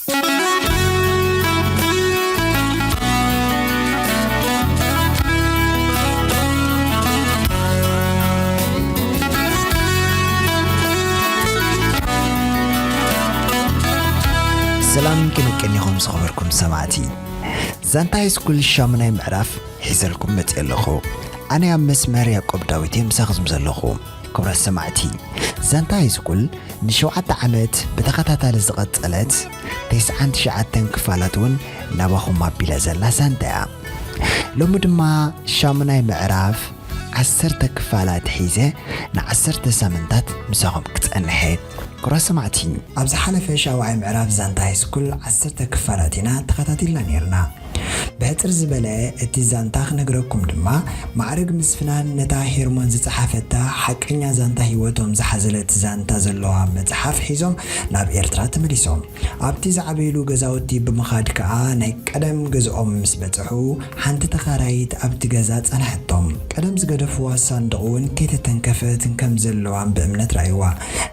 ሰላም ክንቅን ኢኹም ዝኸበርኩም ሰማዕቲ። ዛንታ ሃይስኩል ሻሙናይ ምዕራፍ ሒዘልኩም መፅእ ኣለኹ። ኣነ ኣብ መስመር ያዕቆብ ዳዊት እየ ምሳኽም ዘለኹ። ክቡራት ሰማዕቲ፣ ዛንታ ሃይስኩል ንሸውዓተ ዓመት ብተኸታታሊ ዝቐጸለት ተስዓን ትሽዓተን ክፋላት እውን ናባኹም ኣቢላ ዘላ ዛንታ እያ። ሎሚ ድማ ሻሙናይ ምዕራፍ ዓሰርተ ክፋላት ሒዘ ንዓሰርተ ሳምንታት ምሳኹም ክጸንሐ። ክቡራት ሰማዕቲ፣ ኣብ ዝሓለፈ ሻውዓይ ምዕራፍ ዛንታ ሃይስኩል ዓሰርተ ክፋላት ኢና ተኸታቲልና ነይርና። ብሕጽር ዝበለ እቲ ዛንታ ክነግረኩም ድማ፣ ማዕርግ ምስ ፍናን ነታ ሄርሞን ዝጸሓፈታ ሓቀኛ ዛንታ ህይወቶም ዝሓዘለት ዛንታ ዘለዋ መጽሓፍ ሒዞም ናብ ኤርትራ ተመሊሶም። ኣብቲ ዝዓበይሉ ገዛውቲ ብምኻድ ከኣ ናይ ቀደም ገዝኦም ምስ በጽሑ፣ ሓንቲ ተኻራይት ኣብቲ ገዛ ጸንሐቶም። ቀደም ዝገደፍዋ ሳንዱቕ እውን ከይተተንከፈት ከም ዘለዋን ብእምነት ረኣይዋ።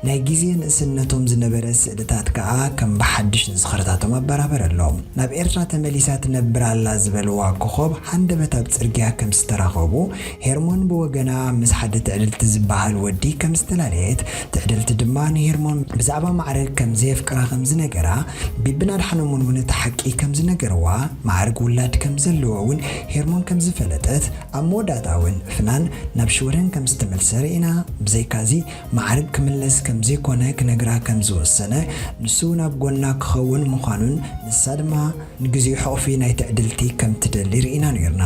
ናይ ግዜ ንእስነቶም ዝነበረ ስእልታት ከኣ ከም ብሓድሽ ንዝኽርታቶም ኣበራበረሎም። ናብ ኤርትራ ተመሊሳ ትነብር ኣላ ዝበልዋ ኮኾብ ሃንደበት ኣብ ጽርግያ ከም ዝተራኸቡ፣ ሄርሞን ብወገና ምስ ሓደ ትዕድልቲ ዝበሃል ወዲ ከም ዝተላለየት፣ ትዕድልቲ ድማ ንሄርሞን ብዛዕባ ማዕርግ ከም ዘየፍቅራ ከም ዝነገራ፣ ቢብን ኣድሓኖምን እውን እቲ ሓቂ ከም ዝነገርዋ፣ ማዕርግ ውላድ ከም ዘለዎ እውን ሄርሞን ከም ዝፈለጠት፣ ኣብ መወዳእታ እውን ፍናን ናብ ሽወደን ከም ዝተመልሰ ርኢና። ብዘይካዚ ማዕርግ ክምለስ ከም ዘይኮነ ክነግራ ከም ዝወሰነ፣ ንሱ ናብ ጎና ክኸውን ምዃኑን ንሳ ድማ ንግዜኡ ሕቑፊ ናይ ትዕድልቲ ከም ትደሊ ርኢና ነይርና።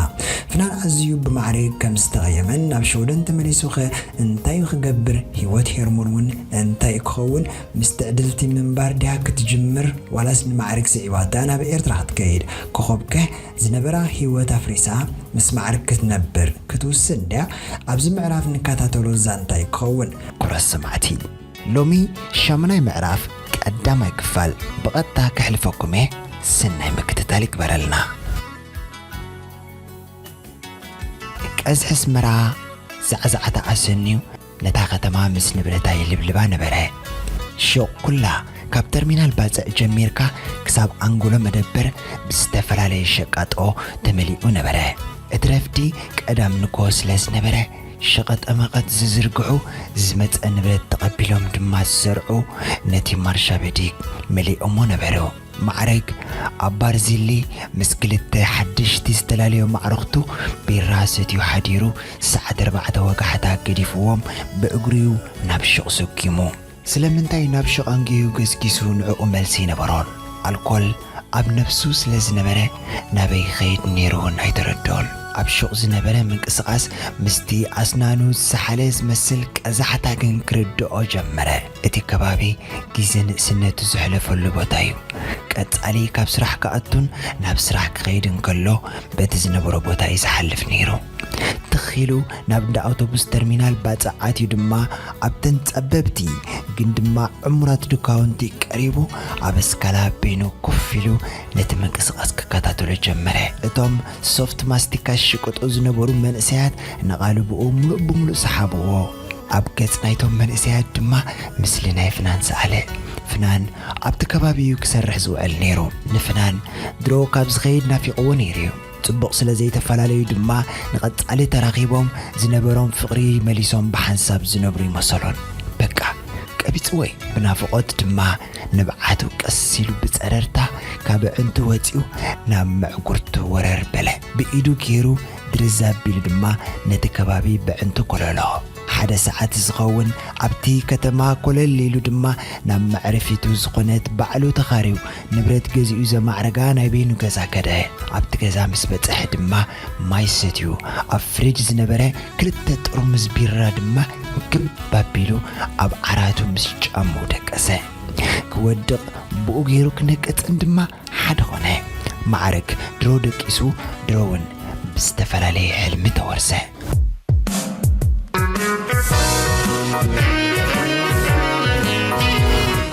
ፍናን ኣዝዩ ብማዕርግ ከም ዝተቐየመን ናብ ሽወደን ተመሊሱኸ እንታይ ክገብር፣ ህይወት ሄርሞን እውን እንታይ ክኸውን፣ ምስ ትዕድልቲ ምንባር ድያ ክትጅምር ዋላስ ንማዕርግ ስዒባታ ናብ ኤርትራ ክትከይድ፣ ኮኾብከ ዝነበራ ህይወት ኣፍሪሳ ምስ ማዕርግ ክትነብር ክትውስን ድያ? ኣብዚ ምዕራፍ ንከታተሎ ዛንታ እዩ ክኸውን። ክቡራት ሰማዕቲ፣ ሎሚ ሻሙናይ ምዕራፍ ቀዳማይ ክፋል ብቐጥታ ከሕልፈኩም እየ። ሰናይ ምክትታል ይግበረልና። ቀዝሒ ኣስመራ ዛዕዛዕታ ኣሰንዩ ነታ ከተማ ምስ ንብረታ ይልብልባ ነበረ። ሹቕ ኩላ ካብ ተርሚናል ባጽዕ ጀሚርካ ክሳብ ኣንጎሎ መደበር ብዝተፈላለየ ሸቃጦ ተመሊኡ ነበረ። እቲ ረፍዲ ቀዳም ንግሆ ስለ ዝነበረ፣ ሸቐጠመቐጥ ዝዝርግሑ፣ ዝመጸ ንብረት ተቐቢሎም ድማ ዝሰርዑ ነቲ ማርሻ በዲግ መሊኦሞ ነበሩ። ማዕረግ ኣብ ባርዚሊ ምስ ክልተ ሓደሽቲ ዝተላለዩ ማዕረኽቱ ቢራ ሰትዩ ሓዲሩ፣ ሰዓት ኣርባዕተ ወጋሕታ ገዲፍዎም ብእግሩ'ዩ ናብ ሹቕ ሰጒሙ። ስለምንታይ ናብ ሹቕ ኣንጊሁ ገስጊሱ ንዕኡ መልሲ ኣይነበሮን። ኣልኮል ኣብ ነብሱ ስለ ዝነበረ ናበይ ክኸይድ ነይሩ እውን ኣይተረድኦን። ኣብ ሹቕ ዝነበረ ምንቅስቓስ ምስቲ ኣስናኑ ዝሰሓለ ዝመስል ቀዛሕታ ግን ክርድኦ ጀመረ። እቲ ከባቢ ግዜ ንእስነቱ ዘሕለፈሉ ቦታ እዩ። ቀጻሊ ካብ ስራሕ ክኣቱን ናብ ስራሕ ክኸይድ እንከሎ በቲ ዝነበሮ ቦታ እዩ ዝሓልፍ ነይሩ። ትኽ ኢሉ ናብ እንዳ ኣውቶቡስ ተርሚናል ባጽዕ ኣትዩ ድማ ኣብተን ጸበብቲ ግን ድማ ዕሙራት ድኳውንቲ ቀሪቡ ኣብ እስካላ በይኑ ኮፍ ኢሉ ነቲ ምንቅስቓስ ክከታተሎ ጀመረ። እቶም ሶፍት ማስቲካ ዝሽቅጡ ዝነበሩ መንእሰያት ነቓልብኡ ምሉእ ብምሉእ ሰሓብዎ። ኣብ ገጽ ናይቶም መንእሰያት ድማ ምስሊ ናይ ፍናን ሰኣለ። ፍናን ኣብቲ ከባቢ እዩ ክሰርሕ ዝውዕል ነይሩ። ንፍናን ድሮ ካብ ዝኸይድ ናፊቕዎ ነይሩ እዩ። ጽቡቕ ስለ ዘይተፈላለዩ ድማ ንቐጻሊ ተራኺቦም ዝነበሮም ፍቕሪ መሊሶም ብሓንሳብ ዝነብሩ ይመሰሎን። በቃ ቀቢጽዎ እዩ። ብናፍቖት ድማ ንብዓቱ ቀስ ኢሉ ብጸረርታ ካብ ኣዕንቱ ወጺኡ ናብ መዕጉርቱ ወረር በለ። ብኢዱ ገይሩ ድርዝ ኣቢሉ ድማ ነቲ ከባቢ በዕንቱ ኮለሎ። ሓደ ሰዓት ዝኸውን ኣብቲ ከተማ ኮለል ኢሉ ድማ ናብ መዕረፊቱ ዝኾነት ባዕሉ ተኻርዩ ንብረት ገዚኡ ዘማዕረጋ ናይ በይኑ ገዛ ከደ። ኣብቲ ገዛ ምስ በጽሐ ድማ ማይ ሰትዩ፣ ኣብ ፍሪጅ ዝነበረ ክልተ ጥርሙዝ ቢራ ድማ ግብ ኣቢሉ ኣብ ዓራቱ ምስ ጫምኡ ደቀሰ። ክወድቕ ብኡ ገይሩ ክነቅጽን ድማ ሓደ ኾነ። ማዕረግ ድሮ ደቂሱ ድሮ እውን ብዝተፈላለየ ሕልሚ ተወርሰ።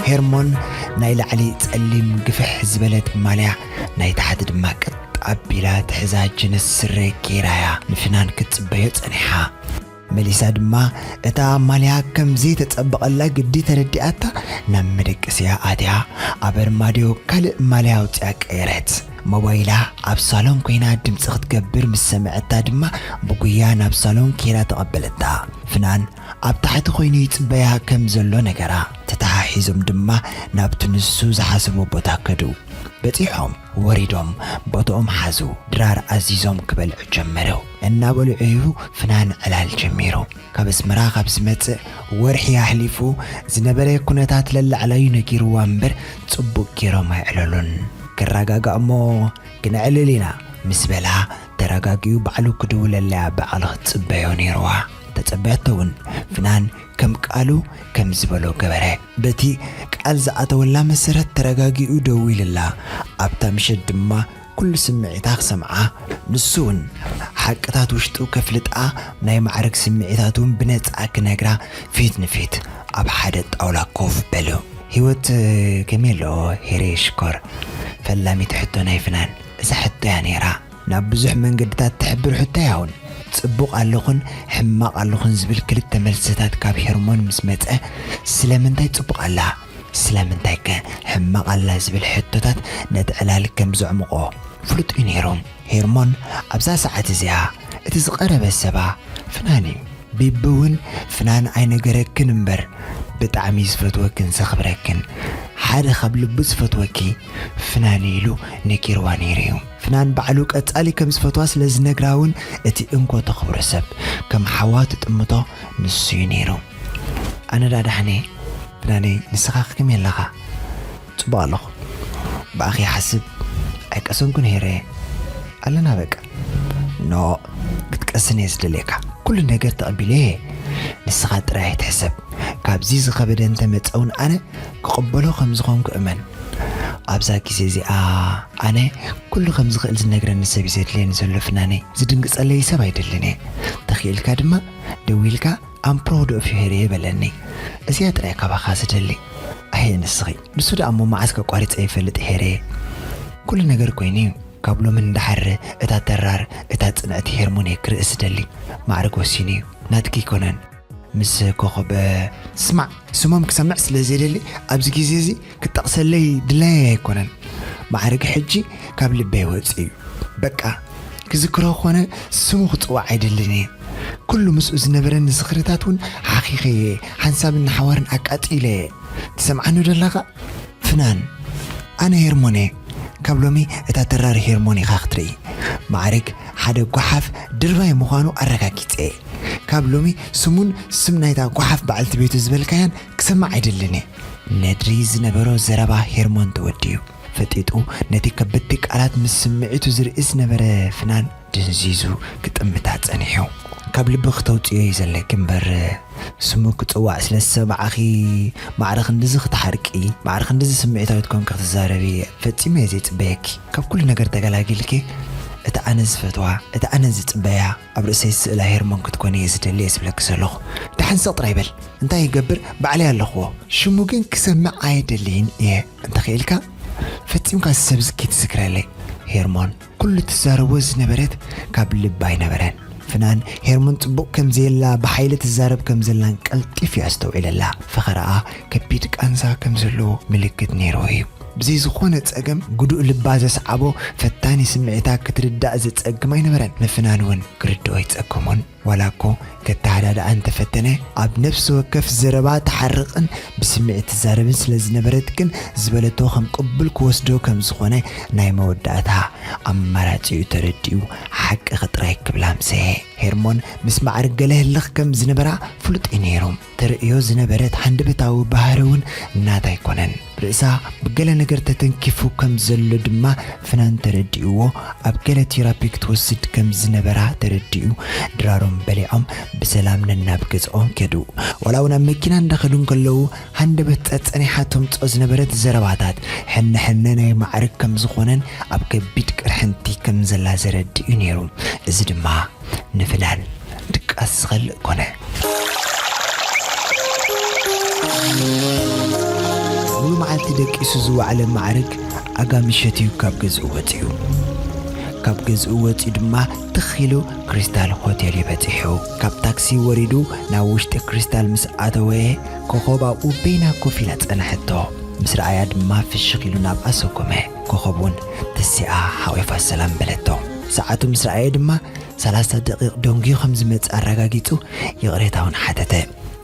ሄርሞን ናይ ላዕሊ ጸሊም ግፍሕ ዝበለት ማልያ፣ ናይ ታሕቲ ድማ ቀጥ ኣቢላ ትሕዛ ጅንስ ስረ ገይራያ ንፍናን ክትጽበዮ ጸኒሓ። መሊሳ ድማ እታ ማልያ ከም ዘይተጸበቐላ ግዲ ተረዲኣታ ናብ መደቀሲያ ኣትያ ኣብ ኣርማድዮ ካልእ ማልያ ኣውጺኣ ቀየረት። ሞባይላ ኣብ ሳሎን ኮይና ድምጺ ክትገብር ምስ ሰምዐታ ድማ ብጉያ ናብ ሳሎን ከይዳ ተቐበለታ። ፍናን ኣብ ታሕቲ ኮይኑ ይጽበያ ከም ዘሎ ነገራ። ተተሓሒዞም ድማ ናብቲ ንሱ ዝሓሰቦ ቦታ ከዱ። በጺሖም ወሪዶም ቦትኦም ሓዙ። ድራር ኣዚዞም ክበልዑ ጀመሩ። እናበልዑ ፍናን ዕላል ጀሚሩ። ካብ ኣስመራ ካብ ዝመጽእ ወርሒ ኣሕሊፉ ዝነበረ ኩነታት ለላዕላዩ ነጊርዋ እምበር ጽቡቕ ገይሮም ኣይዕለሉን። ክረጋጋእ እሞ ክነዕልል ኢና ምስ በላ ተረጋጊኡ ባዕሉ ክድውለላ እያ ብዓል ክትጽበዮ ነይርዋ። ተጸበያቶ እውን ፍናን ከም ቃሉ ከም ዝበሎ ገበረ። በቲ ቃል ዝኣተወላ መሰረት ተረጋጊኡ ደዊልላ። ኣብታ ምሸት ድማ ኩሉ ስምዒታ ክሰምዓ፣ ንሱ እውን ሓቅታት ውሽጡ ከፍልጣ ናይ ማዕረግ ስምዒታት እውን ብነጻ ክነግራ ፊት ንፊት ኣብ ሓደ ጣውላ ኮፍ በሉ። ህይወት ከመይ ኣሎ ሄሬ ሽኮር? ፈላሚት ሕቶ ናይ ፍናን። እዛ ሕቶ እያ ነይራ ናብ ብዙሕ መንገድታት ትሕብር ሕቶ እያ እውን። ጽቡቕ ኣለኹን ሕማቕ ኣለኹን ዝብል ክልተ መልስታት ካብ ሄርሞን ምስ መጸ፣ ስለምንታይ ጽቡቕ ኣላ? ስለምንታይከ ሕማቕ ኣላ ዝብል ሕቶታት ነቲ ዕላል ከም ዘዕምቖ ፍሉጥ እዩ ነይሩ። ሄርሞን ኣብዛ ሰዓት እዚኣ እቲ ዝቐረበ ሰባ ፍናን እዩ። ቢቢ እውን ፍናን ኣይነገረክን እምበር ብጣዕሚ እዩ ዝፈትወክን ዘኽብረክን። ሓደ ካብ ልቡ ዝፈትወኪ ፍናን እዩ ኢሉ ነጊርዋ ነይሩ እዩ። ፍናን ባዕሉ ቀጻሊ ከም ዝፈትዋ ስለ ዝነግራ እውን እቲ እንኮ ተኽብሮ ሰብ ከም ሓዋ ትጥምቶ ንሱ እዩ ነይሩ። ኣነ ዳ ዳሕኔ ፍናነይ፣ ንስኻ ከመይ ኣለኻ? ጽቡቕ ኣለኹ። ብኣኺ ይሓስብ ኣይቀሰንኩን ሄረ። ኣለና በቃ። ኖ፣ ክትቀስን እየ ዝደልየካ። ኩሉ ነገር ተቐቢለ እየ። ንስኻ ጥራይ ኣይትሕሰብ። ካብዚ ዝኸበደ እንተመጸ እውን ኣነ ክቕበሎ ከም ዝኾንኩ እመን። ኣብዛ ግዜ እዚኣ ኣነ ኩሉ ከም ዝኽእል ዝነግረኒ ሰብ እዩ ዘድልየኒ ዘሎ ፍናነይ። ዝድንግጸለይ ሰብ ኣይደልን እየ። ተኽኢልካ ድማ ደዊልካ I'm proud of you ሄሬ በለኒ። እዚኣ ጥራይ ካባኻ ዝደሊ። ኣየ ንስኺ። ንሱ ደኣ እሞ መዓስ ከቋሪጸ ይፈልጥ ሄሬ። ኩሉ ነገር ኮይኑ እዩ። ካብ ሎሚ ንደሓር እታ ተራር፣ እታ ጽንዕቲ ሄርሞን እየ ክርኢ ዝደሊ። ማዕረግ ወሲኑ እዩ። ናትኪ ኣይኮነን። ምስ ኮኸብ፣ ስማዕ፣ ስሞም ክሰምዕ ስለ ዘይደሊ ኣብዚ ግዜ እዚ ክጠቕሰለይ ድላየይ ኣይኮነን። ማዕረግ ሕጂ ካብ ልበይ ወጺኡ እዩ። በቃ፣ ክዝክሮ ኮነ ስሙ ክጽዋዕ ኣይደልን እየ። ኩሉ ምስኡ ዝነበረኒ ዝኽርታት እውን ሓኺኸ እየ፣ ሓንሳብን ንሓዋርን ኣቃጺለ እየ። ትሰምዓኒ ዶ ኣለኻ? ፍናን፣ ኣነ ሄርሞን እየ። ካብ ሎሚ እታ ተራር ሄርሞን ኢኻ ክትርኢ። ማዕረግ ሓደ ጓሓፍ ድርባይ ምዃኑ ኣረጋጊጸ እየ። ካብ ሎሚ ስሙን ስም ናይታ ጓሓፍ በዓልቲ ቤቱ ዝበልካያን ክሰምዕ ኣይደልን እየ። ነድሪ ዝነበሮ ዘረባ ሄርሞን ተወዲኡ። ፈጢጡ ነቲ ከበድቲ ቃላት ምስ ስምዒቱ ዝርኢ ዝነበረ ፍናን ድንዚዙ ክጥምታ ጸኒሑ። ካብ ልቢ ክተውጽዮ እዩ ዘለኪ እምበር፣ ስሙ ክጽዋዕ ስለ ዝሰማዕኺ ማዕረ ክንድዚ ክትሓርቂ፣ ማዕረ ክንድዚ ስምዒታዊት ኮንኪ ክትዛረቢ ፈጺሙ እየ ዘይጽበየኪ። ካብ ኩሉ ነገር ተገላጊልኪ፣ እታ ኣነ ዝፈትዋ፣ እታ ኣነ ዝጽበያ፣ ኣብ ርእሰይ ስእላ ሄርሞን ክትኮኒ እየ ዝደሊ እየ ዝብለኪ ዘለኹ። ደሓን ስቕ ጥራይ በል። እንታይ ይገብር? ባዕለይ ኣለኽዎ። ሽሙ ግን ክሰምዕ ኣይደልይን እየ። እንተኽኢልካ ፈጺምካ እዚ ሰብ እዚ ከይትዝክረለይ። ሄርሞን ኩሉ ትዛረቦ ዝነበረት ካብ ልባ ኣይነበረን። ፍናን ሄርሞን ጽቡቕ ከም ዘየላ ብሓይሊ ትዛረብ ከም ዘላን ቀልጢፍ እያ ኣስተውዒለላ። ፈኸራኣ ከቢድ ቃንዛ ከም ዘለዎ ምልክት ነይርዎ እዩ። ብዘይ ዝኾነ ጸገም ግዱእ ልባ ዘስዓቦ ፈታኒ ስምዒታ ክትርዳእ ዘጸግም ኣይነበረን። ንፍናን እውን ክርድኦ ኣይጸገሞን። ዋላ እኮ ከተሃዳድኣ እንተፈተነ፣ ኣብ ነፍሲ ወከፍ ዘረባ ትሓርቕን ብስምዒት ትዛረብን ስለ ዝነበረት ግን ዝበለቶ ከም ቅቡል ክወስዶ ከም ዝኾነ ናይ መወዳእታ ኣማራጺኡ ተረዲኡ ሓቅኺ ጥራይ ክብላ ኣምሰየ። ሄርሞን ምስ ማዕርግ ገለ ህልኽ ከም ዝነበራ ፍሉጥ እዩ ነይሩ። ተርእዮ ዝነበረት ሃንደበታዊ ባህሪ እውን ናታ ኣይኮነን። ርእሳ ብገለ ነገር ተተንኪፉ ከም ዘሎ ድማ ፍናን ተረዲእዎ፣ ኣብ ገለ ቴራፒ ክትወስድ ከም ዝነበራ ተረዲኡ፣ ድራሮም በሊዖም ብሰላም ነናብ ገዝኦም ከዱ። ዋላ እውን ኣብ መኪና እንዳኸዱ እንከለዉ፣ ሃንደበት ጸጸኒሓ ተምጽኦ ዝነበረት ዘረባታት፣ ሕነ ሕነ ናይ ማዕርግ ከም ዝኾነን ኣብ ከቢድ ቅርሕንቲ ከም ዘላ ዘረድእ እዩ ነይሩ። እዚ ድማ ንፍናን ድቃስ ዝኸልእ ኮነ። ሙሉ መዓልቲ ደቂሱ ዝወዓለ ማዕርግ ኣጋ ምሸት እዩ ካብ ገዝኡ ወጺኡ። ካብ ገዝኡ ወጺኡ ድማ ትኽ ኢሉ ክሪስታል ሆቴል እዩ በጺሑ። ካብ ታክሲ ወሪዱ ናብ ውሽጢ ክሪስታል ምስ ኣተወ፣ ኮኾብ ኣብኡ በይና ኮፍ ኢላ ጸንሐቶ። ምስ ረኣያ ድማ ፍሽኽ ኢሉ ናብኣ ሰጎመ። ኮኾብ እውን ተሲኣ ሓቒፋ ሰላም በለቶ። ሰዓቱ ምስ ረኣየ ድማ ሰላሳ ደቂቕ ደንጉዩ ከም ዝመጽእ ኣረጋጊጹ ይቕሬታ እውን ሓተተ።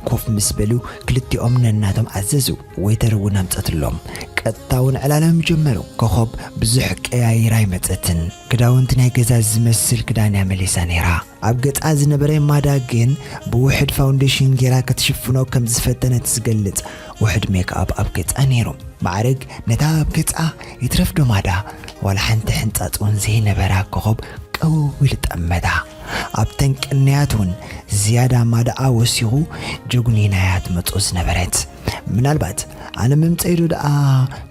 ኮፍ ምስ በሉ ክልቲኦም ነናቶም ኣዘዙ። ዌይተር እውን ኣምጸትሎም። ቀጥታ እውን ዕላሎም ጀመሩ። ኮኾብ ብዙሕ ቀያይራ ኣይመጸትን። ክዳውንቲ ናይ ገዛ ዝመስል ክዳን እያ መሊሳ ነይራ። ኣብ ገጻ ዝነበረ ማዳ ግን ብውሑድ ፋውንዴሽን ጌራ ክትሽፍኖ ከም ዝፈተነት ዝገልጽ ውሑድ ሜክኣፕ ኣብ ገጻ ነይሩ። ማዕረግ ነታ ኣብ ገጻ ይትረፍ ዶ ማዳ ዋላ ሓንቲ ሕንጻጽ እውን ዘይነበራ ኮኾብ ቀው ኢሉ ጠመታ። ኣብተን ቅንያት እውን ዝያዳ ማዳኣ ወሲኹ ጀጉኒናያ ትመጾ ዝነበረት። ምናልባት ኣነ ምምጸኢዶ ደኣ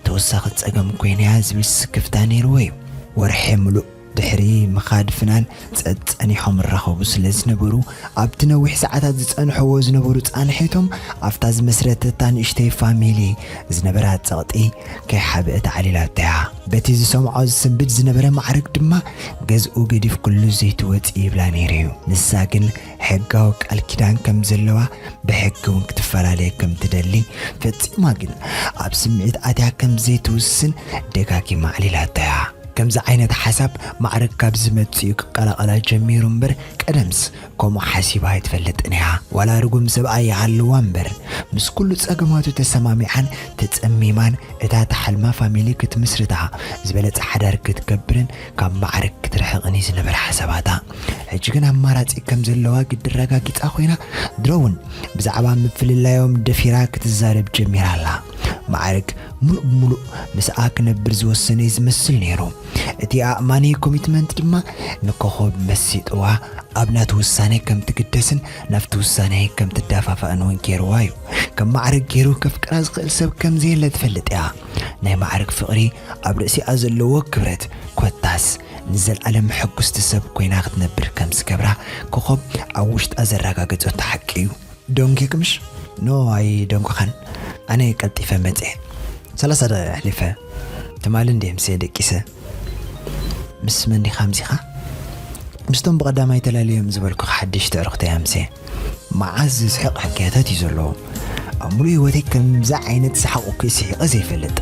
ተወሳኺ ጸገም ኮይነያ ዝብል ስክፍታ ነይርዎ እዩ። ወርሒ ምሉእ ድሕሪ ምኻድ ፍናን ጸጸኒሖም ይራኸቡ ስለ ዝነበሩ፣ ኣብቲ ነዊሕ ሰዓታት ዝጸንሕዎ ዝነበሩ ጻንሒቶም ኣብታ ዝመስረተታ ንእሽተይ ፋሚሊ ዝነበራ ጸቕጢ ከይሓብአት ኣዕሊላቶ እያ። በቲ ዝሰምዖ ዝስንብድ ዝነበረ ማዕረግ ድማ ገዝኡ ገዲፍ ኩሉ ዘይትወጽእ ይብላ ነይሩ እዩ። ንሳ ግን ሕጋዊ ቃል ኪዳን ከም ዘለዋ ብሕጊ እውን ክትፈላለየ ከም ትደሊ ፈጺማ ግን ኣብ ስምዒት ኣትያ ከም ዘይትውስን ደጋጊማ ኣዕሊላቶ እያ። ከምዚ ዓይነት ሓሳብ ማዕረግ ካብ ዝመጽእ እዩ ክቀላቐላ ጀሚሩ እምበር ቀደምስ ከምኡ ሓሲባ ኣይትፈልጥን እያ። ዋላ ርጉም ሰብኣይ ይሃልዋ እምበር ምስ ኩሉ ጸገማቱ ተሰማሚዓን ተጸሚማን እታ ተሓልማ ፋሚሊ ክትምስርታ ዝበለጸ ሓዳር ክትገብርን ካብ ማዕረግ ክትርሕቕን እዩ ዝነበረ ሓሳባታ። ሕጂ ግን ኣማራጺ ከም ዘለዋ ግዲ ኣረጋጊጻ ኮይና ድሮ እውን ብዛዕባ ምፍልላዮም ደፊራ ክትዛረብ ጀሚራ ኣላ። ማዕረግ ሙሉእ ብሙሉእ ምስኣ ክነብር ዝወሰነ እዩ ዝመስል ነይሩ። እቲ ኣእማኒ ኮሚትመንት ድማ ንኮኾብ መሲጥዋ ኣብ ናቱ ውሳነ ከም ትግደስን ናብቲ ውሳነ ከም ትዳፋፋእን እውን ገይርዋ እዩ። ከም ማዕረግ ገይሩ ከፍቅራ ዝኽእል ሰብ ከም ዘየለ ትፈልጥ እያ። ናይ ማዕረግ ፍቕሪ ኣብ ርእሲኣ ዘለዎ ክብረት ኮታስ ንዘለኣለም ሕጉስቲ ሰብ ኮይና ክትነብር ከም ዝገብራ ኮኾብ ኣብ ውሽጣ ዘረጋገጸቶ ሓቂ እዩ። ዶንኪ ክምሽ? ኖ፣ ኣይደንኩኻን። ኣነ ቀልጢፈ መጽኤ። ሰላሳ ደቂቕ ኣሕሊፈ። ትማሊ እንድየ ምሴ ደቂሰ። ምስ መን ዲኻ ኣምሲኻ? ምስቶም ብቐዳማይ ተላልዮም ዝበልኩኻ ሓደሽቲ ኣዕሩኽተይ ኣምሴ። መዓዝ ዝስሕቕ ሕክያታት እዩ ዘለዎ። ኣብ ሙሉእ ህይወተይ ከምዚ ዓይነት ሰሓቕ እኮ ስሒቐ ዘይፈልጥ።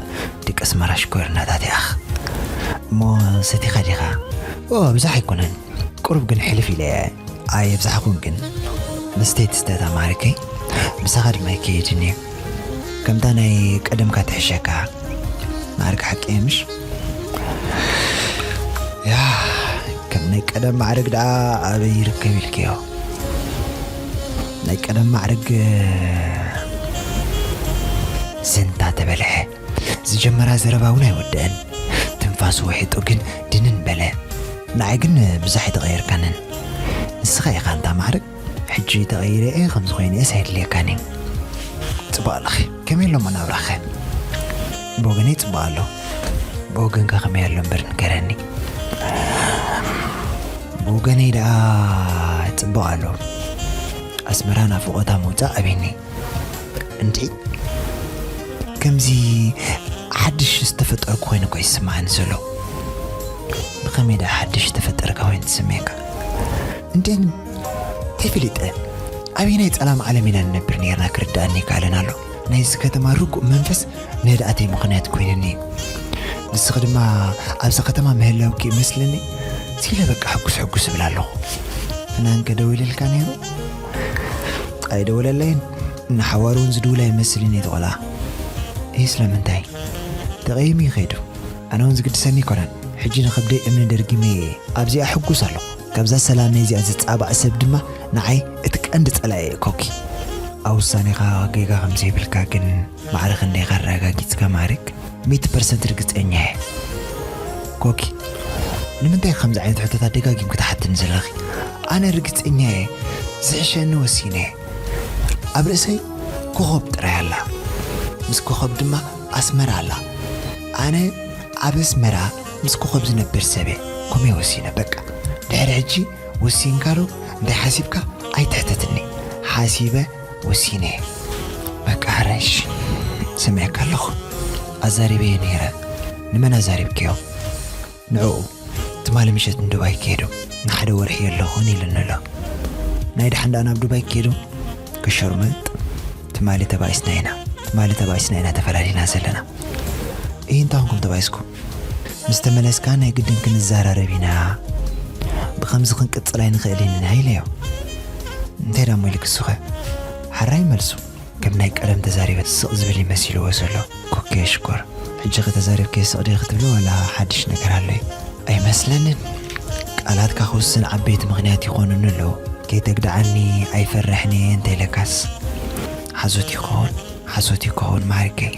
ደቂ ኣስመራ ሽኮርናታት ይኣኽ። እሞ ሰቲኻ ዲኻ? ኦ፣ ብዛሕ ኣይኮነን። ቁሩብ ግን ሕልፍ ኢለ እየ። ኣየብዛሕኩን ግን። መስተይ ትስተ እታ ማዕረገይ። ምሳኻ ድማ ይከይድን እዩ። ከምታ ናይ ቀደምካ ትሕሸካ። ማዕረግ ሓቂ እየ ምሽ? ያ፣ ከም ናይ ቀደም ማዕረግ ደኣ ኣበይ ይርከብ ኢልክዮ? ናይ ቀደም ማዕረግ ዘንታ ተበልሐ። ዝጀመራ ዘረባ እውን ኣይወደአን። ትንፋሱ ውሒጡ ግን ድንን በለ። ንዓይ ግን ብዛሕ ኣይተቐየርካንን። ንስኻ ኢኻ እንታ ማዕረግ። ሕጂ ተቐይረ እየ፣ ከምዚ ኮይነ እየስ ኣይድልየካን እዩ። ጽቡቕ ኣለኺ። ከመይ ኣሎ መናብራኸ? ብወገነይ ጽቡቕ ኣሎ። ብወገንካ ከመይ ኣሎ እምበር ንገረኒ። ብወገነይ ደኣ ጽቡቕ ኣሎ። ኣስመራ ናፍቖታ ምውጻእ ኣበይኒ። እንድዒ፣ ከምዚ ሓድሽ ዝተፈጠርኩ ኮይኑ እኮ ይስምዓኒ ዘሎ። ብኸመይ ደኣ ሓድሽ ዝተፈጠርካ ኮይኑ ትስምየካ? እንዴ፣ እንታይ ፈሊጠ? ኣበየናይ ጸላም ዓለም ኢና ንነብር ነይርና ክርድኣኒ ይከኣልን ኣሎ። ናይዚ ከተማ ርጉእ መንፈስ ንህድኣተይ ምኽንያት ኮይኑኒ እዩ። ንስኺ ድማ ኣብዛ ከተማ ምህላውኪ ይመስለኒ። ሲለ በቃ ሕጉስ ሕጉስ እብል ኣለኹ። ፍናንከ ደዊልልካ ነይሩ? ኣይደወለለይን። ንሓዋሩ እውን ዝድውል ኣይመስልን እዩ እቲ ቆልዓ። እይ፣ ስለምንታይ? ተቐይሙ እዩ ከይዱ። ኣነ እውን ዝግድሰኒ ኣይኮነን። ሕጂ ንኸብደይ እምኒ ደርጊመ እየ ኣብዚኣ ሕጉስ ኣለኹ። ካብዛ ሰላመይ እዚኣ ዝጻባእ ሰብ ድማ ንዓይ እቲ ቀንዲ ጸላኢ እየ ኮኪ። ኣብ ውሳኔኻ ጌጋ ከም ዘይብልካ ግን ማዕረ ክንደይኻ ኣረጋጊጽካ ማዕርግ? ሚእቲ ፐርሰንት ርግጸኛ እየ። ኮኪ፣ ንምንታይ ከምዚ ዓይነት ሕቶታት ደጋጊምኪ ትሓትኒ ዘለኺ? ኣነ ርግጸኛ እየ፣ ዝሕሸኒ ወሲነ እየ። ኣብ ርእሰይ ኮኾብ ጥራይ ኣላ። ምስ ኮኾብ ድማ ኣስመራ ኣላ። ኣነ ኣብ ኣስመራ ምስ ኮኾብ ዝነብር ሰብ እየ። ከምኡ እየ ወሲነ፣ በቃ። ድሕሪ ሕጂ ወሲንካ ዶ እንታይ ሓሲብካ ኣይትሕተትኒ። ሓሲበ ወሲነ እየ። በቃ ሕራይ እሺ፣ ሰሚዐካ ኣለኹ። ኣዛሪበዮ ነይረ። ንመን ኣዛሪብክዮ? ንዕኡ። እቲ ትማሊ ምሸት ንዱባይ ከይዱ፣ ንሓደ ወርሒ የለኹን ኢሉኒ ኣሎ። ናይ ደሓን ደኣ ናብ ዱባይ ከይዱ ክሸርመጥ፣ ትማሊ ተባኢስና ኢና፣ ትማሊ ተባኢስና ኢና ተፈላሊና ዘለና። እይ እንታይ ኾንኩም ተባኢስኩም? ምስ ተመለስካ ናይ ግድን ክንዘራረብ ኢና፣ ብኸምዚ ክንቅጽል ኣይንኽእልን ኢና ኢለዮ። እንታይ ዳሞ ኢልክ እሱኸ? ሓራይ መልሱ። ከም ናይ ቀደም ተዛሪበ ስቕ ዝብል ይመሲልዎ ዘሎ። ኮኬ ሽኮር፣ ሕጂ ኸ ተዛሪብኪ ስቕ ድየ ክትብሊ ዋላ ሓድሽ ነገር ኣሎ እዩ? ኣይመስለንን። ቃላትካ ክውስን ዓበይቲ ምኽንያት ይኾኑኒ ኣለዉ። ከይተግድዓኒ ኣይፈርሕን እየ እንተኢለካስ ሓሶት ይኸውን፣ ሓሶት ይኸውን ማዕርገይ።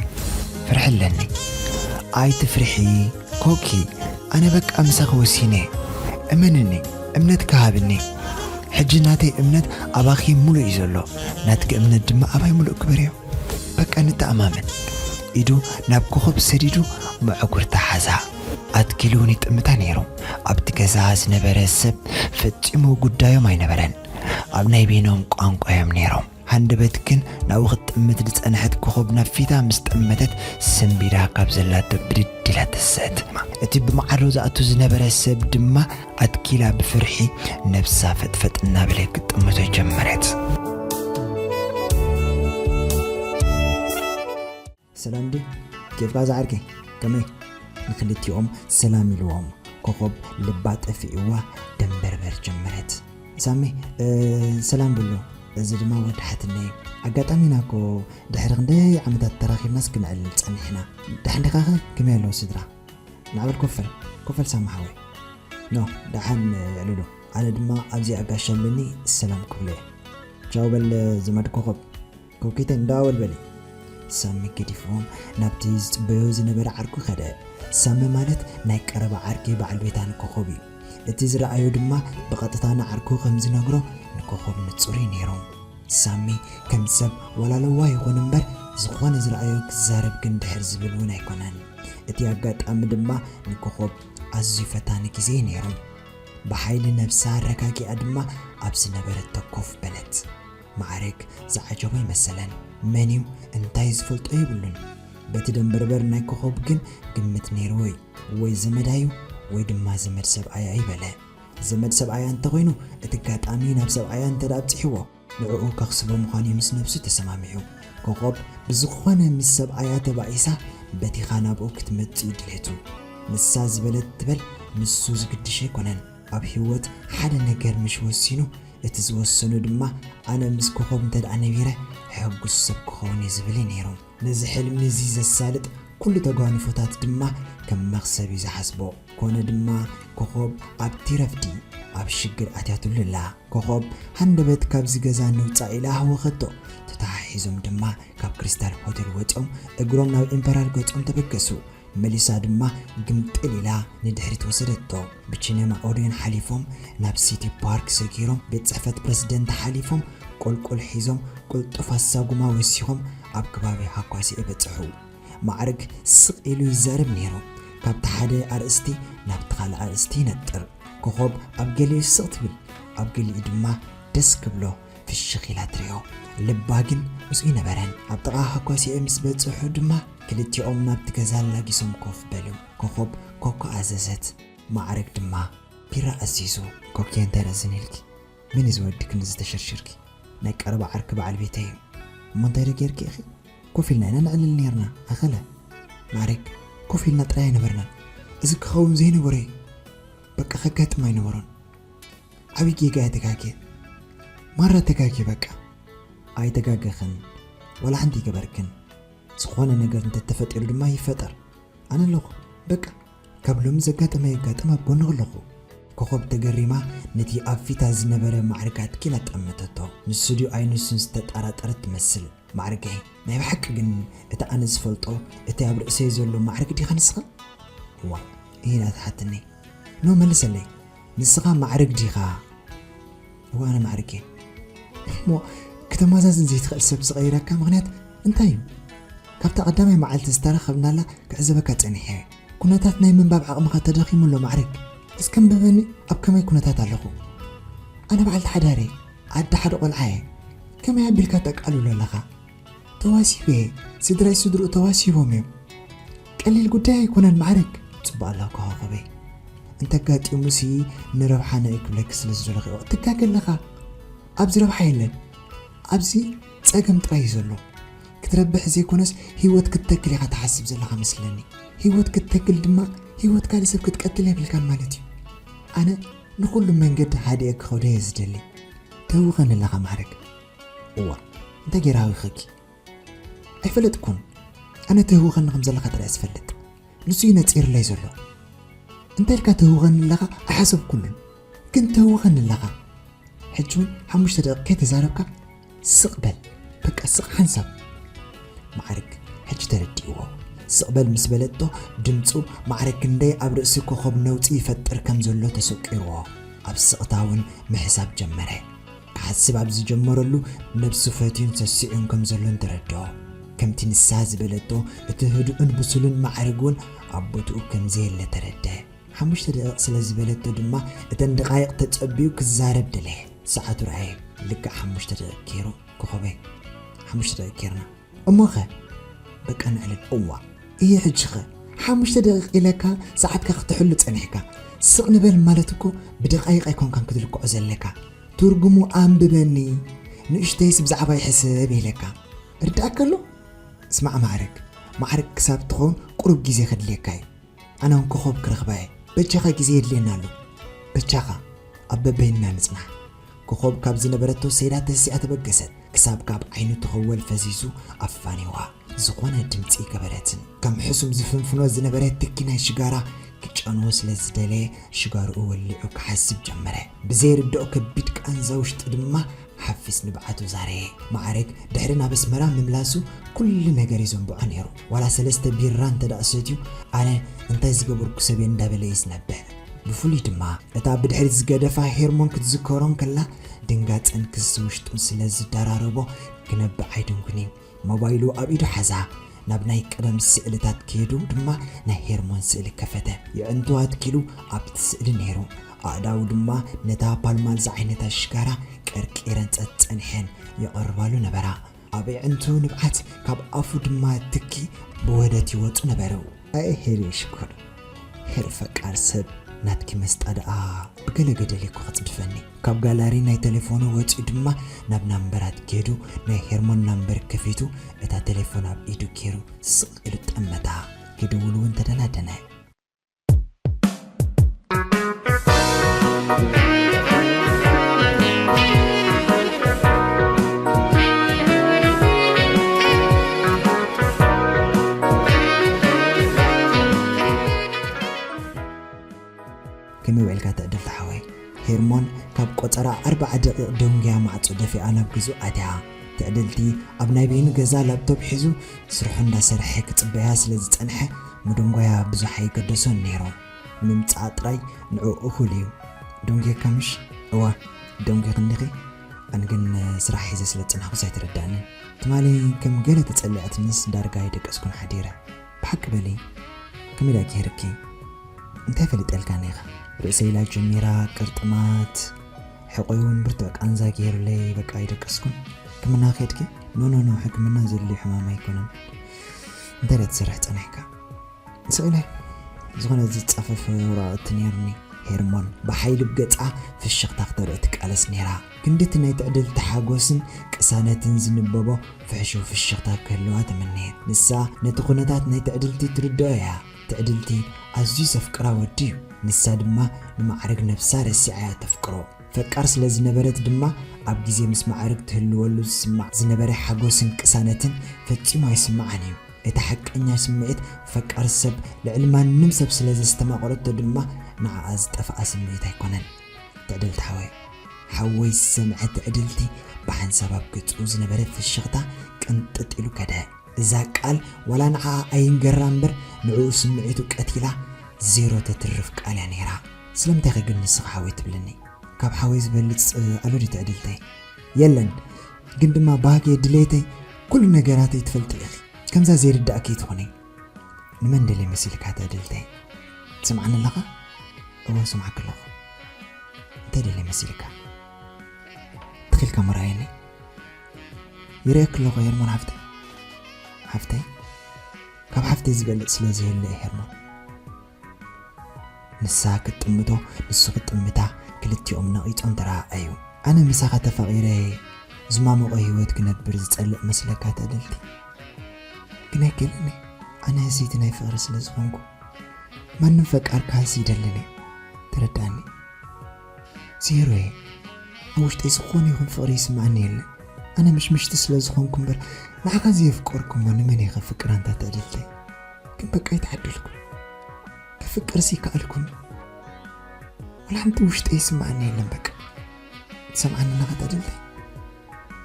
ፍርሒ ኣለኒ። ኣይትፍርሒ ኮኪ፣ ኣነ በቃ ምሳኺ ወሲነ። እመንኒ፣ እምነትኪ ሃብኒ። ሕጂ ናተይ እምነት ኣባኺ ሙሉእ እዩ ዘሎ፣ ናትኪ እምነት ድማ ኣባይ ሙሉእ ክበርዮ። በቃ ንተኣማመን። ኢዱ ናብ ኮኾብ ሰዲዱ መዕጉርታ ሓዛ። ኣትኪሉ እውን ይጥምታ ነይሩ። ኣብቲ ገዛ ዝነበረ ሰብ ፈጺሙ ጉዳዮም ኣይነበረን። ኣብ ናይ በይኖም ቋንቋ እዮም ነይሮም። ሃንደበት ግን ናብኡ ክትጥምት ዝጸንሐት ኮኾብ ናብ ፊታ ምስ ጠመተት ሰንቢዳ ካብ ዘላቶ ብድድ ኢላ ተሰአት። እቲ ብመዓዶ ዝኣቱ ዝነበረ ሰብ ድማ ኣትኪላ ብፍርሒ ነብሳ ፈጥፈጥ እናበለ ክትጥምቶ ጀመረት። ሰላም ዲ ኬፍካ ዝዓርከይ ከመይ? ንክልቲኦም ሰላም ኢልዎም ኮኾብ ልባ ጠፊእዋ ደንበርበር ጀመረት። ሳሚ፣ እ፣ ሰላም ብሎ፣ እዚ ድማ ወዲ ሓትነይ። ኣጋጣሚ ኢና እኮ ድሕሪ ክንደይ ዓመታት ተራኺብናስ ክነዕልል ጸኒሕና። ደሓን ዲኻኸ? ከመይ ኣለዉ ስድራ? ናዕበል ኮፈል፣ ኮፈል ሳሚ ሓወይ። ኖ፣ ደሓን የዕልሉ። ኣነ ድማ ኣብዚ ኣጋሻ ኣለኒ ሰላም ክብሎ እየ። ቻው በል ዘመድ ኮኾብ። ኮኪተይ እንዳወልበሊ። ሳሚ ገዲፍዎም ናብቲ ዝጽበዮ ዝነበረ ዓርኩ ከደ። ሳሚ ማለት ናይ ቀረባ ዓርኪ በዓል ቤታ ንኮኾብ እዩ። እቲ ዝረኣዮ ድማ ብቐጥታ ንዓርኩ ከም ዝነግሮ ንኮኾብ ንጹር እዩ ነይሩ። ሳሚ ከም ሰብ ዋላ ለዋህ ይኹን እምበር ዝኾነ ዝረኣዮ ክዛረብ ግን ድሕር ዝብል እውን ኣይኮነን። እቲ ኣጋጣሚ ድማ ንኮኾብ ኣዝዩ ፈታኒ ግዜ እዩ ነይሩ። ብሓይሊ ነብሳ ኣረጋጊኣ ድማ ኣብ ዝነበረቶ ኮፍ በለት። ማዕረግ ዝዓጀቦ ኣይመሰለን። መን እዩ እንታይ ዝፈልጦ የብሉን። በቲ ደንበርበር ናይ ኮኾብ ግን ግምት ነይርዎ እዩ። ወይ ዘመዳ እዩ ወይ ድማ ዘመድ ሰብኣያ እዩ በለ። ዘመድ ሰብኣያ እንተኾይኑ እቲ ኣጋጣሚ ናብ ሰብኣያ እንተ ደኣ ኣብጺሕዎ ንዕኡ ከኽስቦ ምዃኑ እዩ ምስ ነብሱ ተሰማሚዑ። ኮኾብ ብዝኾነ ምስ ሰብኣያ ተባኢሳ በቲኻ ናብኡ ክትመጽእ እዩ ድሌቱ። ንሳ ዝበለት ትበል ንሱ ዝግድሽ ኣይኮነን። ኣብ ህይወት ሓደ ነገር ምሽ ወሲኑ እቲ ዝወሰኖ ድማ ኣነ ምስ ኮኾብ እንተ ደኣ ነቢረ ሕጉስ ሰብ ክኸውን እየ ዝብል እዩ ነይሩ። ነዚ ሕልሚ እዚ ዘሳልጥ ኩሉ ተጓንፎታት ድማ ከም መኽሰብ እዩ ዝሓስቦ። ኮነ ድማ ኮኾብ ኣብቲ ረፍዲ ኣብ ሽግር ኣትያትሉ ኣላ። ኮኾብ ሃንደበት ካብዚ ገዛ ንውጻእ ኢላ ኣህወኸቶ። ተተሓሒዞም ድማ ካብ ክሪስታል ሆቴል ወጺኦም እግሮም ናብ ኢምፐራል ገጾም ተበገሱ። መሊሳ ድማ ግምጥል ኢላ ንድሕሪት ወሰደቶ። ብቺነማ ኦድዮን ሓሊፎም ናብ ሲቲ ፓርክ ሰጊሮም ቤት ጽሕፈት ፕረዚደንት ሓሊፎም ቁልቁል ሒዞም ቁልጡፍ ኣሳጉማ ወሲኾም ኣብ ከባቢ ሃኳሲኤ በጽሑ። ማዕርግ ስቕ ኢሉ ይዛረብ ነይሩ። ካብቲ ሓደ ኣርእስቲ ናብቲ ካልእ ኣርእስቲ ይነጥር። ኮኾብ ኣብ ገሊኡ ስቕ ትብል፣ ኣብ ገሊኡ ድማ ደስ ክብሎ ፍሽኽ ኢላ ትሪኦ። ልባ ግን ምስኡ ኣይነበረን። ኣብ ጥቓ ሃኳሲኤ ምስ በጽሑ ድማ ክልቲኦም ናብቲ ገዛ ኣላጊሶም ኮፍ በሉ። ኮኾብ ኮኮ ኣዘዘት። ማዕረግ ድማ ቢራ ኣዚዙ። ኮኬ እንታይ ረዝን ኢልኪ? መን እዩ ዝወድክ ንዝተሸርሽርኪ? ናይ ቀረባ ዓርኪ በዓል ቤተይ እዩ። እሞ እንታይ ዶ ጌርኪ ኢኺ? ኮፍ ኢልና ኢና ነዕልል ኔርና። ኣኸለ? ማዕረግ፣ ኮፍ ኢልና ጥራይ ኣይነበርናን። እዚ ክኸውን ዘይነበሮ እዩ። በቃ ከጋጥም ኣይነበሮን። ዓብዪ ጌጋ እየ ተጋግየ። ማራ ተጋግየ በቃ። ኣይተጋገኽን። ዋላ ሓንቲ ይገበርክን። ዝኾነ ነገር እንተተፈጢሩ ድማ ይፈጠር። ኣነ ኣለኹ። በቃ ካብ ሎሚ ዘጋጠመ የጋጥም ኣብ ጎንኺ ኣለኹ። ኮኾብ ተገሪማ ነቲ ኣብ ፊታ ዝነበረ ማዕርግ ኣትኪላ ጠመተቶ። ንሱ ድዩ ኣይንሱን ዝተጠራጠረት ትመስል። ማዕርገይ፣ ናይ ብሓቂ ግን እቲ ኣነ ዝፈልጦ እቲ ኣብ ርእሰይ ዘሎ ማዕርግ ዲኻ ንስኻ? እዋ፣ ኢላ ትሓትኒ። ኖ መልሰለይ፣ ንስኻ ማዕርግ ዲኻ? እዋ ኣነ ማዕርግ እየ። እሞ ክተመዛዝን ዘይትኽእል ሰብ ዝቐይረካ ምኽንያት እንታይ እዩ? ካብታ ቀዳማይ መዓልቲ ዝተራኸብናላ ክዕዘበካ ጸኒሐ እየ። ኩነታት ናይ ምንባብ ዓቕምኻ ተዳኺሙ ኣሎ ማዕርግ። እስከ ኣንብበኒ ኣብ ከመይ ኩነታት ኣለኹ? ኣነ በዓልቲ ሓዳር እየ። ኣደ ሓደ ቆልዓ እየ። ከመይ ኣቢልካ ተቃልሎ ኣለኻ? ተዋሲበ እየ። ስድራይ ስድርኡ ተዋሲቦም እዮም። ቀሊል ጉዳይ ኣይኮነን ማዕርግ። ጽቡቕ ኣለካ ኮኾበይ። እንተጋጢሙሲ ንረብሓና እዩ ክብለኪ ስለ ዝደለኹ እየ። ትጋገ ኣለኻ። ኣብዚ ረብሓ የለን። ኣብዚ ጸገም ጥራይ እዩ ዘሎ። ክትረብሕ ዘይኮነስ ህይወት ክትተክል ኢኻ ትሓስብ ዘለኻ መስለኒ። ህይወት ክትተክል ድማ ህይወት ካልእ ሰብ ክትቀትል የብልካን ማለት እዩ። ኣነ ንኹሉ መንገዲ ሃዲኤ ክኸዶ እየ ዝደሊ። ተህውኸኒ ኣለኻ ማዕረግ። እዋ፣ እንታይ ገይረ ሃዊኸኪ? ኣይፈለጥኩን። ኣነ ተህውኸኒ ከም ዘለኻ ጥራይ ዝፈልጥ። ንሱ እዩ ነጺርለይ ዘሎ። እንታይ ኢልካ ተህውኸኒ ኣለኻ? ኣይሓሰብኩሉን። ግን ተህውኸኒ ኣለኻ። ሕጂ እውን ሓሙሽተ ደቂቕ ከይተዛረብካ ስቕ በል። በቃ ስቕ ሓንሳብ። ማዕረግ ሕጂ ተረዲእዎ። ስቕ በል ምስ በለቶ ድምፁ ማዕረግ ክንደይ ኣብ ርእሲ ኮኾብ ነውፂ ይፈጥር ከም ዘሎ ተሰቂርዎ። ኣብ ስቕታ እውን ምሕሳብ ጀመረ። ክሓስብ ኣብ ዝጀመረሉ ነብሱ ፈትዩን ሰሲዑን ከም ዘሎን ተረድኦ። ከምቲ ንሳ ዝበለቶ እቲ ህዱእን ብሱልን ማዕረግ እውን ኣብ ቦትኡ ከም ዘየለ ተረድአ። ሓሙሽተ ደቂቕ ስለ ዝበለቶ ድማ እተን ደቓይቕ ተጸቢዩ ክዛረብ ደለየ። ሰዓቱ ረኣየ። ልክዕ ሓሙሽተ ደቂቕ ገይሩ። ኮኾበይ፣ ሓሙሽተ ደቂቕ ገይርና። እሞኸ? በቃ ንዕልል። እዋ፣ እየ ሕጂኸ? ሓሙሽተ ደቂቕ ኢለካ ሰዓትካ ክትሕሉ ጸኒሕካ። ስቕ ንበል ማለት እኮ ብደቓይቕ ኣይኮንካን ክትልክዖ ዘለካ። ትርጉሙ ኣንብበኒ። ንእሽተይስ ብዛዕባይ ሕሰብ ኢለካ። ርድኣካ ኣሎ? ስማዕ ማዕረግ፣ ማዕረግ ክሳብ ትኸውን ቁሩብ ግዜ ከድልየካ እዩ። ኣነ እውን ኮኾብ ክረኽባ እየ። በጃኻ ግዜ የድልየና ኣሎ። በጃኻ፣ ኣብ በበይንና ንጽናሕ። ኮኾብ ካብ ዝነበረቶ ሰይዳ ተሲኣ ተበገሰት። ክሳብ ካብ ዓይኑ ትኸወል ፈዚዙ ኣፋኒዋ። ዝኾነ ድምጺ ገበረትን። ከም ሕሱም ዝፍንፍኖ ዝነበረ ትኪ ናይ ሽጋራ ክጨንዎ ስለ ዝደለየ ሽጋርኡ ወሊዑ ክሓስብ ጀመረ። ብዘይርድኦ ከቢድ ቃንዛ ውሽጢ ድማ ሓፊስ ንብዓቱ ዛረየ። ማዕረግ ድሕሪ ናብ ኣስመራ ምምላሱ ኩሉ ነገር እዩ ዘንብዖ ነይሩ። ዋላ ሰለስተ ቢራ እንተ ደኣ ሰትዩ፣ ኣነ እንታይ ዝገበርኩ ሰብ እየ እንዳበለ እዩ ዝነብዕ። ብፍሉይ ድማ እታ ብድሕሪት ዝገደፋ ሄርሞን ክትዝከሮ እንከላ ድንጋጸን ክሲ ውሽጡን ስለ ዝደራረቦ ክነብዕ ኣይደንጉን እዩ። ሞባይሉ ኣብ ኢዱ ሓዛ። ናብ ናይ ቀደም ስእልታት ከይዱ ድማ ናይ ሄርሞን ስእሊ ከፈተ። የዕንቱ ኣትኪሉ ኣብቲ ስእሊ ነይሩ። ኣእዳዉ ድማ ነታ ፓልማል ዝዓይነታ ሽጋራ ቀርቂረን ጸጸንሐን የቐርባሉ ነበራ። ኣብ የዕንቱ ንብዓት፣ ካብ ኣፉ ድማ ትኪ ብወደት ይወጹ ነበሩ። ኣየ ሄሪ ሽኮር፣ ሄር ፈቃር ሰብ ናትኪ መስጣ ደኣ ብገለ ገደል እኮ ክጽድፈኒ። ካብ ጋላሪ ናይ ቴሌፎኑ ወጺኡ ድማ ናብ ናምበራት ከይዱ ናይ ሄርሞን ናምበር ከፊቱ እታ ቴሌፎን ኣብ ኢዱ ገይሩ ስቕ ኢሉ ጠመታ። ክድውል እውን ተደናደነ። ከመይ ውዒልካ ትዕድልቲ ሓወይ? ሄርሞን ካብ ቆጸራ ኣርብዓ ደቂቕ ደንጉያ ማዕጾ ደፊኣ ናብ ገዝኡ ኣትያ። ትዕድልቲ ኣብ ናይ በይኑ ገዛ ላፕቶፕ ሒዙ ስርሑ እንዳሰርሐ ክጽበያ ስለ ዝጸንሐ ምድንጓያ ብዙሕ ኣይገደሶን ነይሩ። ምምጻኣ ጥራይ ንዕኡ እኹል እዩ። ደንጉየካ ምሽ? እወ፣ ደንጉይኪ እንዲኺ? ኣነ ግን ስራሕ ሒዘ ስለ ዝጸናሕኩስ ኣይተረድኣንን። ትማሊ ከም ገለ ተጸሊኣትንስ ዳርጋ ኣይደቀስኩን ሓዲረ። ብሓቂ በሊ፣ ከመይ ደኣ ገይርኪ? እንታይ ፈሊጠልካ ኔኻ? ርእሰይ ኢላ ጀሚራ ቅርጥማት፣ ሕቆይ እውን ብርቱዕ ቃንዛ ገይሩለይ፣ በቃ ኣይደቀስኩን። ሕክምና ከድኪ? ኖ፣ ኖ፣ ኖ፣ ሕክምና ዘድልዩ ሕማም ኣይኮነን። እንታይ ደኣ ትሰርሕ ጸኒሕካ? ስቕ ኢለ፣ ዝኾነ ዝጻፈፍ ወረቓቕቲ ነይሩኒ። ሄርሞን ብሓይሊ ብገጻ ፍሽኽታ ክተርኢ ትቃለስ ነይራ። ክንድቲ ናይ ትዕድልቲ ሓጎስን ቅሳነትን ዝንበቦ ፍሕሹው ፍሽኽታ ክህልዋ ተመነየት። ንሳ ነቲ ኩነታት ናይ ትዕድልቲ ትርድኦ እያ። ትዕድልቲ ኣዝዩ ዘፍቅራ ወዲ እዩ። ንሳ ድማ ንማዕረግ ነብሳ ረሲዓ እያ ተፍቅሮ። ፈቃር ስለ ዝነበረት ድማ ኣብ ግዜ ምስ ማዕረግ ትህልወሉ ዝስማዕ ዝነበረ ሓጎስን ቅሳነትን ፈጺሙ ኣይስምዓን እዩ። እቲ ሓቀኛ ስምዒት ፈቃር ሰብ ልዕሊ ማንም ሰብ ስለ ዘስተማቐረቶ ድማ ንዓኣ ዝጠፍኣ ስምዒት ኣይኮነን። ትዕድልቲ ሓወይ፣ ሓወይ ዝሰምዐ ትዕድልቲ ብሓንሳብ ኣብ ገጹ ዝነበረ ፍሽኽታ ቅንጥጥ ኢሉ ከደ። እዛ ቃል ዋላ ንዓኣ ኣይንገራ እምበር ንዕኡ ስምዒቱ ቀቲላ ዜሮ ተትርፍ ቃል እያ ነይራ። ስለምንታይ ከ ግን ንስኺ ሓወይ ትብልኒ? ካብ ሓወይ ዝበልጽ ኣሎ ድዩ ትዕድልተይ? የለን። ግን ድማ ባህገይ፣ ድሌተይ፣ ኩሉ ነገራተይ ትፈልጢ ኢኺ። ከምዛ ዘይርዳእ ከይትኾኒ። ንመን ደልየ መሲልካ ትዕድልተይ? ትሰምዓኒ ኣለኻ? እወ፣ እሰምዓካ ኣለኹ። እንታይ ደልየ መሲልካ? ትኺልካ መርኣየኒ። ይርእየኪ ኣለኹ ሄርሞን ሓፍተይ። ሓፍተይ? ካብ ሓፍተይ ዝበልጽ ስለ ዘየለ እዩ ሄርሞን። ንሳ ክትጥምቶ፣ ንሱ ክጥምታ፣ ክልቲኦም ነቒጾም ተረኣኣዩ። ኣነ ምሳኻ ተፋቒረ ዝማሞቐ ህይወት ክነብር ዝጸልእ መስለካ ተዕድልቲ? ግን ኣይክእልን እየ። ኣነ ህስይቲ ናይ ፍቕሪ ስለ ዝኾንኩ፣ ማንም ፈቃር ክሃሲ ይደልን እየ። ተረዳእኒ። ዜሮ እየ። ኣብ ውሽጠይ ዝኾነ ይኹን ፍቕሪ ይስምዓኒ የለን። ኣነ ምሽምሽቲ ስለ ዝኾንኩ እምበር፣ ንዓኻ ዘየፍቀርኩ እሞ ንመን እየ ከፍቅር ኣንታ ትዕድልተይ? ግን በቃ ኣይተዓደልኩን። ከፍቅርሲ ይከኣልኩን። ወላ ሓንቲ ውሽጠይ ይስምዓኒ የለን በቃ። ትሰምዓኒ ኣለኻ ትዕድልተይ?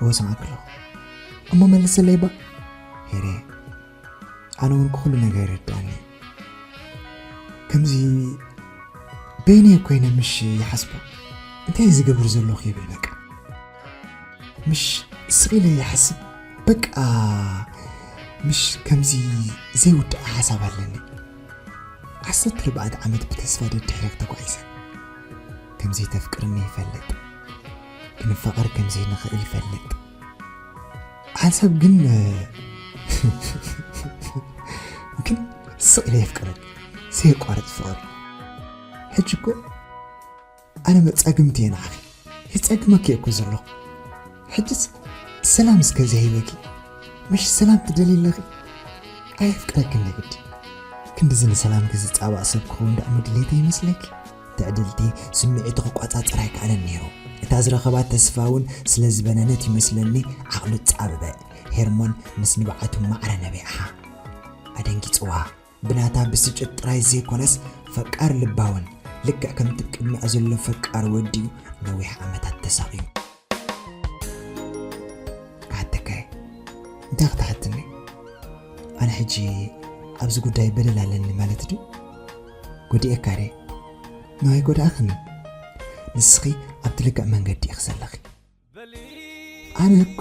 እወ፣ ሰማዕኪ ኣለኹ። እሞ መልሰለይ እባ። ሄሬ፣ ኣነ እውን ኩሉ ነገር ይርድኣኒ። ከምዚ በይነይ ኮይነ ምሽ ይሓስቦ፣ እንታይ ዝገብር ዘለኹ ይብል በቃ። ምሽ ስቕ ኢለ ይሓስብ፣ በቃ። ምሽ ከምዚ ዘይውዳእ ሓሳብ ኣለኒ። ዓሰርተ ኣርባዕተ ዓመት ብተስፋ ደድሕረክ ተጓዒዘ። ከም ዘይተፍቅርኒ ይፈልጥ፣ ክንፋቐር ከም ዘይንኽእል ይፈልጥ። ሓንሳብ ግን፣ ግን ስቕ ኢለ የፍቅረክ፣ ዘየቋርጽ ፍቕሪ። ሕጂ እኮ ኣነ መጻግምቲ እየ ንዓኺ። የጸግመኪ እየ እኮ ዘለኹ። ሕጅስ ሰላም እስከ ዘይህበኪ፣ ምሽ ሰላም ትደልዪ ኣለኺ? ኣየፍቅረክን ናይ ግዲ። ክንድዚ ንሰላምኪ ዝጻባእ ሰብ ክኸውን ደኣ ምድሌተይ ይመስለኪ? ትዕድልቲ ስምዒቱ ክቆጻጸር ኣይከኣለን ነይሩ። እታ ዝረኸባ ተስፋ እውን ስለ ዝበነነት ይመስለኒ ዓቕሉ ጻበበ። ሄርሞን ምስ ንብዓቱ ማዕረ ነቢዕኻ። ኣደንጊጽዋ። ብናታ ብስጭት ጥራይ ዘይኮነስ ፈቃር ልባውን ልክዕ ከምቲ ቅድሚኣ ዘሎ ፈቃር ወዲኡ ነዊሕ ዓመታት ተሳቕዩ። ክሓተካ እየ። እንታይ ክትሓትኒ? ኣነ ሕጂ ኣብዚ ጉዳይ በደል ኣለኒ ማለት ድዩ? ጎዲኤካ ድየ? ንዋይ ጎዳእኽኒ። ንስኺ ኣብቲ ልክዕ መንገዲ ኢኺ ዘለኺ። ኣነ እኮ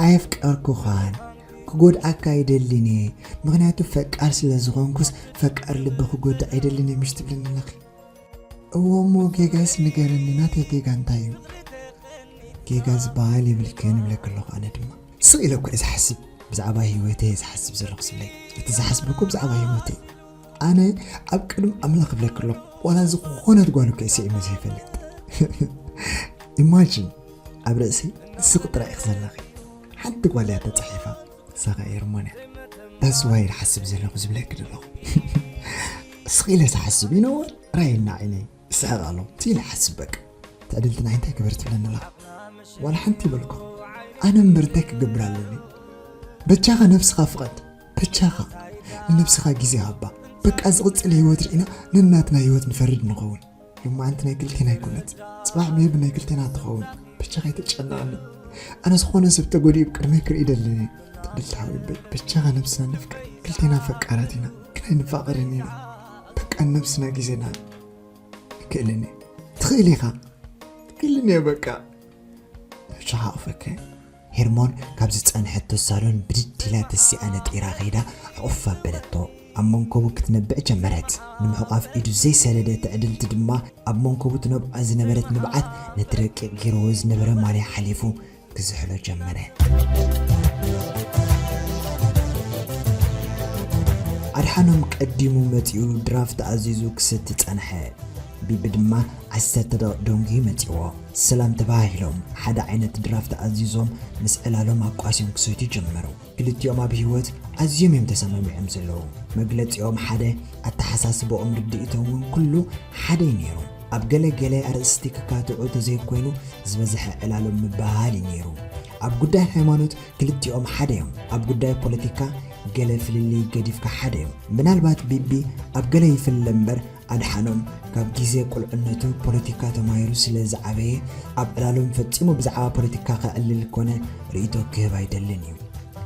ኣየፍቀርኩኻን፣ ክጎድኣካ ኣይደልን እየ። ምኽንያቱ ፈቃር ስለ ዝኾንኩስ ፈቃር ልቢ ክጎድእ ኣይደልን እየ ምሽ ትብልኒ ኣለኺ? እዎ እሞ ጌጋስ ንገረኒ፣ ናተይ ጌጋ እንታይ እዩ? ጌጋ ዝበሃል የብልክን እብለኪ ኣለኹ። ኣነ ድማ ስቕ ኢለ እኮ እየ ዝሓስብ፣ ብዛዕባ ህይወተይ እየ ዝሓስብ ዘለኹ ስብለይ። እቲ ዝሓስብ እኮ ብዛዕባ ህይወተይ። ኣነ ኣብ ቅድሚ ኣምላኽ እብለኪ ኣለኹ፣ ዋላ ዝኾነት ጓል እኮ እየ ስዒመ ዘይፈልጥ። ኢማጂን፣ ኣብ ርእሰይ ንስኺ ጥራይ ኢኺ ዘለኺ። ሓንቲ ጓል እያ ተጻሒፋ፣ ንሳ ኸኣ ኤርሞን እያ። That's why ዝሓስብ ዘለኹ ዝብለኪ ዘለኹ። ስቕ ኢለ ዝሓስብ፣ you know what? ራእየና ዓይነይ። ይስሕቕ ኣሎ። እቲ ኢለ ሓስብ በቃ። ትዕድልቲ ንዓይ እንታይ ግበር ትብለኒ ኣለኻ? ዋላ ሓንቲ ይበልኩ። ኣነ እምበር እንታይ ክገብር ኣለኒ? በጃኻ ነብስኻ ፍቐድ። በጃኻ ንነብስኻ ግዜ ሃባ። በቃ ዝቕጽል ህይወት ርኢና ነናትና ህይወት ንፈርድ ንኸውን። ሎማዓንቲ ናይ ክልቴና ኣይኮነት። ጽባሕ ሜቢ ናይ ክልቴና ትኸውን። በጃኻ ኣይተጨንቐኒ። ኣነ ዝኾነ ሰብ ተጎዲኡ ቅድመይ ክርኢ ደለኒ። ትዕድልቲ ሓወይ፣ በ-፣ በጃኻ ነብስና ንፍቀድ። ክልቴና ፈቃራት ኢና። ግን ኣይንፋቐርን ኢና። በቃ ነብስና ግዜ ንሃብ። ኣይክእልን እየ። ትኽእል ኢኻ። ትኽእልን እየ በቃ። ሕጂ ሓቑፈከ። ሄርሞን ካብ ዝጸንሐቶ ሳሎን ብድድ ኢላ ተሲኣ ነጢራ ከይዳ ሕቑፍ ኣበለቶ። ኣብ መንኮቡ ክትነብዕ ጀመረት። ንምሕቋፍ ኢዱ ዘይሰደደ ትዕድልቲ ድማ ኣብ መንኮቡ ትነብዖ ዝነበረት ንብዓት ነቲ ረቂቕ ጌርዎ ዝነበረ ማልያ ሓሊፉ ክዝሕሎ ጀመረ። ኣድሓኖም ቀዲሙ መጺኡ ድራፍት ኣዚዙ ክሰቲ ጸንሐ። ቢቢ ድማ ዓሰርተ ደቂቕ ደንጉዩ መጺዎ። ሰላም ተባሃሂሎም። ሓደ ዓይነት ድራፍት ኣዚዞም ምስ ዕላሎም ኣቋስዮም ክሰትዩ ጀመሩ። ክልቲኦም ኣብ ህይወት ኣዝዮም እዮም ተሰማሚዖም ዘለዉ። መግለጺኦም ሓደ፣ ኣተሓሳስባኦም ርድኢቶም እውን ኩሉ ሓደ እዩ ነይሩ። ኣብ ገለ ገለ ኣርእስቲ ክካትዑ ተዘይኮይኑ ዝበዝሐ ዕላሎም ምብህሃል እዩ ነይሩ። ኣብ ጉዳይ ሃይማኖት ክልቲኦም ሓደ እዮም። ኣብ ጉዳይ ፖለቲካ ገለ ፍልልይ ገዲፍካ ሓደ እዮም። ምናልባት ቢቢ ኣብ ገለ ይፍለ እምበር ኣድሓኖም ካብ ግዜ ቁልዕነቱ ፖለቲካ ተማሂሩ ስለ ዝዓበየ ኣብ ዕላሎም ፈጺሙ ብዛዕባ ፖለቲካ ከዕልል ኮነ ርእይቶ ክህብ ኣይደልን እዩ።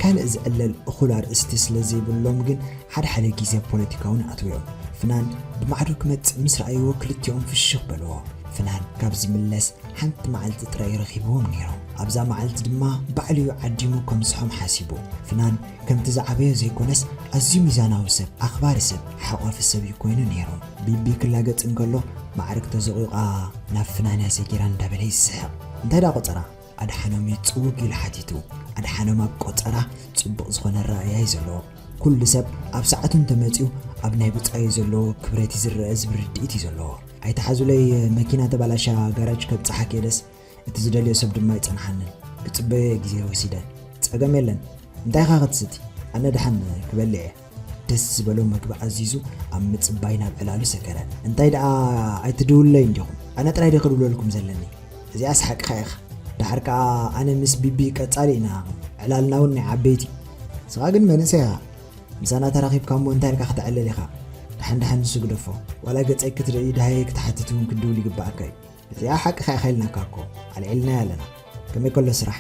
ካልእ ዝዕለል እኹል ኣርእስቲ ስለ ዘይብሎም ግን ሓደ ሓደ ግዜ ፖለቲካ እውን ኣትውዮም። ፍናን ብማዕዶ ክመጽእ ምስ ረኣይዎ ክልቲኦም ፍሽኽ በልዎ። ፍናን ካብ ዝምለስ ሓንቲ መዓልቲ ጥራይ ረኺብዎም ነይሮም። ኣብዛ መዓልቲ ድማ ባዕሉ እዩ ዓዲሙ ከምስሖም ሓሲቡ። ፍናን ከምቲ ዝዓበዮ ዘይኮነስ ኣዝዩ ሚዛናዊ ሰብ፣ ኣኽባሪ ሰብ፣ ሓቋፊ ሰብ እዩ ኮይኑ ነይሩ። ቢቢ ክላገጽ እንከሎ ማዕርግ ተዘቑቓ ናብ ፍናን እያ ሰጊራ እንዳበለ ይስሕቕ። እንታይ ደኣ ቆጸራ? ኣድሓኖም እዩ ጽውግ ኢሉ ሓቲቱ። ኣድሓኖም ኣብ ቆጸራ ጽቡቕ ዝኾነ ኣረኣእያ እዩ ዘለዎ። ኩሉ ሰብ ኣብ ሰዓቱ እንተመጺኡ ኣብ ናይ ብጻዩ ዘለዎ ክብረት እዩ ዝረአ ዝብል ርድኢት እዩ ዘለዎ። ኣይትሓዙለይ፣ መኪና ተባላሻ ጋራጅ ከብጽሓ ከይደስ እቲ ዝደልዮ ሰብ ድማ ኣይጸንሓንን። ክጽበዮ ግዜ ወሲደ። ጸገም የለን። እንታይ ኢኻ ክትስቲ? ኣነ ደሓን ክበልዕ እየ። ደስ ዝበሎ መግቢ ኣዚዙ ኣብ ምጽባይ ናብ ዕላሉ ሰገረ። እንታይ ደኣ ኣይትድውሉለይ እንዲኹም? ኣነ ጥራይ ድየ ክድውለልኩም ዘለኒ? እዚኣስ ሓቅኻ ኢኻ። ደሓር ከኣ ኣነ ምስ ቢቢ ቀጻሊ ኢና። ዕላልና እውን ናይ ዓበይቲ። ንስኻ ግን መንእሰይ ኢኻ። ምሳና ተራኺብካ እሞ እንታይ ኢልካ ክተዕልል ኢኻ? ደሓን ደሓን ንሱ ግደፎ። ዋላ ገጸይ ክትርኢ ደሃየይ ክትሓትት እውን ክድውል ይግብኣካ እዩ። እዚኣ ሓቅኻ ኢኻ ኢልናካ እኮ። ኣልዒልናያ ኣለና። ከመይ ከሎ ስራሕ?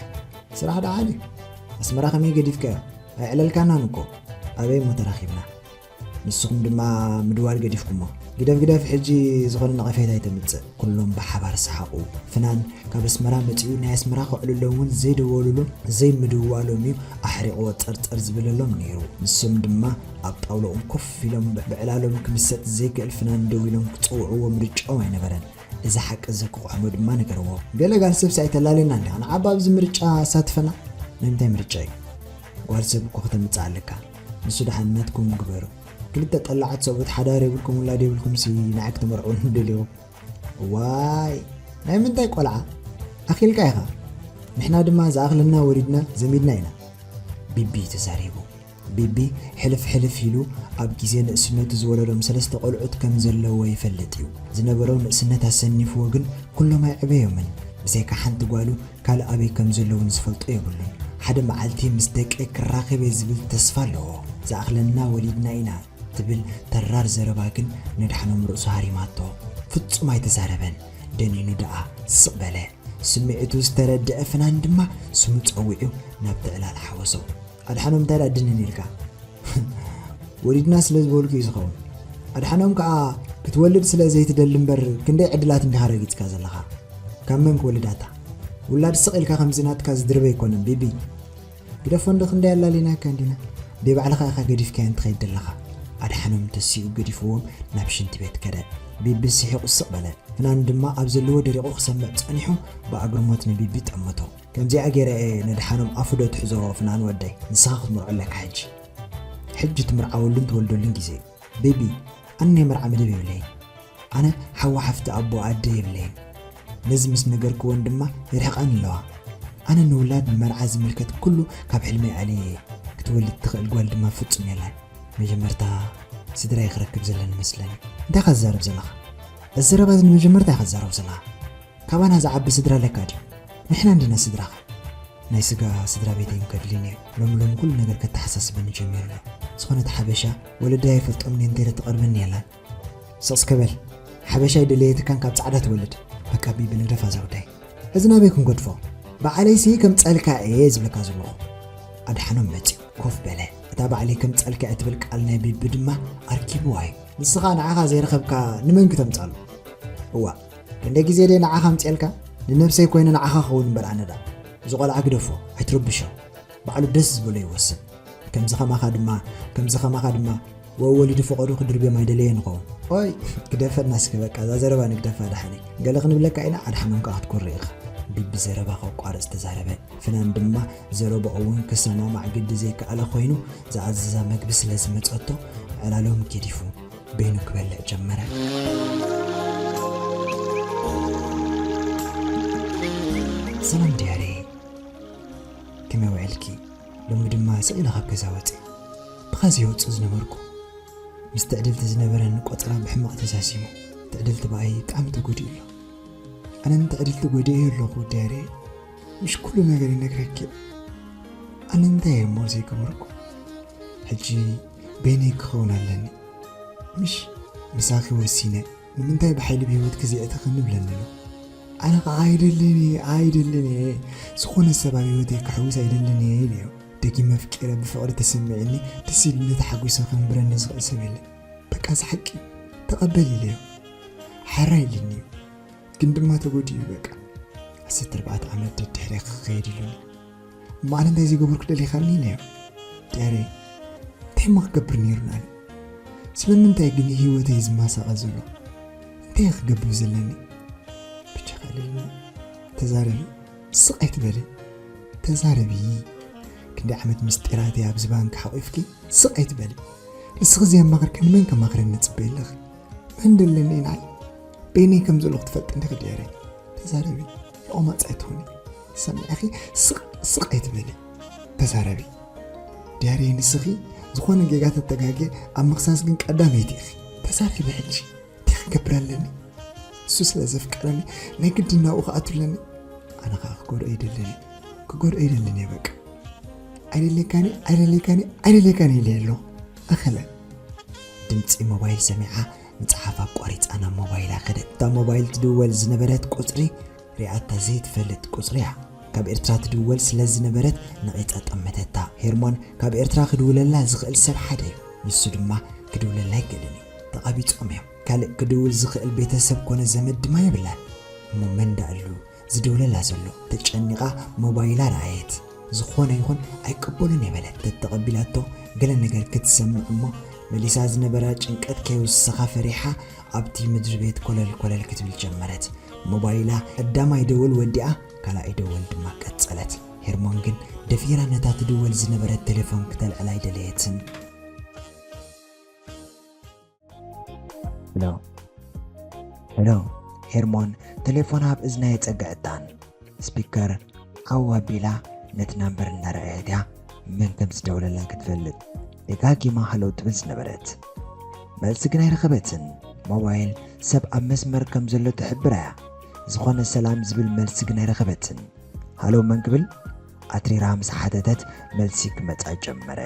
ስራሕ ደሓን እዩ። ኣስመራ ከመይ ገዲፍካዮ? ኣየዕለልካናን እኮ። ኣበይ እሞ ተራኺብና? ንስኹም ድማ ምድዋል ገዲፍኩሞ። ግደፍ ግደፍ፣ ሕጂ ዝኾነ ነቐፌታ ኣይተምጽእ። ኩሎም ብሓባር ሰሓቑ። ፍናን ካብ ኣስመራ መጺኡ ናይ ኣስመራ ከዕልሎም እውን ዘይደወሉሎም ዘይምድዋሎም እዩ ኣሕሪቕዎ ጸርጸር ዝብለሎም ነይሩ። ንሶም ድማ ኣብ ጣውላኦም ኮፍ ኢሎም ብ-፣ ብዕላሎም ክምሰጥ ዘይክእል ፍናን ደዊሎም ክጸውዕዎ ምርጫኦም ኣይነበረን። እዚ ሓቂ እዚ ክቑሕሞ ድማ ነገርዎ። ገለ ጋል ሰብሲ ኣይተላልየና እንዲኻ። ንዓባ ኣብዚ ምርጫ ኣሳትፈና። ናይ ምንታይ ምርጫ እዩ? ጓል ሰብ እኮ ከተምጽእ ኣለካ። ንሱ ደሓን ናትኩም ግበሩ። ክልተ ጠላዓት ሰብኡት ሓዳር የብልኩም ውላድ የብልኩም ሲ ንዓይ ክትምርዑ ደሊኹም። ዋይ ናይ ምንታይ ቆልዓ ኣኺልካ ኢኻ። ንሕና ድማ ዝኣኽለና ወሊድና ዘሚድና ኢና። ቢቢ ተዛሪቡ። ቢቢ ሕልፍ ሕልፍ ኢሉ ኣብ ግዜ ንእስነቱ ዝወለዶም ሰለስተ ቆልዑት ከም ዘለዎ ይፈልጥ እዩ። ዝነበሮ ንእስነት ኣሰኒፍዎ ግን ኩሎም ኣይዕበዮምን። ብዘይካ ሓንቲ ጓሉ ካልእ ኣበይ ከም ዘለዉ ንዝፈልጦ የብሉን። ሓደ መዓልቲ ምስ ደቀይ ክራኸብ እየ ዝብል ተስፋ ኣለዎ። ዝኣኽለና ወሊድና ኢና ትብል ተራር ዘረባ ግን ነድሓኖም ርእሱ ሃሪማቶ። ፍጹም ኣይተዛረበን። ደኒኑ ደኣ ስቕ በለ። ስምዒቱ ዝተረድአ ፍናን ድማ ስሙ ጸዊዑ ናብቲ ዕላል ሓወሶ። ኣድሓኖም እንታይ ደኣ ድንን ኢልካ? ወሊድና ስለ ዝበልኩ እዩ ዝኸውን። ኣድሓኖም ከኣ ክትወልድ ስለ ዘይትደሊ እምበር ክንደይ ዕድላት እንዲኻ ረጊጽካ ዘለኻ። ካብ መን ክወልድ ኣታ? ውላድ ስቕ ኢልካ ከምዚ ናትካ ዝድርበ ኣይኮነን ቢቢ። ግደፎ እንዶ ክንደይ ኣላሊናካ እንዲና። ደይ ባዕልኻ ኢኻ ገዲፍካዮ እንትኸይድ ዘለኻ። ኣድሓኖም ተሲኡ ገዲፍዎም ናብ ሽንቲ ቤት ከደ። ቢቢ ስሒቑ ስቕ በለ። ፍናን ድማ ኣብ ዘለዎ ደሪቑ ክሰምዕ ጸኒሑ ብኣግርሞት ንቢቢ ጠመቶ። ከምዚኣ ገይረ እየ ነድሓኖም ኣፉ ዶ ትሕዞ ፍናን ወደይ? ንስኻ ክትምርዖ ኣለካ ሕጂ። ሕጂ ትምርዓወሉን ትወልደሉን ግዜ እዩ። ቢቢ፣ ኣነ ናይ መርዓ መደብ የብለይን። ኣነ ሓዋ ሓፍቲ ኣቦ ኣደ የብለይን። ነዚ ምስ ነገርክወን ድማ ይርሕቐን ኣለዋ። ኣነ ንውላድ ንመርዓ ዝምልከት ኩሉ ካብ ሕልመይ ኣልየ እየ። ክትወልድ ትኽእል ጓል ድማ ፍጹም የላን። መጀመርታ ስድራይ ክረክብ ዘለኒ መስለኒ። እንታይ ኢኻ ትዛረብ ዘለኻ? እዚ ዘረባ እዚ ንመጀመርታ ኢኻ ትዛረቦ ዘለኻ። ካባና ዝዓቢ ስድራ ኣለካ ድዩ? ንሕና እንዲና ስድራኻ። ናይ ስጋ ስድራ ቤተይ ከድልዩኒ እዮም። ሎሚ ሎሚ ኩሉ ነገር ከተሓሳስበኒ ጀሚሩ ኣሎ። ዝኾነት ሓበሻ ወለደይ ኣይፈልጦምን እየ እንተይለ ትቐርበኒ የላን። ስቕ እስከ በል። ሓበሻ ኣይደለየትካን ካብ ጻዕዳ ትወልድ። በቃ ቢቢ ንግደፋ እዛ ጉዳይ። እዚ ናበይ ክንገድፎ? ባዕለይሲ ከምጸልካ እየ ዝብለካ ዘለኹ። ኣድሓኖም መጺኡ ኮፍ በለ። እታ ባዕለይ ከምጸልካ እትብል ቃል ናይ ቢቢ ድማ ኣርኪብዋ እዩ። ንስኻ ንዓኻ ዘይረኸብካ ንመን ክተምጻሉ? እዋ፣ ክንደይ ግዜ ድየ ንዓኻ ኣምጽኤልካ? ንነብሰይ ኮይነ ንዓኻ ክኸውን እምበር ኣነ ደኣ። እዚ ቆልዓ ግደፎ፣ ኣይትረብሾ። ባዕሉ ደስ ዝበሎ ይወስን። ከምዚ ከማኻ ድማ፣ ከምዚ ከማኻ ድማ፣ ወወሊዱ ፈቐዱ ክድርብዮም ኣይደለየን ይኸውን። ኦይ፣ ግደፈና እስከ በቃ፣ እዛ ዘረባ ንግደፋ ደሓነይ። ገለ ክንብለካ ኢና፣ ኣድሓኖም ከኣ ክትኮርዕ ኢኻ። ቢቢ ዘረባ ከቋርጽ ተዛረበ። ፍናን ድማ ዘረባኡ እውን ክሰማማዕ ግዲ ዘይከኣለ ኮይኑ፣ ዝኣዘዛ መግቢ ስለ ዝመጸቶ፣ ዕላሎም ገዲፉ በይኑ ክበልዕ ጀመረ። ሰላም ድያሬ፣ ከመይ ውዕልኪ? ሎሚ ድማ ስቕ ኢለ ካብ ገዛ ወጺኤ። ብኻ ዘይወጽእ ዝነበርኩ። ምስ ትዕድልቲ ዝነበረኒ ቆጸራ ብሕማቕ ተዛዚሙ። ትዕድልቲ ብኣይ ብጣዕሚ ተጎዲኡ ኣሎ። ኣነ ንትዕድልቲ ጎዲኤዮ ኣለኹ ድያሬ። ምሽ ኩሉ ነገር ይነግረኪ። ኣነ እንታይ እየ እሞ ዘይገበርኩ? ሕጂ በይነይ ክኸውን ኣለኒ። ምሽ ምሳኺ ወሲነ። ንምንታይ ብሓይሊ ብህይወትኪ ዘየእተኽኒ ብለኒ ኣሎ። ኣነ ኸዓ ኣይደልን እየ፣ ኣይደልን እየ። ዝኾነ ሰብ ኣብ ህይወተይ ክሕውስ ኣይደልን እየ ኢለዮ። ደጊመ ኣፍቂረ ብፍቕሪ ተሰሚዕኒ ደስ ኢሉኒ ተሓጒሰ ከንብረኒ ዝኽእል ሰብ የለን። በቃ እዚ ሓቂ እዩ። ተቐበል ኢለዮ። ሓራ ኢሉኒ እዩ። ግን ድማ ተጎዲኡ እዩ በቃ። ዓሰርተ ኣርባዕተ ዓመት ደድሕሬ ክኸይድ ኢሉኒ። እሞ ኣነ እንታይ ዘይገበርኩ ደሊኻኒ ኢለዮ። ድያሬ፣ እንታይ እሞ ክገብር ነይሩኒ ኣነ? ስለምንታይ ግን ህይወተይ ዝመሳቐል ዘሎ? እንታይ እየ ክገብር ዘለኒ? ብቻ ካልኒ ተዛረቢ፣ ስቕ ኣይትበሊ። ተዛረቢ። ክንደይ ዓመት ምስጢራተይ ኣብዚ ባንክ ሓቒፍኪ ስቕ ኣይትበሊ። ንስኺ ዘየማኽርኪ ንመን ከማኽረኒ ጽበይ ኣለኺ? መን ደለኒ ንዓይ? በይነይ ከም ዘለኹ ትፈልጢ እንዲኺ ድያረ? ተዛረቢ፣ ቆማጽ ኣይትኹኒ። ሰሚዕኺ ስቕ ስቕ ኣይትበሊ። ተዛረቢ። ድያረ ንስኺ ዝኾነ ጌጋ ተተጋግየ ኣብ ምኽሳስ ግን ቀዳመይቲ ኢኺ። ተዛረቢ ሕጂ። እንታይ ክገብር ኣለኒ? እሱ ስለ ዘፍቀረኒ ናይ ግድን ናብኡ ክኣቱ ኣለኒ። ኣነ ኸኣ ክጎድኦ ይደልን እየ። ክጎድኦ ይደልን እየ በቃ። ኣይደለካኒ ኣይደለካኒ ኣይደለካኒ ኢለ ኣለኹ። ኣኸለ። ድምፂ ሞባይል ሰሚዓ ምፅሓፍ ኣቋሪፃ ናብ ሞባይላ ከደት። እታ ሞባይል ትድወል ዝነበረት ቁፅሪ ሪኣታ ዘይትፈልጥ ቁፅሪ እያ። ካብ ኤርትራ ትድወል ስለ ዝነበረት ነቒፃ ጠመተታ። ሄርሞን ካብ ኤርትራ ክድውለላ ዝኽእል ሰብ ሓደ እዩ። ንሱ ድማ ክድውለላ ኣይክእልን እዩ። ተቓቢጾም እዮም። ካልእ ክድውል ዝኽእል ቤተሰብ ኮነ ዘመድ ድማ የብላን። እሞ መን ደኣሉ ዝድውለላ ዘሎ? ተጨኒቓ ሞባይላ ረኣየት። ዝኾነ ይኹን ኣይቅበሉን እየ በለት። ተተቐቢላቶ ገለ ነገር ክትሰምዕ እሞ መሊሳ ዝነበራ ጭንቀት ከይውስኻ ፈሪሓ ኣብቲ ምድሪ ቤት ኮለል ኮለል ክትብል ጀመረት። ሞባይላ ቀዳማይ ደወል ወዲኣ ካልኣይ ደወል ድማ ቀጸለት። ሄርሞን ግን ደፊራ ነታ ትድወል ዝነበረት ቴሌፎን ክተልዕላ ኣይደለየትን። ሄሎ፣ ሄሎ። ሄርሞን ቴሌፎን ኣብ እዝና የጸግዐታን ስፒከር ዓው ኣቢላ ነቲ ናምበር እናረኣየት እያ መን ከም ዝደወለላ ክትፈልጥ ደጋጊማ ሃሎ ትብል ዝነበረት። መልሲ ግን ኣይረኸበትን። ሞባይል ሰብ ኣብ መስመር ከም ዘሎ ትሕብር እያ። ዝኾነ ሰላም ዝብል መልሲ ግን ኣይረኸበትን። ሃሎ መን ክብል ኣትሪራ ምስ ሓተተት መልሲ ክመጻ ጀመረ።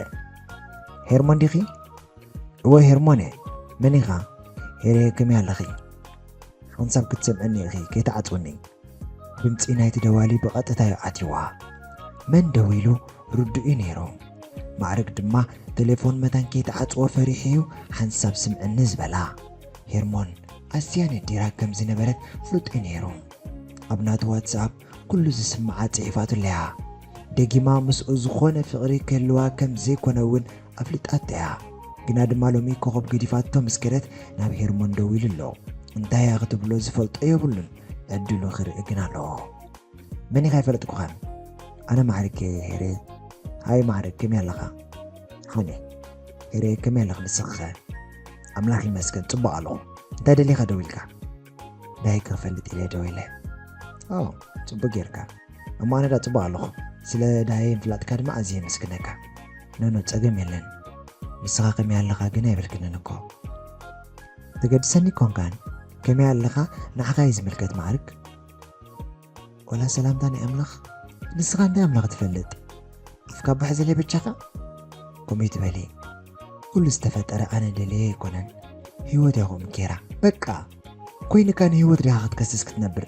ሄርሞን ዲኺ? እወ ሄርሞን እየ። መን ኢኻ? ሄሬ ከመይ ኣለኺ? ሓንሳብ ክትሰምዕኒ ኢኺ፣ ከይትዓጽውኒ። ድምጺ ናይቲ ደዋሊ ብቐጥታ እዩ ኣትይዋ። መን ደዊሉ ርዱእ እዩ ነይሩ። ማዕርግ ድማ ቴሌፎን መታን ከይትዓጽዎ ፈሪሑ እዩ ሓንሳብ ስምዕኒ ዝበላ። ሄርሞን ኣዝያ ነዲራ ከም ዝነበረት ፍሉጥ እዩ ነይሩ። ኣብ ናቱ ዋትስኣፕ ኩሉ ዝስምዓ ጽሒፋትሉ እያ። ደጊማ ምስኡ ዝኾነ ፍቕሪ ክህልዋ ከም ዘይኮነ እውን ኣፍሊጣቶ እያ። ግና ድማ ሎሚ ኮኾብ ገዲፋቶ ምስ ከደት ናብ ሄርሞን ደዊሉ ኣሎ። እንታይ እያ ክትብሎ ዝፈልጦ የብሉን። ዕድሉ ክርኢ ግን ኣለዎ። መን ኢኻ ኣይፈለጥኩኻን? ኣነ ማዕርግ ሄሬ። ሃይ ማዕርግ ከመይ ኣለኻ? ሓኔ ሄሬ ከመይ ኣለኽ ንስኽኸ? ኣምላኽ ይመስገን ጽቡቕ ኣለኹ። እንታይ ደሊኻ ደዊልካ? ዳይ ክፈልጥ ኢለ ደዊለ። ኦ ጽቡቕ ጌርካ። እሞ ኣነ ዳ ጽቡቕ ኣለኹ። ስለ ዳይ ምፍላጥካ ድማ ኣዝየ የመስግነካ። ኖኖ ጸገም የለን። ንስኻ ከመይ ኣለኻ ግን ኣይበልክንን እኮ። ተገድሰኒ ኮንካን ከመይ ኣለኻ ንዓኻ እዩ ዝምልከት ማዕርግ። ወላ ሰላምታ ናይ ኣምላኽ ንስኻ እንታይ ኣምላኽ ትፈልጥ? ኣፍካ ባሕ ዘለ በጃኻ ኮሜት በሊ። ኩሉ ዝተፈጠረ ኣነ ደለየ ኣይኮነን። ህይወት እያ ከምኡ ጌራ። በቃ ኮይንካ ንህይወት ዲኻ ክትከስስ ክትነብር?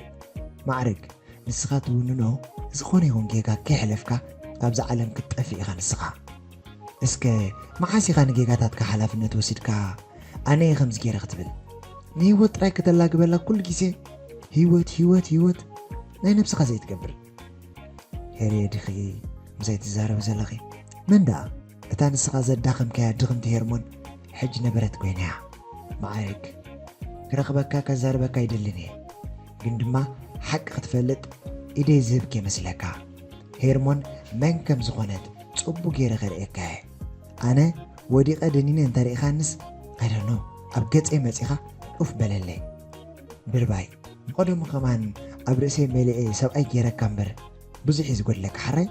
ማዕርግ ንስኻ ትውንኖ ዝኾነ ይኹን ጌጋ ከይሕለፍካ ካብዛ ዓለም ክትጠፍእ ኢኻ ንስኻ። እስከ መዓስ ኢኻ ንጌጋታትካ ሓላፍነት ወሲድካ ኣነ እየ ከምዚ ገይረ ክትብል? ንህይወት ጥራይ ከተላግበላ ኩሉ ግዜ ህይወት ህይወት ህይወት ናይ ነብስኻ ዘይትገብር። ሄርየ ዲኺ ምሳይ ትዛረቢ ዘለኺ? መን ደኣ? እታ ንስኻ ዘዳኸምካያ ድኽምቲ ሄርሞን ሕጂ ነበረት ኮይና እያ። ማዕረግ ክረኽበካ ከዛርበካ ይደልን እየ፣ ግን ድማ ሓቂ ክትፈልጥ ኢደይ ዝህብ ከይመስለካ። ሄርሞን መን ከም ዝኾነት ጽቡቕ ገይረ ከርእየካ እየ። ኣነ ወዲቐ ደኒነ እንተሪኢኻንስ ኣይደኖ ኣብ ገጸይ መጺኻ ኡፍ በለለይ። ድርባይ ንቐደሙ ከማን ኣብ ርእሰይ መሊኤ ሰብኣይ ገይረካ እምበር ብዙሕ እዩ ዝጎድለካ። ሓራይ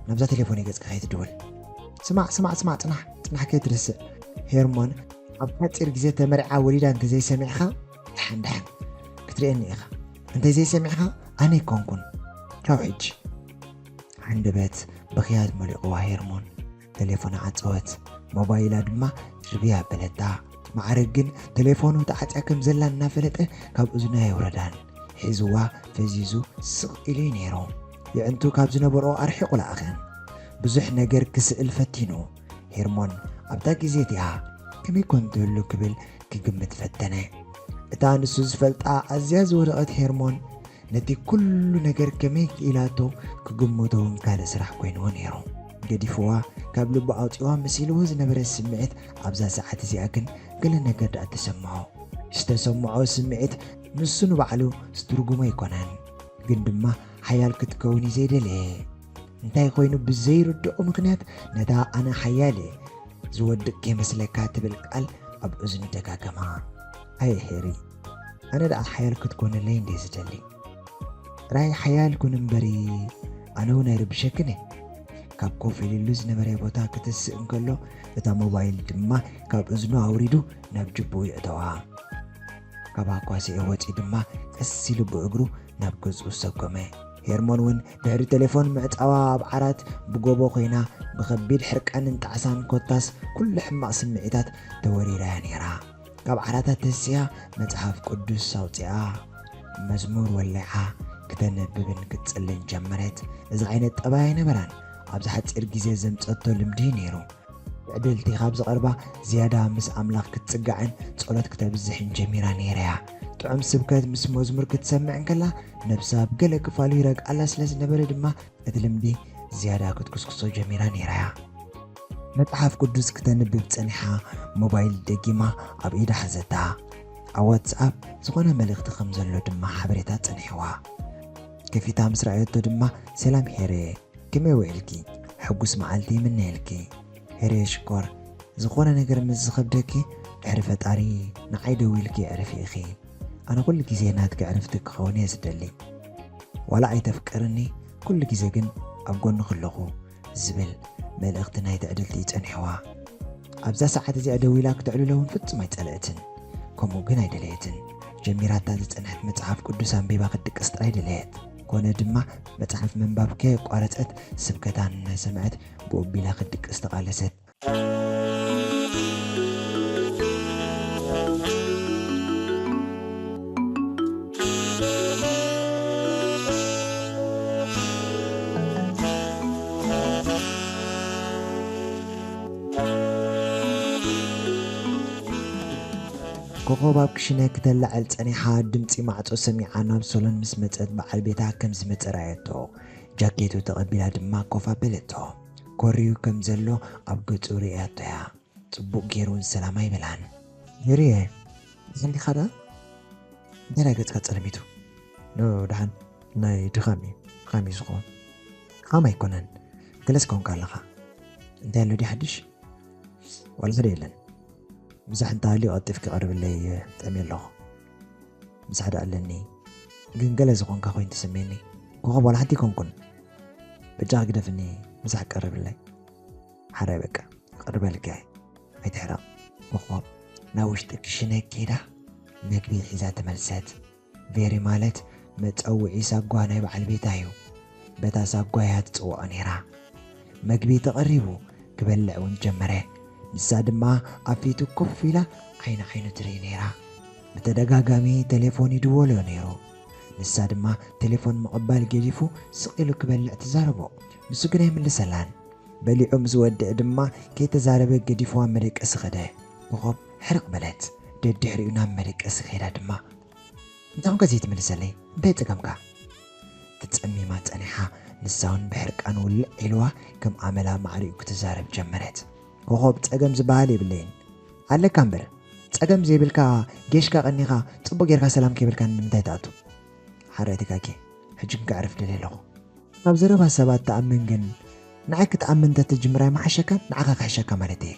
ናብዛ ቴሌፎን ገጽካ ከይትድውል። ስማዕ ስማዕ ስማዕ፣ ጽናሕ ጽናሕ ከይትርስዕ። ሄርሞን ኣብ ሓጺር ግዜ ተመርዓ ወሊዳ እንተዘይሰሚዕኻ ደሓን ደሓን ክትርእየኒ ኢኻ። እንተዘይሰሚዕኻ ኣነ ኣይኮንኩን። ካብ ሕጂ። ሃንደበት ብኽያት መሊቑዋ ሄርሞን ተሌፎና ዓጸወት። ሞባይላ ድማ ድርብያ ኣበለታ። ማዕረግ ግን ተሌፎኑ ተዓጽያ ከም ዘላ እናፈለጠ ካብ እዝኑ ኣየውረዳን። ሒዝዋ ፈዚዙ ስቕ ኢሉ እዩ ነይሩ። የዕንቱ ካብ ዝነበርኦ ኣርሒቑ ለኣኸን። ብዙሕ ነገር ክስእል ፈቲኑ። ሄርሞን ኣብታ ግዜ እቲኣ ከመይ ኮን ትህሉ ክብል ክግምት ፈተነ። እታ ንሱ ዝፈልጣ ኣዝያ ዝወደቐት ሄርሞን ነቲ ኩሉ ነገር ከመይ ክኢላቶ ክግምቶ እውን ካልእ ስራሕ ኮይንዎ ነይሩ። ገዲፍዋ ካብ ልቡ ኣውጺዋ መሲልዎ ዝነበረ ስምዒት ኣብዛ ሰዓት እዚኣ ግን ገለ ነገር ደኣ ተሰምዖ። ዝተሰምዖ ስምዒት ንሱ ንባዕሉ ዝትርጉሞ ኣይኮነን፣ ግን ድማ ሓያል ክትከውን እዩ ዘይደለየ። እንታይ ኮይኑ ብዘይርድኦ ምኽንያት ነታ ኣነ ሓያል እየ ዝወድቕ ከይመስለካ ትብል ቃል ኣብ እዝኑ ደጋገማ። ኣየ ሄሪ፣ ኣነ ደኣ ሓያል ክትኮነለይ እንደ ዝደሊ? ራይ ሓያል ኩን እምበሪ፣ ኣነ እውን ኣይርብሸክን እየ። ካብ ኮፍ ኢልሉ ዝነበረ ቦታ ክትስእ እንከሎ፣ እታ ሞባይል ድማ ካብ እዝኑ ኣውሪዱ ናብ ጅብኡ ይእተዋ። ካብ ኣኳስኤ ወጺኡ ድማ ቀስ ኢሉ ብእግሩ ናብ ገዝኡ ሰጎመ። ሄርሞን እውን ድሕሪ ቴሌፎን ምዕጻዋ ኣብ ዓራት ብጎቦ ኮይና ብኸቢድ ሕርቃንን ጣዕሳን ኮታስ ኩሉ ሕማቕ ስምዒታት ተወሪራያ ነይራ። ካብ ዓራታ ተሲኣ መጽሓፍ ቅዱስ ኣውጺኣ መዝሙር ወሊዓ ክተንብብን ክትጽልን ጀመረት። እዚ ዓይነት ጠባይ ኣይነበራን። ኣብዚ ሓጺር ግዜ ዘምጸቶ ልምዲ ነይሩ። ዕድልቲ ካብ ዝቐርባ ዝያዳ ምስ ኣምላኽ ክትጽጋዕን ጸሎት ክተብዝሕን ጀሚራ ነይራ እያ። ጥዑም ስብከት ምስ መዝሙር ክትሰምዕ እንከላ ነብሳ ብገለ ክፋሉ ይረግኣላ ስለ ዝነበረ ድማ እቲ ልምዲ ዝያዳ ክትኩስኩሶ ጀሚራ ነይራ እያ። መጽሓፍ ቅዱስ ክተንብብ ጸኒሓ ሞባይል ደጊማ ኣብ ኢዳ ሓዘታ። ኣብ ዋትስኣፕ ዝኾነ መልእኽቲ ከም ዘሎ ድማ ሓበሬታ ጸኒሕዋ። ከፊታ ምስ ረኣየቶ ድማ ሰላም ሄሬ፣ ከመይ ውዒልኪ? ሕጉስ መዓልቲ ይምነየልኪ። ሄሬ ሽኮር፣ ዝኾነ ነገር ምስ ዝኸብደኪ ድሕሪ ፈጣሪ ንዓይ ደዊልኪ ዕረፊ ኢኺ። ኣነ ኩሉ ግዜ ናትኪ ዕረፍቲ ክኸውን እየ ዝደሊ። ዋላ ኣይተፍቅርኒ፣ ኩሉ ግዜ ግን ኣብ ጎንኺ ኣለኹ ዝብል መልእኽቲ ናይ ትዕድልቲ እዩ ጸኒሕዋ። ኣብዛ ሰዓት እዚኣ ደዊላ ክተዕልሎ እውን ፍጹም ኣይጸለእትን። ከምኡ ግን ኣይደለየትን። ጀሚራታ ዝጸንሐት መጽሓፍ ቅዱስ ኣንቢባ ክትድቅስ ጥራይ ደለየት። ኮነ ድማ መጽሓፍ ምንባብ ከየቋረጸት ስብከታን እናሰምዐት ብኡ ኣቢላ ክትድቅስ ተቓለሰት። ኮኾብ ኣብ ክሽነ ክተላዕል ጸኒሓ፣ ድምጺ ማዕጾ ሰሚዓ ናብ ሶሎን ምስ መጸት፣ በዓል ቤታ ከም ዝመጸ ረኣየቶ። ጃኬቱ ተቐቢላ ድማ ኮፍ ኣበለቶ። ኮርዩ ከም ዘሎ ኣብ ገጹ ርእያቶ እያ። ጽቡቕ ገይሩ እውን ሰላም ኣይበላን። ሄሪየ፣ ደሓን ዲኻ ደኣ? እንታይ ናይ ገጽካ ጸለሚቱ? ኖ፣ ደሓን፣ ናይ ድኻም እዩ። ድኻም እዩ ዝኸውን። ድኻም ኣይኮነን። ገለስ ኮንካ ኣለኻ። እንታይ ኣሎ ድዩ ሓድሽ? ዋላ ሓደ የለን። ምሳሕ እንተሃልዩ ቀልጢፍኪ ቀርብለይ፣ ጠምየ ኣለኹ። ምሳሕ ደኣ ኣለኒ። ግን ገለ ዝኾንካ ኮይኑ ተሰምየኒ። ኮኾብ ዋላ ሓንቲ ኣይኮንኩን። በጃኺ ግደፍኒ፣ ምሳሕ ቀርብለይ። ሓራይ በቃ፣ ክቕርበልኪ እየ። ኣይትሕረቕ። ኮኾብ ናብ ውሽጢ ክሽነ ከይዳ መግቢ ሒዛ ተመልሰት። ቬሪ ማለት መጸውዒ ሳጓ ናይ በዓል ቤታ እዩ። በታ ሳጓ እያ ትጽውዖ ነይራ። መግቢ ተቐሪቡ ክበልዕ እውን ጀመረ። ንሳ ድማ ኣብ ፊቱ ኮፍ ኢላ ዓይኒ ዓይኑ ትርኢ ነይራ። ብተደጋጋሚ ቴሌፎን ይድወሎ ነይሩ። ንሳ ድማ ቴሌፎን ምቕባል ገዲፉ ስቕ ኢሉ ክበልዕ ትዛረቦ። ንሱ ግን ኣይምልሰላን። በሊዑ ምስ ወድአ ድማ ከይተዛረበ ገዲፍዋ መደቀሲ ከደ። ኮኾብ ሕርቕ በለት። ደድሕሪኡ ናብ መደቀሲ ከይዳ ድማ፣ እንታይ ኾንካ ዘይትምልሰለይ? እንታይ ጸገምካ? ተጸሚማ ጸኒሓ፣ ንሳ እውን ብሕርቃን ውልዕ ኢልዋ ከም ኣመላ ማዕሪኡ ክትዛረብ ጀመረት። ኮኾብ፣ ጸገም ዝበሃል የብለይን። ኣለካ እምበር፣ ጸገም ዘይብልካ ጌሽካ ቀኒኻ ጽቡቕ ጌርካ ሰላም ከይበልካኒ ንምንታይ ትኣቱ? ሓራይ ተጋግየ። ሕጂ ግን ከዕርፍ ደልየ ኣለኹ። ካብ ዘረባ ሰባት ትኣምን ግን ንዓይ ክትኣምን እንተትጅምር ኣይምሓሸካን? ንዓኻ ክሕሸካ ማለት እየ።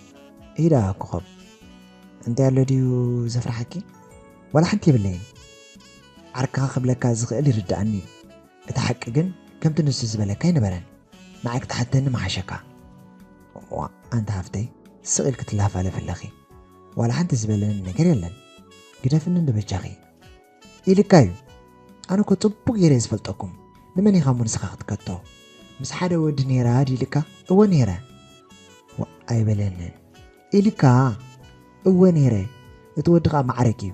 ኢዳ ኮኾብ። እንታይ ኣሎ ድዩ ዘፍርሓኪ? ዋላ ሓንቲ የብለይን። ዓርክኻ ክብለካ ዝኽእል ይርድኣኒ እዩ። እቲ ሓቂ ግን ከምቲ ንሱ ዝበለካ ኣይነበረን። ንዓይ ክትሓተኒ ምሓሸካ። ዋእ ኣንታ ሃፍተይ፣ ስቕ ኢልኪ ትለፋለፊ ኣለኺ። ዋላ ሓንቲ ዝበለኒ ነገር የለን። ግደፍኒ እንዶ በጃኺ። ኢልካ እዩ። ኣነ እኮ ጽቡቕ ገይረ እየ ዝፈልጠኩም። ንመን ኢኻ እሞ ንስኻ ክትከቶ? ምስ ሓደ ወዲ ነይራ ድዩ ኢልካ? እወ ነይረ። ዋእ ኣይበለንን። ኢልካ? እወ ነይረ። እቲ ወዲ ኸኣ ማዕረግ እዩ።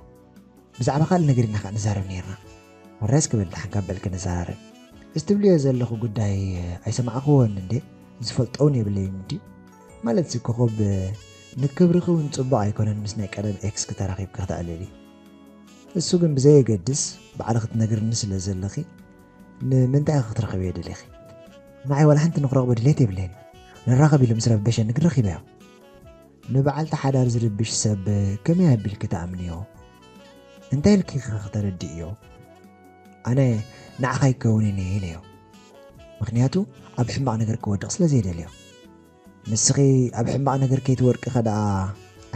ብዛዕባ ካልእ ነገር ኢና ኸኣ ንዛረብ ነይርና። ወራይ እስኪ በል ደሓን ካብ በልኪ ንዘራረብ። እዚ ትብልዮ ዘለኹ ጉዳይ ኣይሰማዕክዎን እንዴ? ዝፈልጦ እውን የብለይን ድዩ? ማለትሲ ኮኾብ፣ ንክብርኺ እውን ጽቡቕ ኣይኮነን ምስ ናይ ቀደም ኤክስኪ ተራኺብኪ ክተዕልሊ። እሱ ግን ብዘየገድስ ባዕልኺ ትነግርኒ ስለ ዘለኺ ንምንታይ ኢኺ ክትረኽብዮ ደሊኺ? ንዓይ ዋላ ሓንቲ ንኽረኽቦ ድሌት የብለይን። ንራኸብ ኢሉ ምስ ረበሸኒ ግን ረኺበዮ። ንበዓልቲ ሓዳር ዝርብሽ ሰብ ከመይ ኣቢልኪ ትኣምንዮ? እንታይ ኢልኪ ኸ ክተረድእዮ? ኣነ ንዓኻ ኣይከውንን እየ ኢለዮ። ምኽንያቱ ኣብ ሕማቕ ነገር ክወድቕ ስለ ዘይደልዮ። ንስኺ ኣብ ሕማቕ ነገር ከይትወድቂ ከደኣ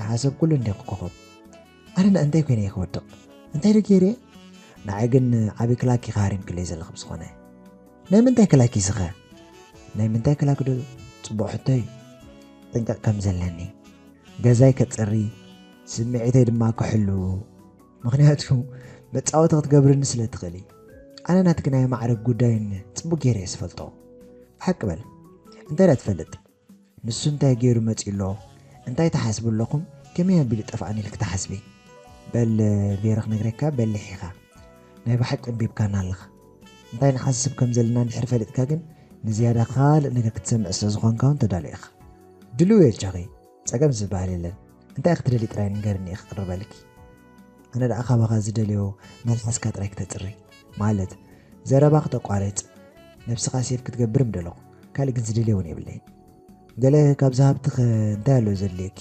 ኣይሓሰብኩሉ እንዴ ኮኾብ? ኣነ እንታይ ኮይነ እየ ክወድቕ? እንታይ ዶ ገይረ? ንዓይ ግን ዓቢ ክላኪ ሃሪምክለይ ዘለኽ ብዝኾነ። ናይ ምንታይ ክላኪ ስኸ? ናይ ምንታይ ክላኪ ዶ? ጽቡቕ ሕቶ እዩ። ጥንቀቕ ከም ዘለኒ፣ ገዛይ ከጽሪ፣ ስምዒተይ ድማ ክሕሉ። ምኽንያቱ መጻወቲ ክትገብርኒ ስለ ትኽእሊ። ኣነ ናትኪ ናይ ማዕረግ ጉዳይን ጽቡቕ ገይረ እየ ዝፈልጦ። ብሓቂ በል፣ እንታይ ዳ ትፈልጥ? ንሱ እንታይ ገይሩ መጺኡ ኣሎ? እንታይ ትሓስቡ ኣለኹም? ከመይ ኣቢሉ ጠፍኣኒ ኢልኪ ትሓስቢ? በል፣ ቬረ ክነግረካ በሊሕ ኢኻ። ናይ ብሓቂ ኣንቢብካና ኣለኻ። እንታይ ንሓስብ ከም ዘለና እንድሕር ፈሊጥካ ግን፣ ንዝያዳ ካልእ ነገር ክትሰምዕ ስለ ዝኾንካ እውን ተዳሎ ኢኻ። ድልው እየ በጃኺ፣ ጸገም ዝበሃል የለን። እንታይ ክትደሊ ጥራይ ንገርኒ እየ ክቕርበልኪ። ኣነ ደኣ ካባኻ ዝደልዮ መልሓስካ ጥራይ ክተጽሪ። ማለት፣ ዘረባ ክተቋርጽ፣ ነብስኻ ሴፍ ክትገብር ምደለኹ። ካልእ ግን ዝደልዮ እውን የብለይን። ገለ ካብዚ ሃብትኸ እንታይ ኣሎ ዘድልየኪ?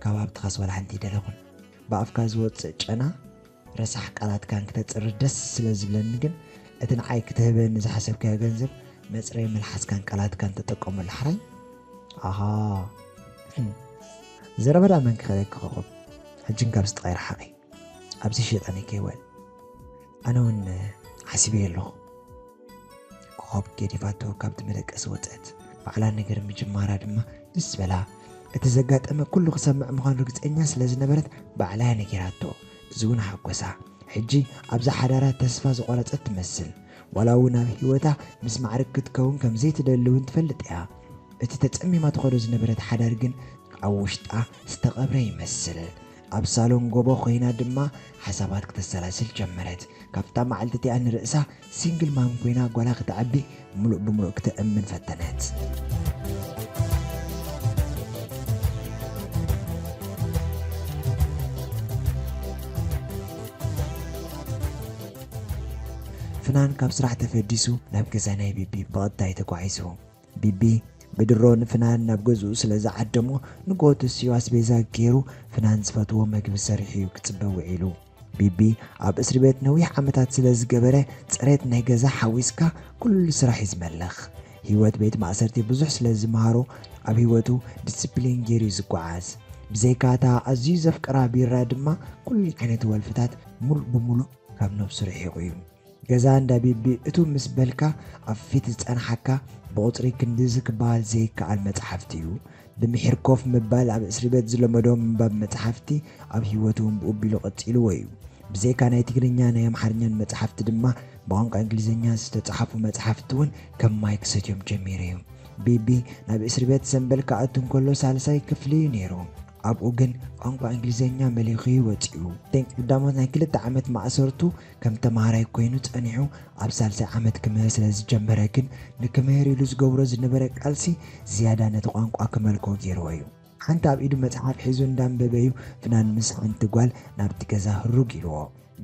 ካብ ሃብትኻስ ዋላ ሓንቲ ይደለኹን። ብኣፍካ ዝወጽእ ጨና ረሳሕ ቃላትካን ክተጽሪ ደስ ስለ ዝብለኒ ግን፣ እቲ ንዓይ ክትህበኒ ዝሓሰብካዮ ገንዘብ መጽረይ መልሓስካን ቃላትካን ተጠቀመሉ ሓራይ። ኣሃ። ዘረባ ደኣ መን ክኸለኪ ኮኾብ? ሕጂ እንካብ ስጥቓይ ረሓቒ። ኣብዚ ሸይጣን ከይወል። ኣነ እውን ሓሲበዮ ኣለኹ። ኮኾብ ገዲፋቶ ካብቲ መደቀሲ ወጸት። ባዕላ ነገር ምጅማራ ድማ ደስ በላ። እቲ ዘጋጠመ ኩሉ ክሰምዕ ምዃኑ ርግጸኛ ስለ ዝነበረት ባዕላ እያ ነጊራቶ። እዚ እውን ሓጎሳ። ሕጂ ኣብዛ ሓዳራ ተስፋ ዝቖረጸት ትመስል። ዋላ እውን ኣብ ህይወታ ምስ ማዕርግ ክትከውን ከም ዘይትደሊ እውን ትፈልጥ እያ። እቲ ተጸሚማ ትኸዶ ዝነበረት ሓዳር ግን ኣብ ውሽጣ ዝተቐብረ ይመስል። ኣብ ሳሎን ጎቦ ኮይና ድማ ሓሳባት ክተሰላስል ጀመረት። ካብታ መዓልቲ እቲኣ ንርእሳ ሲንግል ማም ኮይና ጓላ ክትዓቢ ምሉእ ብምሉእ ክተእምን ፈተነት። ፍናን ካብ ስራሕ ተፈዲሱ ናብ ገዛ ናይ ቢቢ ብቐጥታ እዩ ተጓዒዙ። ቢቢ ብድሮ ንፍናን ናብ ገዝኡ ስለ ዝዓደሞ፣ ንግሆ ተሲኡ ኣስቤዛ ገይሩ ፍናን ዝፈትዎ መግቢ ሰሪሑ እዩ ክጽበ ውዒሉ። ቢቢ ኣብ እስሪ ቤት ነዊሕ ዓመታት ስለ ዝገበረ፣ ጽሬት ናይ ገዛ ሓዊስካ ኩሉ ስራሕ እዩ ዝመልኽ። ህይወት ቤት ማእሰርቲ ብዙሕ ስለ ዝመሃሮ፣ ኣብ ህይወቱ ዲስፕሊን ገይሩ እዩ ዝጓዓዝ። ብዘይካ እታ ኣዝዩ ዘፍቅራ ቢራ ድማ፣ ኩሉ ዓይነት ወልፍታት ሙሉእ ብሙሉእ ካብ ነብሱ ርሒቑ እዩ። ገዛ እንዳ ቢቢ እቱ ምስ በልካ፣ ኣብ ፊት ዝጸንሓካ ብቑጽሪ ክንድዚ ክበሃል ዘይከኣል መጽሓፍቲ እዩ። ድምሒር ኮፍ ምባል ኣብ እስሪ ቤት ዝለመዶ ምንባብ መጽሓፍቲ ኣብ ህይወቱ እውን ብኡ ኣቢሉ ቀጺልዎ እዩ። ብዘይካ ናይ ትግርኛ ናይ ኣምሓርኛን መጽሓፍቲ ድማ ብቋንቋ እንግሊዝኛ ዝተጻሕፉ መጽሓፍቲ እውን ከም ማይ ክሰትዮም ጀሚሩ እዩ። ቢቢ ናብ እስሪ ቤት ሰምበል ክኣቱ እንከሎ ሳልሳይ ክፍሊ እዩ ነይሩ። ኣብኡ ግን ቋንቋ እንግሊዝኛ መሊኹ እዩ ወጺኡ። እተን ቀዳሞት ናይ ክልተ ዓመት ማእሰርቱ ከም ተማሃራይ ኮይኑ ጸኒሑ ኣብ ሳልሳይ ዓመት ክምህር ስለ ዝጀመረ ግን ንክምህር ኢሉ ዝገብሮ ዝነበረ ቃልሲ ዝያዳ ነቲ ቋንቋ ክመልኮ ገይርዎ እዩ። ሓንቲ ኣብ ኢዱ መጽሓፍ ሒዙ እንዳንበበ እዩ ፍናን ምስ ሓንቲ ጓል ናብቲ ገዛ ህሩግ ኢልዎ።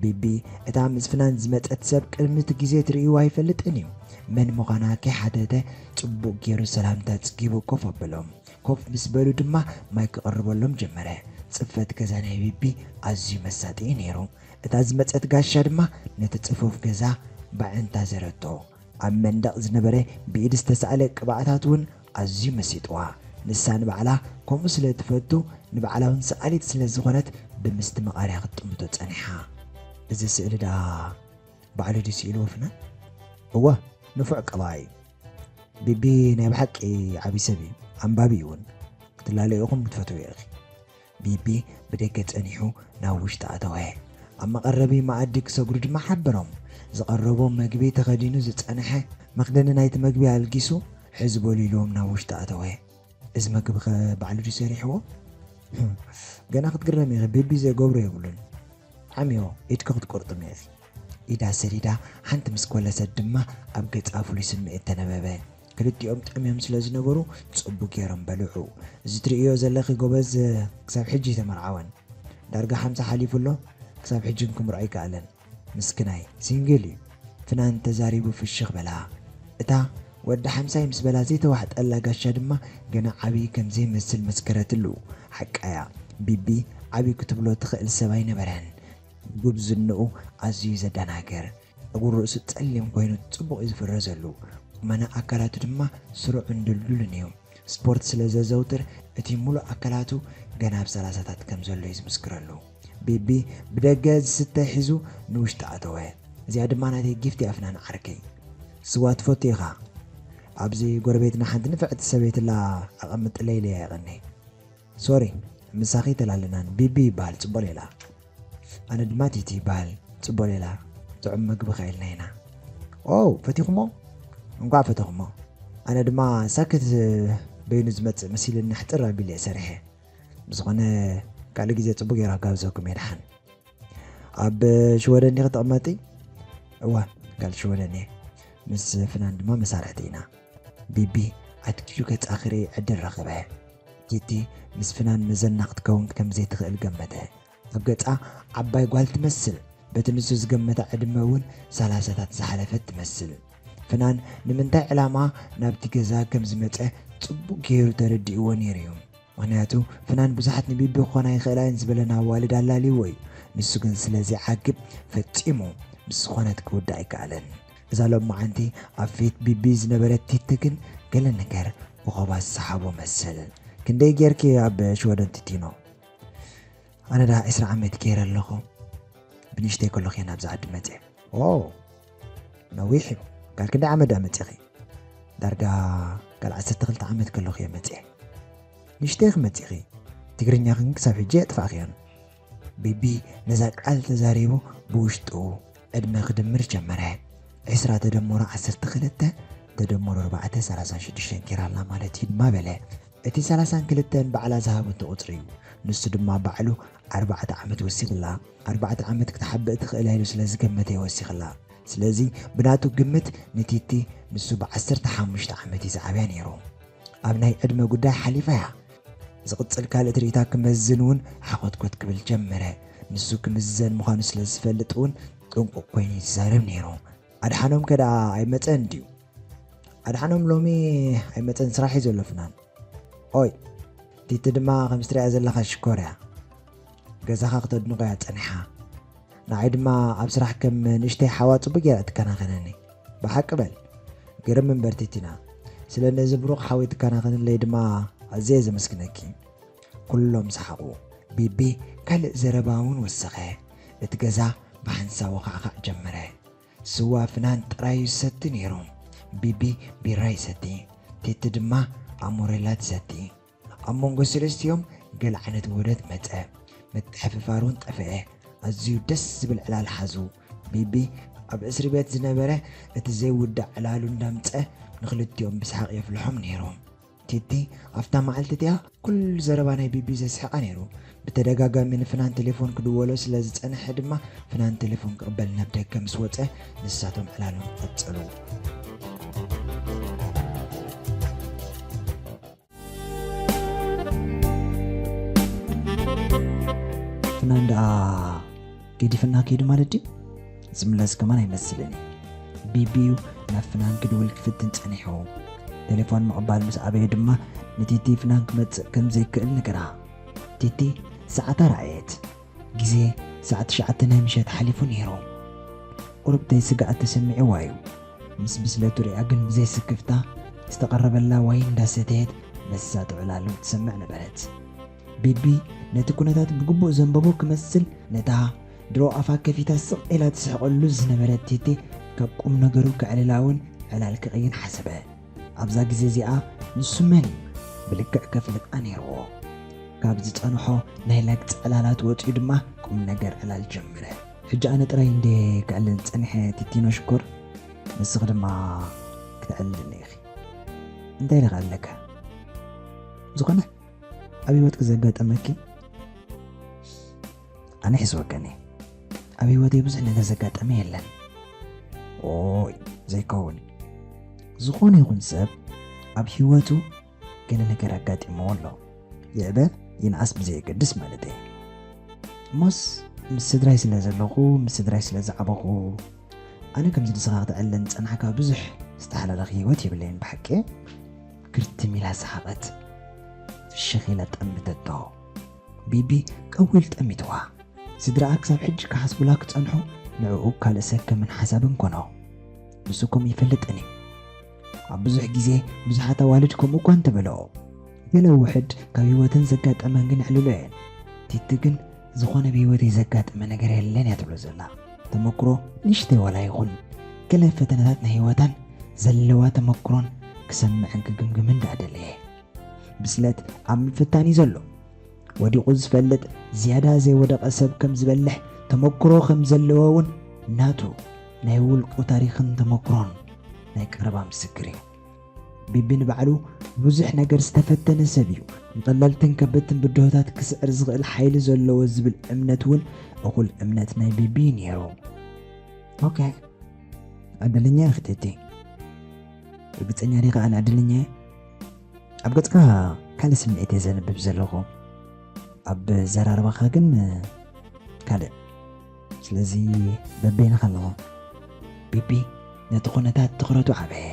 ቢቢ እታ ምስ ፍናን ዝመጸት ሰብ ቅድሚ እቲ ግዜ ትርእይዋ ኣይፈልጥን እዩ። መን ምዃና ከይሓተተ ጽቡቕ ገይሩ ሰላምታ ጽጊቡ ኮፍ ኣበሎም። ኮፍ ምስ በሉ ድማ ማይ ክቐርበሎም ጀመረ። ጽፈት ገዛ ናይ ቢቢ ኣዝዩ መሳጢ እዩ ነይሩ። እታ ዝመጸት ጋሻ ድማ ነቲ ጽፉፍ ገዛ በዕንታ ዘረቶ። ኣብ መንደቕ ዝነበረ ብኢድ ዝተሳእለ ቅብኣታት እውን ኣዝዩ መሲጥዋ። ንሳ ንባዕላ ከምኡ ስለ ትፈቱ፣ ንባዕላ እውን ሰኣሊት ስለ ዝኾነት ብምስትምቓር እያ ክትጥምቶ ጸኒሓ። እዚ ስእሊ ደኣ ባዕሉ ድዩ ስኢልዎ ፍናን? እወ፣ ንፉዕ ቀባኢ። ቢቢ ናይ ብሓቂ ዓቢ ሰብ እዩ፣ ኣንባቢ እውን። ክትላለዩ ኢኹም ክትፈትዎ ኢኺ። ቢቢ ብደገ ጸኒሑ ናብ ውሽጢ ኣተወ። ኣብ መቐረቢ መኣዲ ክሰግሩ ድማ ሓበሮም። ዝቐረቦም መግቢ ተኸዲኑ ዝጸንሐ መኽደኒ ናይቲ መግቢ ኣልጊሱ፣ ሕዚ በሉ ኢልዎም ናብ ውሽጢ ኣተወ። እዚ መግቢ ኸ ባዕሉ ድዩ ሰሪሕዎ? ገና ክትግረም ኢኺ፣ ቢቢ ዘይገብሮ የብሉን። ዓምዮ፣ ኢድኪ ክትቆርጥም ኢኺ። ኢዳ ሰዲዳ ሓንቲ ምስ ኮለሰት ድማ ኣብ ገጻ ፍሉይ ስምዒት ተነበበ። ክልቲኦም ጠምዮም ስለ ዝነበሩ ጽቡቕ ገይሮም በልዑ። እዚ ትርእዮ ዘለኺ ጎበዝ ክሳብ ሕጂ ኣይተመርዓወን። ዳርጋ ሓምሳ ሓሊፉ ኣሎ፣ ክሳብ ሕጂ ግን ክምርዖ ኣይከኣለን። ምስክናይ ሲንግል እዩ። ፍናን ተዛሪቡ ፍሽኽ በላ። እታ ወዲ ሓምሳይ ምስ በላ ዘይተዋሕጠላ ጋሻ ድማ ገና ዓብዪ ከም ዘይመስል መስከረትሉ። ሓቃያ፣ ቢቢ ዓብዪ ክትብሎ ትኽእል ሰብ ኣይነበረን። ጉብዝንኡ ኣዝዩ ዘደናግር። ጸጉር ርእሱ ጸሊም ኮይኑ ጽቡቕ እዩ ዝፍረዘሉ። ቁመና ኣካላቱ ድማ ስሩዕን ድልዱልን እዩ። ስፖርት ስለ ዘዘውትር እቲ ሙሉእ ኣካላቱ ገና ኣብ ሰላሳታት ከም ዘሎ እዩ ዝምስክረሉ። ቢቢ ብደገ ዝስተ ሒዙ ንውሽጢ ኣተወ። እዚኣ ድማ ናተይ ጊፍት እያ ፍናን ዓርከይ። ስዋ ትፈቱ ኢኻ? ኣብዚ ጎረቤትና ሓንቲ ንፍዕቲ ሰበይቲ ኣላ ኣቐምጥለይ ኢለያ ይቐኒ። ሶሪ፣ ምሳኺ ተላለናን። ቢቢ ይበሃል፣ ጽቡቕ ሌላ። ኣነ ድማ ቲቲ ይበሃል፣ ጽቡቕ ሌላ። ጥዑም መግቢ ከኢልና ኢና። ኦ፣ ፈቲኹሞ? እንኳዕ ፈተኹሞ። ኣነ ድማ ሳክት በይኑ ዝመጽእ መሲልኒ ሕጥር ኣቢለ እየ ሰሪሐ። ብዝኾነ ካልእ ግዜ ጽቡቕ ገይረ ክጋብዘኩም እየ ደሓን። ኣብ ሽወደን ዲኺ ትቕመጢ? እወ፣ ጋል ሽወደን እየ። ምስ ፍናን ድማ መሳርሕቲ ኢና። ቢቢ ኣትኪሉ ገጻ ክርኢ ዕድል ረኸበ። ቲቲ ምስ ፍናን መዘና ክትከውን ከም ዘይትኽእል ገመተ። ኣብ ገጻ ዓባይ ጓል ትመስል። በቲ ንሱ ዝገመታ ዕድመ እውን ሰላሳታት ዝሓለፈት ትመስል። ፍናን ንምንታይ ዕላማ ናብቲ ገዛ ከም ዝመጸ ጽቡቕ ገይሩ ተረዲእዎ ነይሩ እዩ። ምኽንያቱ ፍናን ብዙሓት ንቢቢ ክኾና ይኽእላ እየን ዝበለን ኣዋልድ ኣላልይዎ እዩ። ንሱ ግን ስለ ዘይዓግብ ፈጺሙ ምስ ዝኾነት ክውዳእ ኣይከኣለን። እዛ ሎማዓንቲ ኣብ ፊት ቢቢ ዝነበረት ቲቲ ግን ገለ ነገር ብኾባ ዝሰሓቦ መስል። ክንደይ ጌርኪ ኣብ ሽወደን ቲቲኖ? ኣነ ደኣ ዕስራ ዓመት ገይረ ኣለኹ። ብንእሽተይ ከለኹ እየ ናብዚ ዓዲ መጽየ። ኦ፣ ነዊሕ እዩ። ጋል ክንደይ ዓመት ደኣ መጺኺ? ዳርጋ ጋል ዓሰርተ ክልተ ዓመት ከለኹ እየ መጽየ። ንእሽተይ ክመጺኺ፣ ትግርኛ ግን ክሳብ ሕጂ የጥፋእኽዮን። ቢቢ ነዛ ቃል ተዛሪቡ ብውሽጡ ዕድመ ክድምር ጀመረ። ዕስራ ተደምሮ ዓሰርተ ክልተ ተደምሮ ኣርባዕተ ሰላሳን ሽዱሽተን ጌራ ኣላ ማለት እዩ ድማ በለ። እቲ ሰላሳን ክልተን ባዕላ ዝሃበቶ ቁጽሪ እዩ። ንሱ ድማ ባዕሉ ኣርባዕተ ዓመት ወሲኽላ። ኣርባዕተ ዓመት ክትሓብእ ትኽእል እያ ኢሉ ስለ ዝገመተ እዩ ወሲኽላ። ስለዚ ብናቱ ግምት ንቲቲ ንሱ ብዓሰርተ ሓሙሽተ ዓመት እዩ ዝዓብያ ነይሩ። ኣብ ናይ ዕድመ ጉዳይ ሓሊፋ እያ። ዝቕጽል ካልእ ትርኢታ ክመዝን እውን ሓኾትኮት ክብል ጀመረ። ንሱ ክምዘን ምዃኑ ስለ ዝፈልጥ እውን ጥንቁቕ ኮይኑ ይዛረብ ነይሩ። ኣድሓኖም ከ ደኣ ኣይመጸን ድዩ? ኣድሓኖም ሎሚ ኣይመጸን፣ ስራሕ እዩ ዘሎ ፍናን። ኦይ፣ ቲቲ ድማ ከም ትሪኣ ዘለኻ ሽኮር እያ። ገዛኻ ክተድንቖ እያ ጸኒሓ። ንዓይ ድማ ኣብ ስራሕ ከም ንእሽተይ ሓዋ ጽቡቕ ጌራ ትከናኸነኒ። ብሓቂ በል። ግርም እምበር ቲቲና። ስለ ነዚ ብሩኽ ሓወይ ትከናኸንለይ ድማ ኣዝየ ዘመስግነኪ። ኩሎም ሰሓቑ። ቢቢ ካልእ ዘረባ እውን ወሰኸ። እቲ ገዛ ብሓንሳብ ወኻዕኻዕ ጀመረ። ስዋ ፍናን ጥራይ እዩ ዝሰቲ ነይሩ። ቢቢ ቢራ ይሰቲ፣ ቲቲ ድማ ኣሞሬላ ትሰቲ። ኣብ መንጎ ሰለስቲኦም ገለ ዓይነት ውህደት መጸ። ምትሕፍፋር እውን ጠፍአ። ኣዝዩ ደስ ዝብል ዕላል ሓዙ። ቢቢ ኣብ እስሪ ቤት ዝነበረ እቲ ዘይውዳእ ዕላሉ እንዳምጸ ንኽልቲኦም ብሰሓቕ የፍልሖም ነይሩ። ቲቲ ኣብታ መዓልቲ እቲኣ ኩሉ ዘረባ ናይ ቢቢ ዘስሕቓ ነይሩ። ብተደጋጋሚ ንፍናን ቴሌፎን ክድወሎ ስለ ዝጸንሐ ድማ ፍናን ቴሌፎን ክቕበል ናብ ደገ ምስ ወጸ ንሳቶም ዕላሎም ቀጸሉ። ፍናን ደኣ ገዲፍና ከይዱ ማለት ድዩ? ዝምለስ ከማን ኣይመስልን እዩ። ቢቢዩ ናብ ፍናን ክድውል ክፍትን ጸኒሑ። ቴሌፎን ምቕባል ምስ ኣበየ ድማ ንቲቲ ፍናን ክመጽእ ከም ዘይክእል ነገራ። ቲቲ ሰዓታ ረኣየት። ግዜ ሰዓት ትሽዓተ ናይ ምሸት ሓሊፉ ነይሩ። ቁሩብ ተይስግኣት ተሰሚዕዋ እዩ። ምስ ብስለቱ ሪኣ ግን ብዘይ ስክፍታ ዝተቐረበላ ዋይን እንዳሰተየት ነሳ ጥዕላሉ ትሰምዕ ነበረት። ቢቢ ነቲ ኩነታት ብግቡእ ዘንበቦ ክመስል ነታ ድሮ ኣፋ ከፊታ ስቕ ኢላ ትስሕቐሉ ዝነበረት ቲቲ ካብ ቁም ነገሩ ከዕልላ እውን ዕላል ክቕይር ሓሰበ። ኣብዛ ግዜ እዚኣ ንሱ መን እዩ ብልክዕ ከፍልጣ ነይርዎ። ካብ ዝጸንሖ ናይ ላግጺ ዕላላት ወጺኡ ድማ ቁም ነገር ዕላል ጀመረ። ሕጂ ኣነ ጥራይ እንዴ ክዕልል ጸኒሐ ቲቲኖ ሽኮር፣ ንስኺ ድማ ክትዕልልኒ ኢኺ። እንታይ ኢለ ክዕልለካ? ዝኾነ ኣብ ህይወትኪ ዘጋጠመኪ ኣነ ሒዝወከኒ። ኣብ ህይወተይ ብዙሕ ነገር ዘጋጠመ የለን። ኦይ ዘይከውን። ዝኾነ ይኹን ሰብ ኣብ ህይወቱ ገለ ነገር ኣጋጢምዎ ኣሎ። ይዕበ ይንኣስ ብዘየገድስ ማለት እየ። እሞስ ምስ ስድራይ ስለ ዘለኹ፣ ምስ ስድራይ ስለ ዝዓበኹ፣ ኣነ ከምዚ ንስኻ ክትዕለን ዝጸናሕካ ብዙሕ ዝተሓላለኸ ህይወት የብለይን ብሓቂ። ግርትም ኢላ ሰሓቐት። ፍሽኽ ኢላ ጠምተቶ። ቢቢ ቀዊል ጠሚትዋ። ስድራኣ ክሳብ ሕጂ ክሓስቡላ ክጸንሑ ንዕኡ ካልእ ሰከምን ሓሳብን ኮኖ። ንሱ ከምኡ ይፈልጥን እዩ። ኣብ ብዙሕ ግዜ ብዙሓት ኣዋልድ ከምኡ እኳ እንተበለኦ፣ ገለ ውሕድ ካብ ህይወተን ዘጋጠመን ግን የዕልሎ እየን። ቲቲ ግን ዝኾነ ብህይወተይ ዘጋጠመ ነገር የለን እያ ትብሎ ዘላ። ተመክሮ ንእሽተይ ዋላ ይኹን፣ ገለ ፈተነታት ናይ ህይወታን ዘለዋ ተመክሮን ክሰምዕን ክግምግምን ደኣ ደለየ። ብስለት ኣብ ምፍታን እዩ ዘሎ። ወዲቑ ዝፈልጥ ዝያዳ ዘይወደቐ ሰብ ከም ዝበልሕ ተመክሮ ከም ዘለዎ እውን ናቱ ናይ ውልቁ ታሪኽን ተመክሮን ናይ ቀረባ ምስክር እዩ። ቢቢ ንባዕሉ ብዙሕ ነገር ዝተፈተነ ሰብ እዩ። ንቐለልትን ከበድትን ብድሆታት ክስዕር ዝኽእል ሓይሊ ዘለዎ ዝብል እምነት እውን እኹል እምነት ናይ ቢቢ እዩ ነይሩ። ኦኬ፣ ዕድለኛ ኢኺ ቲቲ። ርግጸኛ ዲኻ ኣነ ዕድለኛ እየ? ኣብ ገጽካ ካልእ ስምዒት እየ ዘንብብ ዘለኹ። ኣብ ዘራርባኻ ግን ካልእ። ስለዚ በበይንኻ ኣለኹ። ቢቢ ነቲ ኩነታት ትኹረቱ ዓበየ።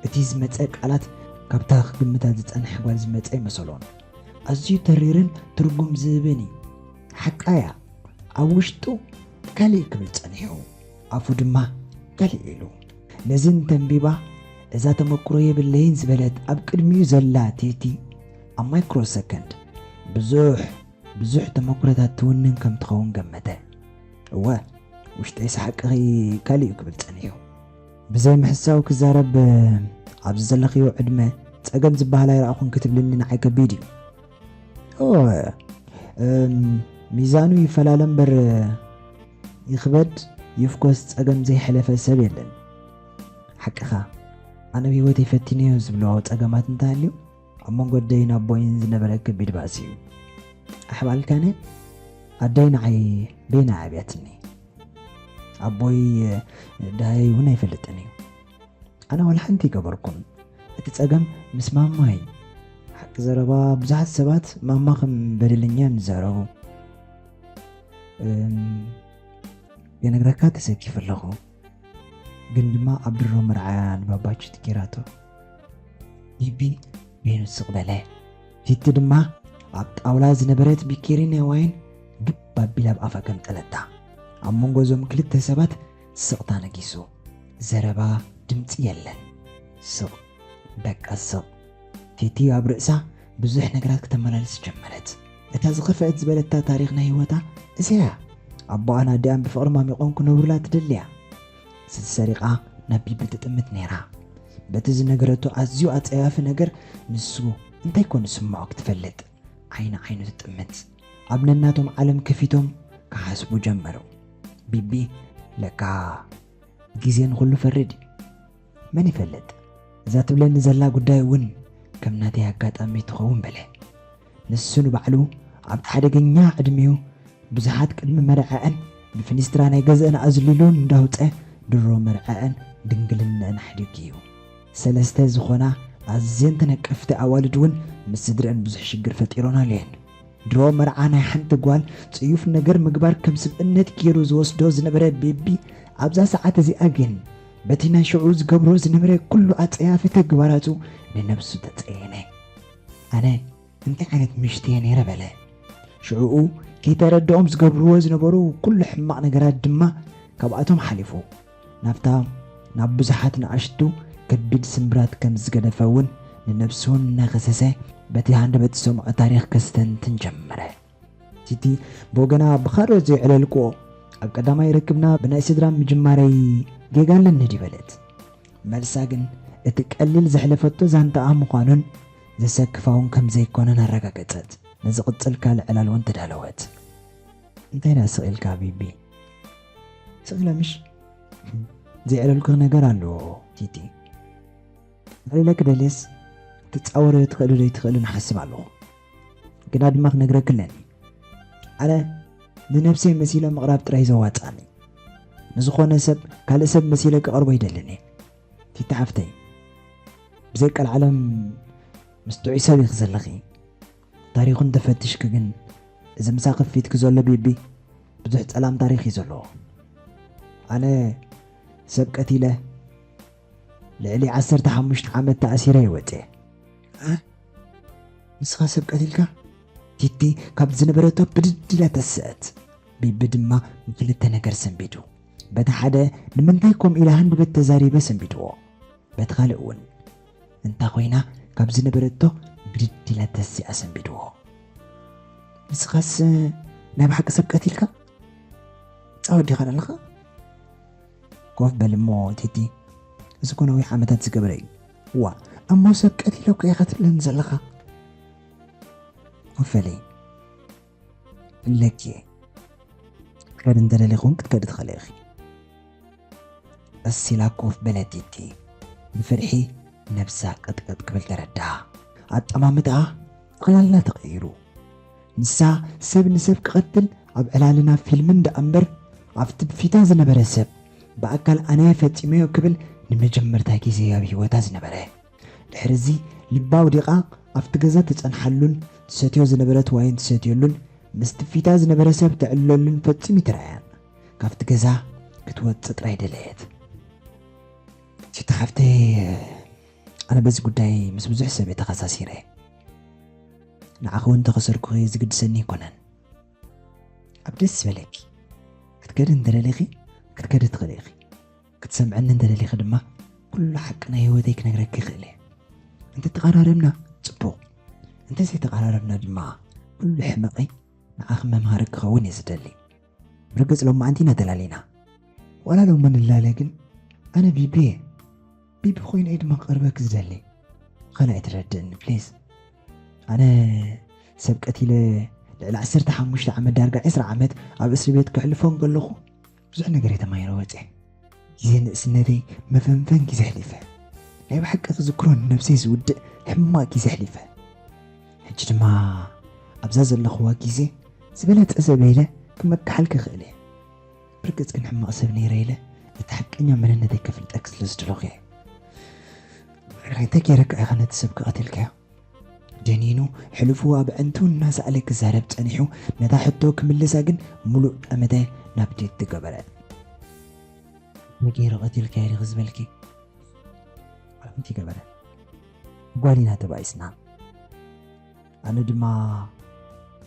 እቲ ዝመጸ ቃላት ካብታ ክግምታ ዝጸንሐ ጓል ዝመጸ ይመሰሎን። ኣዝዩ ተሪርን ትርጉም ዝህብን እዩ። ሓቃ እያ። ኣብ ውሽጡ ካልእ ክብል ጸኒሑ፣ ኣፉ ድማ ካልእ ኢሉ። ነዚ እንተንቢባ፣ እዛ ተመክሮ የብለይን ዝበለት ኣብ ቅድሚኡ ዘላ ቲቲ፣ ኣብ ማይክሮ ሰከንድ ብዙሕ፣ ብዙሕ ተመክሮታት ትውንን ከም ትኸውን ገመተ። እወ፣ ውሽጠይስ ሓቅኺ ካልእ እዩ ክብል ጸኒሑ። ብዘይ ምሕሳው ክዛረብ፣ ኣብዚ ዘለኽዮ ዕድመ ጸገም ዝበሃል ኣይረኣኹን ክትብልኒ ንዓይ ከቢድ እዩ። እወ፣ እም፣ ሚዛኑ ይፈላለ እምበር ይኽበድ ይፍኮስ ጸገም ዘይሐለፈ ሰብ የለን። ሓቅኻ፣ ኣነ ብህይወተይ ፈቲነዮ ዝብሎ ጸገማት እንተሃልዩ፣ ኣብ መንጎ ኣደይን ኣቦይን ዝነበረ ከቢድ ባእሲ እዩ። ኣሕባልካነ ኣደይ ንዓይ በይና ኣብያትኒ። ኣቦይ ደሃይ እውን ኣይፈልጥን እዩ። ኣነ ዋላ ሓንቲ ይገበርኩን። እቲ ጸገም ምስ ማማ እዩ። ሓቂ ዘረባ፣ ብዙሓት ሰባት ማማ ከም በደለኛ እዮም ዝዛረቡ። እም፣ የነግረካ ተሰኪፉ ኣለኹ። ግን ድማ ኣብ ድሮ መርዓ ንባባችት ጌራቶ። ቢቢ በይኑ ስቕ በለ። ቲቲ ድማ ኣብ ጣውላ ዝነበረት ቢኬሪ ናይ ዋይን ግብ ኣቢላ ኣብ ኣፋ ገምጠለታ። ኣብ መንጎ እዞም ክልተ ሰባት ስቕታ ነጊሱ። ዘረባ፣ ድምጺ የለን። ስቕ፣ በቃ ስቕ። ቲቲ ኣብ ርእሳ ብዙሕ ነገራት ክተመላልስ ጀመረት። እታ ዝኸፍአት ዝበለታ ታሪኽ ናይ ህይወታ እዚኣ እያ። ኣቦኣን ኣዲኣን ብፍቕሪ ማሚቖም ክነብሩላ ትደሊ እያ። ስልኪ ሰሪቓ ናብ ቢቢ ትጥምት ነይራ። በቲ ዝነገረቶ ኣዝዩ ኣጸያፊ ነገር ንሱ እንታይ ኮን ዝስምዖ ክትፈልጥ ዓይኒ ዓይኑ ትጥምት። ኣብ ነናቶም ዓለም ከፊቶም ክሓስቡ ጀመሩ። ቢቢ ለካ ግዜ ንኹሉ ፈርድ እዩ። መን ይፈልጥ? እዛ ትብለኒ ዘላ ጉዳይ እውን ከም ናተይ ኣጋጣሚ ትኸውን በለ። ንሱ ንባዕሉ ኣብቲ ሓደገኛ ዕድሚኡ ብዙሓት ቅድሚ መርዐአን ብፍኒስትራ ናይ ገዝአን ኣዝሊሉ እንዳውፀ ድሮ መርዐአን ድንግልነአን ኣሕዲጉ እዩ። ሰለስተ ዝኾና ኣዝየን ተነቀፍቲ ኣዋልድ እውን ምስ ስድረአን ብዙሕ ሽግር ፈጢሮናሉ እየን። ድሮ መርዓ ናይ ሓንቲ ጓል ጽዩፍ ነገር ምግባር ከም ስብእነት ገይሩ ዝወስዶ ዝነበረ ቤቢ ኣብዛ ሰዓት እዚኣ ግን በቲ ናይ ሽዑ ዝገብሮ ዝነበረ ኩሉ ኣጸያፊ ተግባራቱ ንነብሱ ተጸየነ። ኣነ እንታይ ዓይነት ምሽቲ እየ ነይረ በለ። ሽዕኡ ከይተረድኦም ዝገብርዎ ዝነበሩ ኩሉ ሕማቕ ነገራት ድማ ካብኣቶም ሓሊፉ ናብታ ናብ ብዙሓት ንኣሽቱ ከቢድ ስምብራት ከም ዝገደፈ እውን ንነብሱ እናኸሰሰ በቲ ሃንደበት ዝሰምዖ ታሪኽ ከስተንትን ጀመረ። ቲቲ ብወገና ብኻልኦት ዘይዕለልክዎ ኣብ ቀዳማይ ርክብና ብናይ ስድራ ምጅማረይ ጌጋ ኣለኒ ድዩ በለት። መልሳ ግን እቲ ቀሊል ዘሕለፈቶ ዛንታኣ ምዃኑን ዘሰክፋ እውን ከም ዘይኮነን ኣረጋገጸት። ንዝቕጽል ካልእ ዕላል እውን ተዳለወት። እንታይ ደኣ ስቕ ኢልካ ቢቢ? ስቕ ኢለ ምሽ? ዘይዕለልኩ ነገር ኣሎ ቲቲ። ክዕልለኪ ደልየስ ትጻወርዮ ትኽእሊ ዶ ኣይትኽእልን እሓስብ ኣለኹ። ግና ድማ ክነግረኪ ኣለኒ። ኣነ ንነብሰይ መሲለ ምቕራብ ጥራይ ዘዋጽኣኒ። ንዝኾነ ሰብ ካልእ ሰብ መሲለ ክቐርቦ ኣይደልን እየ። ቲቲ ሓፍተይ፣ ብዘይ ቀልዓለም ምስ ጥዑይ ሰብ ኢኺ ዘለኺ። ታሪኹ እንተፈቲሽኪ ግን፣ እዚ ምሳኺ ፊትኪ ዘሎ ቢቢ ብዙሕ ጸላም ታሪኽ እዩ ዘለዎ። ኣነ ሰብ ቀቲለ ልዕሊ ዓሰርተ ሓሙሽተ ዓመት ተኣሲረ እየ ወጽየ። እ? ንስኻ ሰብ ቀቲልካ? ቲቲ ካብ ዝነበረቶ ብድድ ኢላ ተስአት። ቢቢ ድማ ብክልተ ነገር ሰንቢዱ። በቲ ሓደ ንምንታይ ከምኡ ኢለ ሃንደበት ተዛሪበ ሰንቢድዎ። በቲ ካልእ እውን እንታ ኮይና ካብ ዝነበረቶ ብድድ ኢላ ተሲኣ ሰንቢድዎ። ንስኻስ ናይ ብሓቂ ሰብ ቀቲልካ? ጻወት ዲኻ ዘለኻ? ኮፍ በል እሞ ቲቲ፣ እዚ እኮ ነዊሕ ዓመታት ዝገበረ እዩ። ዋ፣ እሞ ሰብ ቀቲለ እኮ ኢኻ ትብለኒ ዘለኻ? ኮፍ በሊ። እለኪ ክትከዲ እንተደሊኹም ክትከዲ ትኽእሊ ኢኺ። ቀስ ኢላ ኮፍ በለት ቲቲ። ብፍርሒ ነብሳ ቀጥቀጥ ክብል ተረድኣ። ኣጠማምትኣ ጠቕላላ ተቐይሩ። ንሳ ሰብ ንሰብ ክቐትል ኣብ ዕላልና ፊልምን ደኣ እምበር ኣብቲ ብፊታ ዝነበረ ሰብ ብኣካል ኣነ ፈጺመዮ ክብል ንመጀመርታ ግዜ ኣብ ህይወታ ዝነበረ። ድሕሪ እዚ ልባ ኣውዲቓ ኣብቲ ገዛ ትጸንሓሉን ትሰትዮ ዝነበረት ዋይን ትሰትየሉን ምስቲ ፊታ ዝነበረ ሰብ ተዕልለሉን ፈጺሙ ኣይተራእያን። ካብቲ ገዛ ክትወጽእ ጥራይ ደለየት። ቲቲ ሓፍተይ፣ ኣነ በዚ ጉዳይ ምስ ብዙሕ ሰብ እየ ተኸሳሲረ። ንዓኺ እውን እንተኸሰርኩኺ ዝግድሰኒ ኣይኮነን። ኣብ ደስ ዝበለኪ ክትከዲ እንተደሊኺ ክትከዲ ትኽእሊ ኢኺ። ክትሰምዐኒ እንተደሊኺ ድማ ኩሉ ሓቂ ናይ ህይወተይ ክነግረኪ ይኽእል እየ። እንተተቐራረብና ጽቡቕ፣ እንተዘይተቐራረብና ድማ ኩሉ ሕመቐይ ንዓኺ መምሃሪ ክኸውን እየ ዝደሊ። ብርግጽ ሎማዓንቲ ኢና ተላሊና። ዋላ ሎሚ ንላለ ግን ኣነ ቢቢ እየ። ቢቢ ኮይኑ እየ ድማ ክቐርበኪ ዝደሊ። ካልእ ኣይትረድእኒ ፕሊዝ። ኣነ ሰብ ቀቲለ ልዕሊ ዓሰርተ ሓሙሽተ ዓመት ዳርጋ ዕስራ ዓመት ኣብ እስሪ ቤት ከሕልፎ እንከለኹ ብዙሕ ነገር እየ ተማሂረ ወፅየ። ግዜ ንእስነተይ መፈንፈን ግዜ ኣሕሊፈ። ናይ ብሓቂ ክዝክሮ ንነብሰይ ዝውድእ ሕማቕ ግዜ ኣሕሊፈ። ሕጂ ድማ ኣብዛ ዘለኽዋ ግዜ ዝበለጸ ሰብ ኢለ ክመክሓልኪ እኽእል እየ። ብርግጽ ግን ሕማቕ ሰብ ነይረ ኢለ እቲ ሓቀኛ መንነተይ ከፍልጠኪ ስለ ዝደለኹ እየ። ሕራይ እንታይ ገይረካ ኢኻ ነቲ ሰብ ክቐትልካዮ? ጀኒኑ ሕሉፉ ኣብ ኣዕንቱ እናሰኣለ ክዛረብ ጸኒሑ ነታ ሕቶ ክምልሳ ግን ምሉእ ጠመተ ናብ ቲቲ ገበረ። እንታይ ገይሩ ቀቲልካዮ ዲኺ ዝበልኪ? ኣንቲ ገበረ። ጓል ኢና ተባኢስና። ኣነ ድማ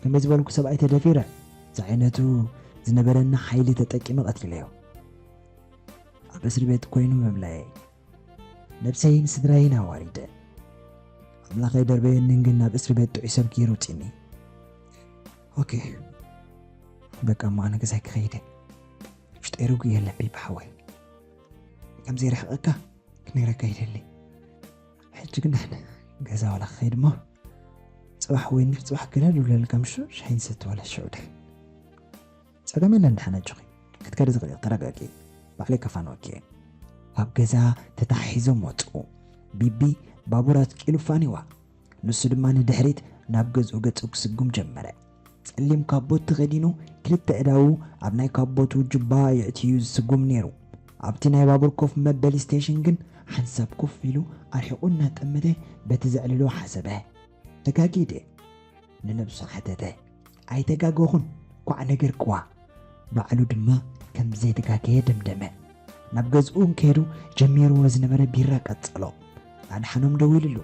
ከመይ ዝበልኩ ሰብኣይ ተደፊረ ዝዓይነቱ ዝነበረኒ ሓይሊ ተጠቂመ ቀቲለዮ። ኣብ እስሪ ቤት ኮይኑ ምብላየይ ነብሰይን ስድራይን ኣዋሪደ። ኣምላኽ ኣይደርበየንን ግን ናብ እስሪ ቤት ጥዑይ ሰብ ገይሩ ውፂኒ። ኦኬ በቃ እሞ ኣነ ገዛይ ክኸይደ። ውሽጠይ ርጉእ የለን ቢቢ ሓወይ። ከም ዘይርሕቐካ ክነግረካ ይደሊ። ሕጂ ግን ንሕና ገዛ ዋላ ክኸይድ እሞ ጽባሕ ወይ እንድሕር ጽባሕ ገለ ልብለልካ ምሽ ሻሂ ንሰቲ ዋላ ሽዑ ድሕን። ጸገም የለን ድሓን ኣጆኺ ክትከዲ ትኽእሊ ተረጋጊ። ባዕለይ ከፋንወኪ እየ። ካብ ገዛ ተታሒዞም ወጹ። ቢቢ ባቡር ኣትቂሉ ፋኒዋ። ንሱ ድማ ንድሕሪት ናብ ገዝኡ ገጹ ክስጉም ጀመረ። ጸሊም ካቦት ተኸዲኑ ክልተ ኣእዳዉ ኣብ ናይ ካቦቱ ጁባ የእትዩ ዝስጉም ነይሩ። ኣብቲ ናይ ባቡር ኮፍ መበሊ ስቴሽን ግን ሓንሳብ ኮፍ ኢሉ ኣርሒቑ እናጠመተ በቲ ዘዕልሎ ሓሰበ። ተጋግየ ድየ? ንነብሱ ሓተተ። ኣይተጋገኹን፣ ኳዕ ነገርክዋ። ባዕሉ ድማ ከም ዘይተጋገየ ደምደመ። ናብ ገዝኡ እንከይዱ ጀሚርዎ ዝነበረ ቢራ ቀጸሎ። ኣድሓኖም ደዊሉሉ።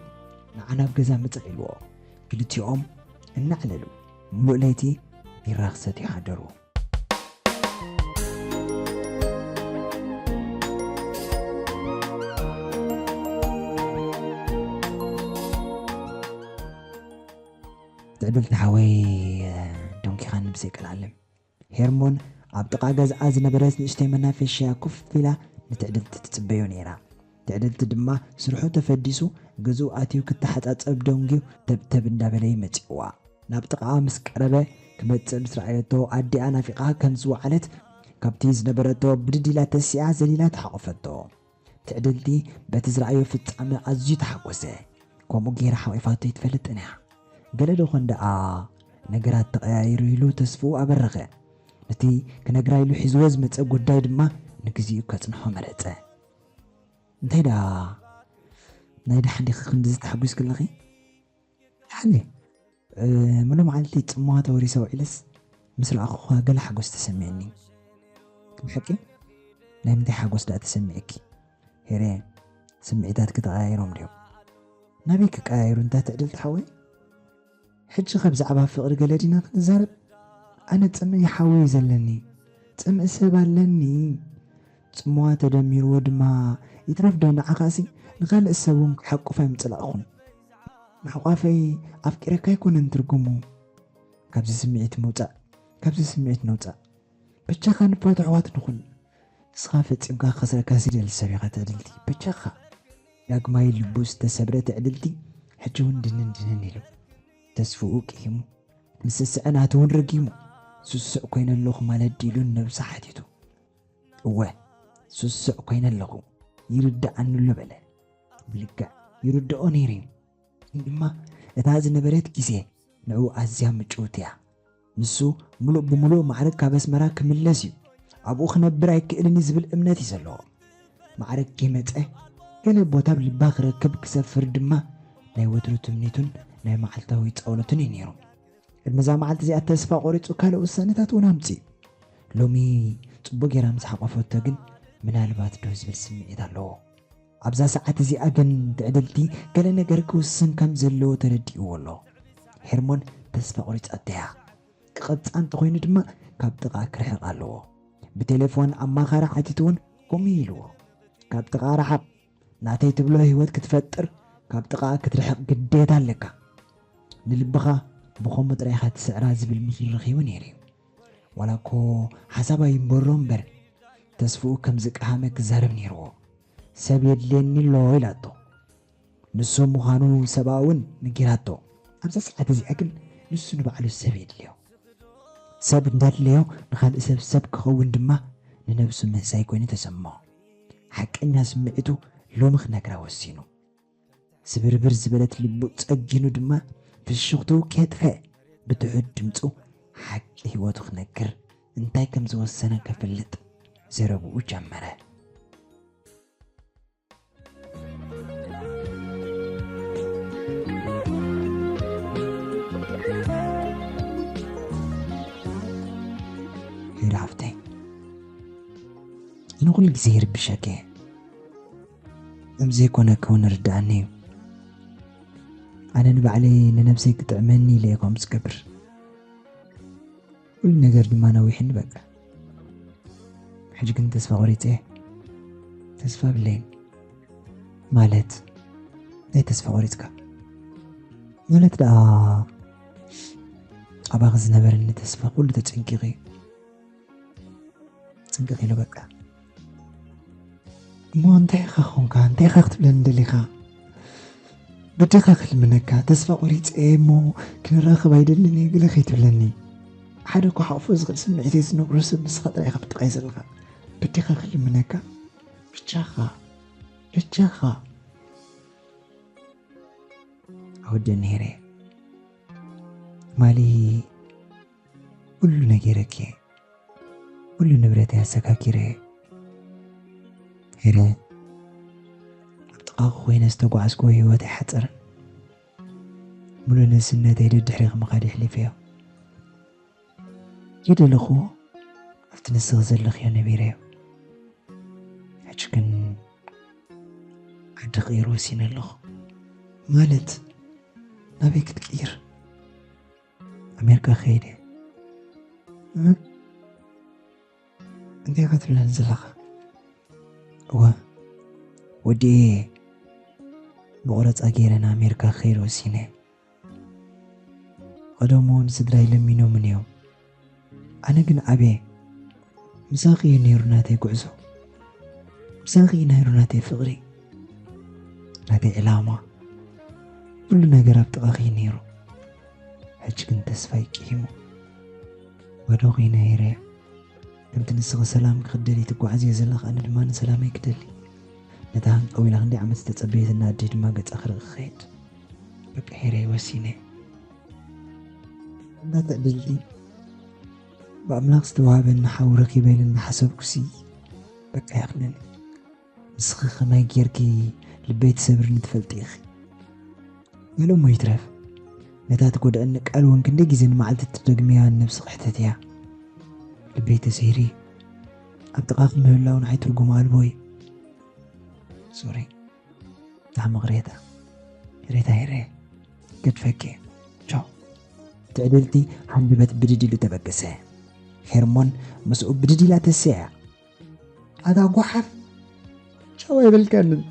ንዓ ናብ ገዛ ምጻእ ኢልዎ። ክልቲኦም እናዕለሉ ምሉእ ለይቲ ቢራ ክሰትዩ ሓደሩ። ትዕድልቲ ሓወይ፣ ዶንኪኻኒ ብዘይ ቀልዓለም። ሄርሞን ኣብ ጥቓ ገዝኣ ዝነበረት ንእሽተይ መናፈሻ ኮፍ ኢላ ንትዕድልቲ ትጽበዮ ነይራ። ትዕድልቲ ድማ ስርሑ ተፈዲሱ ገዝኡ ኣትዩ ክተሓጻጸብ ደንጉዩ ተብተብ እንዳበለ እዩ መጺእዋ። ናብ ጥቓኣ ምስ ቀረበ ክመጽእ ምስ ረኣየቶ ኣዲኣ ናፊቓ ከም ዝወዓለት ካብቲ ዝነበረቶ ብድድ ኢላ ተሲኣ ዘሊላ ተሓቖፈቶ። ትዕድልቲ በቲ ዝረኣዮ ፍጻመ ኣዝዩ ተሓጎሰ። ከምኡ ገይራ ሓቒፋቶ ኣይትፈልጥን እያ። ገለ ዶ ኾን ደኣ ነገራት ተቐያይሩ ኢሉ ተስፍኡ ኣበረኸ። ነቲ ክነግራ ኢሉ ሒዝዎ ዝመጸ ጉዳይ ድማ ንግዚኡ ከጽንሖ መረጸ። እንታይ ደኣ ናይ ደሓን ዲኺ ክንድዚ ተሓጒስኪ ኣለኺ? ደሓን እየ። እ፣ ምሉእ መዓልቲ ጽምዋ ተወሪሰ ውዒለስ ምስ ረኣኹኻ ገለ ሓጎስ ተሰሚዕኒ። ብሓቂ ናይ ምንታይ ሓጎስ ደኣ ተሰሚዕኪ? ሄሬ፣ ስምዒታትኪ ተቐያይሮም ድዮም? ናበይ ክቀያየሩ እንዳ ትዕድልቲ ሓወይ? ሕጂ ከ ብዛዕባ ፍቕሪ ገለ ዲና ክንዛረብ? ኣነ ጽምኢ ሓወይ እዩ ዘለኒ። ጽምኢ ሰብ ኣለኒ። ጽምዋ ተደሚርዎ ድማ፣ ይትረፍ ዶ ንዓኻሲ ንኻልእ ሰብ እውን ክሓቁፋ ኣይምጽላእኹን። ምሕቋፈይ ኣፍቂረካ ኣይኮነን ትርጉሙ። ካብዚ ስምዒት ምውጻእ፣ ካብዚ ስምዒት ንውጻእ። በጃኻ ንፋቶ ኣሕዋት ንኹን። ንስኻ ፈጺምካ ክኸስረካ ዝደሊ ሰብ ኢኻ ትዕድልቲ። በጃኻ። ዳግማይ ልቡ ዝተሰብረ ትዕድልቲ ሕጂ እውን ድንን ድንን ኢሉ። ተስፍኡ ቂሂሙ። ምስስዐ ናቱ እውን ረጊሙ። ስሱዕ ኮይነ ኣለኹ ማለት ድዩ ኢሉ ንነብሱ ሓቲቱ። እወ፣ ስሱዕ ኮይነ ኣለኹ። ይርድኣኒ ኣሎ በለ። ብልክዕ ይርድኦ ነይሩ እዩ። ግን ድማ እታ ዝነበረት ግዜ ንዕኡ ኣዝያ ምጭውቲ እያ። ንሱ ምሉእ ብምሉእ ማዕረግ ካብ ኣስመራ ክምለስ እዩ። ኣብኡ ክነብር ኣይክእልን እዩ ዝብል እምነት እዩ ዘለዎ። ማዕረግ ከይመጸ ገለ ቦታ ኣብ ልባ ክረክብ ክሰፍር ድማ ናይ ወትሩ ትምኒቱን ናይ መዓልታዊ ጸሎቱን እዩ ነይሩ። ቅድሚ እዛ መዓልቲ እዚኣ ተስፋ ቆሪጹ ካልእ ውሳነታት እውን ኣምጺኡ። ሎሚ ጽቡቕ ጌራ ምስ ሓቆፈቶ ግን ምናልባት ዶ ዝብል ስምዒት ኣለዎ። ኣብዛ ሰዓት እዚኣ ግን ትዕድልቲ ገለ ነገር ክውስን ከም ዘለዎ ተረዲእዎ ኣሎ። ሄርሞን ተስፋ ቆሪጻቶ እያ። ክቐብጻ እንተኾይኑ ድማ ካብ ጥቓ ክርሕቕ ኣለዎ። ብቴሌፎን ኣማኻሪ ሓቲቱ እውን ከምኡ ኢልዎ። ካብ ጥቓ ርሓቕ። ናተይ ትብሎ ህይወት ክትፈጥር ካብ ጥቓ ክትርሕቕ ግዴታ ኣለካ። ንልብኻ ብኸምኡ ጥራይ ኢኻ ትስዕራ ዝብል ምኽሪ ረኺቡ ነይሩ እዩ። ዋላ እኮ ሓሳብ ኣይንበሮ እምበር፣ ተስፍኡ ከም ዝቀሃመ ክዛረብ ነይርዎ። ሰብ የድልየኒ ኣሎ ኢላቶ። ንሱ ምዃኑ ሰብኣ እውን ነጊራቶ። ኣብዛ ሰዓት እዚኣ ግን ንሱ ንባዕሉ ሰብ የድልዮ። ሰብ እንዳድለዮ ንኻልእ ሰብ ሰብ ክኸውን ድማ ንነብሱ ምህሳይ ኮይኑ ተሰምዖ። ሓቀኛ ስምዒቱ ሎሚ ክነግራ ወሲኑ። ስብርብር ዝበለት ልቡ ጸጊኑ ድማ ፍሽኽትኡ ከየጥፈ ብትሑት ድምጹ ሓቂ ህይወቱ ክነግር እንታይ ከም ዝወሰነ ከፍልጥ ዘረብኡ ጀመረ። ሄሎ ሓፍተይ፣ ኣነ ኩሉ ግዜ ይርብሸኪ እየ። ከም ዘይኮነኪ እውን ርድኣኒ እዩ። ኣነ ንባዕለይ ንነብሰይ ክጥዕመኒ ኢለ እየ ከምኡ ዝገብር። ኩሉ ነገር ድማ ነዊሕኒ በቃ። ሕጂ ግን ተስፋ ቆሪጸ እየ። ተስፋ ብለይን። ማለት እንታይ ተስፋ ቆሪጽካ? ማለት ደኣ ኣባኺ ዝነበረኒ ተስፋ ኩሉ ተጸንቂቑ እዩ። ጽንቅቕ ኢሉ በቃ። እሞ እንታይ ኢኻ ኾንካ? እንታይ ኢኻ ክትብለኒ ደሊኻ? በጃኻ ክልምነካ፣ ተስፋ ቆሪጸ እየ እሞ ክንራኸብ ኣይደልን እየ ገለ ከይትብለኒ። ሓደ እኮ ሓቑፎ ዝኽእል ስምዒተይ ዝነግሮ ሰብ ንስኻ ጥራይ ኢኻ ብጥቓይ ዘለኻ። በጃኻ ክልምነካ። በጃኻ። በጃኻ። ኣወደኒ ሄረ። ማሊ ኩሉ ነጊረኪ። ኩሉ ንብረተይ ኣሰካኪረ። ሄረ፣ ኣብ ጥቓኺ ኮይነ ዝተጓዓዝክዎ ህይወት ኣይሓጸረን። ሙሉእ ንእስነተይ ደድሕሪኺ ምኻድ የሕሊፈዮ። የደለኹዎ ኣብቲ ንስኺ ዘለኽዮ ነቢረዮ። ሕጂ ግን ዓዲ ክቕይር ወሲነ ኣለኹ። ማለት ናበይ ክትቅይር? ኣሜሪካ ክኸይድ እየ። እ? እንታይ ኢኻ ትብለኒ ዘለኻ? እወ፣ ወዲኤ ብቑረጻ ገይረ ንኣሜሪካ ክኸይድ ወሲነ። ቀደሙ እውን ስድራይ ለሚኖምን እዮም። ኣነ ግን ኣብየ። ምሳኺ እዩ ነይሩ ናተይ ጉዕዞ። ምሳኺ እዩ ነይሩ ናተይ ፍቕሪ። ናተይ ዕላማ። ኩሉ ነገር ኣብ ጥቓኺ እዩ ነይሩ። ሕጂ ግን ተስፋይ ቂሂሙ። ባዶ ኮይነ ሄረ። ከምቲ ንስኺ ሰላም ክኽደሊ ትጓዓዝዮ ዘለኻ፣ ኣነ ድማ ንሰላመይ ክደሊ። ነታ ሃንቀው ኢላ ክንደይ ዓመት ዝተጸበየትና ኣደይ ድማ ገጻ ክርኢ ክኸይድ። በቃ ሄረ ወሲነ። እንዳ ትዕድልቲ ብኣምላኽ ዝተዋህበኒ ሓው ረኺበ ኢለ እናሓሰብኩሲ በቃ ይኣኽለኒ። ንስኺ ከመይ ጌርኪ ልበይ ትሰብርኒ ትፈልጢ ኢኺ። ገለ እሞ ይትረፍ፣ ነታ ትጎድኣኒ ቃል እውን ክንደይ ግዜ ንመዓልቲ ትደግምያ ንነብስኺ ሕተትያ። ልበይ ተሰይሩ እዩ። ኣብ ጥቓኺ ምህላው ንዓይ ትርጉም ኣልቦ እዩ። ሶሪ። ብጣዕሚ ቅሬታ። ቅሬታ ሄረ። ገድፈኪ። ቻው። ትዕድልቲ ሃንደበት ብድድ ኢሉ ተበገሰ። ሄርሞን ምስኡ ብድድ ኢላ ተሰያ። ኣታ ጓሓፍ፣ ቻው ኣይበልካንን።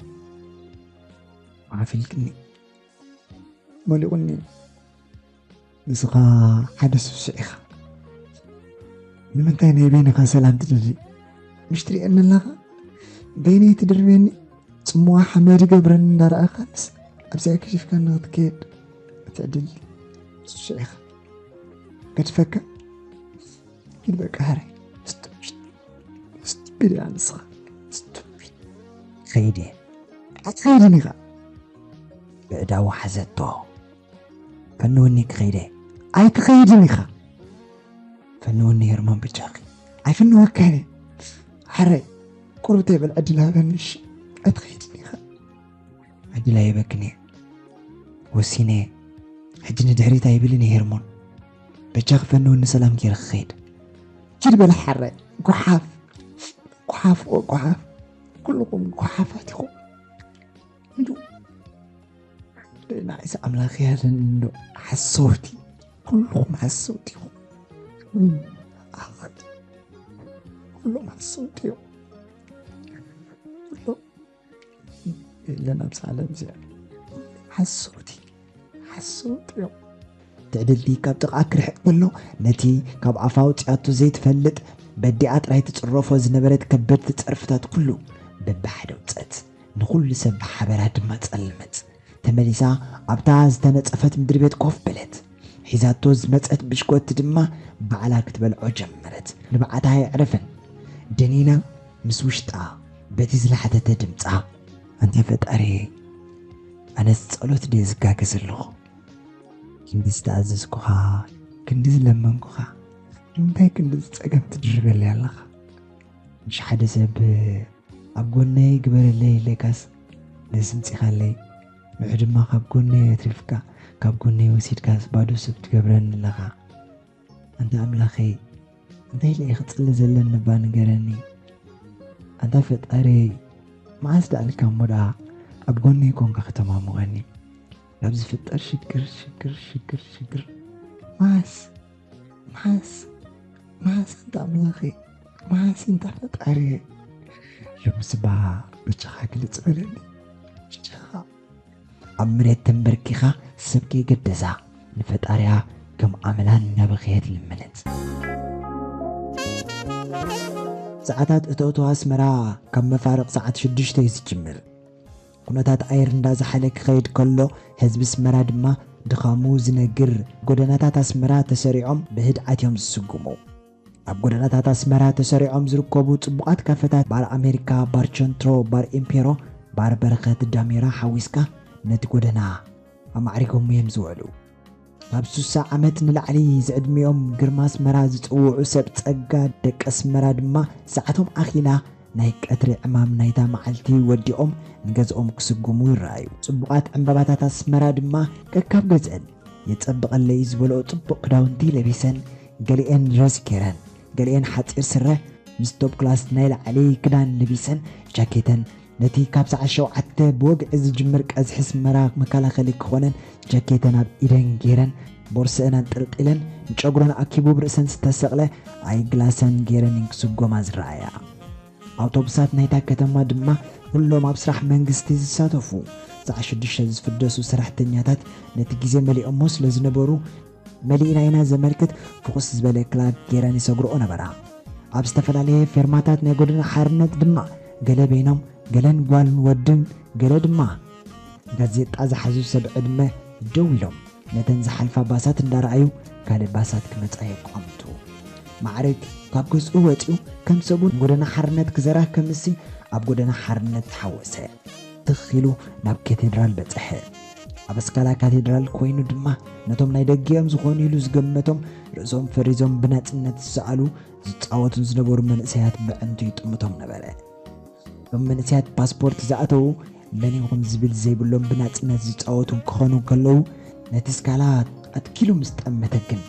ጓሓፍ ኢልክኒ፣ መሊቑኒ። ንስኻ ሓደ ስሱዕ ኢኻ። ንምንታይ ናይ በይንኻ ሰላም ትደሊ? ምሽ ትሪአኒ ኣለኻ? በይነይ ትድርብየኒ፣ ጽምዋ ሓመድ ይገብረኒ እንዳረኣኻንስ ኣብዚኣ ከሺፍካኒ ክትከየድ። እቲ ዕድል ስሱዕ ኢኻ። ገድፈካ? ኪድ በቃ፣ ሃረይ። ስቱፒድ ኢኻ ንስኻ። ስቱፒድ። ከይደ። ኣትኸይድን ኢኻ። ብእዳዋ ሓዘቶ። ፈንውኒ ክኸይደ። ኣይትኸይድን ኢኻ። ፈንውኒ ሄርሞን ብጃኺ። ኣይፍንወካን እየ። ሓረይ፣ ቁሩብ ተይበል ዕድል ሃበኒ እሺ። ኣይትኸይድን ኢኻ። ዕድል ኣይበክን እየ። ወሲነ እየ። ሕጂ ንድሕሪት ኣይብልን እየ ሄርሞን። በጃኺ ፈንውኒ ሰላም ገይረ ክኸይድ። ኪድ በል ሓረይ። ጓሓፍ። ጓሓፍ፣ ጓሓፍ። ኩልኹም ጓሓፋት ኢኹም። እንዶ ንዓይስ ኣምላኽ ያለን እንዶ ሓሰውቲ። ኩልኹም ሓሰውቲ ኢኹም። ኣኽቲ። ኩሎም ሓሰውቲ እዮም። ኩሎም የለን ኣብዚ ዓለም እዚኣ። ሓሰውቲ። ሓሰውቲ እዮም። ትዕድልቲ ካብ ጥቓ ክርሕቕ ከሎ ነቲ ካብ ኣፋ ኣውጺኣቶ ዘይትፈልጥ በዲኣ ጥራይ ትጽረፎ ዝነበረት ከበድቲ ጸርፍታት ኩሉ በብሓደ ኣውጸት። ንኹሉ ሰብ ብሓበራ ድማ ጸለመት። ተመሊሳ ኣብታ ዝተነጸፈት ምድሪ ቤት ኮፍ በለት። ሒዛቶ ዝመጸት ብሽኮቲ ድማ ባዕላ ክትበልዖ ጀመረት። ንብዓታ ኣየዕረፈን። ደኒና ምስ ውሽጣ በቲ ዝላሕተተ ድምጻ፣ ኣንታ ፈጣሪየይ፣ ኣነስ ጸሎት ድየ ዝጋገ ዘለኹ? ክንዲ ዝተኣዘዝኩኻ፣ ክንዲ ዝለመንኩኻ፣ ንምንታይ ክንዲ ጸገም ትድርበለይ ኣለኻ? ምሽ ሓደ ሰብ ኣብ ጎነይ ግበረለይ ኢለካስ ነስምጺኻለይ፣ ንዑ ድማ ካብ ጎነይ ኣትሪፍካ፣ ካብ ጎነይ ወሲድካስ ባዶ ሰብ ትገብረኒ ኣለኻ። ኣንታ ኣምላኸይ፣ እንታይ ኢለ እየ ክጽሊ ዘለኒ እባ ንገረኒ። ኣንታ ፈጣሪየይ፣ መዓስ ደኣ ኢልካ እሞ ደኣ ኣብ ጎነይ ኮንካ ከተማሙቐኒ? ካብ ዝፍጠር ሽግር፣ ሽግር፣ ሽግር፣ ሽግር። መዓስ፣ መዓስ፣ መዓስ ኣንታ ኣምላኸይ፣ መዓስ ኣንታ ፈጣሪየይ። ሎምስ እባ በጃኻ ግልጽ በለኒ፣ በጃኻ። ኣብ መሬት ተንበርኪኻ ሰብ ከይገደሳ ንፈጣሪኣ ከም ኣመላ እናበኸየት ለመነት። ሰዓታት እተእቶ ኣስመራ ካብ መፋርቕ ሰዓት ሽዱሽተ እዩ ዝጅምር። ኩነታት ኣየር እንዳዝሓለ ክኸይድ ከሎ ህዝቢ ኣስመራ ድማ ድኻሙ ዝነግር። ጎደናታት ኣስመራ ተሰሪዖም ብህድኣት እዮም ዝስጉሙ። ኣብ ጎደናታት ኣስመራ ተሰሪዖም ዝርከቡ ጽቡቓት ካፈታት ባር ኣሜሪካ፣ ባር ቸንትሮ፣ ባር ኢምፔሮ፣ ባር በረኸት ዳሜራ ሓዊስካ ነቲ ጎደና ኣማዕሪጎም እዮም ዝውዕሉ። ካብ ሱሳ ዓመት ንላዕሊ ዝዕድሚኦም ግርማ ኣስመራ ዝጽውዑ ሰብ ጸጋ ደቂ ኣስመራ ድማ ሰዓቶም ኣኺላ ናይ ቀትሪ ዕማም ናይታ መዓልቲ ወዲኦም ንገዝኦም ክስጉሙ ይረኣዩ። ጽቡቓት ዕምባባታት ኣስመራ ድማ ከካብ ገዝአን የጸብቐለይ ዝበልኦ ጽቡቕ ክዳውንቲ ለቢሰን፣ ገሊኤን ድረስ ገይረን፣ ገሊኤን ሓጺር ስረ ምስ ቶፕ ክላስ ናይ ላዕሊ ክዳን ለቢሰን፣ ጃኬተን ነቲ ካብ ሰዓት ሸውዓተ ብወግዒ ዝጅምር ቀዝሒ ኣስመራ መከላኸሊ ክኾነን ጃኬተን ኣብ ኢደን ገይረን፣ ቦርስአን ኣንጠልጢለን፣ ንጨጉረን ኣኪቡ ብርእሰን ዝተሰቕለ ኣይግላሰን ገይረን እየን ክስጎማ ዝረኣያ። ኣውቶቡሳት ናይታ ከተማ ድማ ኩሎም ኣብ ስራሕ መንግስቲ ዝሳተፉ፣ ሰዓት ሽዱሽተ ዝፍደሱ ሰራሕተኛታት ነቲ ግዜ መሊኦሞ ስለ ዝነበሩ፣ መሊእና ኢና ዘመልክት ፍኹስ ዝበለ ክላክ ገይረን ይሰግርኦ ነበራ። ኣብ ዝተፈላለየ ፌርማታት ናይ ጎደና ሓርነት ድማ ገለ በይኖም፣ ገለን ጓልን ወድን፣ ገለ ድማ ጋዜጣ ዝሓዙ ሰብ ዕድመ ደው ኢሎም ነተን ዝሓልፋ ባሳት እንዳረኣዩ ካልእ ባሳት ክመጻ የቋምቱ። ማዕረግ ካብ ገዝኡ ወጺኡ ከም ሰቡ ጎደና ሓርነት ክዘራ ከምሲ ኣብ ጎደና ሓርነት ተሓወሰ። ትኽ ኢሉ ናብ ካቴድራል በጽሐ። ኣብ ኣስካላ ካቴድራል ኮይኑ ድማ ነቶም ናይ ደጊኦም ዝኾኑ ኢሉ ዝገመቶም ርእሶም ፈሪዞም ብናጽነት ዝሰኣሉ ዝጻወቱን ዝነበሩ መንእሰያት ብዕንቱ ይጥምቶም ነበረ። እቶም መንእሰያት ፓስፖርት ዝኣተዉ መን ኢኹም ዝብል ዘይብሎም ብናጽነት ዝጻወቱ ክኾኑ ከለዉ ነቲ ስካላ ኣትኪሉ ምስ ጠመተ ግን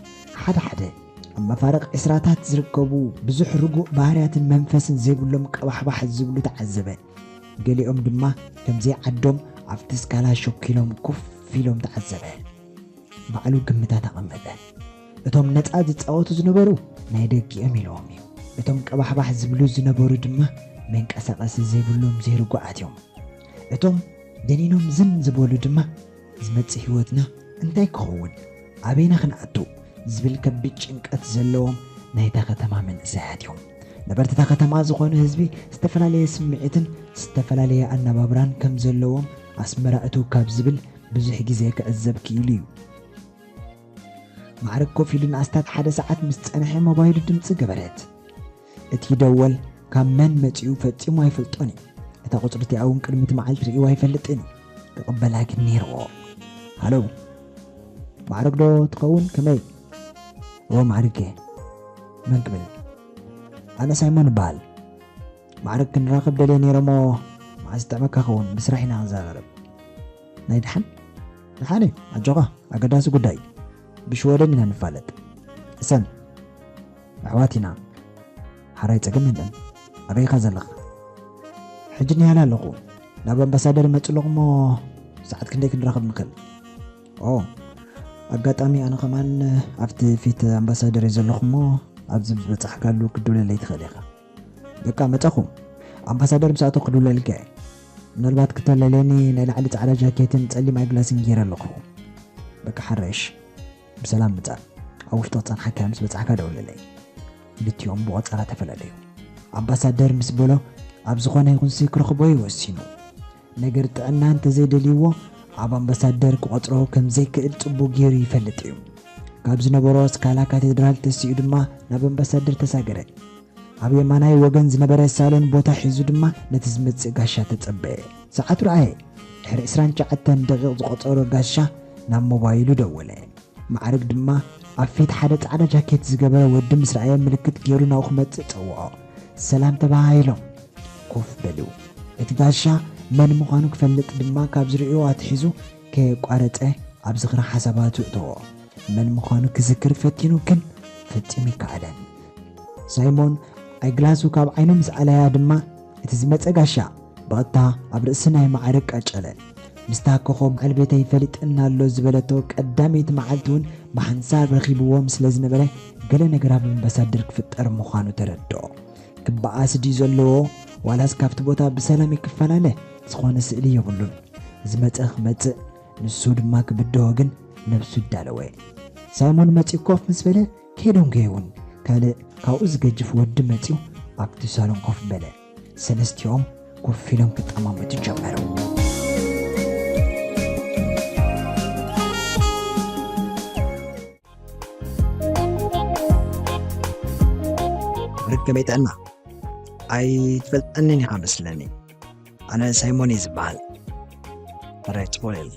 ሓደ ሓደ ኣብ መፋርቕ ዕስራታት ዝርከቡ ብዙሕ ርጉእ ባህርያትን መንፈስን ዘይብሎም ቀባሕባሕ ዝብሉ ተዓዘበ። ገሊኦም ድማ ከምዘይ ዓዶም ኣብቲ ስካላ ሸኪሎም ኮፍ ኢሎም ተዓዘበ። ባዕሉ ግምታት ኣቐመጠ። እቶም ነጻ ዝጻወቱ ዝነበሩ ናይ ደጊኦም ኢልዎም እዩ። እቶም ቀባሕባሕ ዝብሉ ዝነበሩ ድማ መንቀሳቐሲ ዘይብሎም ዘይርጉዓት እዮም። እቶም ደኒኖም ዝን ዝበሉ ድማ፣ ዝመጽእ ህይወትና እንታይ ክኸውን፣ ኣበይና ክንኣቱ ዝብል ከቢድ ጭንቀት ዘለዎም ናይታ ከተማ መንእሰያት እዮም። ነበርቲ እታ ከተማ ዝኾኑ ህዝቢ ዝተፈላለየ ስምዒትን ዝተፈላለየ ኣነባብራን ከም ዘለዎም ኣስመራ እትው ካብ ዝብል ብዙሕ ግዜ ክዕዘብ ክኢሉ እዩ። ማዕረግ ኮፍ ኢሉ ንኣስታት ሓደ ሰዓት ምስ ጸንሐ ሞባይሉ ድምጺ ገበረት። እቲ ደወል ካብ መን መጺኡ ፈጺሙ ኣይፈልጦን እዩ። እታ ቁጽሪ እቲኣ እውን ቅድሚ እቲ መዓልቲ ርእይዋ ኣይፈልጥን እዩ። ክቕበላ ግን ነይርዎ። ሃሎ፣ ማዕረግ ዶ ትኸውን? ከመይ? እወ ማዕረግ እየ። መን ክብል? ኣነ ሳይሞን እበሃል። ማዕረግ ክንራኸብ ደልየ ነይረ እሞ መዓስ ዝጥዕመካ ኸውን? ብስራሕ ኢና ክንዘራረብ። ናይ ደሓን? ደሓን እዩ። ኣጆኻ፣ ኣገዳሲ ጉዳይ እዩ። ብሽወደን ኢና ንፋለጥ። እሰን፣ ኣሕዋት ኢና። ሓራይ ጸገም የለን። ኣበይ ኢኻ ዘለኻ? ሕጂ ኒያላ ኣለኹ። ናብ ኣምባሳደር ይመጽእ ኣለኹ እሞ ሰዓት ክንደይ ክንራኸብ ንኽእል? ኦ፣ ኣጋጣሚ ኣነ ከማን ኣብቲ ፊት ኣምባሳደር እየ ዘለኹ እሞ ኣብዚ ዝበጻሕካሉ ክድውለለይ ትኽእል ኢኻ። በቃ መጻኹ። ኣምባሳደር ምስ ኣተኹ ክድውለልካ እየ። ምናልባት ክተለልየኒ ናይ ላዕሊ ጻዕዳ ጃኬትን ጸሊም ኣይግላስን ገይረ ኣለኹ። በቃ ሓራይሽ። ብሰላም ምጻእ። ኣብ ውሽጢ ክጸንሓካ ምስ በጻሕካ ደውለለይ። ክልቲኦም ብቆጸራ ተፈላለዩ። ኣምባሳደር ምስ በሎ ኣብ ዝኾነ ይኹንሲ ክረኽቦ እዩ ወሲኑ። ነገር ጥዕና እንተዘይደልይዎ ኣብ ኣምባሳደር ክቆጽሮ ከም ዘይክእል ጽቡቕ ገይሩ ይፈልጥ እዩ። ካብ ዝነበሮ ስካላ ካቴድራል ተሲኡ ድማ ናብ ኣምባሳደር ተሳገረ። ኣብ የማናይ ወገን ዝነበረ ሳሎን ቦታ ሒዙ ድማ ነቲ ዝመጽእ ጋሻ ተጸበየ። ሰዓቱ ረኣየ። ድሕሪ ዕስራን ትሽዓተን ደቂቕ ዝቖጸሮ ጋሻ ናብ ሞባይሉ ደወለ። ማዕረግ ድማ ኣብ ፊት ሓደ ጻዕዳ ጃኬት ዝገበረ ወዲ ምስ ረኣየ ምልክት ገይሩ ናብኡ ክመጽእ ጸውዖ። ሰላም ተባሂሎም ኮፍ በሉ። እቲ ጋሻ መን ምዃኑ ክፈልጥ ድማ ካብ ዝርእዮ ኣትሒዙ ከየቋረጸ ኣብ ዝኽሪ ሓሳባቱ እተዎ። መን ምዃኑ ክዝክር ፈቲኑ ግን ፈጺሙ ይከኣለን። ሳይሞን ኣይግላሱ ካብ ዓይኑ ምስ ኣለያ ድማ እቲ ዝመጸ ጋሻ ብቐጥታ ኣብ ርእሲ ናይ ማዕረግ ቀጨለ። ምስታ ኮኾብ በዓል ቤተይ ፈሊጥና ኣሎ ዝበለቶ ቀዳመይቲ መዓልቲ እውን ብሓንሳብ ረኺብዎም ስለ ዝነበረ ገለ ነገር ኣብ ኣምባሳደር ክፍጠር ምዃኑ ተረድኦ። ክበኣስ ድዩ ዘለዎ ዋላስ ካብቲ ቦታ ብሰላም ይክፈላለ ዝኾነ ስእሊ የብሉን። ዝመጸ ክመጽእ ንሱ ድማ ክብድሆ ግን ነብሱ ይዳለወ። ሳይሞን መጺኡ ኮፍ ምስ በለ ከይዶም ገይውን ካልእ ካብኡ ዝገጅፍ ወዲ መጺኡ ኣብቲ ሳሎን ኮፍ በለ። ሰለስቲኦም ኮፍ ኢሎም ክጠማመቱ ጀመሩ። ብርክ ከመይ ጥዕና? ኣይትፈልጠንን ኢኻ መስለኒ። ኣነ ሳይሞን እየ ዝበሃል። ሕራይ ጽቡቕ የለ።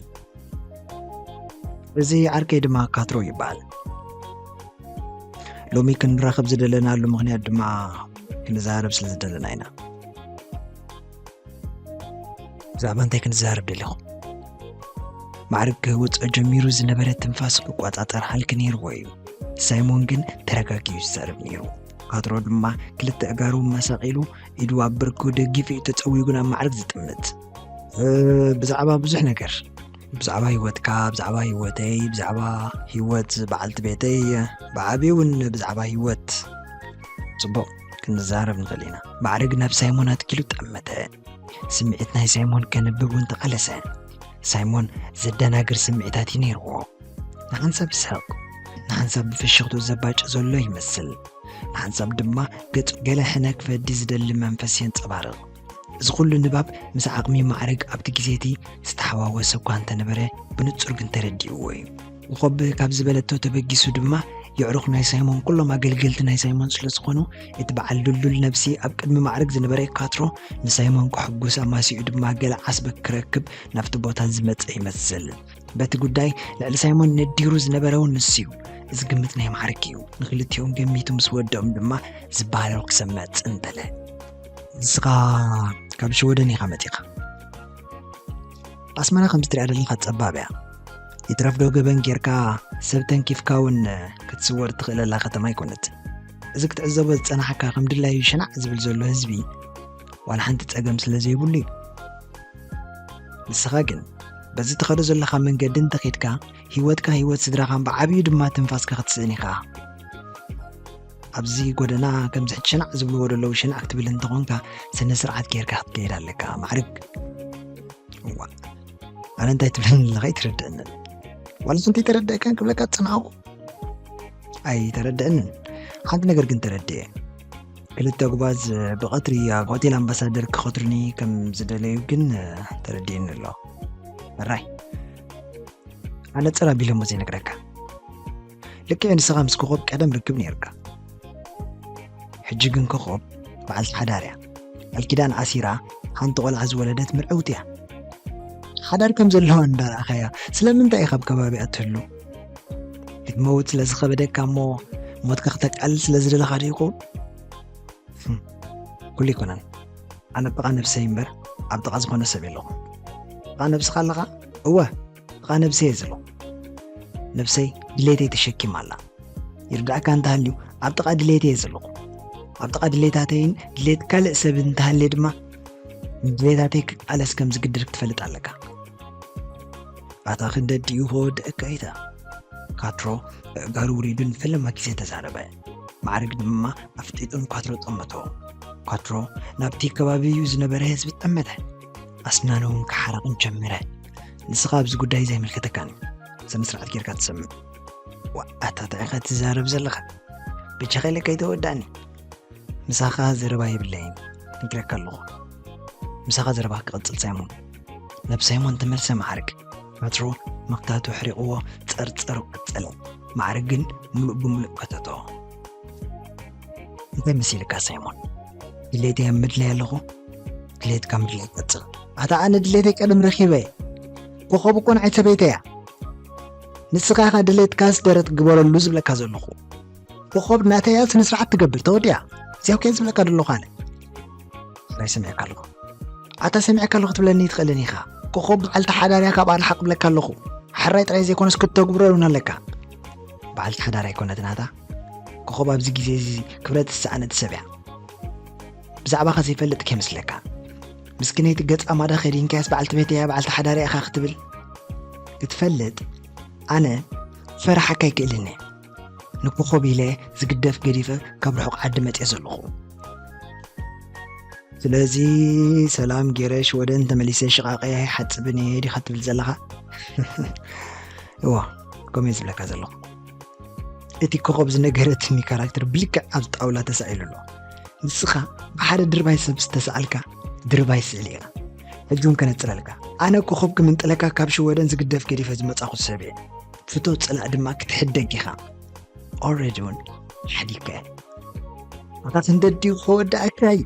እዚ ዓርከይ ድማ ካትሮ ይበሃል። ሎሚ ክንራኸብ ዝደለናሉ ምኽንያት ድማ ክንዛረብ ስለ ዝደለና ኢና። ብዛዕባ እንታይ ክንዛረብ ደሊኹም? ማዕርግ ክህውጾ ጀሚሩ ዝነበረ ትንፋስ ክቆጻጸር ሃልኪ ነይርዎ እዩ። ሳይሞን ግን ተረጋጊኡ ይዛረብ ነይሩ። ካትሮ ድማ ክልተ ኣእጋሩ መሳቒሉ ኢዱ ኣብ ብርኩ ደጊፉ እዩ ተጸዊጉ ናብ ማዕርግ ዝጥምት። እ፣ ብዛዕባ ብዙሕ ነገር፣ ብዛዕባ ህይወትካ፣ ብዛዕባ ህይወተይ፣ ብዛዕባ ህይወት በዓልቲ ቤተይ፣ ብዓብዩ እውን ብዛዕባ ህይወት ጽቡቕ ክንዛረብ ንኽእል ኢና። ማዕርግ ናብ ሳይሞን ኣትኪሉ ጠመተ። ስምዒት ናይ ሳይሞን ከንብብ እውን ተቓለሰ። ሳይሞን ዘደናግር ስምዒታት እዩ ነይርዎ። ንሓንሳብ ይስሕቕ፣ ንሓንሳብ ብፍሽኽቱ ዘባጭ ዘሎ ይመስል፣ ንሓንሳብ ድማ ገጹ ገለ ሕነ ክፈዲ ዝደሊ መንፈስ የንጸባርቕ። እዚ ኩሉ ንባብ ምስ ዓቕሚ ማዕረግ ኣብቲ ግዜ እቲ ዝተሓዋወሰ እኳ እንተነበረ፣ ብንጹር ግን ተረዲእዎ እዩ። ኮኾብ ካብ ዝበለቶ ተበጊሱ ድማ፣ የዕሩኽ ናይ ሳይሞን ኩሎም ኣገልገልቲ ናይ ሳይሞን ስለ ዝኾኑ፣ እቲ በዓል ድልዱል ነብሲ ኣብ ቅድሚ ማዕረግ ዝነበረ ካትሮ ንሳይሞን ከሐጉስ ኣማሲኡ ድማ ገለ ዓስቢ ክረክብ ናብቲ ቦታ ዝመጸ ይመስል። በቲ ጉዳይ ልዕሊ ሳይሞን ነዲሩ ዝነበረ እውን ንሱ እዩ። እዚ ግምት ናይ ማዕረግ እዩ። ንክልቲኦም ገሚቱ ምስ ወደኦም ድማ ዝበሃሎ ክሰምዕ ጽን በለ። ንስኻ ካብ ሽወደን ኢኻ መጺኻ። ኣስመራ ከም ትሪኣ ዘለኻ ጸባብ እያ። ይትረፍ ዶ ገበን ጌርካ ሰብ ተንኪፍካ እውን ክትስወር ትኽእለላ ከተማ ኣይኮነትን። እዚ ክትዕዘቦ ዝጸናሕካ ከም ድላዩ ሸናዕ ዝብል ዘሎ ህዝቢ ዋላ ሓንቲ ጸገም ስለ ዘይብሉ እዩ። ንስኻ ግን በዚ ትኸዶ ዘለኻ መንገዲ እንተኺድካ ህይወትካ ህይወት ስድራኻን ብዓብዩ ድማ ትንፋስካ ክትስእን ኢኻ። ኣብዚ ጎደና ከምዚ ሕጂ ሸናዕ ዝብልዎ ዘለዉ ሸናዕ ክትብል እንተኾንካ፣ ስነ ስርዓት ጌርካ ክትከይድ ኣለካ። ማዕርግ። እዋ፣ ኣነ እንታይ ትብለኒ ኣለኻ ኣይትርድእንን። ዋላ ሓንቲ ኣይተረድእካን ክብለካ ዝጸናሕኩ ኣይተረድእንን። ሓንቲ ነገር ግን ተረድኤ። ክልተ ጉባዝ ብቐትሪ ኣብ ሆቴል ኣምባሳደር ክኸትሩኒ ከም ዝደለዩ ግን ተረድኤኒ ኣሎ። ሕራይ። ኣነጽር ኣቢለ እሞ ዘይነግረካ። ልክዕ ንስኻ ምስ ኮኾብ ቀደም ርክብ ነይርካ። ሕጂ ግን ኮኾብ በዓልቲ ሓዳር እያ። ቃል ኪዳን ኣሲራ ሓንቲ ቆልዓ ዝወለደት ምርዕውቲ እያ። ሓዳር ከም ዘለዋ እንዳረኣኻያ ስለምንታይ ኢኻ ኣብ ከባቢኣ ትህሉ? ክትመውት ስለ ዝኸበደካ እሞ ሞትካ ክተቃልል ስለ ዝደለኻ ዶ ይኸውን? ህም፣ ኩሉ ኣይኮነን። ኣነ ጥቓ ነብሰይ እምበር ኣብ ጥቓ ዝኾነ ሰብ የለኹ። ጥቓ ነብስኻ ኣለኻ? እወ፣ ጥቓ ነብሰይ እየ ዘለኹ። ነብሰይ ድሌተይ ተሸኪማ ኣላ። ይርዳእካ እንተሃልዩ ኣብ ጥቓ ድሌተይ እየ ዘለኹ። ኣብ ጥቓ ድሌታተይን ድሌት ካልእ ሰብ እንተሃልየ ድማ ንድሌታተይ ክቃለስ ከም ዝግድድ ክትፈልጥ ኣለካ። ኣታ ክንደዲኡ ከወድአካ ኢታ። ካትሮ ኣእጋሩ ውሪዱ ንፈለማ ግዜ ተዛረበ። ማዕርግ ድማ ኣፍጢጡ ንኳትሮ ጠመቶ። ኳትሮ ናብቲ ከባቢ እዩ ዝነበረ ህዝቢ ጠመተ። ኣስናኑ እውን ክሓረቕን ጀመረ። ንስኻ ኣብዚ ጉዳይ ዘይምልከተካን እዩ። ስነ ስርዓት ጌርካ ትሰምዕ። ዋእ፣ ኣታ እንታይ ኢኻ ትዛረብ ዘለኻ? ብቻ ከይለ ከይተወዳእኒ። ምሳኻ ዘረባ የብለይን፣ ነግረካ ኣለኹ። ምሳኻ ዘረባ ክቕጽል ሳይሞን። ናብ ሳይሞን ተመልሰ ማዕርግ። ኳትሮ መኽታቱ ኣሕሪቕዎ ጸርጸሩ ቀጸለ። ማዕርግ ግን ምሉእ ብምሉእ ከተቶ። እንታይ መሲልካ ሳይሞን? ድሌተይ ኣብ ምድላይ ኣለኹ። ድሌትካ ምድላይ ቀጽል። ኣታ ኣነ ድሌተይ ቀደም ረኺበ። ኮኾብ እኮ ንዓይ ሰበይተይ እያ። ንስኻ ኢኻ ድሌትካስ ደረት ግበረሉ ዝብለካ ዘለኹ። ኮኾብ ናተይ እያ፣ ስነ ስርዓት ትገብር፣ ተወዲኣ። እዚኣ እኮ እየ ዝብለካ ዘለኹ ኣነ። ሕራይ ሰሚዐካ ኣለኹ። ኣታ ሰሚዐካ ኣለኹ ትብለኒ ትኽእልን ኢኻ። ኮኾብ በዓልቲ ሓዳር እያ፣ ካብኣ ንሓቕ እብለካ ኣለኹ። ሕራይ ጥራይ ዘይኮነስ ክትተግብሮ እውን ኣለካ። በዓልቲ ሓዳር ኣይኮነትን ኣታ። ኮኾብ ኣብዚ ግዜ እዚ ክብረት ዝሰኣነት ሰብ እያ። ብዛዕባኻ ዘይፈልጥ ከይመስለካ። ምስኪነይቲ ገጻ ማዳ ከዲንካያስ በዓልቲ ቤት እያ፣ በዓልቲ ሓዳር እያ ኢኻ ክትብል? ክትፈልጥ ኣነ ፈራሓካ ኣይክእልን እየ። ንኮኾብ ኢለ ዝግደፍ ገዲፈ ካብ ርሑቕ ዓዲ መጽየ ዘለኹ። ስለዚ ሰላም ገይረ ሽወደን ተመሊሰ ሽቓቐይ ኣይሓጽብን እየ ዲኻ ትብል ዘለኻ? እወ፣ ከምኡ እየ ዝብለካ ዘለኹ። እቲ ኮኾብ ዝነገረትኒ ካራክተር ብልክዕ ኣብ ጣውላ ተሳኢሉ ኣሎ። ንስኻ ብሓደ ድርባይ ሰብ ዝተሳኣልካ ድርባይ ስእሊ ኢኻ። ሕጂ እውን ከነጽረልካ። ኣነ ኮኾብ ክምንጥለካ ካብ ሽወደን ዝግደፍ ገዲፈ ዝመጻኹ ሰብ እየ። ፍቶ ጽላእ ድማ ክትሕደግ ኢኻ። ኦልሬዲ እውን ሓዲግካ እየ። ኣታ ክንደዲኡ ከወዳእካ እዩ።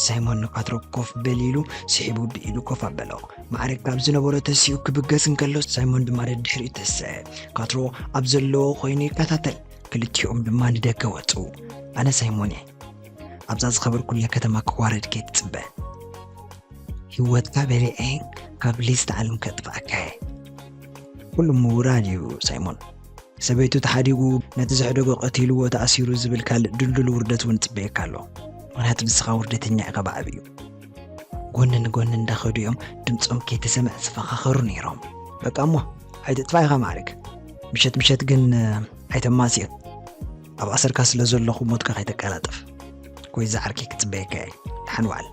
ሳይሞን ንኳትሮ ኮፍ በል ኢሉ ስሒቡ ብኢዱ ኮፍ ኣበሎ። ማዕረግ ካብ ዝነበሮ ተሲኡ ክብገስ እንከሎ ሳይሞን ድማ ደድሕሪኡ ተሰአ። ኳትሮ ኣብ ዘለዎ ኮይኑ ይከታተል። ክልቲኦም ድማ ንደገ ወጹ። ኣነ ሳይሞን እየ። ኣብዛ ዝኸበርኩላ ከተማ ክዋረድ ከይትጽበ። ህይወትካ በሊዐ ካብ ሊስት ዓለም ከጥፍኣካ እየ። ኩሉ ምውራድ እዩ ሳይሞን። ሰበይቱ ተሓዲጉ ነቲ ዘሕደጎ ቀቲልዎ ተኣሲሩ ዝብል ካልእ ድልዱል ውርደት እውን ይጽበየካ ኣሎ። ምኽንያቱ ንስኻ ውርደተኛ ኢኻ ብዓቢኡ። ጎኒ ንጎኒ እንዳኸዱ እዮም ድምጾም ከይተሰምዐ ዝፈኻኸሩ ነይሮም። በቃ እሞ ኣይትጥፋእ ኢኻ ማዕረግ። ምሸት ምሸት ግን ኣይተማስየን። ኣብ ኣሰርካ ስለ ዘለኹ ሞትካ ከይተቀላጥፍ። ኮይዛ ዓርከይ ክጽበየካ እየ። ደሓን ዋዕል።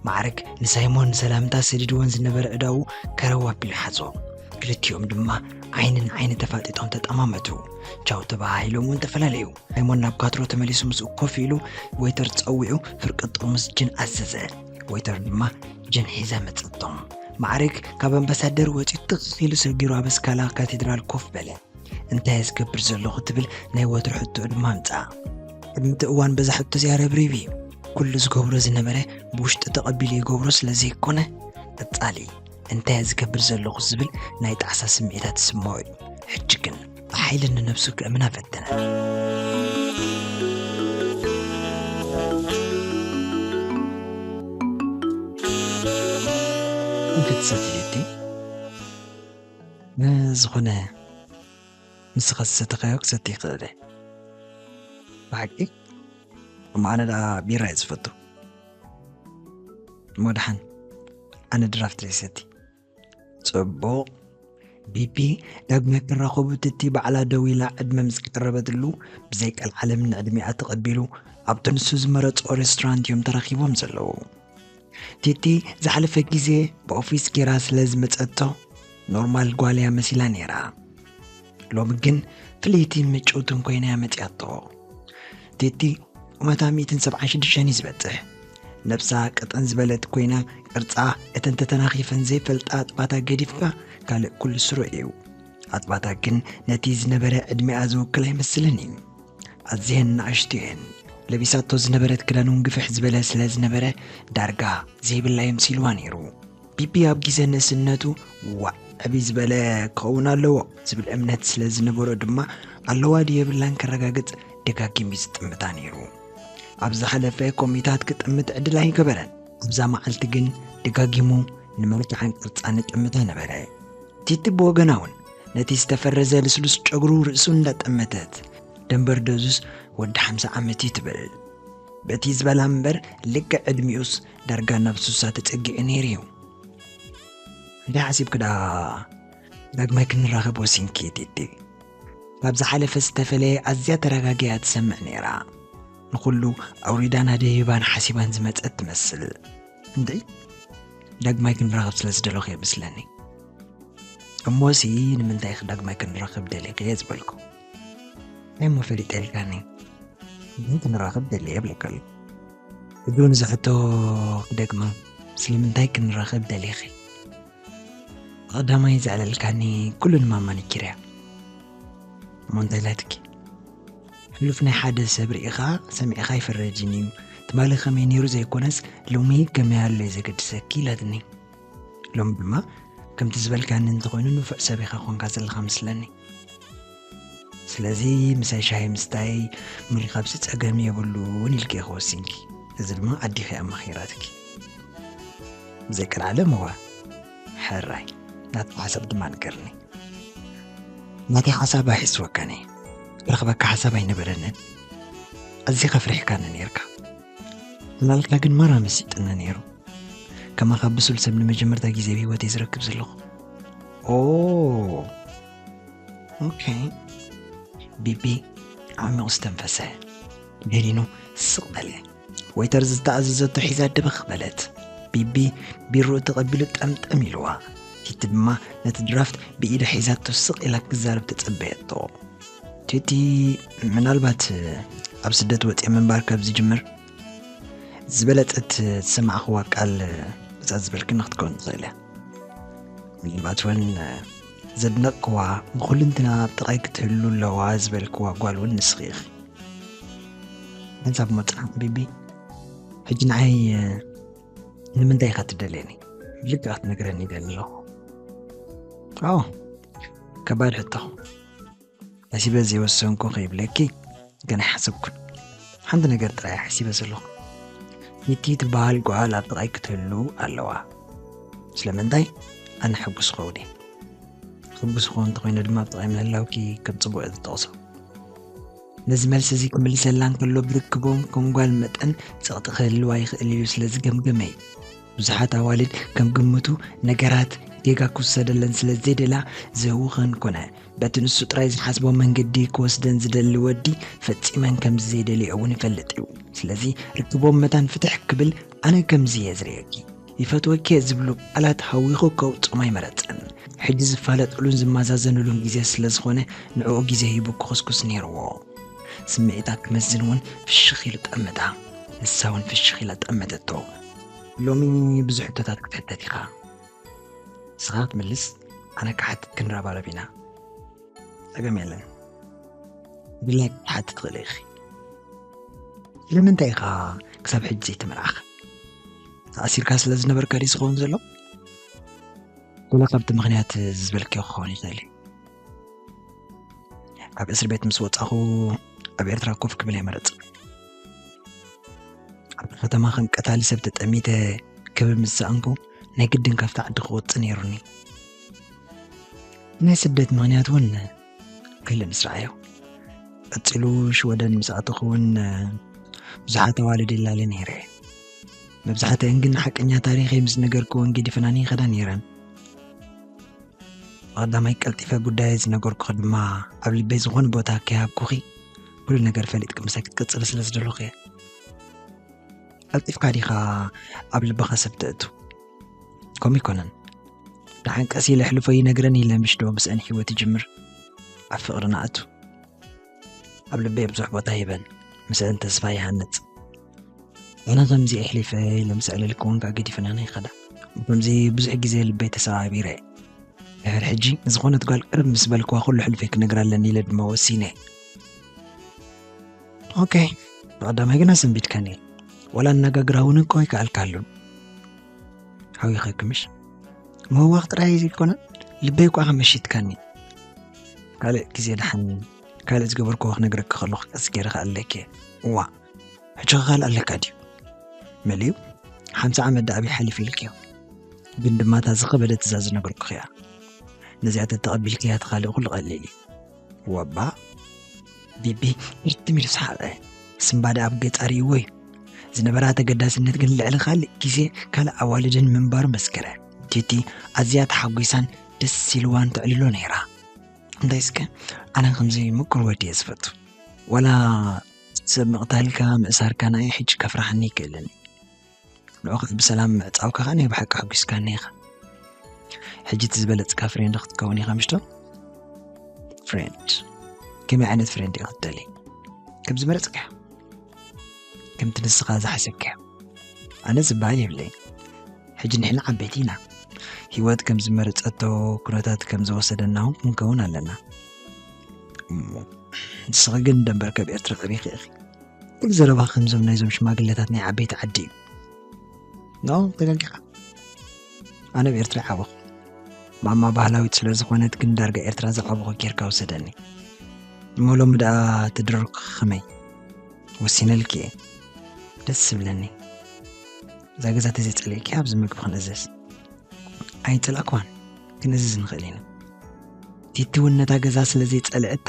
ማዕረግ ንሳይሞን ሰላምታ ሰዲድወን ዝነበረ እዳዉ ከረው ኣቢሉ ሓዞ። ክልቲኦም ድማ ዓይኒ ንዓይኒ ተፋጢጦም ተጠማመቱ። ቻው ተባሃሂሎም እውን ተፈላለዩ። ሳይሞን ናብ ኳትሮ ተመሊሱ ምስኡ ኮፍ ኢሉ ወይተር ጸዊዑ ፍርቂ ጥርሙዝ ጅን ኣዘዘ። ወይተር ድማ ጅን ሒዛ መጸቶም። ማዕረግ ካብ ኣምባሳደር ወጺኡ ትኽ ኢሉ ሰጊሩ ኣብ እስካላ ካቴድራል ኮፍ በለ። እንታይ እየ ዝገብር ዘለኹ ትብል ናይ ወትሩ ሕቶ ድማ ኣምጽኣ። ቅድሚ እቲ እዋን በዛ ሕቶ እዚኣ ረብሪቡ እዩ። ኩሉ ዝገብሮ ዝነበረ ብውሽጢ ተቐቢሉ ይገብሮ ስለ ዘይኮነ ቀጻሊ እንታይ እየ ዝገብር ዘለኹ ዝብል ናይ ጣዕሳ ስምዒታት ይስምዖ እዩ። ሕጂ ግን ብሓይሊ ንነብሱ ከእምና ፈተነ። ክትሰትየቲ ንዝኾነ ንስኻ ዝሰተኻዮ ክሰቲ ይኽእል እየ። ብሓቂ እሞ ኣነ ደኣ ቢራ እየ ዝፈቱ። እሞ ደሓን ኣነ ድራፍት ዘይሰቲ። ጽቡቕ። ቢቢ ዳግማይ ክራኸቡ ትቲ ባዕላ ደው ኢላ ዕድመ ምስ ቀረበትሉ፣ ብዘይ ቀልዓለም ንዕድሚኣ ተቐቢሉ ኣብቲ ንሱ ዝመረጾ ሬስቶራንት እዮም ተራኺቦም ዘለዉ። ቲቲ ዝሓለፈ ግዜ ብኦፊስ ጌራ ስለ ዝመጸቶ ኖርማል ጓል እያ መሲላ ነይራ። ሎሚ ግን ፍልይቲ ምጭውትን ኮይና እያ መጺኣቶ። ቲቲ ቁመታ ሚእትን ሰብዓን ሽዱሽተን እዩ ዝበጽሕ። ነብሳ ቅጥን ዝበለት ኮይና ቅርጻ እተን ተተናኺፈን ዘይፈልጣ ኣጥባታ ገዲፍካ ካልእ ኩሉ ስሩዕ እዩ። ኣጥባታ ግን ነቲ ዝነበረ ዕድሚኣ ዝውክል ኣይመስልን እዩ። ኣዝየን ንኣሽቱ እየን። ለቢሳቶ ዝነበረት ክዳን እውን ግፍሕ ዝበለ ስለ ዝነበረ ዳርጋ ዘይብላ የምሲልዋ ነይሩ። ቢቢ ኣብ ግዜ ንእስነቱ ዋዕ ዕብይ ዝበለ ክኸውን ኣለዎ ዝብል እምነት ስለ ዝነበሮ ድማ ኣለዋ ድዩ የብላን ከረጋግጽ ደጋጊሙ እዩ ዝጥምታ ነይሩ። ኣብ ዝሓለፈ ኮሚታት ክጥምት ዕድል ኣይገበረን። ኣብዛ መዓልቲ ግን ደጋጊሙ ንመልክዓን ቅርጻን ይጥምታ ነበረ። ቲቲ ብወገና እውን ነቲ ዝተፈረዘ ልስሉስ ጨጉሩ ርእሱ እንዳጠመተት፣ ደንበር ደዙስ ወዲ ሓምሳ ዓመት እዩ ትብል። በቲ ዝበላ እምበር ልክዕ ዕድሚኡስ ዳርጋ ናብ ሱሳ ተጸጊዑ ነይሩ እዩ። እንታይ ሓሲብክ ደኣ ዳግማይ ክንራኸብ ወሲንኪ ቲቲ? ካብ ዝሓለፈ ዝተፈለየ ኣዝያ ተረጋጊያ ትሰምዕ ነይራ። ንኹሉ ኣውሪዳን ኣደይባን ሓሲባን ዝመጸት ትመስል። እንድዒ ዳግማይ ክንራኸብ ስለ ዝደለኹ እየ መስለኒ። እሞሲ ንምንታይ ዳግማይ ክንራኸብ ደሊኺ እየ ዝበልኩ። ናይ እሞ ፈሊጠ ኢልካኒ። ግን ክንራኸብ ደልየ እብለካ ኣለኹ። ሕጂ እውን እዚ ሕቶ ክደግማ፣ ስለምንታይ ክንራኸብ ደሊኺ? ቀዳማይ ዘዕለልካኒ ኩሉ ንማማ ነኪረያ። እሞ እንታይ ኢላትኪ? ሕሉፍ ናይ ሓደ ሰብ ርኢኻ ሰሚዕኻ ኣይፍረድን እዩ። ትማሊ ከመይ ነይሩ ዘይኮነስ ሎሚ ከመይ ኣሎ እዩ ዘገድሰኪ ኢላትኒ። ሎሚ ድማ ከምቲ ዝበልካኒ እንተኾይኑ ንፉዕ ሰብ ኢኻ ኮንካ ዘለኻ ምስለኒ። ስለዚ ምሳይ ሻሂ ምስታይ ምርኻብሲ ጸገም የብሉን ኢልኪ ኢኺ ወሲንኪ። እዚ ድማ ኣዲኺ ኣማኺራትኪ። ብዘይ ቀልዓለም እዋ። ሕራይ ናትካ ሓሳብ ድማ ንገርኒ። ናተይ ሓሳብ ኣይሕስወካን እየ። ክረኽበካ ሓሳብ ኣይነበረንን። ኣዚኻ ፍሪሕካኒ ነይርካ። ዕላልካ ግን ማራ መሲጥኒ ነይሩ። ከማኻ ብሱል ሰብ ንመጀመርታ ግዜ ኣብ ህይወተይ ዝረክብ ዘለኹ። ኦ፣ ኦኬ። ቢቢ ዓሚቑ ዝተንፈሰ። ደኒኑ ስቕ በለ። ወይተር ዝተኣዘዘቶ ሒዛ ድብኽ በለት። ቢቢ ቢሮኡ ተቐቢሉ ጠምጠም ኢልዋ። ቲቲ ድማ ነቲ ድራፍት ብኢዳ ሒዛቶ ስቕ ኢላ ክዛረብ ተጸበየቶ። ቲቲ ምናልባት ኣብ ስደት ወጽየ ምንባር ካብ ዝጅምር ዝበለጸት ዝሰማዕኽዋ ቃል እዛ ዝበልክኒ ክትከውን ትኽእል እያ። ምናልባት እውን ዘድነቕክዋ ብኹልንትና ኣብ ጥቓይ ክትህሉ ኣለዋ ዝበልክዋ ጓል እውን ንስኺ ኢኺ። ሓንሳብ እሞ ጽናሕ ሓቢቢ፣ ሕጂ ንዓይ ንምንታይ ኢኻ ትደልየኒ? ልክዕ ክትነግረኒ ይደሊ ኣለኹ። ኣዎ፣ ከባድ ሕቶ። ሓሲበ ዘይወሰንኩ ከይብለኪ ገና ኣይሓሰብኩን። ሓንቲ ነገር ጥራይ ሓሲበ ዘለኹ። ኒቲ ትበሃል ጓል ኣብ ጥቓይ ክትህሉ ኣለዋ። ስለምንታይ? ኣነ ሕጉስ ክኸውን እየ። ሕጉስ ክኸውን እንተኾይነ ድማ ኣብ ጥቓይ ምህላውኪ ከም ጽቡቕ እየ ዝጠቕሶ። ነዚ መልሲ እዚ ክምልሰላ እንከሎ ብርክቦም ከም ጓል መጠን ጸቕጢ ክህልዋ ይኽእል እዩ ስለ ዝገምገመ እዩ። ብዙሓት ኣዋልድ ከም ግምቱ ነገራት ጌጋ ክውሰደለን ስለ ዘይደላ ዝህውኸን ኮነ በቲ ንሱ ጥራይ ዝሓስቦ መንገዲ ክወስደን ዝደሊ ወዲ ፈጺመን ከምዚ ዘይደልዮ እውን ይፈልጥ እዩ። ስለዚ ርክቦም መታን ፍትሕ ክብል ኣነ ከምዚ እየ ዝርእየኪ። ይፈትወኪ እየ ዝብሉ ቃላት ሃዊኹ ከውጽኦም ኣይመረጸን። ሕጂ ዝፋለጠሉን ዝመዛዘንሉን ግዜ ስለ ዝኾነ ንዕኡ ግዜ ሂቡ ክኹስኩስ ነይርዎ። ስምዒታ ክመዝን እውን ፍሽኽ ኢሉ ጠመታ። ንሳ እውን ፍሽኽ ኢላ ጠመተቶ። ሎሚ ብዙሕ ሕቶታት ክትሕተት ኢኻ። ንስኻ ክትምልስ ኣነ ክሓትት ክንረባረብ ኢና። ጸገም የለን። ድላይ ክትሓትት ትኽእሊ ኢኺ። ስለምንታይ ኢኻ ክሳብ ሕጂ ዘይተመርዓኻ? ተኣሲርካ ስለ ዝነበርካ ድዩ ዝኸውን ዘሎ? ወላ ካብቲ ምኽንያት ዝበልክዮ ክኸውን ይኽእል እዩ። ካብ እስር ቤት ምስ ወጻኹ ኣብ ኤርትራ ኮፍ ክብል እየ መረጽ። ኣብቲ ከተማ ከም ቀታሊ ሰብ ተጠሚተ ክብል ምስ ሰኣንኩ ናይ ግድን ካብቲ ዓዲ ክወጽእ ነይሩኒ። ናይ ስደት ምኽንያት እውን ክህለ ምስ ረኣዮ። ቀጺሉ ሽወደን ምስ ኣተኹ እውን ብዙሓት ኣዋልድ ይላለ ነይረ። መብዛሕትአን ግን ንሓቀኛ ታሪኸይ ምስ ነገርክወን ገዲፈናኒ ይኸዳ ነይረን። ብቐዳማይ ቀልጢፈ ጉዳየ ዝነገርኩኺ ድማ ኣብ ልበይ ዝኾነ ቦታ ከይሃብኩኺ ኩሉ ነገር ፈሊጥኪ ምሳይ ክትቅጽሊ ስለ ዝደለኹ እየ። ቀልጢፍካ ዲኻ ኣብ ልብኻ ሰብ ተእቱ? ከምኡ ኣይኮነን። ደሓን ቀስ ኢለ ኣሕልፎ ይነግረን ኢለ ምሽ ዶ ምስአን ህይወት ይጅምር? ኣብ ፍቕሪ ንኣቱ። ኣብ ልበይ ብዙሕ ቦታ ይህበን፣ ምስአን ተስፋ ይሃንጽ። ኣነ ከምዚ ኣሕሊፈ ኢለ ምስ ኣዕለልክወን ከኣ ገዲፈናን ይኸዳ። ብከምዚ ብዙሕ ግዜ ልበይ ተሰባቢረ እየ። ድሕሪ ሕጂ ንዝኾነት ጓል ቅርብ ምስ በልክዋ ኩሉ ሕልፈይ ክነግራ ኣለኒ ኢለ ድማ ወሲነ። ኦኬ፣ ብቐዳማይ ግን ኣሰንቢድካኒ። ዋላ ኣነጋግራ እውን እኮ ኣይከኣልካሉን። ሓዊኸኪ ምሽ? ምህዋኽ ጥራይ ዘይኮነ፣ ልበይ እኳ ከመሽትካኒ። ካልእ ግዜ ደሓን ካልእ ዝገበርክዎ ክነግረኪ ከለኹ ቀስ ገይረ ክኣለኪ እየ። እዋ፣ ሕጂ ኸ ካልእ ኣለካ ድዩ? መሊኡ፣ ሓምሳ ዓመት ደኣ ኣብይ ሓሊፉ ኢልክዮ። ግን ድማ እታ ዝኸበደት እዛ ዝነገርኩኺ እያ። ነዚኣ ተተቐቢልክያ እቲ ካልእ ኩሉ ቀሊል እዩ። ወባ፣ ቢቢ፣ ግርትም ኢሉ ሰሓቐ። ስምባደ ኣብ ገጻ ርእይዎ እዩ። ዝነበራ ተገዳስነት ግን ልዕሊ ካልእ ግዜ ካልእ ኣዋልድን ምንባሩ መስከረ። ቲቲ ኣዝያ ተሓጒሳን ደስ ኢልዋን ተዕልሎ ነይራ። እንታይ እስከ፣ ኣነ ከምዚ ምቁር ወዲ እየ ዝፈቱ። ዋላ ሰብ ምቕታልካ ምእሳርካ ንዓይ ሕጂ ከፍርሓኒ ኣይክእልን። ንዑ ኸዓ ብሰላም ምዕጻውካ ኸዓ ናይ ብሓቂ ኣሐጒስካኒ ኢኻ። ሕጂ እቲ ዝበለጽካ ፍሬንድ ክትከውን ኢኻ ምሽቶ? ፍሬንድ። ከመይ ዓይነት ፍሬንድ ኢኻ ትደሊ? ከም ዝመረጽካዮ። ከምቲ ንስኻ ዝሓሰብካዮ። ኣነ ዝበሃል የብለይን። ሕጂ ንሕና ዓበይቲ ኢና። ህይወት ከም ዝመረጸቶ፣ ኩነታት ከም ዝወሰደና እውን ክንከውን ኣለና። እሞ ንስኺ ግን ደንበር ከብ ኤርትራ ዓቢኺ ኢኺ። ኩሉ ዘረባ ከምዞም ናይዞም ሽማግለታት ናይ ዓበይቲ ዓዲ እዩ። ኖ፣ ተጋጊኻ። ኣነ ኣብ ኤርትራ ይዓበኹ። ማማ ባህላዊት ስለ ዝኾነት ግን ዳርጋ ኤርትራ ዝዓበኹ ጌርካ ውሰደኒ። እሞ ሎሚ ደኣ ትድረርኩ ከመይ? ወሲነልኪ እየ። ደስ ዝብለኒ። እዛ ገዛ ተዘይጸሊእኪ ኣብዚ ምግቢ ክንእዘዝ። ኣይጸላእክዋን፣ ክንእዝዝ ንኽእል ኢና። ቲቲ እውን ነታ ገዛ ስለ ዘይጸልአታ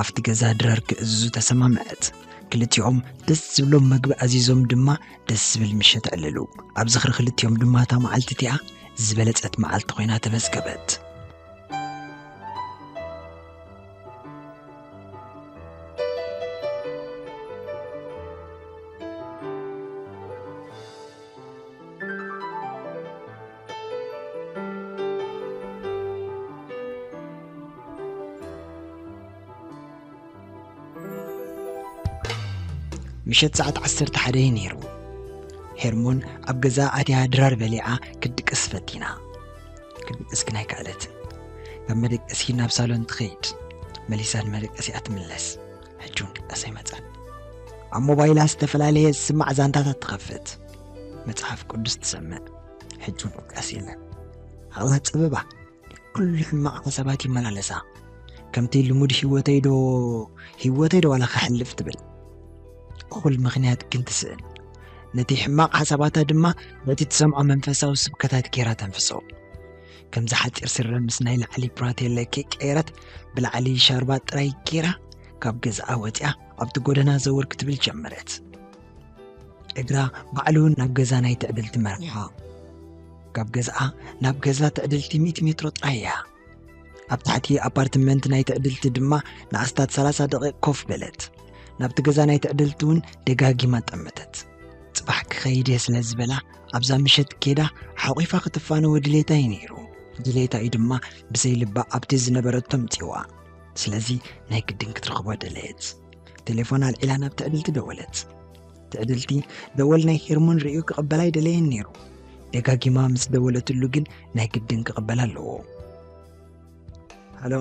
ኣብቲ ገዛ ድራር ክእዝዙ ተሰማምዐት። ክልቲኦም ደስ ዝብሎም መግቢ ኣዚዞም ድማ ደስ ዝብል ምሸት ኣዕለሉ። ኣብ ዝኽሪ ክልቲኦም ድማ እታ መዓልቲ እቲኣ ዝበለጸት መዓልቲ ኮይና ተመዝገበት። ምሸት ሰዓት ዓሰርተ ሓደ እዩ ነይሩ። ሄርሞን ኣብ ገዛ ኣትያ ድራር በሊዓ ክትድቅስ ፈቲና። ክትድቅስ ግን ኣይከኣለትን። ካብ መደቀሲ ናብ ሳሎን ትኸይድ፣ መሊሳ ንመደቀሲኣ ትምለስ። ሕጂ እውን ድቃስ ኣይመጻን። ኣብ ሞባይላ ዝተፈላለየ ዝስማዕ ዛንታታት ትኸፍት። መጽሓፍ ቅዱስ ትሰምዕ። ሕጂ እውን ድቃስ የለን። ዓቕላ ጸበባ። ኩሉ ሕማቕ ሓሳባት ይመላለሳ። ከምቲ ልሙድ ህይወተይ ዶ፣ ህይወተይ ዶ ዋላ ከሕልፍ ትብል። እኹል ምኽንያት ግን ትስእን። ነቲ ሕማቕ ሓሳባታ ድማ ነቲ ትሰምዖ መንፈሳዊ ስብከታት ጌራ ተንፍሶ። ከምዚ ሓጺር ስረ ምስ ናይ ላዕሊ ብራቴለ ከይቀየረት ብላዕሊ ሻርባ ጥራይ ጌራ ካብ ገዝኣ ወጺኣ ኣብቲ ጎደና ዘወር ክትብል ጀመረት። እግራ ባዕሉ ናብ ገዛ ናይ ትዕድልቲ መርሓ። ካብ ገዝኣ ናብ ገዛ ትዕድልቲ ሚእቲ ሜትሮ ጥራይ እያ። ኣብ ታሕቲ ኣፓርትመንት ናይ ትዕድልቲ ድማ ንኣስታት ሰላሳ ደቂቕ ኮፍ በለት። ናብቲ ገዛ ናይ ትዕድልቲ እውን ደጋጊማ ጠመተት። ጽባሕ ክኸይድ እየ ስለ ዝበላ ኣብዛ ምሸት ኬዳ ሓቑፋ ክትፋነወ ድሌታ እዩ ነይሩ። ድሌታ እዩ ድማ ብዘይ ልባ ኣብቲ ዝነበረቶ ኣምጺዋ። ስለዚ ናይ ግድን ክትረኽቦ ደለየት። ቴሌፎን ኣልዒላ ናብ ትዕድልቲ ደወለት። ትዕድልቲ ደወል ናይ ሄርሞን ርእዩ ክቕበላ ኣይደለየን ነይሩ። ደጋጊማ ምስ ደወለትሉ ግን ናይ ግድን ክቕበላ ኣለዎ። ሃሎ።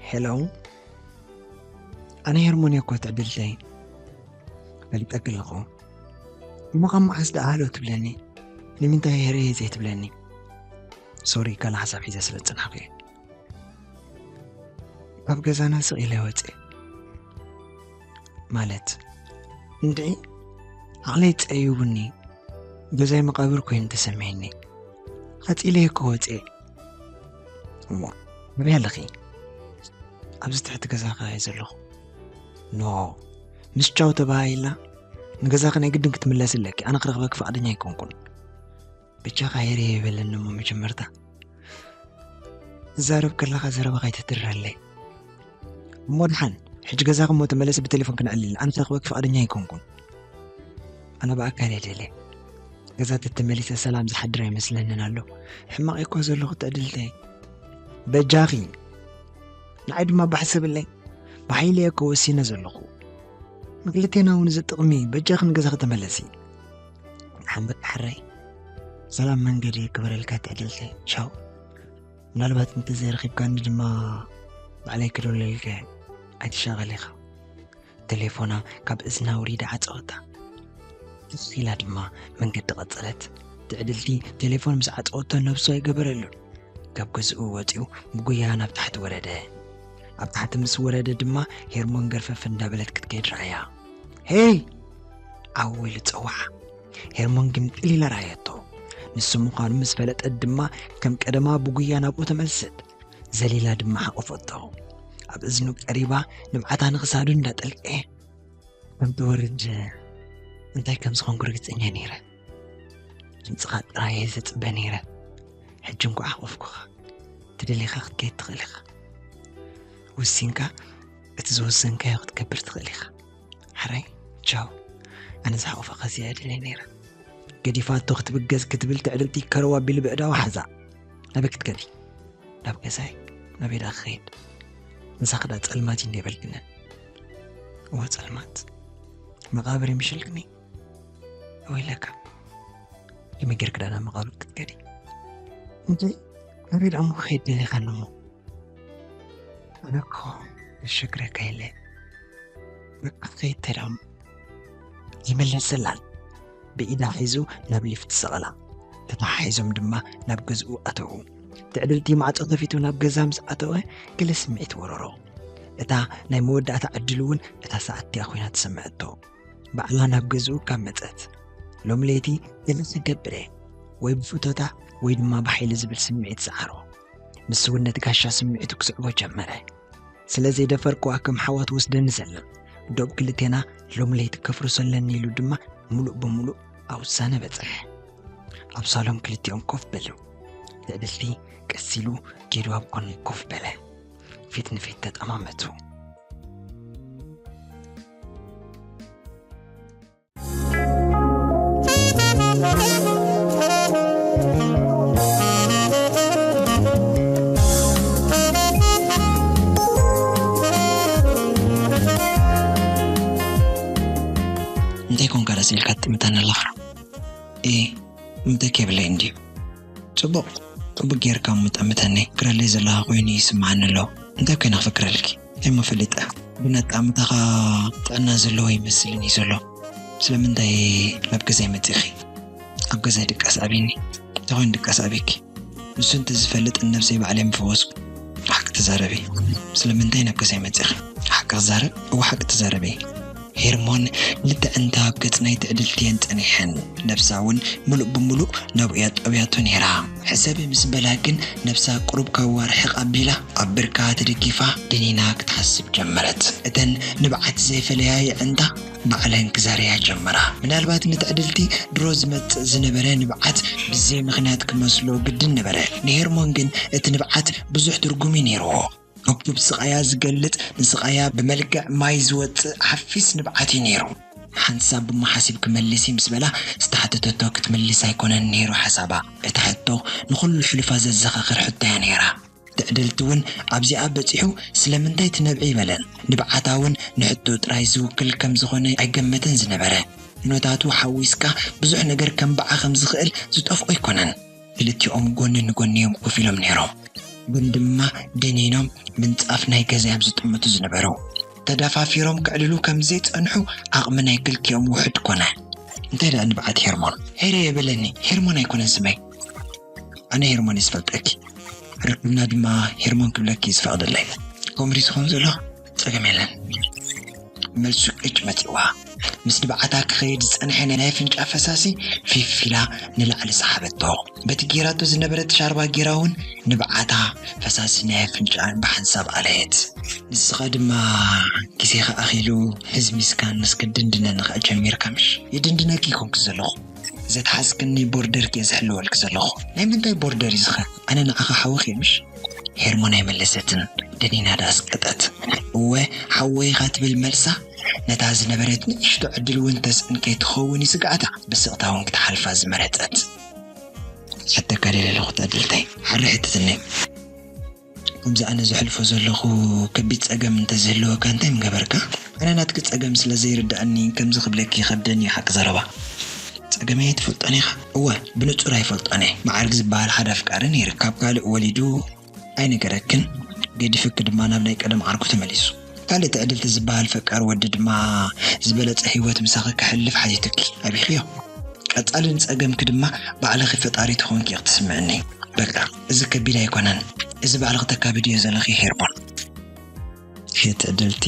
ሄሎ። ኣነ ሄርሞን እየ እኮ ትዕድልተይ። ፈሊጠኪ ኣለኹ። እሞ ካብ መዓስ ደኣ ሃሎ ትብለኒ? ንምንታይ ሄረየ ዘይትብለኒ? ሶሪ፣ ካልእ ሓሳብ ሒዘ ስለ ዝጸናሕኩ እየ። ካብ ገዛና ስቕ ኢለ ወጽኤ። ማለት? እንድዒ፣ ዓቕለይ ጸዩቡኒ። ገዛይ መቓብር ኮይኑ ተሰሚዕኒ። ቐጺለ እየ እኮ ወጽኤ። እሞ፣ ኣበይ ኣለኺ? ኣብዚ ትሕቲ ገዛኻ እየ ዘለኹ። ኖ፣ ምስ ቻው ተባሂልና፣ ንገዛኺ ናይ ግድን ክትምለሲ ኣለኪ። ኣነ ክረኽበኪ ፍቓደኛ ኣይኮንኩን። ብቻኻ ሄረ ይበለኒ እሞ መጀመርታ። ትዛረብ ከለኻ ዘረባ ከይተትርረለይ። እሞ ደሓን፣ ሕጂ ገዛኺ እሞ ተመለሲ፣ ብቴሌፎን ክነዕልል። ኣነ ክረኽበኪ ፍቓደኛ ኣይኮንኩን። ኣነ ብኣካል እየ ደልየ። ገዛ ተተመሊሰ ሰላም ዝሓድር ኣይመስለንን ኣሎ። ሕማቕ እየ እኮ ዘለኹ ትዕድልተይ። በጃኺ። ንዓይ ድማ ባሕ ሰብለይ። ብሓይሊ እየ እኮ ወሲነ ዘለኹ። ንክልቴና እውን ዝጥቕሚ፣ በጃኺ ንገዛኺ ተመለሲ። ሓንበቅ ሓረይ። ሰላም መንገዲ ክበረልካ ትዕድልተይ። ቻው። ምናልባት እንተዘይረኺብካኒ ድማ ባዕለይ ክደውለልካ እየ። ኣይትሻቐል ኢኻ። ቴሌፎና ካብ እዝና ውሪዳ ዓጸወታ። ትኽ ኢላ ድማ መንገዲ ቀጸለት። ትዕድልቲ ቴሌፎን ምስ ዓጸወቶ ነብሱ ኣይገበረሉን። ካብ ገዝኡ ወጺኡ ብጉያ ናብ ታሕቲ ወረደ። ኣብ ታሕቲ ምስ ወረደ ድማ ሄርሞን ገርፈፍ እንዳበለት ክትከይድ ረኣያ። ሄይ! ዓው ኢሉ ጸውዓ። ሄርሞን ግምጥል ኢላ ረኣየቶ። ንሱ ምዃኑ ምስ ፈለጠት ድማ ከም ቀደማ ብጉያ ናብኡ ተመልሰት። ዘሊላ ድማ ሓቆፈቶ። ኣብ እዝኑ ቀሪባ ንብዓታ ንኽሳዱ እንዳጠልቀየ። ከም ትወርድ እንታይ ከም ዝኾንኩ ርግጸኛ ነይረ። ድምጽኻ ጥራይ እየ ዝጽበ ነይረ። ሕጂ እንኳዕ ሓቆፍኩኻ። ትደሊኻ ክትከይድ ትኽእል ኢኻ። ወሲንካ እቲ ዝወሰንካዮ ክትገብር ትኽእል ኢኻ። ሓራይ፣ ቻው። ኣነ ዝሓቆፈኻ እዚኣ እየ ደልየ ነይረ። ገዲፋቶ ክትብገስ ክትብል ትዕድልቲ ከረው ኣቢሉ ብዕዳው ሓዛ። ናበይ ክትከዲ? ናብ ገዛይ። ናበይ ደኣ ክኸይድ? ምሳኺ ደኣ ጸልማት እዩ እንደ በልክኒ። እወ ጸልማት። መቓብር ይምሽልክኒ። ወይለካ። ከመይ ጌርክ ደኣ ናብ መቓብር ክትከዲ? እንተ ናበይ ደኣ እሞ ክኸይድ ደሊኻኒ እሞ? ኣነ እኮ ዘሸግረካ የለ። በቃ ከይድ ተዳም። ይመለሰላን ብኢዳ ሒዙ ናብ ሊፍት ሰቐላ። ተተሓሒዞም ድማ ናብ ገዝኡ ኣተዉ። ትዕድልቲ ማዕጾ ከፊቱ ናብ ገዛ ምስ ኣተወ ገለ ስምዒት ወረሮ። እታ ናይ መወዳእታ ዕድል እውን እታ ሰዓት እቲኣ ኮይና ተሰምዐቶ። ባዕላ ናብ ገዝኡ ካብ መጸት ሎም ለይቲ ገለ ክገብር እየ ወይ ብፍቶታ ወይ ድማ ብሓይሊ ዝብል ስምዒት ሰዓሮ። ንሱ እውን ነቲ ጋሻ ስምዒቱ ክስዕቦ ጀመረ። ስለ ዘይደፈርክዋ ከም ሓዋ ትወስደኒ ዘላ ዶብ ክልቴና ሎም ለይቲ ከፍርሶ ኣለኒ ኢሉ ድማ ምሉእ ብምሉእ ኣብ ውሳነ በጽሐ። ኣብ ሳሎን ክልቲኦም ኮፍ በሉ። ትዕድልቲ ቀስ ኢሉ ጌዱ ኣብ ጎኑ ኮፍ በለ። ፊት ንፊት ተጠማመቱ። እንታይ ኮንካ ርእሲ ኢልካ ትጥምተኒ ኣለኻ? እ፣ ምተክ የብለይ እንድዩ። ጽቡቕ፣ ጽቡቕ ጌርካ እሞ ጠምተኒ። ክረለይ ዘለኻ ኮይኑ ይስምዓኒ ኣሎ። እንታይ ኮይነ ክፍክረልኪ? እንታይ እሞ ፈሊጠ? ግን ኣጠማምታኻ ጥዕና ዘለዎ ይመስልን እዩ ዘሎ። ስለምንታይ ናብ ገዛይ መጺኺ? ኣብ ገዛይ ድቃስ ኣብይኒ። እንታይ ኮይኑ ድቃስ ኣብይኪ? ንሱ እንተዝፈልጥ ንነብሰይ ባዕለይ ምፈወስኩ። ሓቂ ተዛረቢ። ስለምንታይ ናብ ገዛይ መጺኺ? ሓቂ ክዛረብ? እወ ሓቂ ተዛረቢ። ሄርሞን ልክዕ እንተ ኣብ ገጽ ናይ ትዕድልቲ እየን ጸኒሐን። ነብሳ እውን ምሉእ ብምሉእ ናብኡ እያ ጠውያቶ ነይራ። ሕሰቢ ምስ በላ ግን ነብሳ ቁሩብ ካብ ዋርሕቕ ኣቢላ ኣብ ብርካ ተደጊፋ ደኒና ክትሓስብ ጀመረት። እተን ንብዓት ዘይፈለያ የዕንታ ባዕለን ክዛረያ ጀመራ። ምናልባት ንትዕድልቲ ድሮ ዝመጽእ ዝነበረ ንብዓት ብዘይ ምኽንያት ክመስሎ ግድን ነበረ። ንሄርሞን ግን እቲ ንብዓት ብዙሕ ትርጉም እዩ ነይርዎ። እኩብ ስቓያ ዝገልጽ፣ ንስቓያ ብመልክዕ ማይ ዝወጽእ ሓፊስ ንብዓት እዩ ነይሩ። ሓንሳብ እሞ ሓሲብኪ መልሲ ምስ በላ ዝተሓተተቶ ክትምልስ ኣይኮነን ነይሩ ሓሳባ። እቲ ሕቶ ንኹሉ ሕሉፋ ዘዘኻኽር ሕቶ እያ ነይራ። ትዕድልቲ እውን ኣብዚኣ በጺሑ ስለምንታይ ትነብዒ በለን። ንብዓታ እውን ንሕቶ ጥራይ ዝውክል ከም ዝኾነ ኣይገመተን ዝነበረ። ኩነታቱ ሓዊስካ ብዙሕ ነገር ከንብዓ ከም ዝኽእል ዝጠፍኦ ኣይኮነን። ክልቲኦም ጎኒ ንጎኒ እዮም ኮፍ ኢሎም ነይሮም። ግን ድማ ደኒኖም ምንጻፍ ናይ ገዛ እዮም ዝጥምቱ ዝነበሩ። ተደፋፊሮም ክዕልሉ ከም ዘይጸንሑ ዓቕሚ ናይ ክልቲኦም ውሑድ ኮነ። እንታይ ደኣ ንብዓት ሄርሞን? ሄረ የበለኒ፣ ሄርሞን ኣይኮነን ስመይ። ኣነ ሄርሞን እየ ዝፈልጠኪ። ርክብና ድማ ሄርሞን ክብለኪ እዩ ዝፈቕደለይ። ከምኡ ድዩ ዝኸውን ዘሎ? ጸገም የለን። መልሱ ቅጭ መጺዋ። ምስ ንብዓታ ክኸይድ ዝጸንሐ ናይ ኣፍንጫ ፈሳሲ ፊፍ ኢላ ንላዕሊ ሰሓበቶ። በቲ ጌራቶ ዝነበረት ሻርባ ጌራ እውን ንብዓታ ፈሳሲ ናይ ኣፍንጫኣን ብሓንሳብ ኣለየት። ንስኻ ድማ ግዜኻ ኣኺሉ ህዝሚዝካን ንስክድንድነኒ ኸኣ ጀሚርካ ምሽ? ይድንድነኪ ይኮንኩ ዘለኹ። ዘትሓዝክኒ ቦርደርኪ እየ ዝሕልወልኪ ዘለኹ። ናይ ምንታይ ቦርደር እዩ ዝኸ? ኣነ ንዓኻ ሓውኺ እየ ምሽ? ሄርሞን ኣይመለሰትን። ደኒና ደኣ ኣስቀጠት። "እወ፣ ሓወይ" ኢኻ ትብል መልሳ፣ ነታ ዝነበረት ንእሽቶ ዕድል እውን ተስእን ከይትኸውን እዩ ስግኣታ። ብስቕታ እውን ክትሓልፋ ዝመረጸት። "ሓተካ ደለለኹ ተድልታይ፣ ሓረ ሕትትኒ። ከምዚ ኣነ ዘሕልፎ ዘለኹ ከቢድ ጸገም እንተዝህልወካ እንታይ ምገበርካ? ኣነ ናትኪ ጸገም ስለ ዘይርድኣኒ ከምዚ ክብለኪ ይኸብደኒ እዩ ሓቂ ዘረባ። ጸገመይ ኣይትፈልጦን ኢኻ?" "እወ፣ ብንጹር ኣይፈልጦን እየ። መዓርግ ዝበሃል ሓደ ኣፍቃሪ ነይሩ። ካብ ካልእ ወሊዱ ኣይነገረክን። ገዲፍኪ ድማ ናብ ናይ ቀደም ዓርኩ ተመሊሱ። ካልእ ትዕድልቲ ዝበሃል ፈቃር ወዲ ድማ ዝበለጸ ህይወት ምሳኺ ከሕልፍ ሓቲቱኪ። ኣቢኽዮ። ቀጻሊ ንጸገምኪ ድማ ባዕልኺ ፈጣሪት ኾንኪ ኢኺ ትስምዕኒ። በቃ፣ እዚ ከቢድ ኣይኮነን። እዚ ባዕልኺ ተካብድዮ ዘለኺ ሄርሞን። ሄ ትዕድልቲ፣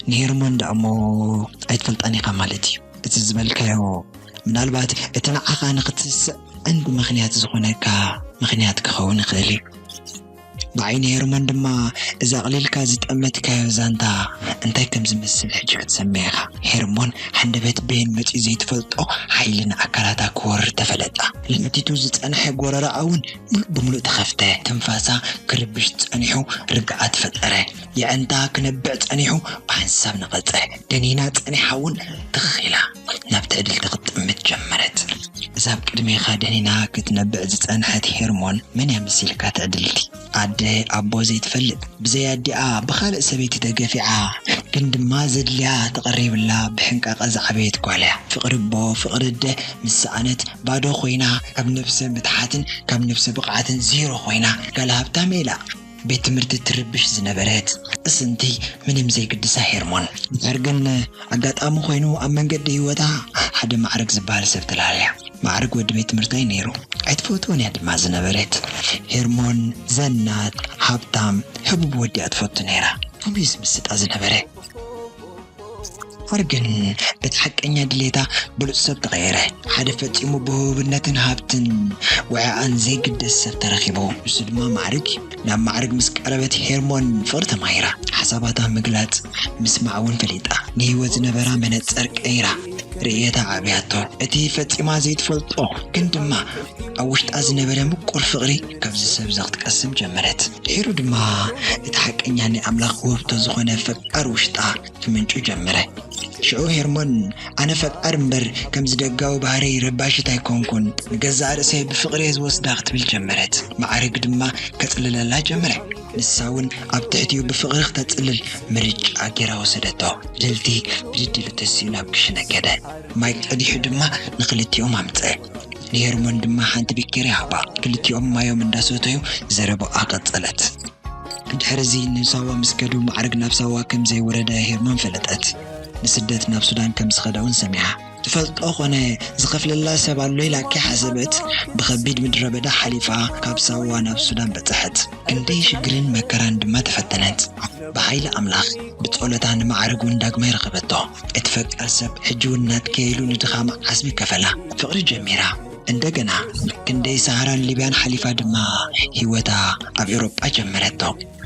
ንሄርሞን ደኣ እሞ ኣይትፈልጣን ኢኻ ማለት እዩ። እቲ ዝበልካዮ ምናልባት እቲ ንዓኻ ንኽትስስዕ ቀንዲ ምኽንያት ዝኾነካ ምኽንያት ክኸውን ይኽእል እዩ። ብዓይኒ ሄርሞን ድማ እዚ ኣቕሊልካ ዝጠመትካዮ ዛንታ እንታይ ከም ዝመስል ሕጂ ክትሰምዕ ኢኻ። ሄርሞን ሃንደበት በየን መጺኡ ዘይትፈልጦ ሓይሊ ንኣካላታ ክወርድ ተፈለጣ። ንሕቲቱ ዝጸንሐ ጎረራኣ እውን ምሉእ ብምሉእ ተኸፍተ። ትንፋሳ ክርብሽ ጸኒሑ ርግኣት ፈጠረ። የዕንታ ክነብዕ ጸኒሑ ብሓንሳብ ነቐጸ። ደኒና ጸኒሓ እውን ትኽ ኢላ ናብ ትዕድልቲ ክትጥምት ጀመረት። እዛ ኣብ ቅድሜኻ ደኒና ክትነብዕ ዝጸንሐት ሄርሞን መን እያ መሲልካ ትዕድልቲ? ኣደ ኣቦ ዘይትፈልጥ፣ ብዘይ ኣዲኣ ብኻልእ ሰበይቲ ተገፊዓ፣ ግን ድማ ዘድልያ ተቐሪብላ ብሕንቃቐ ዝዓበየት ጓል እያ። ፍቕሪ ኣቦ፣ ፍቕሪ ኣደ ምስ ሰኣነት ባዶ ኮይና፣ ካብ ነብሰ ምትሓትን ካብ ነብሰ ብቕዓትን ዜሮ ኮይና፣ ጋል ሃብታም ኢላ ቤት ትምህርቲ ትርብሽ ዝነበረት ጥስንቲ ምንም ዘይግድሳ ሄርሞን። ድሕር ግን ኣጋጣሚ ኮይኑ ኣብ መንገዲ ህይወታ ሓደ ማዕረግ ዝበሃል ሰብ ተላለያ። ማዕረግ ወዲ ቤት ትምህርታይ ነይሩ። ኣይትፈትዎን እያ ድማ ዝነበረት። ሄርሞን ዘናጥ፣ ሃብታም፣ ህቡብ ወዲ እያ ትፈቱ ነይራ። ከምኡ እዩ ዝምስጣ ዝነበረ። ድሓር ግን እቲ ሓቀኛ ድሌታ ብሉጽ ሰብ ተቐየረ። ሓደ ፈጺሙ ብህቡብነትን ሃብትን ውዕኣን ዘይግደስ ሰብ ተረኺቡ። ንሱ ድማ ማዕርግ እዩ። ናብ ማዕርግ ምስ ቀረበት ሄርሞን ፍቕሪ ተማሂራ። ሓሳባታ ምግላጽ፣ ምስማዕ እውን ፈሊጣ። ንህይወት ዝነበራ መነጸር ቀይራ ርእየታ ኣዕብያቶ። እቲ ፈጺማ ዘይትፈልጦ ግን ድማ ኣብ ውሽጣ ዝነበረ ምቁር ፍቕሪ ካብዚ ሰብ እዚ ክትቀስም ጀመረት። ድሒሩ ድማ እቲ ሓቀኛ ናይ ኣምላኽ ውህብቶ ዝኾነ ፈቃር ውሽጣ ክምንጩ ጀመረ። ሽዑ ሄርሞን ኣነ ፈቃር እምበር ከምዚ ደጋዊ ባህርይ ረባሺት ኣይኮንኩን፣ ንገዛእ ርእሰይ ብፍቕሪ እየ ዝወስዳ ክትብል ጀመረት። ማዕርግ ድማ ከጽልለላ ጀመረ። ንሳ እውን ኣብ ትሕቲኡ ብፍቕሪ ክተጽልል ምርጫ ጌራ ወሰደቶ። ድልቲ ብድድ ኢሉ ተሲኡ ናብ ክሽነ ከደ። ማይ ቀዲሑ ድማ ንኽልቲኦም ኣምጸ። ንሄርሞን ድማ ሓንቲ ቢኬርያ ሃባ። ክልቲኦም ማዮም እንዳሰተዩ ዘረባኣ ቀጸለት። ድሕሪ እዚ ንሳዋ ምስ ከዱ ማዕርግ ናብ ሳዋ ከም ዘይወረደ ሄርሞን ፈለጠት። ንስደት ናብ ሱዳን ከም ዝኸደ እውን ሰሚዓ። ትፈልጦ ኾነ ዝኸፍለላ ሰብ ኣሎ ኢላ ከይሓሰበት ብኸቢድ ምድረ በዳ ሓሊፋ ካብ ሳዋ ናብ ሱዳን በጽሐት። ክንደይ ሽግርን መከራን ድማ ተፈተነት። ብሓይሊ ኣምላኽ ብጸሎታ ንማዕርግ እውን ዳግማይ ረኸበቶ። እቲ ፈቃር ሰብ ሕጂ እውን ናትከ ኢሉ ንድኻማ ዓስቢ ከፈላ። ፍቕሪ ጀሚራ። እንደገና ክንደይ ሰሃራን ሊብያን ሓሊፋ ድማ ህይወታ ኣብ ኤውሮጳ ጀመረቶ።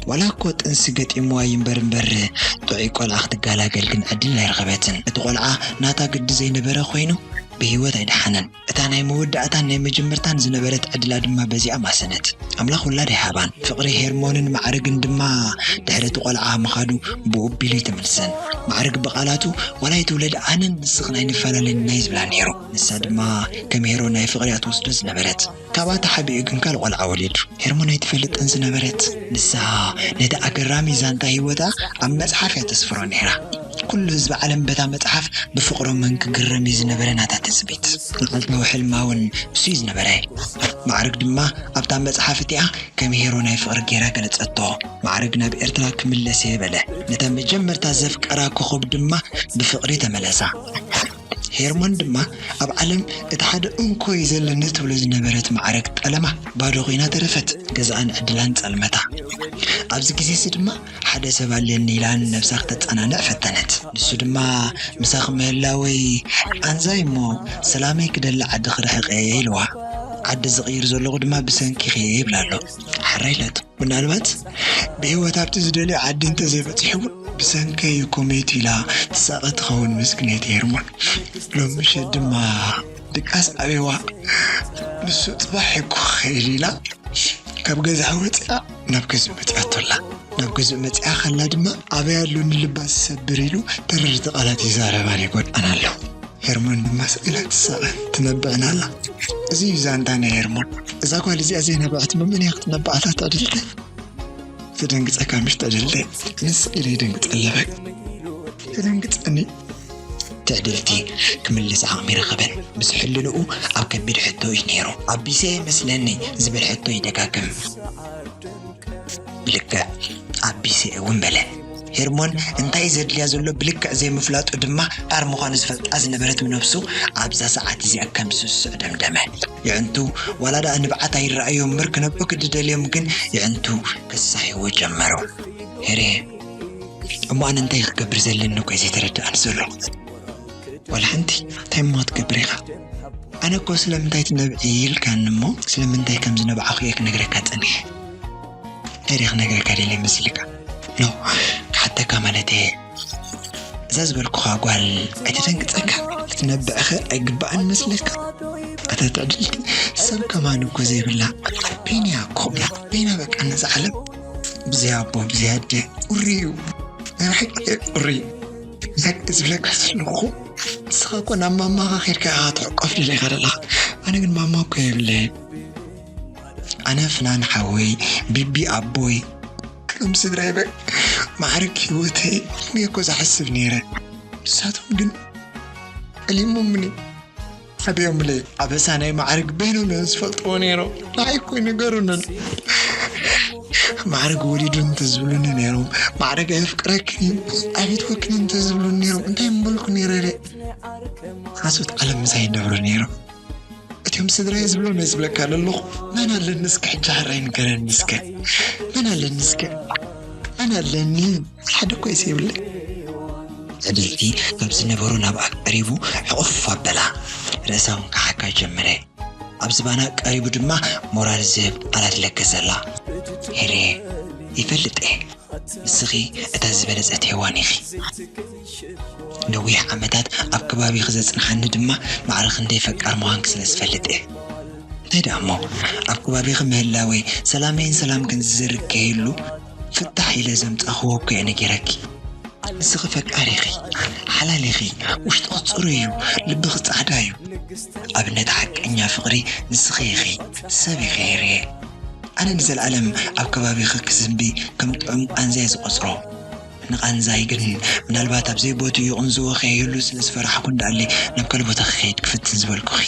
ዋላ እኮ ጥንሲ ገጢምዋ ይንበር እምበር ጥዑይ ቆልዓ ክትገላገል ግን ዕድል ኣይረኸበትን። እቲ ቆልዓ ናታ ግዲ ዘይነበረ ኮይኑ ብህይወት ኣይደሓነን። እታ ናይ መወዳእታን ናይ መጀመርታን ዝነበረት ዕድላ ድማ በዚኣ ማሰነት። ኣምላኽ ውላድ ኣይሃባን። ፍቕሪ ሄርሞንን ማዕርግን ድማ ድሕሪ እቲ ቆልዓ ምኻዱ ብኡ ኣቢሉ ኣይተመልሰን። ማዕርግ ብቓላቱ ዋላ ኣይትውለድ ኣነን ንስኽን ኣይንፈላለን ናይ ዝብላ ነይሩ። ንሳ ድማ ከም ሄሮ ናይ ፍቕሪ እያ ትወስዶ ዝነበረት። ካብኣ ተሓቢኡ ግን ካልእ ቆልዓ ወሊዱ። ሄርሞን ኣይትፈልጥን ዝነበረት። ንሳ ነቲ ኣገራሚ ዛንታ ህይወታ ኣብ መጽሓፍ እያ ተስፍሮ ነይራ። ኩሉ ህዝቢ ዓለም በታ መጽሓፍ ብፍቕሮም ክግረም እዩ ዝነበረ ናታ ትጽቢት። መዓልታዊ ሕልማ እውን እሱ እዩ ዝነበረ። ማዕርግ ድማ ኣብታ መጽሓፍ እቲኣ ከም ሄሮ ናይ ፍቕሪ ጌራ ገለጸቶ። ማዕርግ ናብ ኤርትራ ክምለስ እየ በለ። ነታ መጀመርታ ዘፍቀራ ኮኾብ ድማ ብፍቕሪ ተመለሳ። ሄርሞን ድማ ኣብ ዓለም እቲ ሓደ እንኮ እዩ ዘለኒ ትብሎ ዝነበረት ማዕረግ ጠለማ ባዶ ኮይና ተረፈት። ገዛኣን ዕድላን ጸልመታ። ኣብዚ ግዜ እዚ ድማ ሓደ ሰብ ኣለኒ ኢላ ንነብሳ ክተጸናንዕ ፈተነት። ንሱ ድማ ምሳኺ ምህላወይ ቃንዛይ እሞ ሰላመይ ክደሊ ዓዲ ክርሕቕ እየ ኢልዋ። ዓዲ ዝቕይር ዘለኹ ድማ ብሰንኪኺ እየ ይብላ ኣሎ። ሓራይ ኢላቶ። ምናልባት ብህይወት ኣብቲ ዝደልዮ ዓዲ እንተዘይበጺሑ እውን ብሰንከይ እዩ ኮሜት ኢላ ትሳቐ ትኸውን ምስክነይቲ ሄርሞን። ሎም ምሸት ድማ ድቃስ ኣብዋ ንሱ ጽባሕ እኮ ክኸይድ ኢላ ካብ ገዛኣ ወፂኣ ናብ ገዝኡ መፂኣቶ ኣላ። ናብ ገዝኡ መፂኣ ከላ ድማ ኣበይ ኣሎ ንልባ ዝሰብር ኢሉ ተረርቲ ቃላት ይዛረባን ይጎድኣን ኣሎ። ሄርሞን ድማ ስቕ ኢላ ትሳቐን ትነብዕን ኣላ። እዚ እዩ ዛንታ ናይ ሄርሞን። እዛ ጓል እዚኣ ዘይነብዐት መመን እያ ክትነብዓታ ትዕድልቲ? ትደንግጸካ ምሽ ትዕድልቲ? ንስቕ ኢለ ይደንግጸ ኣለበ። ትደንግጸኒ? ትዕድልቲ ክምልስ ዓቕሚ ረኸበን። ምስ ሕልንኡ ኣብ ከቢድ ሕቶ እዩ ነይሩ። ኣቢሰ ይመስለኒ ዝብል ሕቶ ይደጋግም። ብልክዕ ኣቢሰ እውን በለ። ሄርሞን እንታይ ዘድልያ ዘሎ ብልክዕ ዘይምፍላጡ ድማ ጣር ምዃኑ ዝፈልጣ ዝነበረት ነብሱ ኣብዛ ሰዓት እዚኣ ከም ዝስስዕ ደምደመ። የዕንቱ ዋላ ደኣ ንብዓት ኣይረኣዮ እምበር ክነብዑ ክድደልዮም ግን የዕንቱ ክሳሕዎ ጀመሩ። ሄሬ እሞ ኣነ እንታይ ክገብር ዘለኒ እኮ እዩ ዘይተረድኣኒ ዘሎ። ዋላ ሓንቲ እንታይ እሞ ክትገብር ኢኻ? ኣነ እኮ ስለምንታይ ትነብዒ ኢልካኒ እሞ ስለምንታይ ከም ዝነብዓኹ እየ ክነግረካ ጸኒሐ። እንታይ ደኣ ክነግረካ ደልየ መስልካ? ኖ፣ ክሓተካ ማለት እየ። እዛ ዝበልኩኻ ጓል ኣይተደንግጸካ? ክትነብዕኸ ኣይግባእን መስልካ? ኣታ ትዕድልቲ ሰብ ከማን እኮ ዘይብላ በይና እያ እኮ እያ። በይና በቃ ነዛ ዓለም። ብዘይ ኣቦ ብዘይ ኣደ ቁሪ እዩ። ናይ ብሓቂ ቁሪ። ብሓቂ ዝብለካ ዘለኹ ንስኻ እኮ ናብ ማማኻ ኬድካ ኢኻ ትሕቆፍ ደሊኻ ዘለኻ። ኣነ ግን ማማ እኮ የብለይን። ኣነ ፍናን ሓወይ፣ ቢቢ ኣቦይ፣ ከም ስድራይ በ-፣ ማዕርግ ህይወተይ እየ እኮ ዝሓስብ ነይረ። ንሳቶም ግን ጠሊሞምኒ። ኣበዮምለይ ኣበሳ ናይ ማዕርግ በይኖም እዮም ዝፈልጥዎ ነይሮም። ንዓይ እኮ ይነገሩንን። ማዕርግ ወሊዱ እንተዝብሉኒ ነይሮም፣ ማዕርግ ኣየፍቅረክን ኣየፈትወክን እንተዝብሉኒ ነይሮም፣ እንታይ ምበልኩ ነይረ? ሓሶት ዓለም ምሳይ ይነብሩ ነይሮም። እቲኦም ስድራይ ዝብሎም እየ ዝብለካ ዘለኹ። መን ኣለኒ እስከ ሕጂ ሕራይ ንገረኒ እስከ? መን ኣለኒ እስከ? መን ኣለኒ? ሓደ እኮ እዩ ዘይብለይ። ትዕድልቲ ካብ ዝነበሩ ናብኣ ቀሪቡ ሕቑፍ ኣበላ። ርእሳ እውን ክሓካ ጀመረ። ኣብ ዝባና ቀሪቡ ድማ ሞራል ዝህብ ቃላት ለገሰላ። ሄሬ፣ ይፈልጥ እየ። ንስኺ እታ ዝበለጸት ሄዋን ኢኺ። ነዊሕ ዓመታት ኣብ ከባቢኺ ዘጽንሓኒ ድማ ማዕረ ክንደይ ፈቃር ምዃንኪ ስለ ዝፈልጥ እየ። እንታይ ደኣ እሞ፣ ኣብ ከባቢኺ ምህላወይ ሰላመይን ሰላምክን ዝዝርግ ከይህሉ ፍታሕ ኢለ ዘምጻእኽዎ እኮ እየ ነጊረኪ። ንስኺ ፈቃር ኢኺ፣ ሓላል ኢኺ፣ ውሽጥኺ ጽሩይ እዩ፣ ልብኺ ጻዕዳ እዩ። ኣብነት ሓቀኛ ፍቕሪ ንስኺ ኢኺ፣ ሰብ ኢኺ ሄርየ። ኣነ ንዘለኣለም ኣብ ከባቢኺ ክዝንቢ ከም ጥዑም ቃንዛ እየ ዝቖጽሮ። ንቓንዛይ ግን ምናልባት ኣብ ዘይቦትኡ ይቕንዝዎ ከይህሉ ስለ ዝፈራሕኩ እንዳኣለይ ናብ ካልእ ቦታ ክኸይድ ክፍትን ዝበልኩኺ።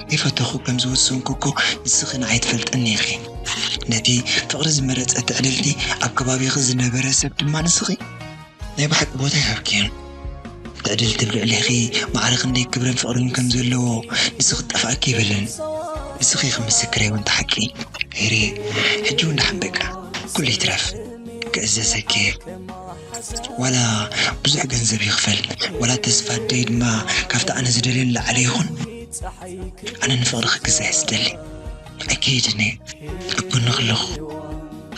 ከይፈተኹ ከም ዝወሰንኩ እኮ ንስኺ ንዓይ ትፈልጥኒ ኢኺ። ነቲ ፍቕሪ ዝመረጸት ትዕድልቲ ኣብ ከባቢኺ ዝነበረ ሰብ ድማ ንስኺ ናይ ብሓቂ ቦታ ይሃብክዮ። ትዕድልቲ ኣብ ልዕሌኺ ማዕረ ክንደይ ክብርን ፍቕርን ከም ዘለዎ ንስኺ ክጠፍኣኪ ኣይበለን። ንስኺ ኢኺ ምስክረይ እውን እቲ ሓቂ። ሄሪ፣ ሕጂ እውን ደሓን በቃ፣ ኩሉ ይትረፍ። ክእዘዘኪ እየ። ዋላ ብዙሕ ገንዘብ ይኽፈል፣ ዋላ ተስፋ ኣደይ ድማ ካብቲ ኣነ ዝደልዮ ንላዕሊ ይኹን፣ ኣነ ንፍቕሪ ክግዛእ እየ ዝደሊ። ኣይከይድን እየ። ኣብ ጎንኺ ኣለኹ።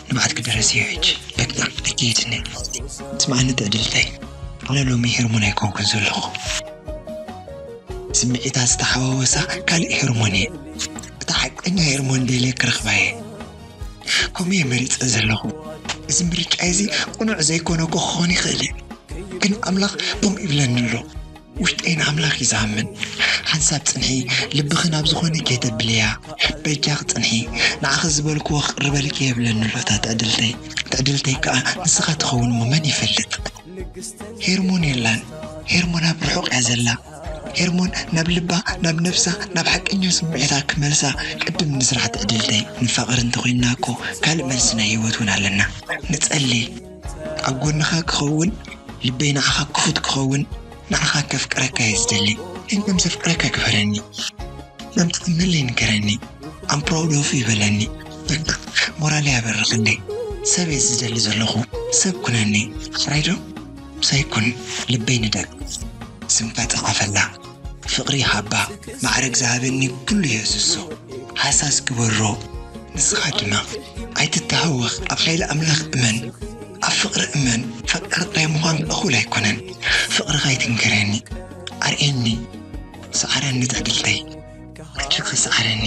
ንብዓትኪ ደረሰዮ ሕጂ። በቃ ኣይከይድን እየ። ስምዓኒ ትዕድልተይ፣ ኣነ ሎሚ ሄርሞን ኣይኮንኩን ዘለኹ። ስምዒታት ዝተሓዋወሳ ካልእ ሄርሞን እየ። እታ ሓቀኛ ሄርሞን ደልየ ክረኽባ እየ። ከምኡ እየ መሪጸ ዘለኹ። እዚ ምርጫ እዚ ቅኑዕ ዘይኮነ እኮ ክኾን ይኽእል እዩ። ግን ኣምላኽ ከምኡ ይብለኒ ኣሎ። ውሽጠይ ንኣምላኽ እዩ ዝኣምን። ሓንሳብ ጽንሒ፣ ልብኺ ናብ ዝኾነ ከይተብልያ። በጃኺ ጽንሒ። ንዓኺ ዝበልክዎ ክቕርበልኪ የብለኒ ኣሎ እታ ትዕድልተይ። ትዕድልተይ ከኣ ንስኻ ትኸውን እሞ መን ይፈልጥ? ሄርሞን የላን። ሄርሞን ኣብ ርሑቕ እያ ዘላ። ሄርሞን ናብ ልባ፣ ናብ ነብሳ፣ ናብ ሓቀኛ ስምዒታ ክመልሳ ቅድም ንስራሕ ትዕድልተይ። ንፋቐር እንተኾይንና እኮ ካልእ መልሲ ናይ ህይወት እውን ኣለና። ንጸሊ። ኣብ ጎንኻ ክኸውን፣ ልበይ ንዓኻ ክፉት ክኸውን፣ ንዓኻ ከፍቅረካ እየ ዝደሊ። ግን ከም ዘፍቅረካ ግበረኒ። ከም ትኣምነለይ ንገረኒ። I'm proud of you ይበለኒ። በቃ ሞራለይ ኣበርኽለይ። ሰብ እየ ዝደሊ ዘለኹ። ሰብ ኩነኒ። ሕራይ ዶ? ምሳይ ኩን። ልበይ ንደቅ። ስምካ ጸሓፈላ። ፍቕሪ ሃባ። ማዕረግ ዝሃበኒ ኩሉ የእዝዞ። ሃሳስ ግበሮ። ንስኻ ድማ ኣይትተሃወኽ። ኣብ ሓይሊ ኣምላኽ እመን። ኣብ ፍቕሪ እመን። ፈቃር ጥራይ ምዃን እኹል ኣይኮነን። ፍቕርኻ ኣይትንከረኒ። ኣርእየኒ። ሰዓረኒ ትዕድልተይ። ኣጆኺ ሰዓረኒ።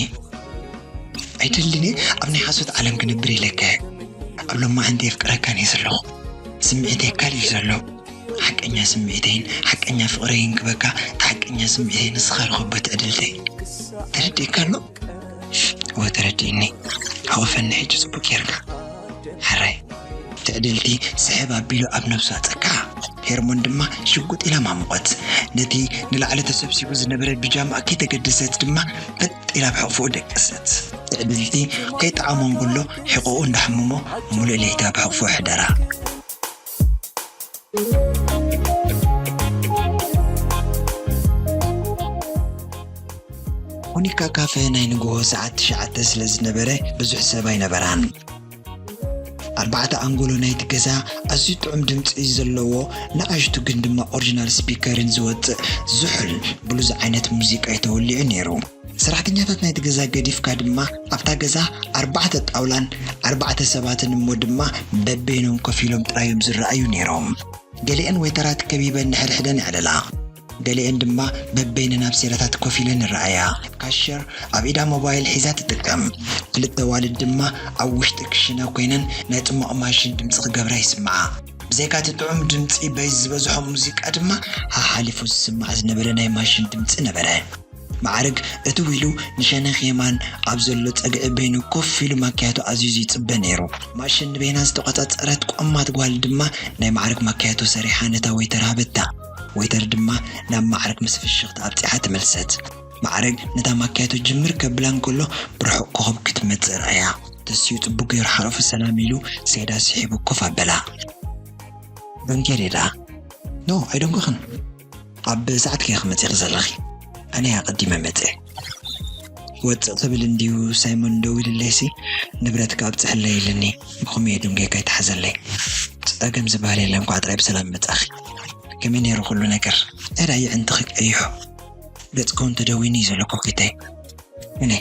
ኣይደልን እየ ኣብ ናይ ሓሶት ዓለም ክነብር ኢለካ እየ። ኣብ ሎማዓንቲ የፍቅረካን እየ ዘለኹ። ስምዒተይ ካልእ እዩ ዘሎ። ሓቀኛ ስምዒተይን ሓቀኛ ፍቕረይን ክበካ፣ እቲ ሓቀኛ ስምዒተይ ንስኻ ርኸቦ ትዕድልተይ። ተረዲእካ ኣሎ? እወ ተረዲእኒ። ሓቑፈኒ ሕጂ ጽቡቕ ጌርካ። ሕራይ። ትዕድልቲ ስሕብ ኣቢሉ ኣብ ነብሱ ኣጸክዓ። ሄርሞን ድማ ሽጉጥ ኢላ ማሙቐት። ነቲ ንላዕሊ ተሰብሲቡ ዝነበረ ቢጃማኣ ከይተገደሰት ድማ በጥ ኢላ ኣብ ሕቑፍኡ ደቀሰት። ትዕድልቲ ከይጠዓሞ እንከሎ ሕቖኡ እንዳሕመሞ ሙሉእ ለይቲ ኣብ ሕቑፍኡ ኣሕደራ። ሞኒካ ካፈ ናይ ንግሆ ሰዓት ትሽዓተ ስለ ዝነበረ ብዙሕ ሰብ ኣይነበራን። ኣርባዕተ ኣንጎሎ ናይቲ ገዛ ኣዝዩ ጥዑም ድምጺ ዘለዎ፣ ንኣሽቱ ግን ድማ ኦሪጂናል ስፒከርን ዝወጽእ ዝሑል ብሉዝ ዓይነት ሙዚቃ እዩ ተወሊዑ ነይሩ። ሰራሕተኛታት ናይቲ ገዛ ገዲፍካ ድማ ኣብታ ገዛ ኣርባዕተ ጣውላን ኣርባዕተ ሰባትን እሞ ድማ በበይኖም ኮፍ ኢሎም ጥራዮም ዝረኣዩ ነይሮም። ገሊአን ወይተራት ከቢበን ንሕድሕደን ይዕልላ። ገሊአን ድማ በበይነን ኣብ ሴራታት ኮፍ ኢለን ይረኣያ። ካሸር ኣብ ኢዳ ሞባይል ሒዛ ትጥቀም። ክልተ ኣዋልድ ድማ ኣብ ውሽጢ ክሽነ ኮይነን ናይ ጽማቕ ማሽን ድምጺ ክገብራ ይስምዓ። ብዘይካ እቲ ጥዑም ድምጺ በይዝ ዝበዝሖ ሙዚቃ ድማ ሓሓሊፉ ዝስማዕ ዝነበረ ናይ ማሽን ድምጺ ነበረ። ማዕርግ እትው ኢሉ ንሸነኽ የማን ኣብ ዘሎ ጸግዒ በይኑ ኮፍ ኢሉ ማክያቶ ኣዚዙ ይጽበ ነይሩ። ማሽን ንበይና ዝተቖጻጸረት ቆማት ጓል ድማ ናይ ማዕርግ ማክያቶ ሰሪሓ ነታ ወይተር ሃበታ። ወይተር ድማ ናብ ማዕርግ ምስ ፍሽኽታ ኣብጺሓ ተመልሰት። ማዕርግ ነታ ማክያቶ ጅምር ከብላ እንከሎ ብርሑቕ ኮኾብ ክትመጽእ ረኣያ። ተሲኡ ጽቡቕ ገይሩ ሓለፉ ሰላም ኢሉ ሰይዳ ስሒቡ ኮፍ ኣበላ። ደንጌሬዳ ኖ ኣይደንጎኽን። ኣብ ሰዓትኪ ኢኺ መጺኺ ዘለኺ። ኣነ እየ ኣቐዲመ መጺኤ። ክወጽእ ክብል እንድዩ ሳይሞን ደዊሉለይሲ፣ ንብረትኪ ኣብጽሕለይ ኢሉኒ። ብኸመይ እየ ደንጒየኪ ኣይትሓዘለይ። ጸገም ዝበሃል የለን፣ እንኳዕ ጥራይ ብሰላም መጻእኺ። ከመይ ነይሩ ኩሉ ነገር? እንታይ ደኣ ኣየዕንትኺ ቀይሑ? ገጽኪ እውን ተደዊኑ እዩ ዘሎ ኮኪተይ። እኔ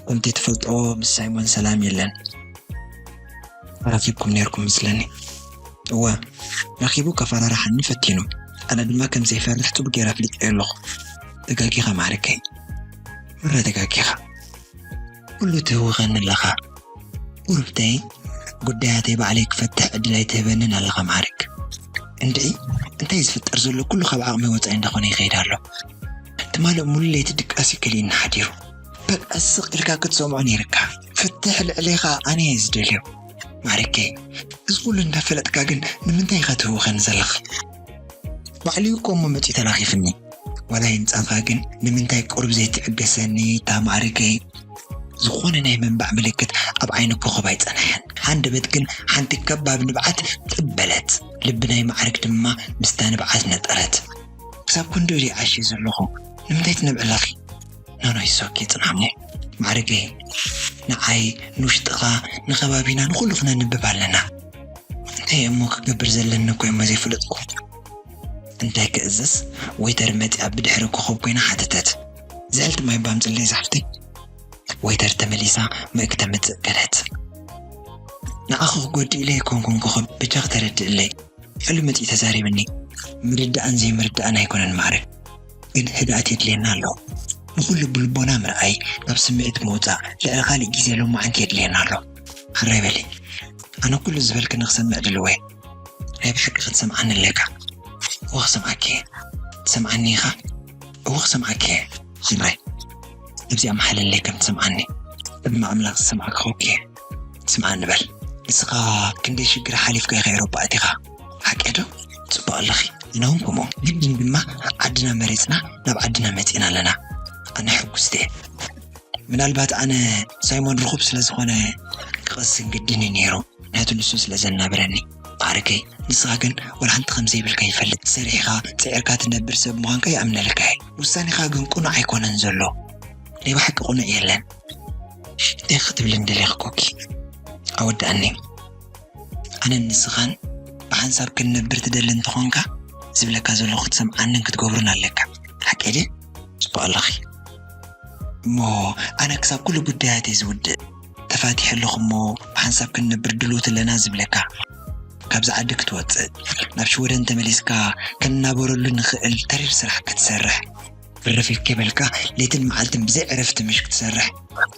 ከምቲ ትፈልጦ ምስ ሳይሞን ሰላም የለን። ተራኺብኩም ነይርኩም መስለኒ። እወ፣ ረኺቡ ከፈራርሓኒ ፈቲኑ። ኣነ ድማ ከም ዘይፈርሕ ጽቡቕ ገይረ ኣፍሊጠዮ ኣለኹ። ተጋጊኻ ማዕርከይ። ምረ ተጋጊኻ። ኩሉ ትህውኸኒ ኣለኻ። ቁርብተይ፣ ጉዳያተይ ባዕለይ ክፈትሕ ዕድል ኣይትህበንን ኣለኻ ማዕርግ። እንድዒ፣ እንታይ ዝፍጠር ዘሎ ኩሉ ካብ ዓቕመይ ወጻኢ እንዳኾነ ይኸይድ ኣሎ። ትማሊ ሙሉ ለይቲ ድቃስ እዩ ከሊእኒ ሓዲሩ። በቃ ስቕ ኢልካ ክትሰምዖ ነይርካ። ፍትሕ ልዕሌኻ ኣነ እየ ዝደልዮ። ማዕረገይ፣ እዚ ኩሉ እንዳፈለጥካ ግን ንምንታይ ኢኻ ትህውኸኒ ዘለኻ? ባዕሉ እዩ እኮ እሞ መጺኡ ተላኺፍኒ። ዋላ ይምጻኻ ግን ንምንታይ ቁሩብ ዘይትዕገሰኒ እታ ማዕረገይ? ዝኾነ ናይ ምንባዕ ምልክት ኣብ ዓይኒ ኮኾብ ኣይጸንሐን። ሃንደበት ግን ሓንቲ ከባድ ንብዓት ጥብ በለት። ልቢ ናይ ማዕረግ ድማ ምስታ ንብዓት ነጠረት። ክሳብ ክንድኡ ድየ ዓሽየ ዘለኹ? ንምንታይ ትነብዒ ኣለኺ? ኖኖ፣ it's okay፣ ጽንሓሞ። ማዕረገይ፣ ንዓይ፣ ንውሽጥኻ፣ ንኸባቢና፣ ንኹሉ ክነንብብ ኣለና። እንታይ እየ እሞ ክገብር ዘለኒ እኮ እየ እሞ ዘይፈለጥኩ። እንታይ ክእዝዝ? ወይተር መጺኣ ብድሕሪ ኮኾብ ኮይና ሓተተት። ዝሕልቲ ማይ ባምጽለይ ዝሓፍተይ። ወይተር ተመሊሳ ምእክ ተምጽእ ገለት። ንዓኺ ክጎድእ ኢለ ኣይኮንኩን ኮኾብ፣ በጃኺ ተረድእለይ። ሕሉ መጺኡ ተዛሪብኒ። ምርዳእን ዘይምርዳእን ኣይኮነን ማዕረ፣ ግን ህድኣት የድልየና ኣሎ። ንኹሉ ብልቦና ምርኣይ፣ ካብ ስምዒት ምውጻእ፣ ልዕሊ ካልእ ግዜ ሎማዓንቲ የድልየና ኣሎ። ሕራይ በሊ። ኣነ ኩሉ ዝበልክኒ ክሰምዕ ድልው እየ። ናይ ብሓቂ ክትሰምዓኒ ኣለካ። እወ ክሰምዓኪ እየ። ትሰምዓኒ ኢኻ? እወ ክሰምዓኪ እየ። ሕራይ። ኣብዚኣ መሓለለይ ከም ትሰምዓኒ። ቅድሚ ኣምላኽ ዝሰምዓኪ ኮኪ እየ። ስምዓኒ በል። ንስኻ ክንደይ ሽግር ሓሊፍካ ኢኻ ኤውሮጳ ኣቲኻ። ሓቂ ዶ? ጽቡቕ ኣለኺ። ኣነ እውን ከምኡ። ግድን ድማ ዓድና መሪጽና ናብ ዓድና መጺእና ኣለና። ኣነ ሕጉስቲ እየ። ምናልባት ኣነ ሳይሞን ርኹብ ስለ ዝኾነ ክቕስን ግድን እዩ ነይሩ። ምኽንያቱ ንሱ ስለ ዘናብረኒ። ማዕረገይ፣ ንስኻ ግን ወላ ሓንቲ ከም ዘይብልካ ይፈልጥ። ሰሪሕኻ፣ ጽዒርካ ትነብር ሰብ ምዃንካ ይኣምነልካ እየ። ውሳኔኻ ግን ቅኑዕ ኣይኮነን ዘሎ። ናይ ብሓቂ ቅኑዕ የለን። እንታይ ክትብልኒ ደሊኺ ኮኪ? ኣወድኣኒ። ኣነን ንስኻን ብሓንሳብ ክንነብር ትደሊ እንተኾንካ፣ ዝብለካ ዘለኹ ክትሰምዓንን ክትገብሩን ኣለካ። ሓቂ ድየ? ጽቡቕ ኣለኺ። እሞ ኣነ ክሳብ ኩሉ ጉዳያተይ ዝውድእ ተፋቲሐ ኣለኹ እሞ ብሓንሳብ ክንነብር ድልውቲ ኣለና ዝብለካ፣ ካብዚ ዓዲ ክትወጽእ፣ ናብ ሽወደን ተመሊስካ ክንናበረሉ ንኽእል ተሪር ስራሕ ክትሰርሕ፣ ብርፍ ከይበልካ ለይትን መዓልትን ብዘይ ዕረፍቲ ምሽ ክትሰርሕ፣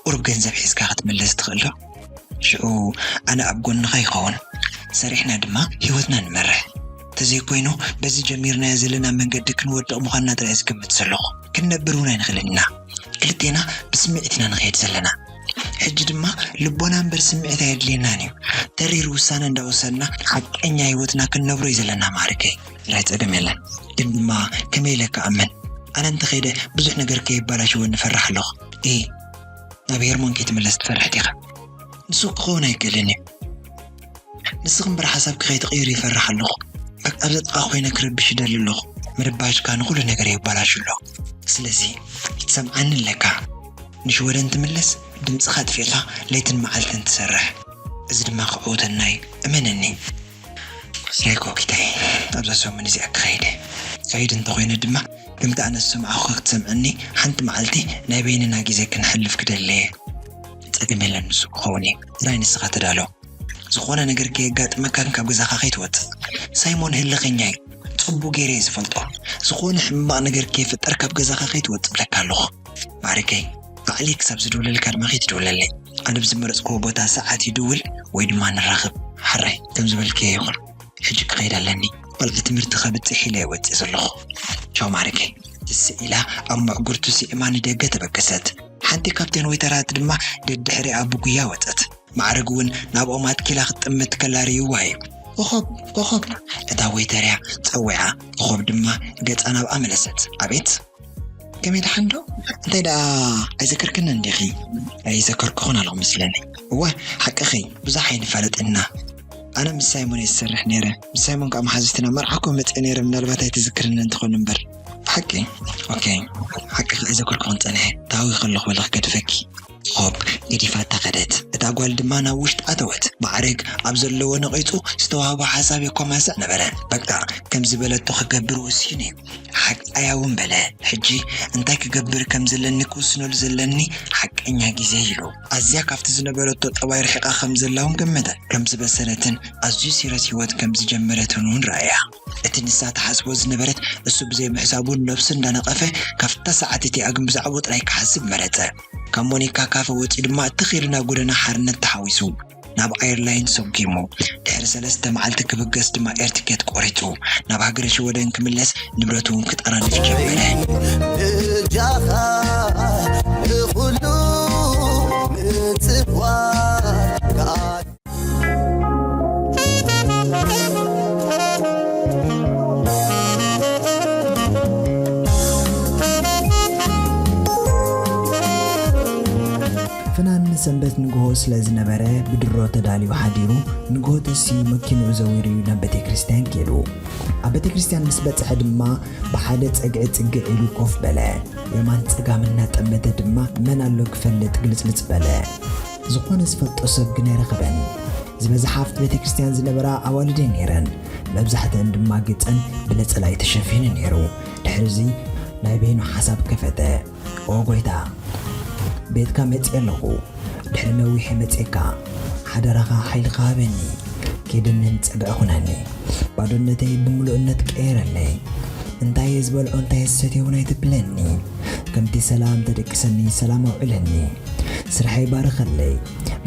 ቁሩብ ገንዘብ ሒዝካ ክትምለስ ትኽእል ዶ? ሽዑ ኣነ ኣብ ጎንኻ ይኸውን። ሰሪሕና ድማ ህይወትና ንመርሕ። ተዘይኮይኑ በዚ ጀሚርናዮ ዘለና መንገዲ ክንወድቕ ምዃንና ጥራይ ዝግምት ዘለኹ። ክንነብር እውን ኣይንኽእልን ኢና። ክልቴና ብስምዒት ኢና ንኸይድ ዘለና። ሕጂ ድማ ልቦና እምበር ስምዒት ኣየድልየናን እዩ። ተሪር ውሳነ እንዳወሰንና ሓቀኛ ህይወትና ክንነብሮ እዩ ዘለና ማዕርገይ። ጥራይ ጸገም የለን። ግን ድማ ከመይ ኢለ ክኣምን? ኣነ እንተኸይደ ብዙሕ ነገር ከየባላሽወኒ እፈርሕ ኣለኹ። እ፣ ናብ ሄርሞን ከይትምለስ ትፈርሕ ዲኻ? ንሱ ክኸውን ኣይክእልን እዩ። ንስኺ እምበር ሓሳብኪ ከይትቕይሪ ይፈርሕ ኣለኹ። በቃ ኣብ ዘጥቓ ኮይነ ክረብሽ ይደሊ ኣለኹ። ምርባሽካ ንኹሉ ነገር የባላሹ ኣሎ። ስለዚ ክትሰምዓኒ ኣለካ። ንሽወደን ትምለስ፣ ድምፅኻ ኣጥፊእኻ ለይትን መዓልትን ትሰርሕ። እዚ ድማ ክዕውተና እዩ፣ እመነኒ። ስራይ ኮኪታይ ኣብዛ ሰሙን እዚኣ ክኸይደ። ከይድ እንተኾይነ ድማ ከምቲ ኣነ ዝሰምዓኹ ክትሰምዐኒ፣ ሓንቲ መዓልቲ ናይ በይንና ግዜ ክንሕልፍ ክደሊ እየ። ጸገም የለን፣ ንሱ ክኸውን እዩ። ጥራይ ንስኻ ተዳሎ። ዝኾነ ነገር ከየጋጥመካን ካብ ገዛኻ ከይትወጽእ። ሳይሞን ህልኸኛ እዩ። ጽቡቕ ገይረ እየ ዝፈልጦ። ዝኾነ ሕማቕ ነገር ከይፍጠር ካብ ገዛኻ ከይትወጽእ እብለካ ኣለኹ። ማዕረገይ፣ ባዕለይ ክሳብ ዝድውለልካ ድማ ከይትድውለለይ። ኣነ ብዝመረጽክዎ ቦታ ሰዓት ይድውል ወይ ድማ ንራኸብ። ሓራይ፣ ከም ዝበልክዮ ይኹን። ሕጂ ክኸይድ ኣለኒ። ቆልዓ ትምህርቲ ከብጽሕ ኢለ እየ ወጺእ ዘለኹ። ቻው ማዕረገይ። ትስ ኢላ ኣብ መዕጉርቱ ስዒማ ንደገ ተበገሰት። ሓንቲ ካብተን ወይተራት ድማ ደድሕሪኣ ብጉያ ወጸት። ማዕረግ እውን ናብኦም ኣትኪላ ክትጥምት ከላ ርእይዋ እዩ። ኮኾብ፣ ኮኾብ! እታ ወይተር እያ ጸዊዓ። ኮኾብ ድማ ገጻ ናብኣ መለሰት። ኣቤት! ከመይ ደሓን ዶ? እንታይ ደኣ ኣይዘከርክንን ዲኺ? ኣይዘከርኩኹን ኣለኹ መስለኒ። እወ፣ ሓቅኺ፣ ብዙሕ ኣይንፋለጥን ኢና። ኣነ ምስ ሳይሞን እየ ዝሰርሕ ነይረ። ምስ ሳይሞን ከዓ መሓዙትና መርዓ እኮ መፅእ ነይረ፣ ምናልባት ኣይትዝክርኒ እንትኾን እምበር። ብሓቂ? ኦኬ፣ ሓቅኺ ኣይዘከርኩኹን ፀኒሐ። ታዊ ከለኹ በለ ክገድፈኪ። ሆፕ ገዲፋታ ከደት። እታ ጓል ድማ ናብ ውሽጢ ኣተወት። ማዕረግ ኣብ ዘለዎ ነቒጹ ዝተዋህቦ ሓሳብ የኮማስዕ ነበረ። በቃ ከም ዝበለቶ ክገብር ወሲኑ እዩ። ሓቃያ እውን በለ። ሕጂ እንታይ ክገብር ከም ዘለኒ ክውስነሉ ዘለኒ ሓቀኛ ግዜ ኢሉ። ኣዝያ ካብቲ ዝነበረቶ ጠባይ ርሒቓ ከም ዘላ እውን ገመተ። ከም ዝበሰለትን ኣዝዩ ሲረስ ህይወት ከም ዝጀመረትን እውን ረኣያ። እቲ ንሳ ትሓስቦ ዝነበረት እሱ ብዘይ ምሕሳቡ ነብሱ እንዳነቐፈ ካብታ ሰዓት እቲኣ ግን ብዛዕባኡ ጥራይ ክሓስብ መረጸ። ካብ ሞኒካ ካፈ ወጺኡ ድማ ትኽ ኢሉ ናብ ጎደና ሓርነት ተሓዊሱ ናብ ኣየርላይን ሰጒሙ። ድሕሪ ሰለስተ መዓልቲ ክብገስ ድማ ኤር ቲኬት ቆሪጹ ናብ ሃገረ ሽወደን ክምለስ ንብረቱ እውን ክጠራንፍ ጀመረ። እጃኻ ንኹሉ ምጽዋር ፍናን ንሰንበት ንግሆ ስለ ዝነበረ ብድሮ ተዳልዩ ሓዲሩ ንግሆ ተስዩ መኪንኡ ዘዊሩ እዩ ናብ ቤተ ክርስቲያን ከይዱ። ኣብ ቤተ ክርስቲያን ምስ በጽሐ ድማ ብሓደ ጸግዒ ጽግዕ ኢሉ ኮፍ በለ። የማን ጸጋም እናጠመተ ድማ መን ኣሎ ክፈልጥ ግልጽልጽ በለ። ዝኾነ ዝፈልጦ ሰብ ግን ኣይረኸበን። ዝበዝሓ ኣብቲ ቤተ ክርስቲያን ዝነበራ ኣዋልድ እየን ነይረን። መብዛሕትአን ድማ ገጸን ብነጸላ እዩ ተሸፊኑ ነይሩ። ድሕሪ እዚ ናይ በይኑ ሓሳብ ከፈተ። ኦ ጎይታ፣ ቤትካ መጺአ ኣለኹ። ድሕሪ ነዊሕ መጺእካ፣ ሓደራኻ ሓይልኻ ሃበኒ። ኬደንን ጸግዒ ኹነኒ። ባዶነተይ ብምሉእነት ቀየረለይ። እንታይ እየ ዝበልዖ እንታይ እየ ዝሰትዮ እውን ኣይተብለኒ። ከምቲ ሰላም ተደቅሰኒ ሰላም ኣውዕለኒ። ስርሐይ ባርኸለይ።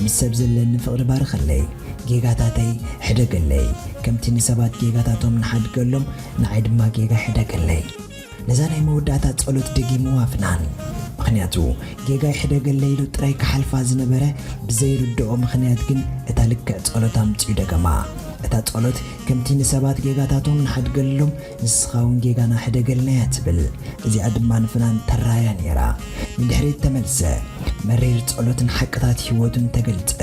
ምስ ሰብ ዘለኒ ፍቕሪ ባርኸለይ። ጌጋታተይ ሕደገለይ። ከምቲ ንሰባት ጌጋታቶም ንሓድገሎም ንዓይ ድማ ጌጋ ሕደገለይ። ነዛ ናይ መወዳእታ ጸሎት ደጊምዋ ፍናን። ምኽንያቱ ጌጋ ይሕደገለይ ኢሉ ጥራይ ክሓልፋ ዝነበረ ብዘይርድኦ ምኽንያት ግን እታ ልክዕ ጸሎት ኣምጺኡ ደገማ። እታ ጸሎት ከምቲ ንሰባት ጌጋታቶም ንሓድገሎም ንስኻ እውን ጌጋና ሕደገልና እያ ትብል። እዚኣ ድማ ንፍናን ተራያ ነይራ። ንድሕሪት ተመልሰ። መሪር ጸሎትን ሓቅታት ህይወቱን ተገልጸ።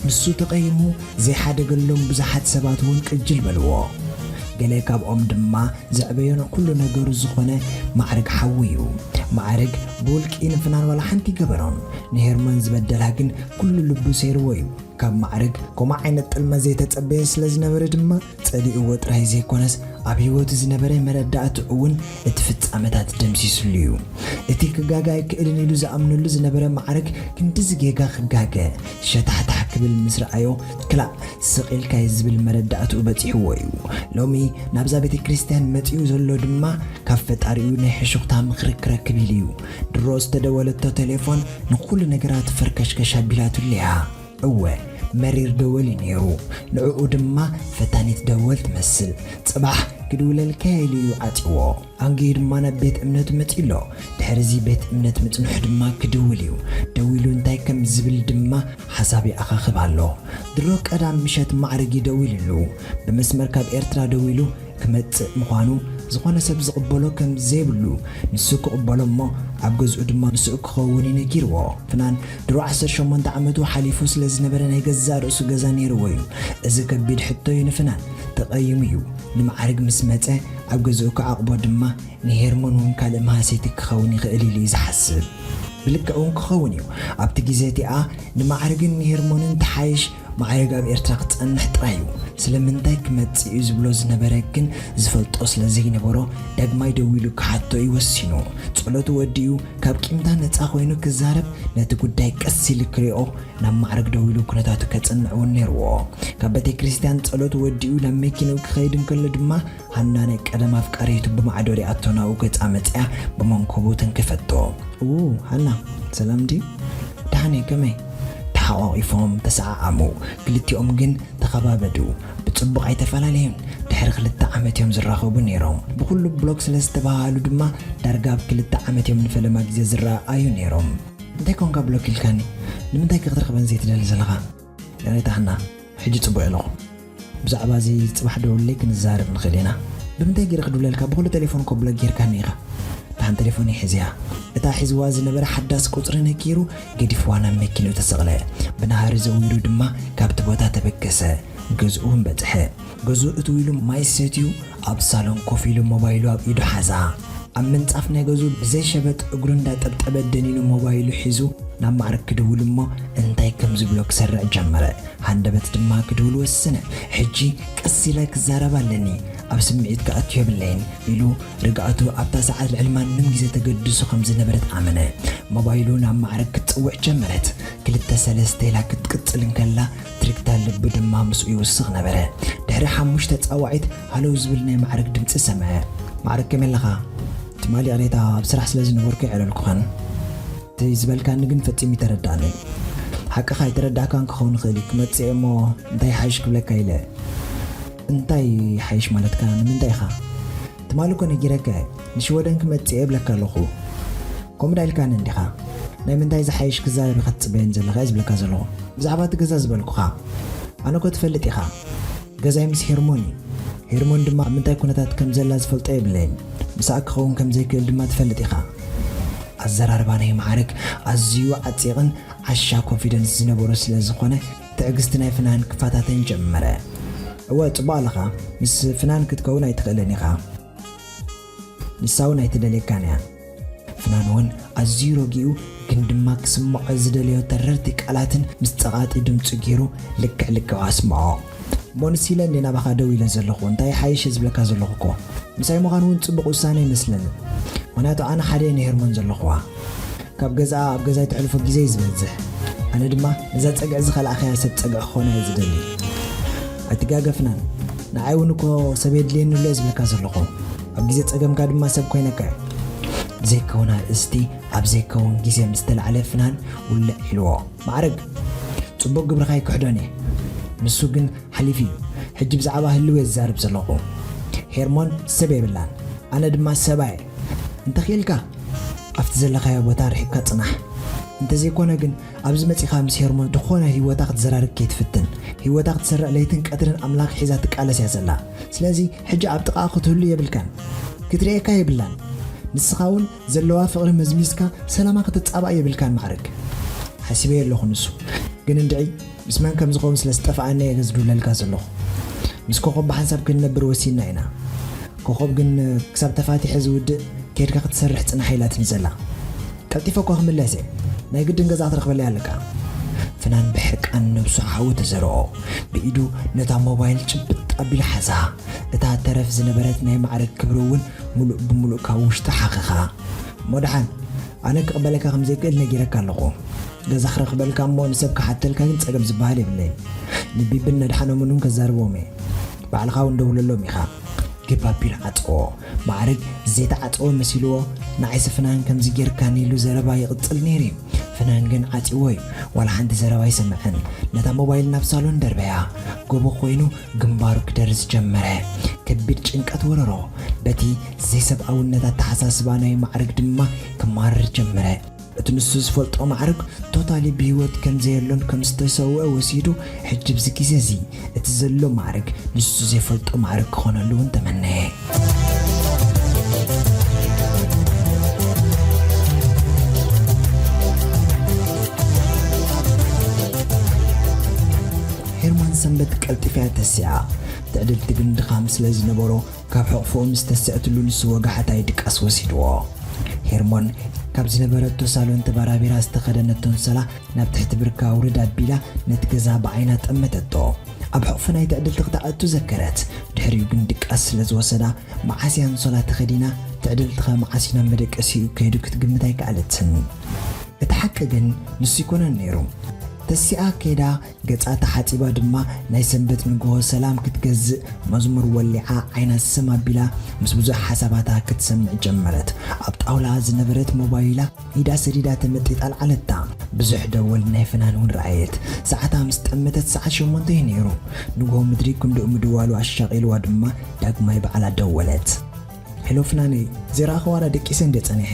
ንሱ ተቐይሙ ዘይሓደገሎም ብዙሓት ሰባት እውን ቅጅል በልዎ። ገለ ካብኦም ድማ ዘዕበዮን ኩሉ ነገሩ ዝኾነ ማዕረግ ሓዉ እዩ። ማዕረግ ብውልቂ ንፍናን ዋላ ሓንቲ ገበሮን። ንሄርሞን ዝበደላ ግን ኩሉ ልቡ ሰይርዎ እዩ። ካብ ማዕረግ ከምኡ ዓይነት ጥልመት ዘይተጸበየ ስለ ዝነበረ ድማ ጸሊእዎ ጥራይ ዘይኮነስ ኣብ ህይወቱ ዝነበረ መረዳእትኡ እውን እቲ ፍጻመታት ደምሲስሉ እዩ። እቲ ክጋገ ኣይክእልን ኢሉ ዝኣምነሉ ዝነበረ ማዕረግ ክንድዚ ጌጋ ክጋገ፣ ሸታሕታሕ ክብል ምስ ረኣዮ፣ ክላእ ስቕ ኢልካይ ዝብል መረዳእትኡ በጺሕዎ እዩ። ሎሚ ናብዛ ቤተ ክርስቲያን መጺኡ ዘሎ ድማ ካብ ፈጣሪኡ ናይ ሕሹኽታ ምኽሪ ክረክብ ኢሉ እዩ። ድሮ ዝተደወለቶ ቴሌፎን ንኹሉ ነገራት ፈርከሽከሽ ኣቢላትሉ እያ። እወ፣ መሪር ደወል እዩ ነይሩ። ንዕኡ ድማ ፈታኒት ደወል ትመስል። ጽባሕ ክድውለልካ ኢሉ እዩ ዓጽዎ። ኣንጊሁ ድማ ናብ ቤት እምነቱ መጺኡ ኣሎ። ድሕሪ እዚ ቤት እምነት ምጽንሑ ድማ ክድውል እዩ። ደዊሉ እንታይ ከም ዝብል ድማ ሓሳብ ይኣኻኽብ ኣሎ። ድሮ ቀዳም ምሸት ማዕረግ እዩ ደዊሉሉ። ብመስመር ካብ ኤርትራ ደዊሉ ክመጽእ ምዃኑ፣ ዝኾነ ሰብ ዝቕበሎ ከም ዘይብሉ፣ ንሱ ክቕበሎ እሞ ኣብ ገዝኡ ድማ ምስኡ ክኸውን እዩ ነጊርዎ። ፍናን ድሮ ዓሰርተ ሸሞንተ ዓመቱ ሓሊፉ ስለ ዝነበረ ናይ ገዛእ ርእሱ ገዛ ነይርዎ እዩ። እዚ ከቢድ ሕቶ እዩ ንፍናን። ተቐይሙ እዩ። ንማዕረግ ምስ መጸ ኣብ ገዝኡ ክዓቕቦ ድማ ንሄርሞን እውን ካልእ መሃሰይቲ ክኸውን ይኽእል ኢሉ እዩ ዝሓስብ። ብልክዕ እውን ክኸውን እዩ። ኣብቲ ግዜ እቲኣ ንማዕረግን ንሄርሞንን ተሓይሽ ማዕረግ ኣብ ኤርትራ ክጸንሕ ጥራይ እዩ። ስለምንታይ ክመጽእ እዩ ዝብሎ ዝነበረ ግን ዝፈልጦ ስለ ዘይነበሮ ዳግማይ ደዊሉ ክሓቶ እዩ ወሲኑ። ጸሎቱ ወዲኡ ካብ ቂምታ ነጻ ኮይኑ ክዛረብ ነቲ ጉዳይ ቀስ ኢሉ ክሪኦ ናብ ማዕረግ ደዊሉ ኩነታቱ ከጽንዕ እውን ነይርዎ። ካብ ቤተ ክርስቲያን ጸሎት ወዲኡ ናብ መኪንኡ ክኸይድ እንከሎ ድማ ሃና ናይ ቀደም ኣፍቃሪቱ ብማዕዶ ሪኣቶ ናብኡ ገጻ መጺኣ ብመንኮቡ ተንከፈቶ። ኡ ሃና፣ ሰላም ድዩ? ደሓን እየ፣ ከመይ? ተሓቋቒፎም ተሰዓዓሙ። ክልቲኦም ግን ተኸባበዱ። ብጽቡቕ ኣይተፈላለዩን። ድሕሪ ክልተ ዓመት እዮም ዝራኸቡ ነይሮም። ብኹሉ ብሎክ ስለ ዝተባሃሉ ድማ ዳርጋ ኣብ ክልተ ዓመት እዮም ንፈለማ ግዜ ዝረኣዩ ነይሮም። እንታይ ኮንካ ብሎክ ኢልካኒ? ንምንታይ ከ ክትረኽበን ዘይትደሊ ዘለኻ? ይቕሬታ ሃና፣ ሕጂ ጽቡቕ ኣለኹ። ብዛዕባ እዚ ጽባሕ ደውለይ ክንዛረብ ንኽእል ኢና። ብምንታይ ገይረ ክድውለልካ? ብኹሉ ቴሌፎን እኮ ብሎክ ጌርካኒ ኢኻ። ደሓን ቴሌፎነይ ሒዘያ። እታ ሒዝዋ ዝነበረ ሓዳስ ቁጽሪ ነኪሩ ገዲፍዋ ናብ መኪንኡ ተሰቕለ። ብናህሪ ዘዊሩ ድማ ካብቲ ቦታ ተበገሰ። ገዝኡ እውን በጽሐ። ገዝኡ እትው ኢሉ ማይ ሰትዩ ኣብ ሳሎን ኮፍ ኢሉ ሞባይሉ ኣብ ኢዱ ሓዛ። ኣብ ምንጻፍ ናይ ገዝኡ ብዘይ ሸበጥ እግሩ እንዳጠብጠበ ደኒኑ ሞባይሉ ሒዙ ናብ ማዕረግ ክድውል እሞ እንታይ ከም ዝብሎ ክሰርዕ ጀመረ። ሃንደበት ድማ ክድውል ወሰነ። ሕጂ ቀስ ኢለ ክዛረብ ኣለኒ። ኣብ ስምዒት ክኣቱ የብለይን ኢሉ ርግኣቱ ኣብታ ሰዓት ልዕሊ ማንም ግዜ ተገድሱ ከም ዝነበረት ኣመነ። ሞባይሉ ናብ ማዕረግ ክትጽውዕ ጀመረት። ክልተ ሰለስተ ኢላ ክትቅጽል እንከላ ትርግታ ልቡ ድማ ምስኡ ይውስኽ ነበረ። ድሕሪ ሓሙሽተ ጻዋዒት ሃለው ዝብል ናይ ማዕረግ ድምጺ ሰምዐ። ማዕረግ ከመይ ኣለኻ? ትማሊ ይቕሬታ ኣብ ስራሕ ስለ ዝነበርኩ ኣይዕለልኩኻን። እቲ ዝበልካኒ ግን ፈጺሙ ኣይተረዳእንን። ሓቅኻ ኣይተረዳእካን ክኸውን ይኽእል እዩ። ክመጽእ እየ እሞ እንታይ ሓይሽ ክብለካ ኢለ። እንታይ ሓይሽ ማለትካ? ንምንታይ ኢኻ? ትማሊ እኮ ነጊረካ እየ። ንሽወደን ክመጽእ እየ እብለካ ኣለኹ። ከምኡ ዳ ኢልካኒ እንዲኻ? ናይ ምንታይ ዝሓይሽ ክዛረብ ኢኻ ትጽበየን ዘለኻ እየ ዝብለካ ዘለኹ። ብዛዕባ እቲ ገዛ ዝበልኩኻ። ኣነ እኮ ትፈልጥ ኢኻ። ገዛይ ምስ ሄርሞን እዩ። ሄርሞን ድማ ኣብ ምንታይ ኩነታት ከም ዘላ ዝፈልጦ የብለይን። ምሳኣ ክኸውን ከም ዘይክእል ድማ ትፈልጥ ኢኻ። ኣዘራርባ ናይ ማዕረግ ኣዝዩ ዓጺቕን ዓሻ ኮንፊደንስ ዝነበሮ ስለ ዝኾነ ትዕግስቲ ናይ ፍናን ክፈታተን ጀመረ። እወ፣ ጽቡቕ ኣለኻ። ምስ ፍናን ክትከውን ኣይትኽእልን ኢኻ። ንሳ እውን ኣይትደልየካን እያ። ፍናን እውን ኣዝዩ ረጊኡ ግን ድማ ክስምዖ ዝደለዮ ተረርቲ ቃላትን ምስ ጸቓጢ ድምጹ ገይሩ ልክዕ ልክዑ ኣስምዖ። እሞ ንስ ኢለ እንዴ ናባኻ ደው ኢለ ዘለኹ፣ እንታይ ሓይሽ ዝብለካ ዘለኹ እኮ። ምሳይ ምዃን እውን ጽቡቕ ውሳነ ይመስለኒ። ምኽንያቱ ኣነ ሓደ እየ ንሄርሞን ዘለኹዋ። ካብ ገዛኣ ኣብ ገዛይ ተሕልፎ ግዜ እዩ ዝበዝሕ። ኣነ ድማ ነዛ ጸግዒ ዝኸላእኻያ ሰብ ጸግዒ ክኾና እየ ዝደሊ። ኣይትጋገ ፍናን፣ ንዓይ እውን እኮ ሰብ የድልየኒ ኣሎ እየ ዝብለካ ዘለኹ። ኣብ ግዜ ጸገምካ ድማ ሰብ ኮይነካ እየ። ብዘይከውን ኣርእስቲ ኣብ ዘይከውን ግዜ ምስ ተላዕለ ፍናን ውልዕ ኢልዎ። ማዕረግ፣ ጽቡቕ ግብርኻ ኣይክሕዶን እየ። ንሱ ግን ሓሊፉ እዩ። ሕጂ ብዛዕባ ህልው እየ ዝዛረብ ዘለኹ። ሄርሞን ሰብ የብላን፣ ኣነ ድማ ሰብኣ እየ። እንተኽኢልካ ኣብቲ ዘለኻዮ ቦታ ርሒቕካ ጽናሕ። እንተዘይኮነ ግን ኣብዚ መጺኻ ምስ ሄርሞን ዝኾነ ህይወታ ክትዘራርግ ከይትፍትን። ህይወታ ክትሰርዕ ለይትን ቀትርን ኣምላኽ ሒዛ ትቃለስ እያ ዘላ። ስለዚ ሕጂ ኣብ ጥቓኣ ክትህሉ የብልካን። ክትርእየካ የብላን። ንስኻ እውን ዘለዋ ፍቕሪ መዝሚዝካ ሰላማ ክትጻባእ የብልካን ማዕረግ። ሓሲበዮ ኣለኹ ንሱ። ግን እንድዒ ምስ መን ከም ዝኸውን ስለ ዝጠፍኣኒ እየ ዝድውለልካ ዘለኹ። ምስ ኮኾብ ብሓንሳብ ክንነብር ወሲንና ኢና። ኮኾብ ግን ክሳብ ተፋቲሐ ዝውድእ ኬድካ ክትሰርሕ ጽናሕ ኢላትኒ ዘላ። ቀልጢፈ እኳ ክምለስ እየ። ናይ ግድን ገዛ ክትረኽበለይ ኣለካ። ፍናን ብሕርቃን ነብሱ ሓዊ ተዘርኦ። ብኢዱ ነታ ሞባይል ጭብጥ ኣቢሉ ሓዛ። እታ ተረፍ ዝነበረት ናይ ማዕረግ ክብሪ እውን ምሉእ ብምሉእ ካብ ውሽጡ ሓኸኻ። እሞ ደሓን፣ ኣነ ክቕበለካ ከም ዘይክእል ነጊረካ ኣለኹ። ገዛ ክረኽበልካ እሞ ንሰብ ክሓተልካ ግን ጸገም ዝበሃል የብለይን። ንቢብን ነድሓኖምን እውን ከዛርቦም እየ። ባዕልኻ እውን ደውለሎም ኢኻ። ግብ ኣቢሉ ዓጸዎ። ማዕርግ ዘይተዓጸወ መሲልዎ፣ ንዓይሲ ፍናን ከምዚ ጌርካኒ ኢሉ ዘረባ ይቕጽል ነይሩ እዩ። ፍናን ግን ዓጺዎ እዩ። ዋላ ሓንቲ ዘረባ ኣይሰምዐን። ነታ ሞባይል ናብ ሳሎን ደርበያ። ጎቦ ኮይኑ ግንባሩ ክደርዝ ጀመረ። ከቢድ ጭንቀት ወረሮ። በቲ ዘይሰብኣውነት ኣተሓሳስባ ናይ ማዕርግ ድማ ክማርር ጀመረ። እቲ ንሱ ዝፈልጦ ማዕርግ ቶታሊ ብህይወት ከም ዘየሎን ከም ዝተሰውአ ወሲዱ፣ ሕጂ ኣብዚ ግዜ እዚ እቲ ዘሎ ማዕርግ ንሱ ዘይፈልጦ ማዕርግ ክኾነሉ እውን ተመነየ። ሄርማን ሰንበት ቀልጢፋ እያ ተሲኣ። ትዕድልቲ ግን ድኻም ስለ ዝነበሮ ካብ ሕቕፍኡ ምስ ተስአትሉ ንሱ ወጋሕታ ድቃስ ወሲድዎ። ሄርሞን ካብ ዝነበረቶ ሳሎን ተበራቢራ ዝተኸደነቶ ኣንሶላ ናብ ትሕቲ ብርካ ኣውርድ ኣቢላ ነቲ ገዛ ብዓይና ጠመተቶ። ኣብ ሕቕፊ ናይ ትዕድልቲ ክትኣቱ ዘከረት። ድሕሪኡ ግን ድቃስ ስለ ዝወሰዳ መዓስ እያ ኣንሶላ ተኸዲና ትዕድልቲ ኸ መዓስ እዩ ናብ መደቀሲኡ ከይዱ ክትግምት ኣይከኣለትን። እቲ ሓቂ ግን ንሱ ኣይኮነን ነይሩ። ተሲኣ ከይዳ ገጻ ተሓጺባ ድማ ናይ ሰንበት ንግሆ ሰላም ክትገዝእ መዝሙር ወሊዓ ዓይና ሰም ኣቢላ ምስ ብዙሕ ሓሳባታ ክትሰምዕ ጀመረት። ኣብ ጣውላ ዝነበረት ሞባይላ ኢዳ ሰዲዳ ተመጢጣ ኣልዓለታ። ብዙሕ ደወል ናይ ፍናን እውን ረኣየት። ሰዓታ ምስ ጠመተት ሰዓት ሸሞንተ እዩ ነይሩ። ንግሆ ምድሪ ክንድኡ ምድዋሉ ኣሻቒልዋ ድማ ዳግማይ ባዕላ ደወለት። ሄሎ ፍናነይ፣ ዘይረኣኽዋ ዳ ደቂሰ እንደ ጸኒሐ።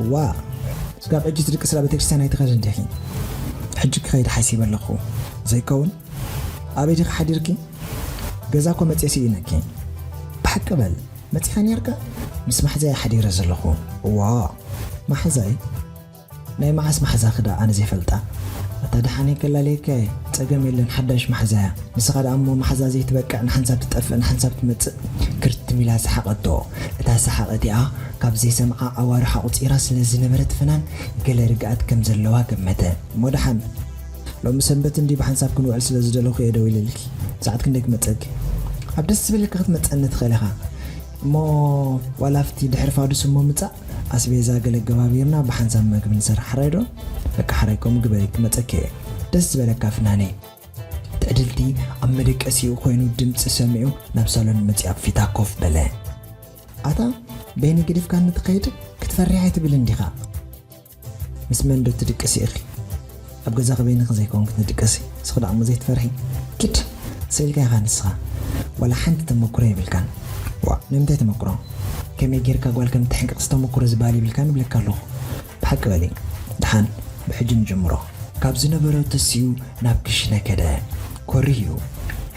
እዋ፣ ስጋብ ሕጂ ትድቅስላ ቤተክርስትያን ኣይትኸድን ዲኺ? ሕጂ ክኸይድ ሓሲበ ኣለኹ። ዘይከውን? ኣበይ ዲኺ ሓዲርኪ? ገዛ እኮ መጽየ ስኢነኪ። ብሓቂ በል፣ መጺኻ ኔርካ? ምስ ማሕዛይ ሓዲረ ዘለኹ። እዋ፣ ማሕዛይ? ናይ መዓስ ማሕዛኺ ደኣ ኣነ ዘይፈልጣ? ኣታ ደሓነይ ከላልየካ እየ፣ ጸገም የለን፣ ሓዳሽ ማሕዛ እያ። ንስኻ ደኣ እሞ ማሕዛ ዘይትበቅዕ፣ ንሓንሳብ ትጠፍእ፣ ንሓንሳብ ትመጽእ። ክርትም ኢላ ሰሓቐቶ። እታ ሰሓቕ እቲኣ ካብ ዘይሰምዓ ኣዋርሕ ኣቑጺራ ስለ ዝነበረት ፍናን ገለ ርግኣት ከም ዘለዋ ገመተ። እሞ ደሓን፣ ሎሚ ሰንበት እንድዩ ብሓንሳብ ክንውዕል ስለ ዝደለኹ እየ ደዊለልኪ። ሰዓት ክንደይ ክመጸኪ? ኣብ ደስ ዝብለካ ክትመጸኒ ትኽእል ኢኻ። እሞ ዋላ ኣብቲ ድሕሪ ፋዱስ እሞ ምጻእ፣ ኣስቤዛ ገለ ገባቢርና ብሓንሳብ መግቢ ንሰርሕ፣ ሕራይ ዶ? በቃ ሕራይ፣ ከምኡ ግበሪ፣ ክመጸኪ እየ። ደስ ዝበለካ ፍናነይ። ትዕድልቲ ኣብ መደቀሲኡ ኮይኑ ድምጺ ሰሚዑ ናብ ሳሎን መጺኡ ኣብ ፊታ ኮፍ በለ። ኣታ በይኒ ገዲፍካኒ ትኸይድ? ክትፈርሒ ኣይትብልን ዲኻ? ምስ መን ዶ ትድቅሲ ኢኺ? ኣብ ገዛኺ በይንኺ ዘይኮንኪ ትድቅሲ። ንስኺ ደኣ እሞ ዘይትፈርሒ። ኪድ፣ ስኢልካ ኢኻ ንስኻ። ዋላ ሓንቲ ተመኩሮ የብልካን። ዋእ፣ ንምንታይ ተመኩሮ? ከመይ ጌርካ ጓል ከም እትሕንቅቕሲ ተመኩሮ ዝበሃል የብልካን እብለካ ኣለኹ። ብሓቂ በሊ። ደሓን፣ ብሕጂ ንጀምሮ። ካብ ዝነበሮ ተሲኡ ናብ ክሽነ ከደ። ኮሪሁ።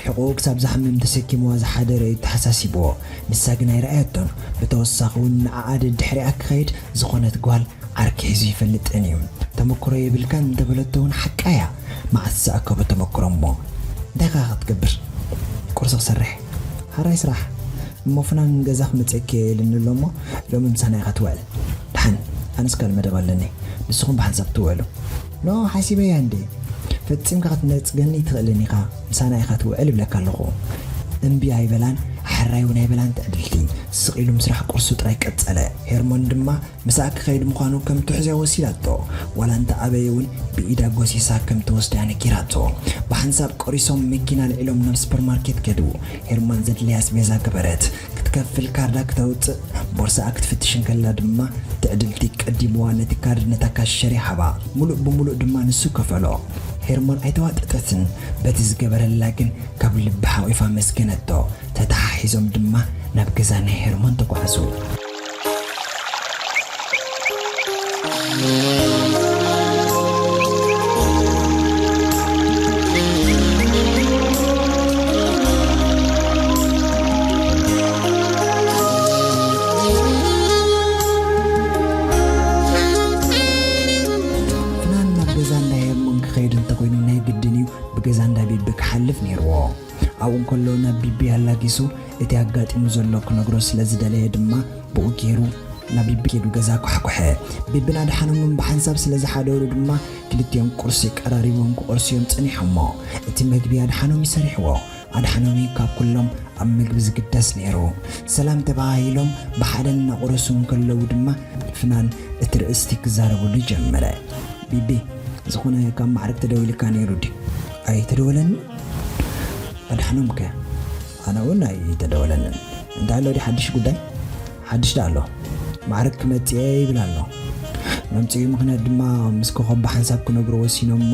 ሕቖኡ ክሳብ ዝሓምም ተሰኪምዋ ዝሓደረ እዩ ተሓሳሲብዎ። ንሳ ግን ኣይረኣየቶን። ብተወሳኺ እውን ንዓኣ ደድሕሪኣ ክኸይድ ዝኾነት ጓል ዓርኪ ሒዙ ይፈልጥን እዩ። ተመክሮ የብልካን እንተበለቶ እውን ሓቃ እያ። መዓስ ዝኣከቦ ተመክሮ እሞ? እንታይ ኸ ክትገብር? ቁርሲ ክሰርሕ። ሓራይ ስራሕ። እሞ ፍናን ገዛ ክመፀኪ እየ ኢልኒ ኣሎ እሞ ሎሚ ምሳና ኢኻ ትውዕል። ደሓን፣ ኣነስ ካልእ መደብ ኣለኒ። ንስኹም ብሓንሳብ ትውዕሉ። ኖ፣ ሓሲበያ እንዴ። ፈጺምካ ክትነጽገኒ ኣይትኽእልን ኢኻ። ምሳና ኢኻ ትውዕል እብለካ ኣለኹ። እምቢ ኣይበላን፣ ሕራይ እውን ኣይበላን ትዕድልቲ። ስቕ ኢሉ ምስራሕ ቁርሱ ጥራይ ቀጸለ። ሄርሞን ድማ ምሳኣ ክኸይድ ምዃኑ ከም ትሕዝያ ወሲዳቶ። ዋላ እንተ ኣበየ እውን ብኢዳ ጎሲሳ ከም ትወስዳ ነጊራቶ። ብሓንሳብ ቆሪሶም መኪና ኣልዒሎም ናብ ሱፐርማርኬት ከዱ። ሄርሞን ዘድልያ ኣስቤዛ ገበረት። ክትከፍል ካርዳ ክተውጽእ ቦርሳኣ ክትፍትሽ እንከላ ድማ ትዕድልቲ ቀዲምዋ ነቲ ካርድ ነታ ካሸር ይሃባ። ሙሉእ ብሙሉእ ድማ ንሱ ከፈሎ። ሄርሞን ኣይተዋጠጠትን። በቲ ዝገበረላ ግን ካብ ልቢ ሓቒፋ ኣመስገነቶ። ተተሓሒዞም ድማ ናብ ገዛ ናይ ሄርሞን ተጓዕዙ። ፍናን ናብ ገዛ እንዳ ሄርሞን ክኸይድ እንተኾይኑ ናይ ግድን እዩ ብገዛ እንዳ ቢቢ ክሓልፍ ነይርዎ። ኣብኡ እንከሎ ናብ ቢቢ ኣላጊሱ እቲ ኣጋጢሙ ዘሎ ክነግሮ ስለ ዝደለየ ድማ ብኡ ገይሩ ናብ ቢቢ ከይዱ ገዛ ኳሕኩሐ። ቢብን ኣድሓኖምን ብሓንሳብ ስለ ዝሓደሩ ድማ ክልቲኦም ቁርሲ ቀራሪቦም ክቆርሱ እዮም ጸኒሖሞ። እቲ መግቢ ኣድሓኖም እዩ ሰሪሕዎ። ኣድሓኖም እዩ ካብ ኩሎም ኣብ ምግቢ ዝግደስ ነይሩ። ሰላም ተባሃሂሎም ብሓደ እናቆረሱ እንከለዉ ድማ ፍናን እቲ ርእስቲ ክዛረበሉ ጀመረ። ቢቢ፣ ዝኾነ ካብ ማዕርግ ተደዊልካ ነይሩ ድዩ? ኣይተደወለኒ። ኣድሓኖም ከ? ኣነ እውን ኣይተደወለንን። እንታይ ኣሎ ድዩ ሓድሽ ጉዳይ? ሓድሽ ዳ ኣሎ? ማዕርግ ክመጽእ እየ ይብል ኣሎ። መምጽኡ ምኽንያት ድማ ምስ ኮኸብ ብሓንሳብ ክነግሮ ወሲኖም እሞ፣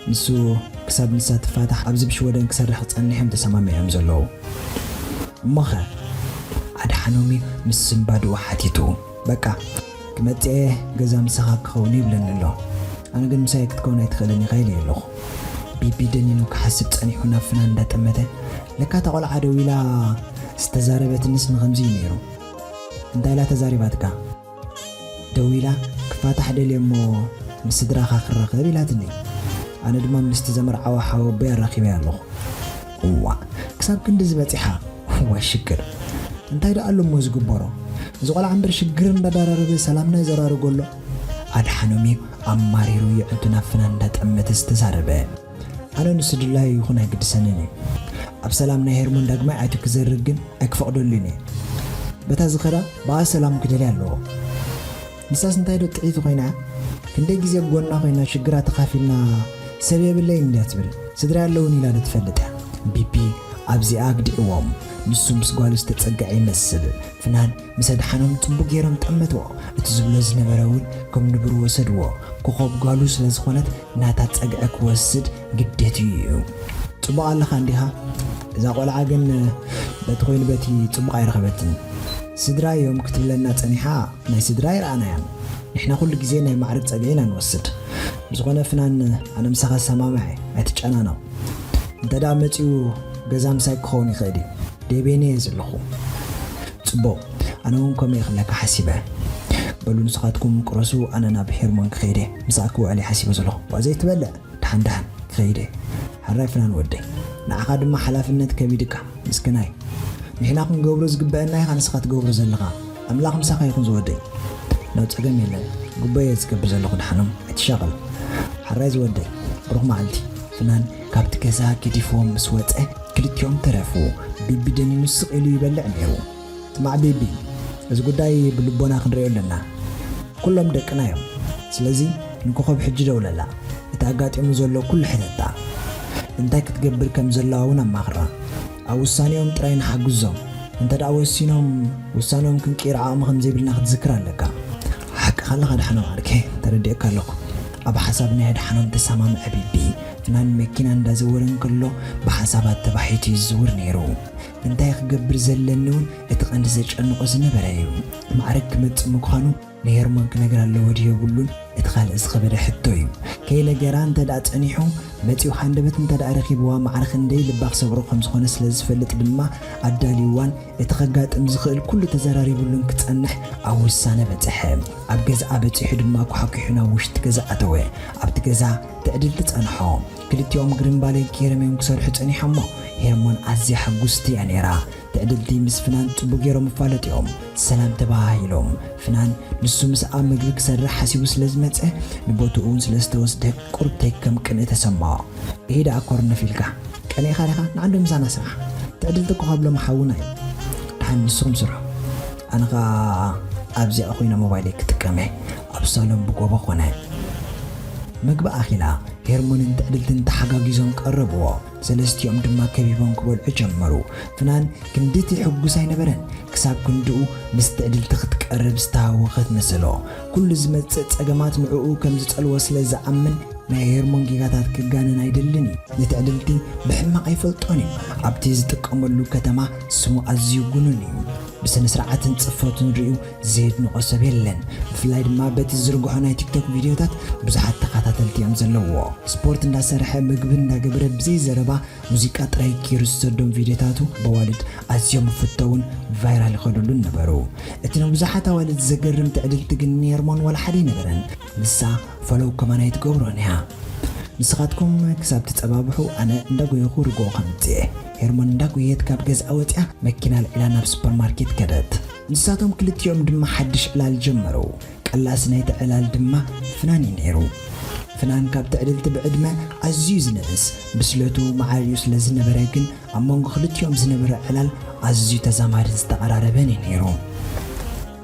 ንሱ ክሳብ ንሳ ትፋታሕ ኣብዚ ብሽወደን ክሰርሕ ክጸንሕ እዮም ተሰማሚዖም ዘለዉ። እሞኸ? ኣድሓኖም እዩ ምስ ስንባድኡ ሓቲቱ። በቃ፣ ክመጽእ እየ፣ ገዛ ምሳኻ ክኸውን ይብለኒ ኣሎ። ኣነ ግን ምሳይ ክትከውን ኣይትኽእልን ኢኻ ኢለ ኣለኹ። ቢቢ ደኒኑ ክሓስብ ጸኒሑ ናብ ፍናን እንዳጠመተ፣ ለካ እታ ቆልዓ ደው ኢላ ዝተዛረበትንስ ንኸምዚ እዩ ነይሩ። እንታይ ኢላ ተዛሪባትካ? ደው ኢላ ክፋታሕ ደልየ እሞ ምስ ስድራኻ ክራኸብ ኢላትኒ። ኣነ ድማ ምስቲ ዘመርዓዋ ሓወቦይ ኣራኺበያ ኣለኹ። እዋእ፣ ክሳብ ክንድዚ በጺሓ? እዋይ ሽግር። እንታይ ደኣ ኣሎ እሞ ዝግበሮ? እዚ ቆልዓ እምበር ሽግር እንዳደራረበ ሰላምና ይዘራርጎ ኣሎ። ኣድሓኖም እዩ ኣማሪሩ የዕንቱ ናብ ፍናን እንዳጠመተ ዝተዛረበ። ኣነ ንሱ ድላዩ ይኹን ኣይግድሰንን እዩ። ኣብ ሰላም ናይ ሄርሞን ዳግማይ ኣትዩ ክዘርግ ግን ኣይክፈቕደሉን እየ። በታ ዝኸዳ ብኣ ሰላም ክደልያ ኣለዎ። ንሳስ እንታይ ዶ ጥዒቲ ኮይና? ክንደይ ግዜ ጎና ኮይና ሽግራ ተኻፊልና ሰብ የብለይን እንድያ ትብል። ስድራ ኣለውን ኢላ ዶ ትፈልጥ እያ? ቢቢ ኣብዚኣ ኣግዲዕዎም። ንሱ ምስ ጓሉ ዝተጸግዐ ይመስል። ፍናን ምስ ኣድሓኖም ጽቡቕ ገይሮም ጠመትዎ። እቲ ዝብሎ ዝነበረ እውን ከም ንቡር ወሰድዎ። ኮኾብ ጓሉ ስለ ዝኾነት ናታ ጸግዒ ክወስድ ግዴትኡ እዩ። ጽቡቕ ኣለኻ እንዲኻ? እዛ ቆልዓ ግን በቲ ኮይኑ በቲ ጽቡቕ ኣይረኸበትን። ስድራ እዮም ክትብለና ጸኒሓ ናይ ስድራ ኣይረኣናያን። ንሕና ኩሉ ግዜ ናይ ማዕርግ ጸግዒ ኢና ንወስድ። ብዝኾነ ፍናን ኣነ ምሳኻ ሰማምዐ ኣይትጨናነቕ። እንተ ደኣ መጺኡ ገዛ ምሳይ ክኸውን ይኽእል እዩ። ደቤነ እየ ዘለኹ። ጽቡቕ፣ ኣነ እውን ከምኡ እየ ክብለካ ሓሲበ። በሉ ንስኻትኩም ቅረሱ፣ ኣነ ናብ ሄርሞን ክኸይድ እየ። ምሳኣ ክውዕል እየ ሓሲበ ዘለኹ። ዋ ዘይትበልዕ፣ ደሓን ደሓን ክኸይድ እየ። ሕራይ ፍናን ወደይ፣ ንዓኻ ድማ ሓላፍነት ከቢድካ፣ ምስክናይ። ንሕና ክንገብሮ ዝግበአና ኢኻ ንስኻ ትገብሮ ዘለኻ። ኣምላኽ ምሳኻ ይኹን ዝወደይ። ናብ ጸገም የለን፣ ግቡእ እየ ዝገብር ዘለኹ ደሓኖም፣ ኣይትሻቐል። ሕራይ ዝወደይ፣ ብሩኽ መዓልቲ። ፍናን ካብቲ ገዛ ገዲፍዎም ምስ ወጸ ክልቲኦም ተረፉ። ቢቢ ደኒኑ ስቕ ኢሉ ይበልዕ ነይሩ። ስማዕ ቢቢ፣ እዚ ጉዳይ ብልቦና ክንሪኦ ኣለና። ኩሎም ደቅና እዮም። ስለዚ ንኮኾብ ሕጂ ደውለላ። እቲ ኣጋጢሙ ዘሎ ኩሉ ሕተታ። እንታይ ክትገብር ከም ዘለዋ እውን ኣማኽራ። ኣብ ውሳኔኦም ጥራይ ንሓግዞም። እንተ ደኣ ወሲኖም፣ ውሳኔኦም ክንቅይር ዓቕሚ ከም ዘይብልና ክትዝክር ኣለካ። ሓቅኻ ኣለኻ ኣድሓኖም ዓርከይ፣ ተረዲኤካ ኣለኹ። ኣብ ሓሳብ ናይ ኣድሓኖም ተሰማምዐ ቢቢ። ፍናን መኪና እንዳዘወረ እንከሎ ብሓሳባት ተባሒቱ ይዝውር ነይሩ። እንታይ ክገብር ዘለኒ እውን እቲ ቀንዲ ዘጨንቖ ዝነበረ እዩ። ማዕረግ ክመጽእ ምዃኑ ንሄርሞን ክነግራ ኣለዎ ድዩ የብሉን? እቲ ካልእ ዝኸበደ ሕቶ እዩ። ከይነገራ እንተ ደኣ ጸኒሑ፣ መጺኡ ሃንደበት እንተ ደኣ ረኺብዋ፣ ማዕረ ክንደይ ልባ ክሰብሮ ከም ዝኾነ ስለ ዝፈልጥ ድማ ኣዳልይዋን እቲ ከጋጥም ዝኽእል ኩሉ ተዘራሪቡሉን ክጸንሕ ኣብ ውሳነ በጽሐ። ኣብ ገዛኣ በጺሑ ድማ ኳሕኲሑ ናብ ውሽጢ ገዛ ኣተወ። ኣብቲ ገዛ ትዕድልቲ ጸንሖ። ክልቲኦም ግርምባለ ገይሮም እዮም ክሰርሑ ጸኒሖም እሞ፣ ሄርሞን ኣዝያ ሕጉስቲ እያ ነይራ። ትዕድልቲ ምስ ፍናን ጽቡቕ ገይሮም ይፋለጡ እዮም። ሰላም ተባሃሂሎም። ፍናን ንሱ ምስኣ ምግቢ ክሰርሕ ሓሲቡ ስለ ዝመጸ፣ ንቦትኡ እውን ስለ ዝተወስደ ቁሩብ ተይ ከም ቅንኢ ተሰምዖ። እሂ ደኣ ኮርነፍ ኢልካ። ቀኒእካ ዲኻ? ንዓንዶ ምሳና ስራሕ። ትዕድልቲ እኮ ካብ ሎሚ ሓውና እዩ። ደሓን ንስኹም ስርሑ። ኣነ ኸኣ ኣብዚኣ ኮይነ ሞባይለይ ክጥቀም እየ። ኣብ ሳሎን ብጎቦ ኮነ። ምግቢ ኣኺላ ሄርሞንን ትዕድልትን ተሓጋጊዞም ቀረብዎ። ሰለስቲኦም ድማ ከቢቦም ክበልዑ ጀመሩ። ፍናን ክንድቲ ሕጉስ ኣይነበረን። ክሳብ ክንድኡ ምስ ትዕድልቲ ክትቀርብ ዝተሃወኸት መሰሎ። ኩሉ ዝመጽእ ጸገማት ንዕኡ ከም ዝጸልዎ ስለ ዝኣምን ናይ ሄርሞን ጌጋታት ክጋነን ኣይደልን እዩ። ንትዕድልቲ ብሕማቕ ኣይፈልጦን እዩ። ኣብቲ ዝጥቀመሉ ከተማ ስሙ ኣዝዩ ግኑን እዩ። ብስነ ስርዓትን ጽፈቱን ርእዩ ዘየድንቖ ሰብ የለን። ብፍላይ ድማ በቲ ዝዝርግሖ ናይ ቲክቶክ ቪድዮታት ብዙሓት ተኸታተልቲ እዮም ዘለውዎ። ስፖርት እንዳሰርሐ፣ ምግቢ እንዳገበረ ብዘይ ዘረባ ሙዚቃ ጥራይ ገይሩ ዝሰዶም ቪድዮታቱ በዋልድ ኣዝዮም ይፍተውን ቫይራል ይኸዱሉን ነበሩ። እቲ ንብዙሓት ኣዋልድ ዘገርም ትዕድልቲ ግን ንሄርሞን ዋላ ሓደ ኣይነበረን። ንሳ ፎሎው ከማን ኣይትገብሮን እያ። ንስኻትኩም ክሳብ ትጸባብሑ ኣነ እንዳጎየኹ ርግኦ ከምጽእ እየ። ሄርሞን እንዳጎየት ካብ ገዝኣ ወጺኣ መኪና ኣልዒላ ናብ ሱፐርማርኬት ከደት። ንሳቶም ክልቲኦም ድማ ሓድሽ ዕላል ጀመሩ። ቀላሲ ናይቲ ዕላል ድማ ፍናን እዩ ነይሩ። ፍናን ካብ ትዕድልቲ ብዕድመ ኣዝዩ ዝንእስ፣ ብስለቱ መዓር እዩ ስለ ዝነበረ ግን ኣብ መንጎ ክልቲኦም ዝነበረ ዕላል ኣዝዩ ተዛማድን ዝተቐራረበን እዩ ነይሩ።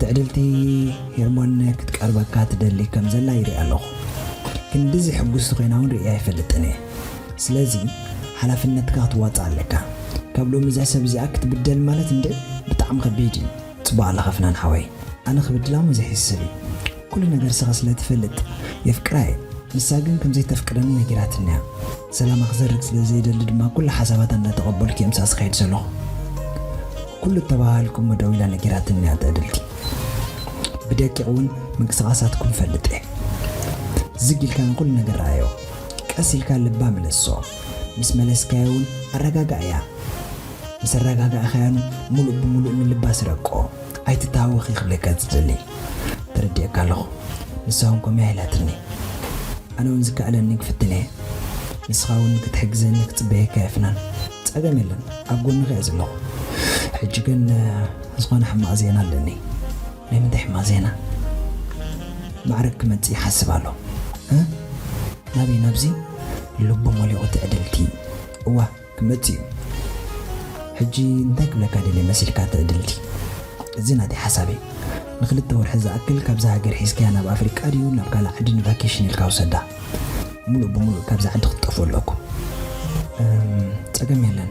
ትዕድልቲ ሄርሞን ክትቀርበካ ትደሊ ከም ዘላ ይርኢ ኣለኹ። ክንድዚ ሕጉስቲ ኮይና እውን ርእያ ኣይፈልጥን እየ። ስለዚ ሓላፍነትካ ክትዋፅእ ኣለካ። ካብ ሎሚ እዛ ሰብ እዚኣ ክትብደል ማለት እንደ ብጣዕሚ ከቢድ እዩ። ፅቡቅ ኣለኻ ፍናን ሓወይ። ኣነ ክብድላ ሞ ዘይሕስብ እዩ። ኩሉ ነገር ንስኻ ስለ ትፈልጥ የፍቅራ እየ። ንሳ ግን ከም ዘይተፍቅረኒ ነጊራትኒ እያ። ሰላማ ክዘርግ ስለ ዘይደሊ ድማ ኩሉ ሓሳባታ እንዳተቐበልኩ እየ ምሳስ ክኸይድ ዘለኹ። ኩሉ እተባሃልኩሞ ደዊላ ነጊራትኒ እያ ትዕድልቲ። ብደቂቕ እውን ምንቅስቓሳትኩም እፈልጥ እየ። ዝግ ኢልካ ንኹሉ ነገር ረኣዮ። ቀስ ኢልካ ልባ ምለሶ። ምስ መለስካዮ እውን ኣረጋጋእያ። ምስ ኣረጋጋእካያ ሙሉእ ብሙሉእ ንልባ ስረቆ። ኣይትተሃወኺ ክብለካ ዝደሊ። ተረዲኤካ ኣለኹ። ንሳ እውን ከምኡ ኢላትኒ። ኣነ እውን ዝከኣለኒ ክፍትን እየ። ንስኻ እውን ክትሕግዘኒ ክጽበየካ እየ ፍናን። ጸገም የለን፣ ኣብ ጎንኺ እየ ዘለኹ። ሕጂ ግን ዝኾነ ሕማቕ ዜና ኣለኒ። ናይ ምንታይ ሕማቕ ዜና? ማዕረግ ክመጽእ ይሓስብ ኣሎ። እ? ናበይ ናብዚ? ልቡ መሊቑ ትዕድልቲ። እዋ ክመጽእ እዩ። ሕጂ እንታይ ክብለካ ደልየ መሲልካ ትዕድልቲ? እዚ ናተይ ሓሳብ እዩ። ንክልተ ወርሒ ዝኣክል ካብዛ ሃገር ሒዝካያ ናብ ኣፍሪቃ ድዩ ናብ ካልእ ዓዲ ንቫኬሽን ኢልካ ውሰዳ። ሙሉእ ብሙሉእ ካብዛ ዓዲ ክትጠፍኡ ኣለኩም። እም፣ ጸገም የለን።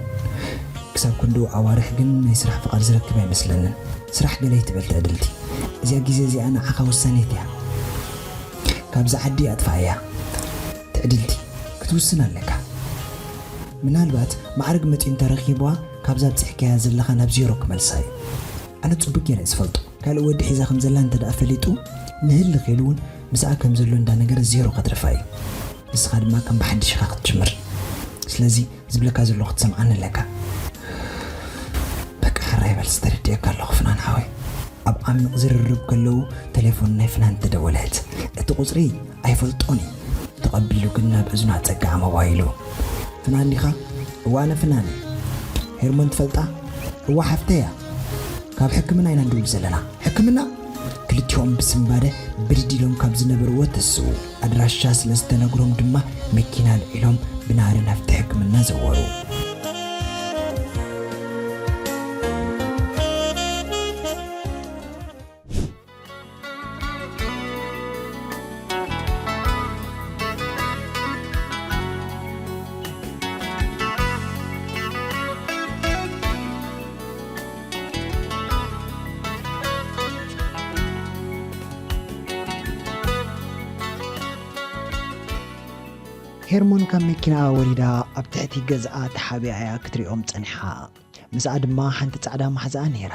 ክሳብ ክንድኡ ኣዋርሕ ግን ናይ ስራሕ ፍቓድ ዝረክብ ኣይመስለንን። ስራሕ ገለ ይትበል ትዕድልቲ። እዚኣ ግዜ እዚኣ ንዓኻ ውሳኔት እያ። ካብዛ ዓዲ ኣጥፍኣያ። ትዕድልቲ ክትውስን ኣለካ። ምናልባት ማዕረግ መጺኡ እንተረኺብዋ ካብዛ ኣብጺሕካያ ዘለኻ ናብ ዜሮ ክመልሳ እዩ። ኣነ ጽቡቅ ገይረ እየ ዝፈልጦ። ካልእ ወዲ ሒዛ ከም ዘላ እንተ ደኣ ፈሊጡ ንህልኽ ኢሉ እውን ምስኣ ከም ዘሎ እንዳነገረ ዜሮ ከትርፋ እዩ። ንስኻ ድማ ከም ብሓድሽ ኢኻ ክትጅምር። ስለዚ ዝብለካ ዘለኹ ክትሰምዓኒ ኣለካ። በቃ ሕራይ በል፣ ዝተረድኤካ ኣለኹ ፍናን ሓወይ። ኣብ ዓሚቕ ዝርርብ ከለዉ ተሌፎን ናይ ፍናን ተደወለት። እቲ ቁጽሪ ኣይፈልጦን እዩ። ተቐቢሉ ግን ናብ እዝኑ ኣጸግዓ ሞባይሉ። ፍናን ዲኻ? እዋ ኣነ ፍናን እየ። ሄርሞን ትፈልጣ? እዋ ሓፍተይ እያ። ካብ ሕክምና ኢና ንድውል ዘለና። ሕክምና? ክልቲኦም ብስንባደ ብድድ ኢሎም ካብ ዝነበርዎ ተስኡ። ኣድራሻ ስለ ዝተነግሮም ድማ መኪና ኣልዒሎም ብናህሪ ናብቲ ሕክምና ዘወሩ። ሄርሞን ካብ መኪናኣ ወሪዳ ኣብ ትሕቲ ገዝኣ ተሓቢኣ እያ ክትሪኦም ጸኒሓ። ምስኣ ድማ ሓንቲ ጻዕዳ ማሕዛኣ ነይራ።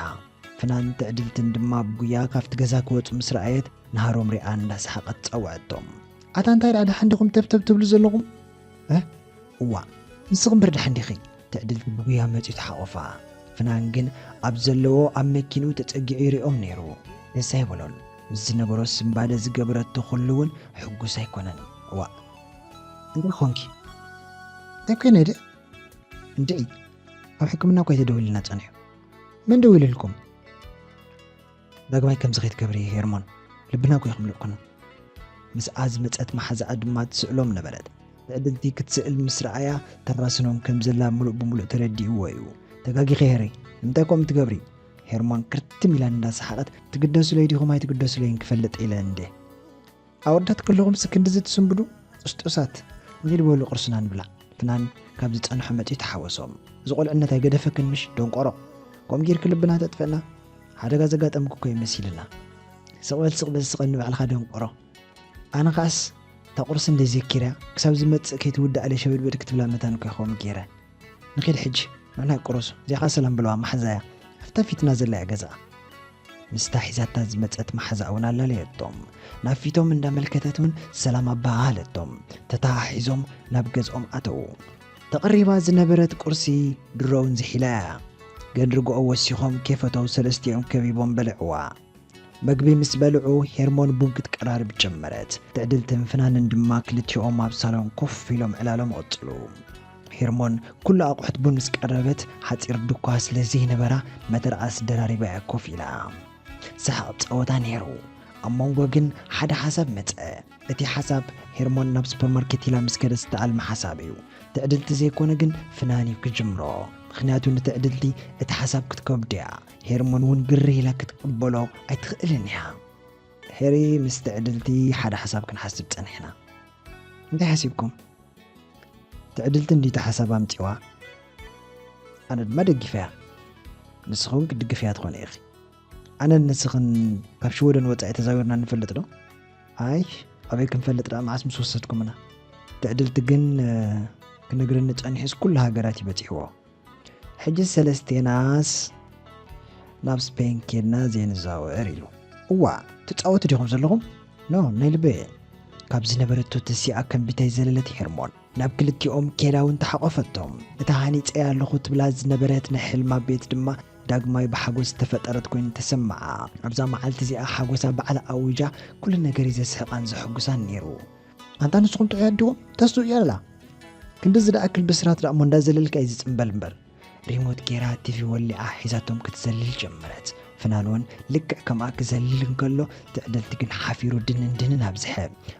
ፍናን ትዕድልትን ድማ ብጉያ ካብቲ ገዛ ክወጹ ምስ ረኣየት፣ ንሃሮም ሪኣ እንዳሰሓቐት ጸውዐቶም። ኣታ እንታይ ደኣ ደሓን ዲኹም ተብተብ ትብሉ ዘለኹም? እ? እዋ፣ ንስኺ እምበር ደሓን ዲኺ? ትዕድልቲ ብጉያ መጺኡ ተሓቖፋ። ፍናን ግን ኣብ ዘለዎ ኣብ መኪንኡ ተጸጊዑ ይሪኦም ነይሩ። ደስ ኣይበሎን። ምስ ዝነበሮ ስንባደ ዝገበረቶ ኩሉ እውን ሕጉስ ኣይኮነን። እዋእ፣ እንታይ ኾንኪ? እንታይ ኮይነ ድእ? እንድዒ፣ ኣብ ሕክምና እኮ እዩ ተደዊሉልና ጸኒሑ። መን ደዊሉልኩም? ዳግማይ ከምዚ ከይትገብሪ ሄርሞን፣ ልብና እኮ እዩ ክምልእ ኩኑ። ምስኣ ዝመጸት መሓዛኣ ድማ ትስእሎም ነበረት። ትዕድልቲ ክትስእል ምስ ረኣያ ተራስኖም ከም ዘላ ምሉእ ብምሉእ ተረዲእዎ እዩ። ተጋጊኺ ሄሪ፣ ንምንታይ ከምኡ ትገብሪ? ሄርሞን ክርትም ኢላ እንዳሰሓቐት፣ ትግደሱለይ ዲኹም ኣይትግደሱለይን ክፈልጥ ኢለ እንዴ። ኣወዳት ከለኹምስ ክንድዚ ትስንብዱ? ጥስጡሳት። ንኺድ በሉ ቁርስና ንብላዕ። ፍናን ካብ ዝጸንሖ መጺኡ ተሓወሶም። እዚ ቁልዕነት ኣይገደፈክን ምሽ ደንቆሮ? ከምኡ ጌርኪ ልብና ተጥፍእና? ሓደጋ ዘጋጠምኪ እኮ እዩ መሲልና። ስቕ በል ስቕ በል ስቐኒ ባዕልኻ ደንቆሮ። ኣነ ኸኣስ እታ ቁርሲ እንደ ዘኪርያ ክሳብ ዝመጽእ ከይትውዳእለይ ሸበድበድ ክትብላ መታን እኮ ይኸውን ጌረ። ንኺድ ሕጂ፣ ንሕና ቁሩስ፣ እዚኣ ኸኣ ሰላም በለዋ፣ መሓዛያ፣ ኣብታ ፊትና ዘላ እያ ገዛኣ። ምስታ ሒዛታ ዝመጸት መሓዛኣ እውን ኣላለየቶም። ናብ ፊቶም እንዳመልከተት እውን ሰላም ኣበሃሃለቶም። ተተሓሒዞም ናብ ገዝኦም ኣተዉ። ተቐሪባ ዝነበረት ቁርሲ ድሮ እውን ዝሒላ እያ። ግን ርግኦ ወሲኾም ከይፈተው ሰለስቲኦም ከቢቦም በልዕዋ። መግቢ ምስ በልዑ ሄርሞን ቡን ክትቀራርብ ጀመረት። ትዕድልትን ፍናንን ድማ ክልቲኦም ኣብ ሳሎን ኮፍ ኢሎም ዕላሎም ቐጸሉ። ሄርሞን ኩሉ ኣቑሑት ቡን ምስ ቀረበት፣ ሓጺር ድኳ ስለ ዘይነበራ፣ መተርኣስ ደራሪባ እያ ኮፍ ኢላ። ሰሓቕ ጸወታ ነይሩ። ኣብ መንጎ ግን ሓደ ሓሳብ መጸ። እቲ ሓሳብ ሄርሞን ናብ ሱፐርማርኬት ኢላ ምስ ከደት ዝተኣልመ ሓሳብ እዩ። ትዕድልቲ ዘይኮነ ግን ፍናን እዩ ክጅምሮ። ምኽንያቱ ንትዕድልቲ እቲ ሓሳብ ክትከብዶ እያ። ሄርሞን እውን ግርህ ኢላ ክትቅበሎ ኣይትኽእልን እያ። ሄሪ ምስ ትዕድልቲ ሓደ ሓሳብ ክንሓስብ ጸኒሕና። እንታይ ሓሲብኩም? ትዕድልቲ እንዲታ ሓሳብ ኣምፂዋ፣ ኣነ ድማ ደጊፈያ። ንስኹን ክትድግፍያ ትኾነ ኢኺ። ኣነን ንስኽን ካብ ሽወደን ወፃኢ ተዛዊርና ንፈልጥ ዶ? ኣይ፣ ኣበይ ክንፈልጥ ደኣ፣ መዓስ ምስ ወሰድኩምና? ትዕድልቲ ግን ክነግረኒ ጸኒሑስ ኩሉ ሃገራት እዩ በጺሕዎ። ሕጂ ሰለስቴናስ ናብ ስፔን ኬድና ዘይንዛወር ኢሉ። እዋ፣ ትጻወቱ ዲኹም ዘለኹም? ኖ፣ ናይ ልበየ። ካብ ዝነበረቶ ተሲኣ ከንቢተይ ዘለለት ሄርሞን ናብ ክልቲኦም ኬዳ እውን ተሓቆፈቶም። እታ ሃኒጸያ ኣለኹ ትብላ ዝነበረት ናይ ሕልማ ቤት ድማ ዳግማይ ብሓጎስ ዝተፈጠረት ኮይኑ ተሰምዓ። ኣብዛ መዓልቲ እዚኣ ሓጎሳ ባዕላ ኣዊጃ ኩሉ ነገር እዩ ዘስሕቓን ዘሐጉሳን ነይሩ። ኣንታ ንስኹም ጥዑይ ኣድዎም ተስኡ እያ ኣላ። ክንዲ ዝደኣክል ብስራት ደኣ እሞ እንዳዘለልካ እዩ ዝጽምበል እምበር። ሪሞት ጌራ ቲቪ ወሊዓ ሒዛቶም ክትዘልል ጀመረት። ፍናን እውን ልክዕ ከምኣ ክዘልል እንከሎ ትዕድልቲ ግን ሓፊሩ ድንን ድንን ኣብዝሐ።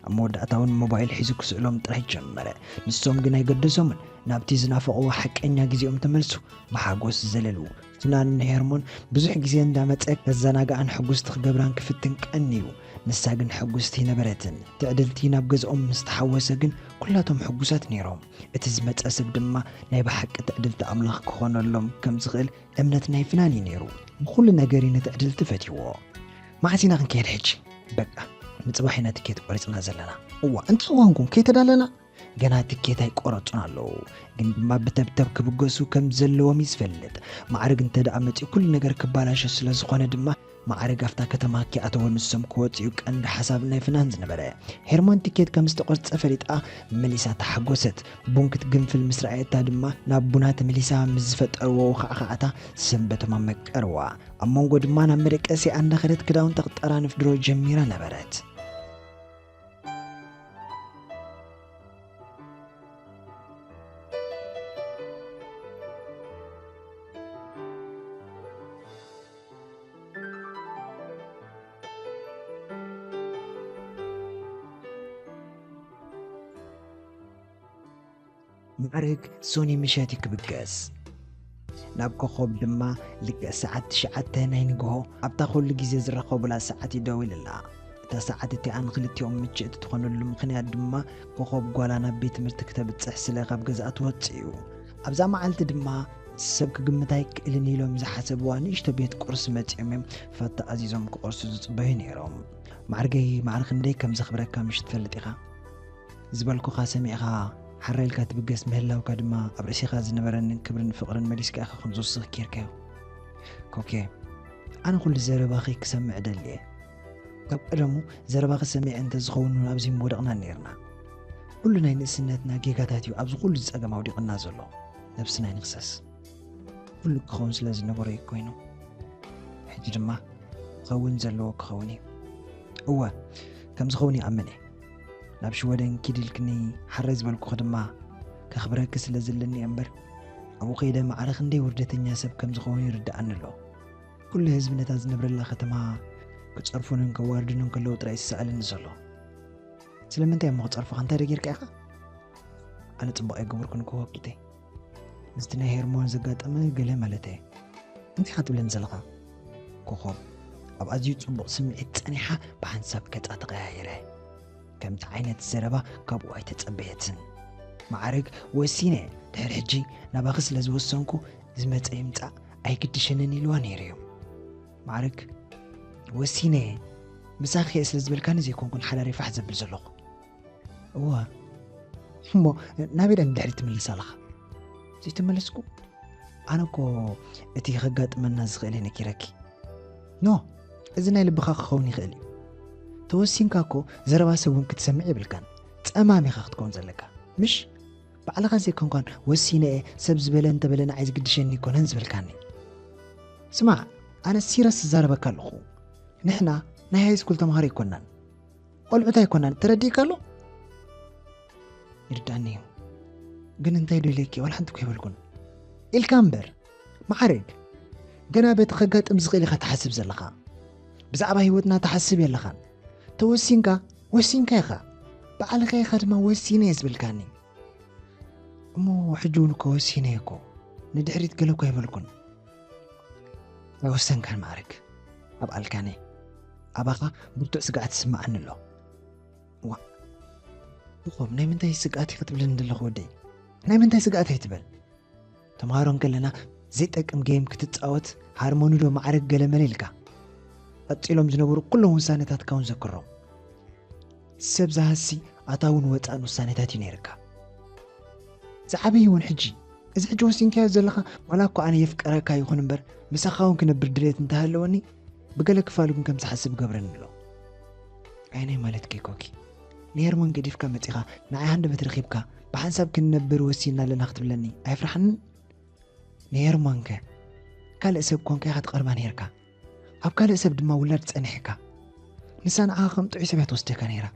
ኣብ መወዳእታ እውን ሞባይል ሒዙ ክስእሎም ጥራይ ጀመረ። ንሶም ግን ኣይገደሶምን። ናብቲ ዝናፈቕዎ ሓቀኛ ግዜኦም ተመልሱ ብሓጎስ ዘለሉ። ፍናን ንሄርሞን ብዙሕ ግዜ እንዳመጸ ከዘናግኣን ሕጉስቲ ክገብራን ክፍትን ቀንዩ። ንሳ ግን ሕጉስቲ ኣይነበረትን። ትዕድልቲ ናብ ገዝኦም ምስ ተሓወሰ ግን ኩላቶም ሕጉሳት ነይሮም። እቲ ዝመጸ ሰብ ድማ ናይ ብሓቂ ትዕድልቲ ኣምላኽ ክኾነሎም ከም ዝኽእል እምነት ናይ ፍናን እዩ ነይሩ። ብኹሉ ነገር እዩ ንትዕድልቲ ፈትይዎ። መዓስ ኢና ክንከይድ ሕጂ? በቃ ንጽባሕ ኢና ትኬት ቆሪጽና ዘለና። እዋ እንታይ ኮንኩም ከይተዳለና? ገና ትኬት ኣይቆረጹን ኣለዉ። ግን ድማ ብተብተብ ክብገሱ ከም ዘለዎም እዩ ዝፈልጥ። ማዕርግ እንተ ደኣ መጺኡ ኩሉ ነገር ክባላሾ ስለ ዝኾነ ድማ ማዕርግ ኣብታ ከተማ ከይኣተወ ንሶም ክወጽኡ ቀንዲ ሓሳብ ናይ ፍናን ዝነበረ። ሄርሞን ትኬት ከም ዝተቆርጸ ፈሊጣ መሊሳ ተሓጎሰት። ቡን ክትግንፍል ምስ ረኣየታ ድማ ናብ ቡና ተመሊሳ ምስ ዝፈጠርዎ ውኻዕኻዕታ ሰንበቶም ኣመቀርዋ። ኣብ መንጎ ድማ ናብ መደቀሲኣ እንዳኸደት ክዳውንታ ክጠራንፍ ድሮ ጀሚራ ነበረት። ማዕርግ ሶኒ ምሸት እዩ ክብገስ። ናብ ኮኾብ ድማ ልክዕ ሰዓት ትሽዓተ ናይ ንግሆ ኣብታ ኩሉ ግዜ ዝራኸቡላ ሰዓት ይደውልላ። እታ ሰዓት እቲኣ ንክልቲኦም ምችእቲ ትኾነሉ ምኽንያት ድማ ኮኾብ ጓላ ናብ ቤት ትምህርቲ ክተብጽሕ ስለ ካብ ገዝኣ ትወጽእ እዩ። ኣብዛ መዓልቲ ድማ ሰብ ክግምት ኣይክእልን ኢሎም ዝሓሰብዋ ንእሽቶ ቤት ቁርሲ መጺኦም እዮም ፋታ ኣዚዞም ክቆርሱ ዝጽበዩ ነይሮም። ማዕርገይ ማዕረ ክንደይ ከም ዘኽብረካ ምሽ ትፈልጥ ኢኻ። ዝበልኩኻ ሰሚዕኻ ሓራ ኢልካ ትብገስ ምህላውካ ድማ ኣብ ርእሲኻ ዝነበረንን ክብርን ፍቕርን መሊስካ ኢኻ ከም ዝውስኽ ጌርካዮ። ኮኬ፣ ኣነ ኩሉ ዘረባኺ ክሰምዕ እደሊ እየ። ካብ ቀደሙ ዘረባኺ ሰሚዐ እንተዝኸውን እውን ኣብዚ ምወደቕና ነይርና። ኩሉ ናይ ንእስነትና ጌጋታት እዩ ኣብዚ ኩሉ ጸገም ኣውዲቕና ዘሎ። ነብስና ይንኽሰስ። ኩሉ ክኸውን ስለ ዝነበሮ እዩ ኮይኑ። ሕጂ ድማ ክኸውን ዘለዎ ክኸውን እዩ። እወ፣ ከም ዝኸውን ይኣምን እየ። ናብ ሽወደን ኪድ ኢልክኒ ሓራይ ዝበልኩኺ ድማ ከኽብረኪ ስለ ዘለኒ እየ እምበር፣ ኣብኡ ከይደ ማዕረ ክንደይ ውርደተኛ ሰብ ከም ዝኸውን ይርድኣኒ ኣሎ። ኩሉ ህዝቢ ነታ ዝነብረላ ከተማ ክጸርፉንን ከዋርዱንን ከለዉ ጥራይ እዩ ዝሰኣለኒ ዘሎ። ስለምንታይ እሞ ክጸርፉኻ? እንታይ ዶ ጌርካ ኢኻ? ኣነ ጽቡቕ ኣይገበርኩን እኮ ወኪተይ። ምስቲ ናይ ሄርሞን ዘጋጠመ ገለ ማለተይ። እንታይ ኢኻ ትብለኒ ዘለኻ? ኮኾብ፣ ኣብ ኣዝዩ ጽቡቕ ስምዒት ጸኒሓ ብሓንሳብ ገጻ ተቐያየረ። ከምቲ ዓይነት ዘረባ ካብኡ ኣይተጸበየትን። ማዕርግ፣ ወሲነ፣ ድሕሪ ሕጂ ናባኺ ስለ ዝወሰንኩ ዝመጸ ይምጻእ ኣይግድሸንን ኢልዋ ነይሩ እዩ። ማዕርግ፣ ወሲነ፣ ምሳኺ እየ ስለ ዝበልካኒ ዘይኮንኩን ሓዳረይ ፋሕ ዘብል ዘለኹ። እወ። እሞ ናበይ ደኣ ንድሕሪት ትምልስ ኣለኻ? ዘይተመለስኩ? ኣነ እኮ እቲ ከጋጥመና ዝኽእል እየ ነጊረኪ። ኖ፣ እዚ ናይ ልብኻ ክኸውን ይኽእል እዩ። ተወሲንካ እኮ ዘረባ ሰብ እውን ክትሰምዕ የብልካን። ጸማም ኢኻ ክትከውን ዘለካ። ምሽ? ባዕልኻ ዘይኮንካን ወሲነ እየ፣ ሰብ ዝበለ እንተበለ ንዓይ ዝግድሸኒ ኣይኮነን ዝበልካኒ። ስማዕ፣ ኣነ ሲረስ ዝዛረበካ ኣለኹ። ንሕና ናይ ሃይስኩል ተምሃሮ ኣይኮናን። ቆልዑት ኣይኮናን። ተረዲእካ ኣሎ? ይርዳኒ እዩ። ግን እንታይ ዶ ኢለኪ? ዋላ ሓንቲ እኮ ኣይበልኩን። ኢልካ እምበር። ማዕረግ። ገና በቲ ከጋጥም ዝኽእል ኢኻ ትሓስብ ዘለኻ። ብዛዕባ ህይወትና ትሓስብ የለኻን። ተወሲንካ፣ ወሲንካ ኢኻ። ባዕልኻ ኢኻ ድማ ወሲነ እየ ዝብልካኒ። እሞ ሕጂ እውን እኮ ወሲነ እየ እኮ። ንድሕሪት ገለ እኮ ኣይበልኩን። ኣይወሰንካን ማዕረግ። ኣብ ኣልካነ። ኣባኻ ብርቱዕ ስግኣት ይስምዓኒ ኣሎ። ዋ። ኮኾብ፣ ናይ ምንታይ ስግኣት ኢኺ ትብለኒ ዘለኺ ወደይ? ናይ ምንታይ ስግኣት ኣይትበል። ተምሃሮ እንከለና ዘይጠቅም ጌም ክትጻወት፣ ሃርሞኒ ዶ ማዕረግ ገለመለ ኢልካ፣ ቀጺሎም ዝነበሩ ኩሎም ውሳነታትካ እውን ዘክሮም። ሰብ ዝሃሲ ኣታውን ወጻእን ውሳነታት እዩ ነይርካ። ዝዓበየ እውን ሕጂ፣ እዚ ሕጂ ወሲንካዮ ዘለኻ፣ ዋላ እኳ ኣነ የፍቀረካ ይኹን እምበር፣ ምሳኻ እውን ክነብር ድሌት እንተሃለወኒ፣ ብገለ ክፋሉ ግን ከም ዝሓስብ ገብረኒ ኣሎ። ኣየናይ ማለትኪ ኮኪ? ንሄርሞን ገዲፍካ መጺኻ፣ ንዓይ ሃንደበት ረኺብካ፣ ብሓንሳብ ክንነብር ወሲንና ኣለና ክትብለኒ ኣየፍርሓንን? ንሄርሞን ከ ካልእ ሰብ ኮንካ ኢኻ ትቐርባ ነይርካ። ኣብ ካልእ ሰብ ድማ ውላድ ጸኒሕካ። ንሳ ንዓኻ ከም ጥዑይ ሰብ እያ ትወስደካ ነይራ።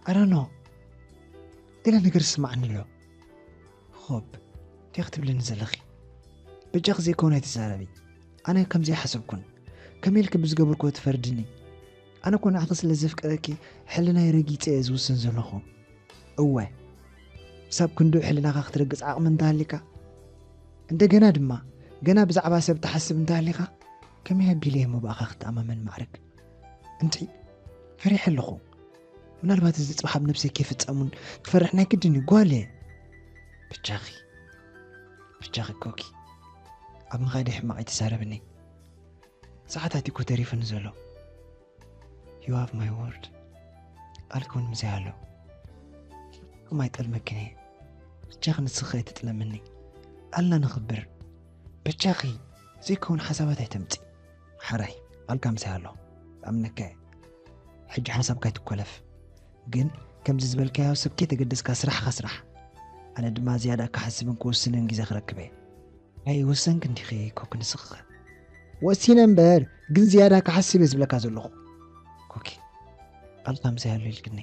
I don't know። ገለ ነገር ይስምዓኒ ኣሎ። ኾብ፣ እንታይ ክትብልኒ ዘለኺ? በጃኺ ዘይከውን ኣይትዛረቢ። ኣነ ከምዚ ኣይሓሰብኩን። ከመይ ኢልኪ ብዝገበርክዎ ትፈርድኒ? ኣነ እኮ ንዓኺ ስለ ዘፍቅረኪ ሕልናይ ረጊጸ እየ ዝውስን ዘለኹ። እወ፣ ክሳብ ክንድኡ ሕልናኻ ክትረግጽ ዓቕሚ እንተሃሊካ፣ እንደገና ድማ ገና ብዛዕባ ሰብ ትሓስብ እንተሃሊኻ፣ ከመይ ኣቢለ እየ እሞ ብኣኻ ክተኣማመን ማዕረግ? እንድዒ፣ ፈሪሐ ኣለኹ። ምናልባት እዚ ጽባሕ ኣብ ነብሰይ ከይፍጸሙን ክፈርሕ ናይ ግድን እዩ፣ ጓል እየ። በጃኺ፣ በጃኺ ኮኪ፣ ኣብ ምኻደይ ሕማቕ ኣይትዛረብኒ። ሰዓታት እኮ ተሪፉኒ ዘሎ። You have my word። ቃልኪ እውን ምሳይ ኣሎ። ከም ኣይጠልመክን እየ። በጃኺ ንስኺ ኣይትጥለምኒ። ቃልና ነኽብር። በጃኺ ዘይከውን ሓሳባት ኣይተምጺ። ሓራይ፣ ቃልካ ምሳይ ኣሎ። እኣምነካ እየ። ሕጂ ሓሳብካ ኣይትኮለፍ። ግን ከምዚ ዝበልካዮ ሰብ ከይተገደስካ ስራሕኻ ስራሕ። ኣነ ድማ ዝያዳ ክሓስብን ክውስንን ግዜ ክረክብ እየ። ኣይወሰንክን ዲኺ ኮኪ ንስኺ ኸ? ወሲነ እምበር፣ ግን ዝያዳ ክሓስብ እየ ዝብለካ ዘለኹ። ኮኪ፣ ቃልካ ምሳይ ኣሎ ኢልክኒ።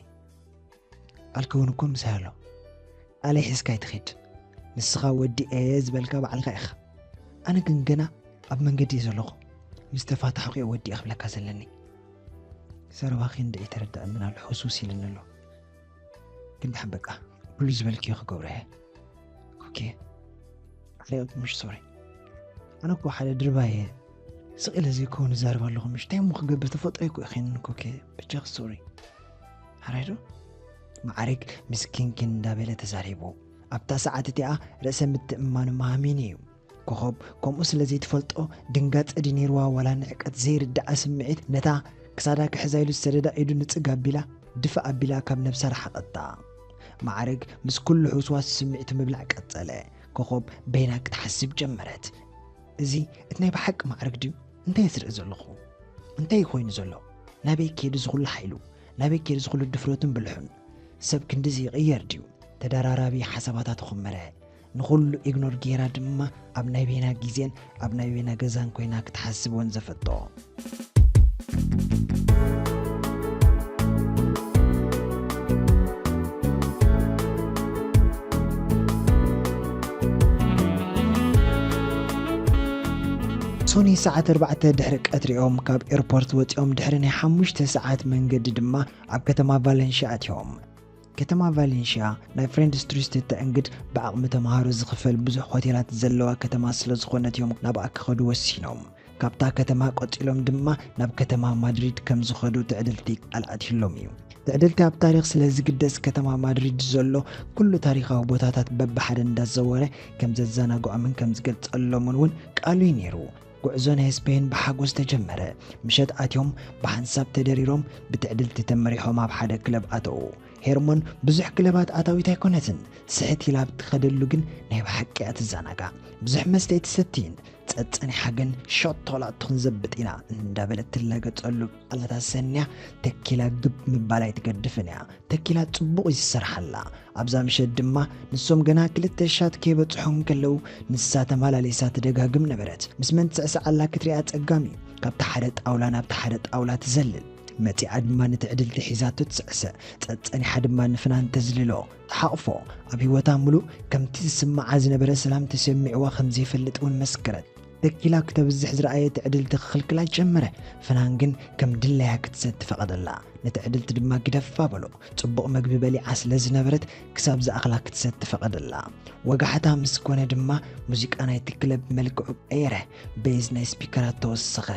ቃልኪ እውን እኮ ምሳይ ኣሎ። ቃለይ ሒዝካ ኣይትኺድ። ንስኻ ወዲኤ ዝበልካ ባዕልኻ ኢኻ። ኣነ ግን ገና ኣብ መንገዲ እየ ዘለኹ። ምስ ተፋታሕኩ እየ ወዲኤ ክብለካ ዘለኒ። ዘረባኺ እንድዒ ተረድኣኒ ኣሎ፣ ሕውስውስ ኢልኒ ኣሎ። ግን ደሓን በቃ፣ ኩሉ ዝበልክዮ ክገብሮ እየ። ኮኪ፣ ሓደ ቅድሚ ምሽ ሶሪ። ኣነ እኮ ሓደ ድርባይ እየ። ስቕ ኢለ ዘይከውን እዛረብ ኣለኹ ምሽ። እንታይ እሞ ክገብር፣ ተፈጥሮይ እኮ እየ ኸይንን ኮኪ። በጃኺ ሶሪ። ሓራይ ዶ? ማዕረግ ምስኪንኪን እንዳበለ ተዛሪቡ። ኣብታ ሰዓት እቲኣ ርእሰ ምትእምማኑ ማሃሚኒ እዩ። ኮኾብ ከምኡ ስለ ዘይትፈልጦ ድንጋጸ ድዩ ነይርዋ ዋላ ንዕቀት ዘይርድኣ ስምዒት ነታ ክሳዳ ክሕዛ ኢሉ ዝሰደዳ ኢዱ ንጽግ ኣቢላ ድፍእ ኣቢላ ካብ ነብሳ ረሓቐታ። ማዕረግ ምስ ኩሉ ሕውስዋስ ስምዒቱ ምብላዕ ቀጸለ። ኮኾብ በይና ክትሓስብ ጀመረት። እዚ እቲ ናይ ብሓቂ ማዕረግ ድዩ? እንታይ እየ ዝርኢ ዘለኹ? እንታይ እዩ ኮይኑ ዘሎ? ናበይ ከይዱ ዝኹሉ ሓይሉ? ናበይ ከይዱ ዝኹሉ ድፍረቱን ብልሑን? ሰብ ክንድዚ ይቕየር ድዩ? ተደራራቢ ሓሳባታ ተኾመረ። ንኹሉ ኢግኖር ጌራ ድማ ኣብ ናይ ቤና ግዜን ኣብ ናይ ቤና ገዛን ኮይና ክትሓስብ ወንዘፈቶ። ሶኒ ሰዓት ኣርባዕተ ድሕሪ ቀትሪኦም ካብ ኤርፖርት ወፂኦም ድሕሪ ናይ ሓሙሽተ ሰዓት መንገዲ ድማ ኣብ ከተማ ቫለንሽያ ኣትዮም። ከተማ ቫለንሽያ ናይ ፍሬንድስ ቱሪስት እተእንግድ ብዓቕሚ ተምሃሮ ዝኽፈል ብዙሕ ሆቴላት ዘለዋ ከተማ ስለ ዝኾነት እዮም ናብኣ ክኸዱ ወሲኖም። ካብታ ከተማ ቀጺሎም ድማ ናብ ከተማ ማድሪድ ከም ዝኸዱ ትዕድልቲ ቃል ኣትዩሎም እዩ። ትዕድልቲ ኣብ ታሪኽ ስለ ዝግደስ ከተማ ማድሪድ ዘሎ ኩሉ ታሪኻዊ ቦታታት በብሓደ እንዳዘወረ ከም ዘዘናግዖምን ከም ዝገልጸሎምን እውን ቃሉ እዩ ነይሩ። ጉዕዞ ናይ ስፔን ብሓጎስ ተጀመረ። ምሸት ኣትዮም ብሓንሳብ ተደሪሮም ብትዕድልቲ ተመሪሖም ኣብ ሓደ ክለብ ኣተዉ። ሄርሞን ብዙሕ ክለባት ኣታዊት ኣይኮነትን። ስሕት ኢላ ኣብ ትኸደሉ ግን ናይ ብሓቂ እያ ትዘናጋዕ። ብዙሕ መስተ ኣይትሰትይን። ጸጸኒሓ ግን ሾቶ ላቶ ክንዘብጥ ኢና እንዳበለት ትላገጸሉ ቃላት ኣሰንያ ተኪላ ግብ ምባል ኣይትገድፍን እያ። ተኪላ ጽቡቕ እዩ ዝሰርሓላ። ኣብዛ ምሸት ድማ ንሶም ገና ክልተ ሻት ከይበጽሖም ከለዉ ንሳ ተመላሊሳ ትደጋግም ነበረት። ምስ መን ትስዕስዕ ኣላ ክትሪኣ ጸጋም እዩ። ካብቲ ሓደ ጣውላ ናብቲ ሓደ ጣውላ ትዘልል። መጺኣ ድማ ንትዕድልቲ ሒዛቶ ትስዕስዕ። ጸጸኒሓ ድማ ንፍናን ተዝልሎ፣ ትሓቕፎ። ኣብ ህይወታ ምሉእ ከምቲ ዝስምዓ ዝነበረ ሰላም ተሰሚዕዋ ከም ዘይፈልጥ እውን መስከረት። ተኪላ ክተብዝሕ ዝረኣየ ትዕድልቲ ክኽልክላ ጀመረ። ፍናን ግን ከም ድላያ ክትሰቲ ፈቐደላ። ንትዕድልቲ ድማ ግደፋ በሎ። ጽቡቕ መግቢ በሊዓ ስለ ዝነበረት ክሳብ ዝኣኽላ ክትሰቲ ፈቐደላ። ወጋሕታ ምስ ኮነ ድማ ሙዚቃ ናይቲ ክለብ መልክዑ ቀየረ። ቤዝ ናይ ስፒከራት ተወሰኸ።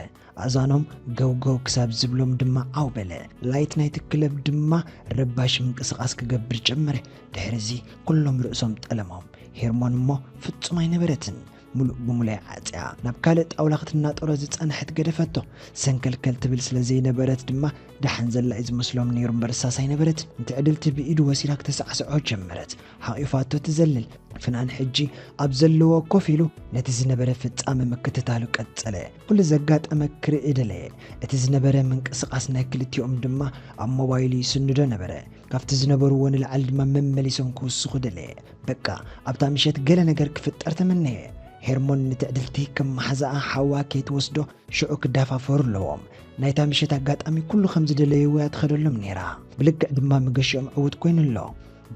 ኣእዛኖም ገውገው ክሳብ ዝብሎም ድማ ዓው በለ። ላይት ናይቲ ክለብ ድማ ረባሽ ምንቅስቓስ ክገብር ጀመረ። ድሕሪ እዚ ኩሎም ርእሶም ጠለሞም። ሄርሞን እሞ ፍጹም ኣይነበረትን። ሙሉእ ብሙሉእ ዓጽያ ናብ ካልእ ጣውላ ክትናጠሮ ዝጸንሐት ገደፈቶ። ሰንከልከል ትብል ስለ ዘይነበረት ድማ ደሓን ዘላ እዩ ዝመስሎም ነይሩ እምበር ሳስ ኣይነበረትን። ንትዕድልቲ ብኢዱ ወሲዳ ክተሳዕስዖ ጀመረት። ሓቒፋቶ ትዘልል። ፍናን ሕጂ ኣብ ዘለዎ ኮፍ ኢሉ ነቲ ዝነበረ ፍጻመ ምክትታሉ ቀጸለ። ኩሉ ዘጋጠመ ክርኢ ደለየ። እቲ ዝነበረ ምንቅስቓስ ናይ ክልቲኦም ድማ ኣብ ሞባይሉ ይስንዶ ነበረ። ካብቲ ዝነበርዎ ንላዕሊ ድማ መመሊሶም ክውስኹ ደለየ። በቃ ኣብታ ምሸት ገለ ነገር ክፍጠር ተመነየ። ሄርሞን ንትዕድልቲ ከም መሓዛኣ ሓዋ ከይትወስዶ ሽዑ ክዳፋፈሩ ኣለዎም። ናይታ ምሸት ኣጋጣሚ ኩሉ ከም ዝደለይዎ እያ ትኸደሎም ነይራ። ብልክዕ ድማ መገሽኦም ዕዉት ኮይኑ ኣሎ።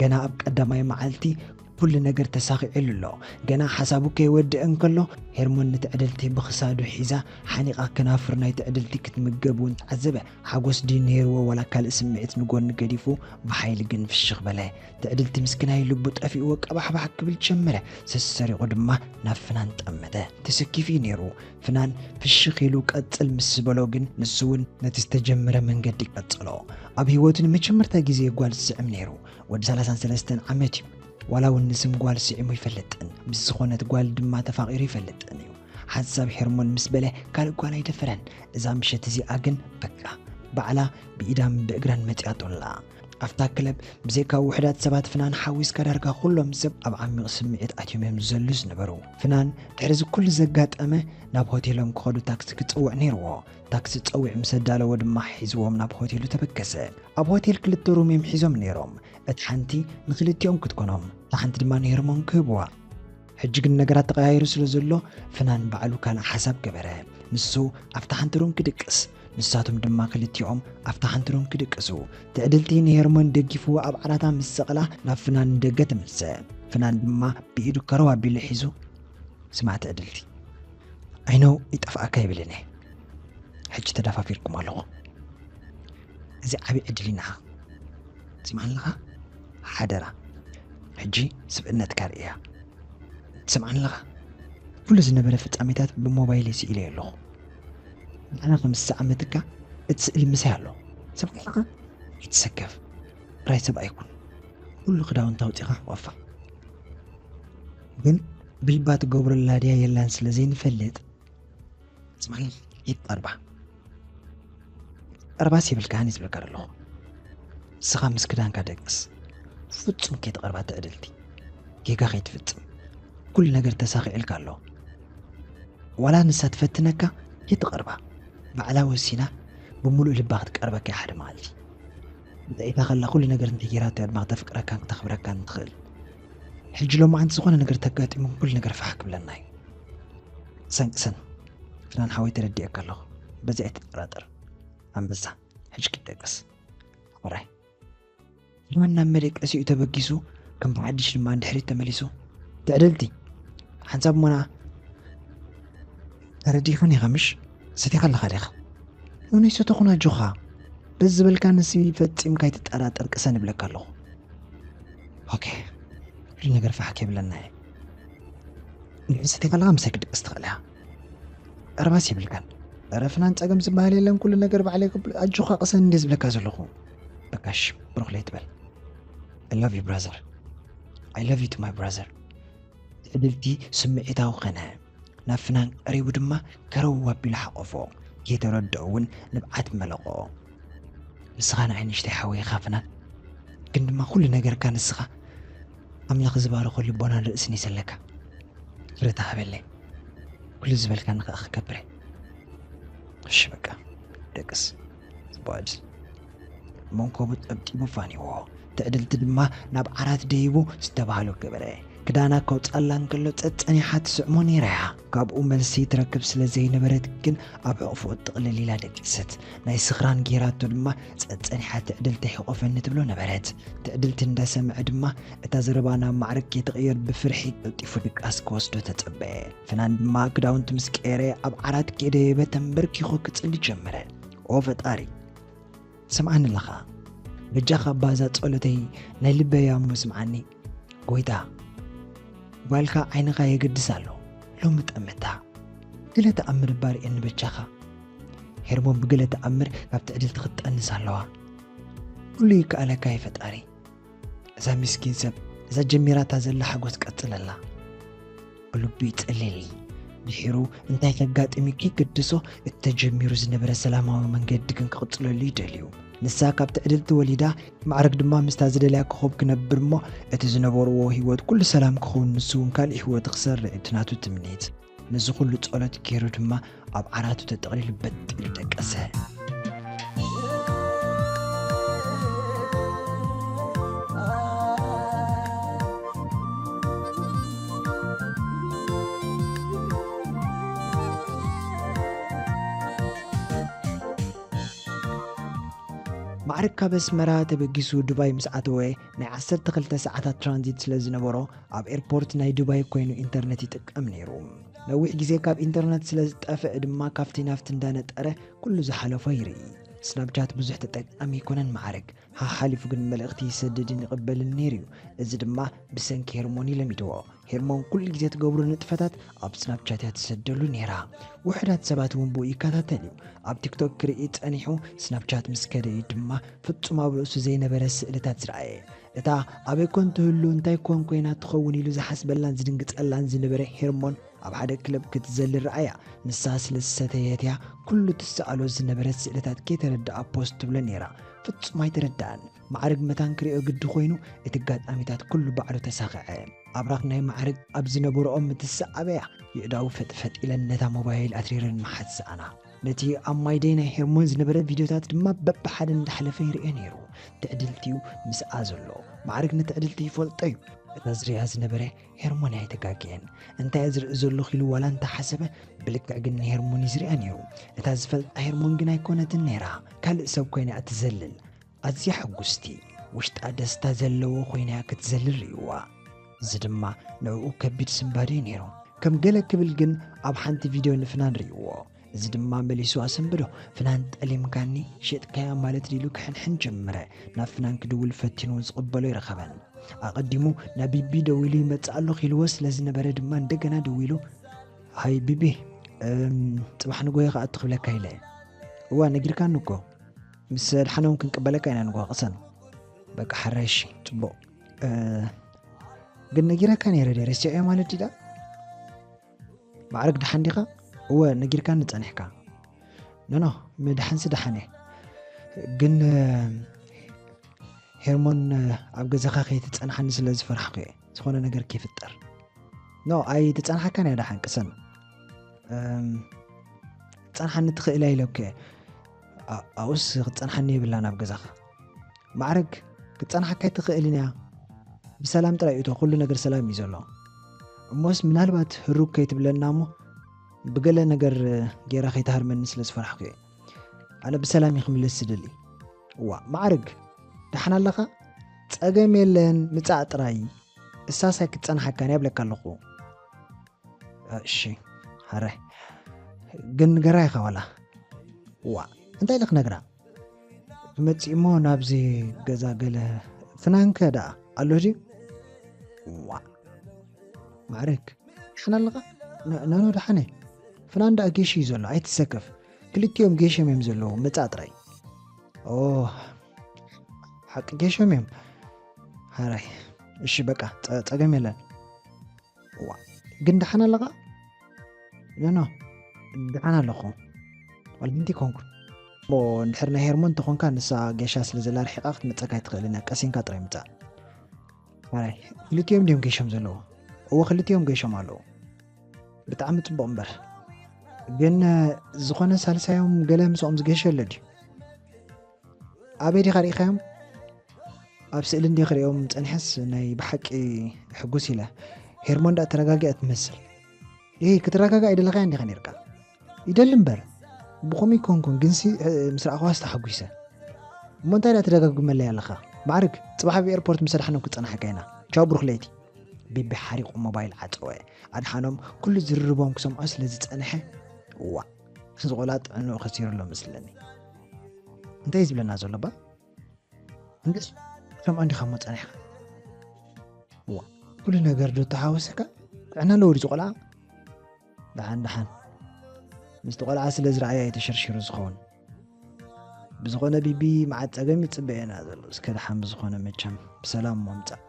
ገና ኣብ ቀዳማይ መዓልቲ ኩሉ ነገር ተሳኺዕሉ ኣሎ። ገና ሓሳቡ ከይወድእ እንከሎ ሄርሞን ንትዕድልቲ ብኽሳዱ ሒዛ ሓኒቓ ከናፍር ናይ ትዕድልቲ ክትምገብ እውን ተዓዘበ። ሓጎስ ድዩ ነይርዎ ዋላ ካልእ ስምዒት ንጎኒ ገዲፉ ብሓይሊ ግን ፍሽኽ በለ። ትዕድልቲ ምስኪናይ ልቡ ጠፊእዎ ቀባሕባሕ ክብል ጀመረ። ሰሰሪቑ ድማ ናብ ፍናን ጠመተ። ተሰኪፉ እዩ ነይሩ። ፍናን ፍሽኽ ኢሉ ቀጽል ምስ ዝበሎ ግን ንሱ እውን ነቲ ዝተጀመረ መንገዲ ቀጸሎ። ኣብ ህይወቱ ንመጀመርታ ግዜ ጓል ዝስዕም ነይሩ። ወዲ ሰላሳን ሰለስተን ዓመት እዩ። ዋላ እውን ንስም ጓል ስዒሙ ይፈልጥን ምስ ዝኾነት ጓል ድማ ተፋቒሩ ይፈልጥን እዩ። ሓንሳብ ሄርሞን ምስ በለ ካልእ ጓል ኣይደፈረን። እዛ ምሸት እዚኣ ግን በቃ ባዕላ ብኢዳን ብእግራን መጺኣቶላ። ኣብታ ክለብ ብዘይካ ውሑዳት ሰባት ፍናን ሓዊስካ ዳርጋ ኩሎም ሰብ ኣብ ዓሚቕ ስምዒት ኣትዮም እዮም ዝዘሉ ዝነበሩ። ፍናን ድሕሪ እዚ ኩሉ ዘጋጠመ ናብ ሆቴሎም ክኸዱ ታክሲ ክጽውዕ ነይርዎ። ታክሲ ጸዊዑ ምስ ኣዳለዎ ድማ ሒዝዎም ናብ ሆቴሉ ተበገሰ። ኣብ ሆቴል ክልተ ሩም እዮም ሒዞም ነይሮም። እቲ ሓንቲ ንክልቲኦም ክትኮኖም፣ እታ ሓንቲ ድማ ንሄርሞን ክህብዋ። ሕጂ ግን ነገራት ተቐያይሩ ስለ ዘሎ ፍናን ባዕሉ ካልእ ሓሳብ ገበረ። ንሱ ኣብታ ሓንቲ ሩም ክድቅስ፣ ንሳቶም ድማ ክልቲኦም ኣብታ ሓንቲ ሩም ክድቅሱ። ትዕድልቲ ንሄርሞን ደጊፍዎ ኣብ ዓራታ ምስ ሰቕላ ናብ ፍናን ንደገ ተመልሰ። ፍናን ድማ ብኢዱ ከረው ኣቢሉ ሒዙ፣ ስማዕ ትዕድልቲ፣ I know ይጠፍኣካ ይብልን እየ። ሕጂ ተዳፋፊርኩም ኣለኹ። እዚ ዓብዪ ዕድል እዩ ንዓኻ። ትስምዓኒ ኣለኻ? ሓደራ ሕጂ ስብእነትካ ርእያ። ትስምዓኒ ኣለኻ? ኩሉ ዝነበረ ፍጻሜታት ብሞባይለይ ስኢለዮ ኣለኹ። ንዓና ከም ዝሰዓመትካ እቲ ስእሊ ምሳይ ኣሎ። ሰብኣይ ኣለኻ? ኣይትሰከፍ። ጥራይ ሰብኣይ ኩን። ኩሉ ክዳውንታ ኣውጺኻ ሕቆፋ። ግን ብልባ ትገብረላ ድያ የላን ስለ ዘይንፈልጥ፣ ስማዒ፣ ይትቐርባ። ቀርባስ የብልካን እዩ ዝብለካ ዘለኹ። ንስኻ ምስ ክዳንካ ደቅስ። ፍጹም ከይትቐርባ ትዕድልቲ። ጌጋ ከይትፍጽም። ኩሉ ነገር ተሳኺዕልካ ኣሎ። ዋላ ንሳ ትፈትነካ፣ ይትቐርባ። ባዕላ ወሲና ብምሉእ ልባ ክትቀርበካ እያ ሓደ መዓልቲ። ብጥዒታ ከላ ኩሉ ነገር እንተጌራቶ እያ ድማ ክተፍቅረካን ክተኽብረካን ትኽእል። ሕጂ ሎማዓንቲ ዝኾነ ነገር ተጋጢሙ ኩሉ ነገር ፋሕ ክብለና እዩ። ሰንቅሰን፣ ፍናን ሓወይ ተረዲኤካ ኣለኹ። በዚ ኣይትጠራጠር። ኣንበሳ፣ ሕጂ ክትደቅስ። ሕራይ። ፍናን ናብ መደቀሲኡ ተበጊሱ ከም ብሓድሽ ድማ ንድሕሪት ተመሊሱ። ትዕድልቲ፣ ሓንሳብ ሞና ተረዲእኻኒ ኢኻ ምሽ? ሰቲኻ ኣለኻ ዲኻ? እውነይ ሰተኹን ኣጆኻ። በዚ ዝበልካንሲ ፈጺምካ ኣይትጠራጠር ቅሰን እብለካ ኣለኹ። ኦኬ፣ ኩሉ ነገር ፋሕ ከይብለና እየ። ንዕሰቲ ከለኻ ምሳይ ክድቅስ ትኽእል እያ። ቀረባስ የብልካን። ኧረ ፍናን ጸገም ዝበሃል የለን፣ ኩሉ ነገር ባዕለይ ክብል፣ ኣጆኻ ቅሰን እንደ ዝብለካ ዘለኹ። በቃሽ፣ ብሩኽ ለይቲ በል። I love you brother. I love you to my brother. ትዕድልቲ ስምዒታዊ ኸነ። ናብ ፍናን ቀሪቡ ድማ ከረው ኣቢሉ ሓቆፎ። ከይተረድኦ እውን ንብዓት መለቖ። ንስኻ ንዓይ ንእሽተይ ሓወይ ኢኻ ፍናን። ግን ድማ ኩሉ ነገርካ ንስኻ። ኣምላኽ ዝባረኾ ልቦናን ርእስን እዩ ዘለካ። ይቕረታ ሃበለይ። ኩሉ ዝበልካኒ ከኣ ክገብር እየ። እሺ በቃ ደቅስ። ጽቡቕ ዕድል። መንኮቡ ጠብጢቡ ፋንይዎ። ትዕድልቲ ድማ ናብ ዓራት ደይቡ ዝተባህሎ ገበረ። ክዳና ከውጻላ እንከሎ ጸጸኒሓ ትስዕሞ ነይራ እያ። ካብኡ መልሲ ትረክብ ስለ ዘይነበረት ግን ኣብ ሕቕፍኡ ጥቕልል ኢላ ደቀሰት። ናይ ስኽራን ጌራቶ ድማ ጸጸኒሓ ትዕድልቲ ሕቆፈኒ ትብሎ ነበረት። ትዕድልቲ እንዳሰምዐ ድማ እታ ዘረባ ናብ ማዕረግ ከይትቕየር ብፍርሒ ቀልጢፉ ድቃስ ክወስዶ ተጸበየ። ፍናን ድማ ክዳውንቱ ምስ ቀየረ ኣብ ዓራት ከይደየበ ተንበርኪኹ ክጽሊ ጀመረ። ኦ ፈጣሪ፣ ስምዓኒ ኣለኻ። በጃኻ ባዛ ጸሎተይ ናይ ልበይ እያ እሞ ስምዓኒ። ጎይታ፣ ጓልካ ዓይንኻ የገድስ ኣሎ። ሎሚ ጠመታ። ገለ ተኣምር እባ ርእየኒ በጃኻ። ሄርሞን ብገለ ተኣምር ካብ ትዕድልቲ ክትጠንስ ኣለዋ። ኩሉ ይከኣለካ እዩ ፈጣሪ። እዛ ምስኪን ሰብ፣ እዛ ጀሚራታ ዘላ ሓጎስ ቀጽለላ። ብልቡ ይጸልየለይ። ድሒሩ እንታይ ከጋጥም እዩ ከይገድሶ፣ እቲ ተጀሚሩ ዝነበረ ሰላማዊ መንገዲ ግን ክቕጽለሉ ይደልዩ። ንሳ ካብ ትዕድልቲ ወሊዳ፣ ማዕረግ ድማ ምስታ ዝደልያ ኮኾብ ክነብር እሞ፣ እቲ ዝነበርዎ ህይወት ኩሉ ሰላም ክኸውን፣ ንሱ እውን ካልእ ህይወት ክሰርዕ እዩ እቲ ናቱ ትምኒት። ነዚ ኩሉ ጸሎት ገይሩ ድማ ኣብ ዓራቱ ተጠቕሊሉ በጥ ኢሉ ደቀሰ። ማዕረግ ካብ ኣስመራ ተበጊሱ ዱባይ ምስ ኣተወ፣ ናይ ዓሰርተ ክልተ ሰዓታት ትራንዚት ስለ ዝነበሮ፣ ኣብ ኤርፖርት ናይ ዱባይ ኮይኑ ኢንተርነት ይጥቀም ነይሩ። ነዊሕ ግዜ ካብ ኢንተርነት ስለ ዝጠፍእ ድማ፣ ካብቲ ናብቲ እንዳነጠረ ኩሉ ዝሓለፎ ይርኢ። ስናፕቻት ብዙሕ ተጠቃሚ ኣይኮነን ማዕረግ። ሓሓሊፉ ግን መልእኽቲ ይሰድድን ይቕበልን ነይሩ እዩ። እዚ ድማ ብሰንኪ ሄርሞን እዩ ለሚድዎ። ሄርሞን ኩሉ ግዜ ትገብሮ ንጥፈታት ኣብ ስናፕቻት እያ ትሰደሉ ነይራ። ውሑዳት ሰባት እውን ብኡ ይከታተል እዩ። ኣብ ቲክቶክ ክርኢ ጸኒሑ፣ ስናፕቻት ምስ ከደ እዩ ድማ ፍጹም ኣብ ርእሱ ዘይነበረ ስእልታት ዝረኣየ። እታ ኣበይ ኮን ትህሉ፣ እንታይ ኮን ኮይና ትኸውን ኢሉ ዝሓስበላን ዝድንግጸላን ዝነበረ ሄርሞን ኣብ ሓደ ክለብ ክትዘልል ረኣያ። ንሳ ስለ ዝሰተየት እያ ኩሉ ትሰኣሎ ዝነበረት ስእልታት ከይተረድኣ ፖስት ትብሎ ነይራ። ፍጹም ኣይተረድኣን። ማዕረግ መታን ክሪኦ ግዲ ኮይኑ፣ እቲ ኣጋጣሚታት ኩሉ ባዕሉ ተሳኸዐ። ኣብራኽ ናይ ማዕረግ ኣብ ዝነበርኦም ምትስእ ኣበያ፣ የእዳው ፈጥፈጥ ኢለን ነታ ሞባይል ኣትሪረን ምሓዝ ሰኣና። ነቲ ኣብ ማይ ደይ ናይ ሄርሞን ዝነበረ ቪድዮታት ድማ በብሓደ እንዳሕለፈ ይርእዮ ነይሩ። ትዕድልቲ'ዩ ምስኣ ዘሎ። ማዕረግ ንትዕድልቲ ይፈልጦ እዩ። እታ ዝርእያ ዝነበረ ሄርሞን ኣይተጋግየን። እንታይ እየ ዝርኢ ዘለኹ ኢሉ ዋላ እንተሓሰበ፣ ብልክዕ ግን ንሄርሞን እዩ ዝርእያ ነይሩ። እታ ዝፈልጣ ሄርሞን ግን ኣይኮነትን ነይራ። ካልእ ሰብ ኮይና እያ ትዘልል። ኣዝያ ሕጉስቲ፣ ውሽጣ ደስታ ዘለዎ ኮይና ክትዘልል ርእይዋ። እዚ ድማ ንዕኡ ከቢድ ስንባደ እዩ ነይሩ። ከም ገለ ክብል ግን ኣብ ሓንቲ ቪድዮ ንፍናን ርእይዎ። እዚ ድማ መሊሱ ኣሰንበዶ። ፍናን ጠሊምካኒ፣ ሸጥካያ ማለት ድዩ ኢሉ ክሕንሕን ጀመረ። ናብ ፍናን ክድውል ፈቲኑ ዝቕበሎ ኣይረኸበን። ኣቐዲሙ ናብ ቢቢ ደዊሉ ይመጽእ ኣለኹ ኢልዎ ስለ ዝነበረ ድማ እንደገና ደዊሉ፣ ሃይ ቢቢ፣ እም፣ ጽባሕ ንጎሆ ክኣቱ ክብለካ ኢለ። እዋ ነጊርካኒ እኮ። ምስ ኣድሓኖም ክንቅበለካ ኢና ንጎሆ ቅሰን። በቃ ሓራይ እሺ፣ ጽቡቕ። እ፣ ግን ነጊረካ ነይረ ድየ ረሲዐዮ ማለት ድዩ ደኣ? ማዕረግ ደሓን ዲኻ? እወ ነጊርካኒ ጸኒሕካ። ኖኖ፣ ምድሓንሲ ደሓን እየ። ግን፣ እ፣ ሄርሞን፣ እ፣ ኣብ ገዛኻ ከይትጸንሓኒ ስለ ዝፈራሕኩ እየ። ዝኾነ ነገር ከይፍጠር። ኖ፣ ኣይትጸንሓካን እያ ደሓን ቅሰን። እም፣ ክትጸንሓኒ ትኽእል እያ ኢለኩ እየ። ኣ-፣ ኣብኡስ ክትጸንሓኒ የብላን ኣብ ገዛኻ። ማዕረግ፣ ክትጸንሓካ ኣይትኽእልን እያ። ብሰላም ጥራይ እቶ፣ ኩሉ ነገር ሰላም እዩ ዘሎ። እሞስ ምናልባት ህሩግ ከይትብለና እሞ፣ ብገለ ነገር ጌራ ከይትሃርመኒ ስለ ዝፈራሕኩ እየ። ኣነ ብሰላም እየ ክምለስ ዝደሊ። እዋ፣ ማዕረግ፣ ደሓን ኣለኻ? ጸገም የለን፣ ምጻእ ጥራይ። እሳስ ኣይክትጸንሓካን እያ እብለካ ኣለኹ። እሺ፣ ሓራይ። ግን ንገራ ኢኻ ዋላ? እዋ፣ እንታይ ኢለ ክነግራ? ትመጽእ እሞ ናብዚ ገዛ ገለ ፍናንከ ደኣ ኣሎ ድዩ? እዋ። ማዕረግ፣ ደሓን ኣለኻ? ኖ፣ ኖ፣ ደሓን እየ። ፍናን ደኣ ጌሽ እዩ ዘሎ፣ ኣይትሰከፍ። ክልቲኦም ጌሾም እዮም ዘለዉ፣ ምጻእ ጥራይ። ኦ፣ ሓቂ ጌሾም እዮም። ሓራይ። እሺ፣ በቃ፣ ጸ-፣ ጸገም የለን። እዋ፣ ግን ደሓን ኣለኻ? ኖ፣ ኖ፣ ደሓን ኣለኹ። ዋላ ሓንቲ ኣይኮንኩን። እሞ እንድሕር ናይ ሄርሞን እንተኾንካ፣ ንሳ ጌሻ ስለ ዘላ ርሒቓ ክትመጸካ ኣይትኽእልን እያ። ቀሲንካ ጥራይ ምጻእ። ኣይ፣ ክልቲኦም ድዮም ጌሾም ዘለዉ? እወ፣ ክልቲኦም ጌሾም ኣለዉ። ብጣዕሚ ጽቡቕ እምበር። ግን፣ ዝኾነ ሳልሳዮም ገለ ምስኦም ዝገሸ ኣሎ ድዩ? ኣበይ ዲኻ ርኢኻዮም? ኣብ ስእሊ እንዲ ክርእዮም ጸኒሐስ ናይ ብሓቂ ሕጉስ ኢለ። ሄርሞን ደኣ ተረጋጊኣ ትመስል። ይሄ ክትረጋጋ ኣይደለኻያ እንዲኻ ነርካ? ይደሊ እምበር፣ ብኸመይ ኮንኩን ግንሲ፣ እ፣ ምስ ረኣኽዋስ ተሓጒሰ። እሞ እንታይ ደኣ ትደጋግመለይ ኣለኻ? ማዕርግ፣ ጽባሕ ኣብ ኤርፖርት ምስ ኣድሓኖም ክጸናሓካ ኢና። ቻው ብሩኽ ለይቲ። ቢቢ ሓሪቑ ሞባይል ዓጸወ። ኣድሓኖም ኩሉ ዝርርቦም ክሰምዖ ስለ ዝጸንሐ፣ እዋእ፣ እዚ ቆልዓ ጥዕንኡ ከሲሩ ኣሎ መስለኒ። እንታይ እዩ ዝብለና ዘሎ እባ? እንድዒ ሰምዖ እንዲኻ እሞ ጸኒሕካ። እዋ፣ ኩሉ ነገር ዶ ተሓወሰካ? ጥዕና ኣለዎ ድዩ እዚ ቆልዓ? ደሓን ደሓን። ምስቲ ቆልዓ ስለ ዝረኣያ እዩ ተሸርሺሩ ዝኸውን። ብዝኾነ ቢቢ መዓት ጸገም ይጽበየና ዘሎ። እስከ ደሓን ብዝኾነ መቸም ብሰላም እሞ ምጻእ።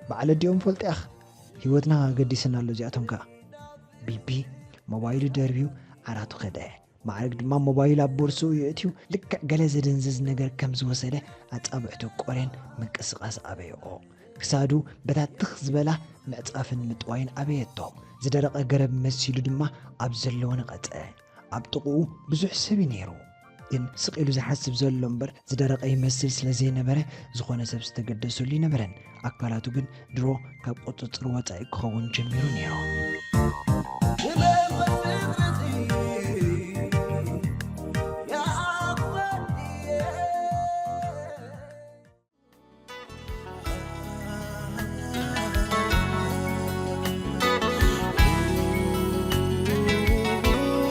በዓል ኣዲኦም ፈልጡ ኢኻ። ህይወትና ገዲስና ኣሎ እዚኣቶም ከኣ። ቢቢ ሞባይሉ ደርብዩ ዓራቱ ከደ። ማዕረግ ድማ ሞባይል ኣብ ቦርስኡ የእትዩ ልክዕ ገለ ዘደንዝዝ ነገር ከም ዝወሰደ ኣጻብዕቱ ቆርየን ምንቅስቓስ ኣበየኦ። ክሳዱ በታ ትኽ ዝበላ ምዕጻፍን ምጥዋይን ኣበየቶ። ዝደረቐ ገረብ መሲሉ ድማ ኣብ ዘለዎ ነቐጸ። ኣብ ጥቕኡ ብዙሕ ሰብ እዩ ነይሩ። ግን ስቕ ኢሉ ዝሓስብ ዘሎ እምበር ዝደረቐ ይመስል ስለ ዘይነበረ፣ ዝኾነ ሰብ ዝተገደሰሉ ኣይነበረን። ኣካላቱ ግን ድሮ ካብ ቁጽጽር ወጻኢ ክኸውን ጀሚሩ ነይሩ።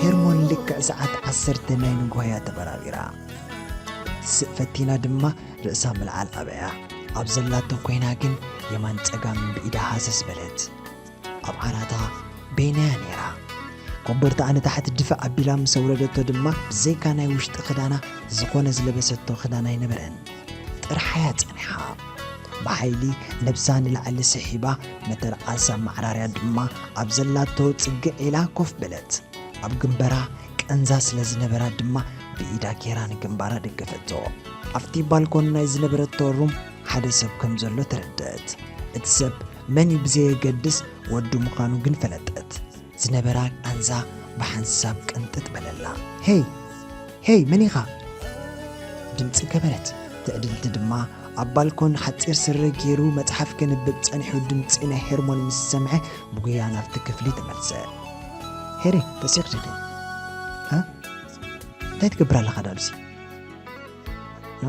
ሄርሞን ልክዕ ሰዓት ዓሰርተ ናይ ንግሆ እያ ተበራቢራ። ስቕ ፈቲና ድማ ርእሳ ምልዓል ኣበያ። ኣብ ዘላቶ ኮይና ግን የማን ጸጋም ብኢዳ ሃሰስ በለት። ኣብ ዓራታ በይናያ ነይራ። ኮቦርታኣ ንታሕቲ ድፍእ ኣቢላ ምስ ኣውረደቶ ድማ ብዘይካ ናይ ውሽጢ ክዳና ዝኾነ ዝለበሰቶ ክዳን ኣይነበረን። ጥርሓያ ጸኒሓ። ብሓይሊ ነብሳ ንላዕሊ ስሒባ መተርኣሳ ማዕራርያ ድማ ኣብ ዘላቶ ጽግዕ ኢላ ኮፍ በለት። ኣብ ግንበራ ቀንዛ ስለ ዝነበራ ድማ ብኢዳ ጌራ ንግንባራ ደገፈቶ። ኣብቲ ባልኮን ናይ ዝነበረቶ ሩም ሓደ ሰብ ከም ዘሎ ተረደአት። እቲ ሰብ መን እዩ ብዘየገድስ ወዱ ምዃኑ ግን ፈለጠት። ዝነበራ ቃንዛ ብሓንሳብ ቅንጥጥ በለላ። "ሄይ! ሄይ! መን ኢኻ?" ድምጺ ገበረት። ትዕድልቲ ድማ ኣብ ባልኮን ሓጺር ስረ ገይሩ መጽሓፍ ከንብብ ጸኒሑ ድምጺ ናይ ሄርሞን ምስ ሰምዐ ብጉያ ናብቲ ክፍሊ ተመልሰ። "ሄሪ፣ ተሲኽ ዲኺ? እ? እንታይ ትገብር ኣለኻ ዳሉሲ?" "ኖ፣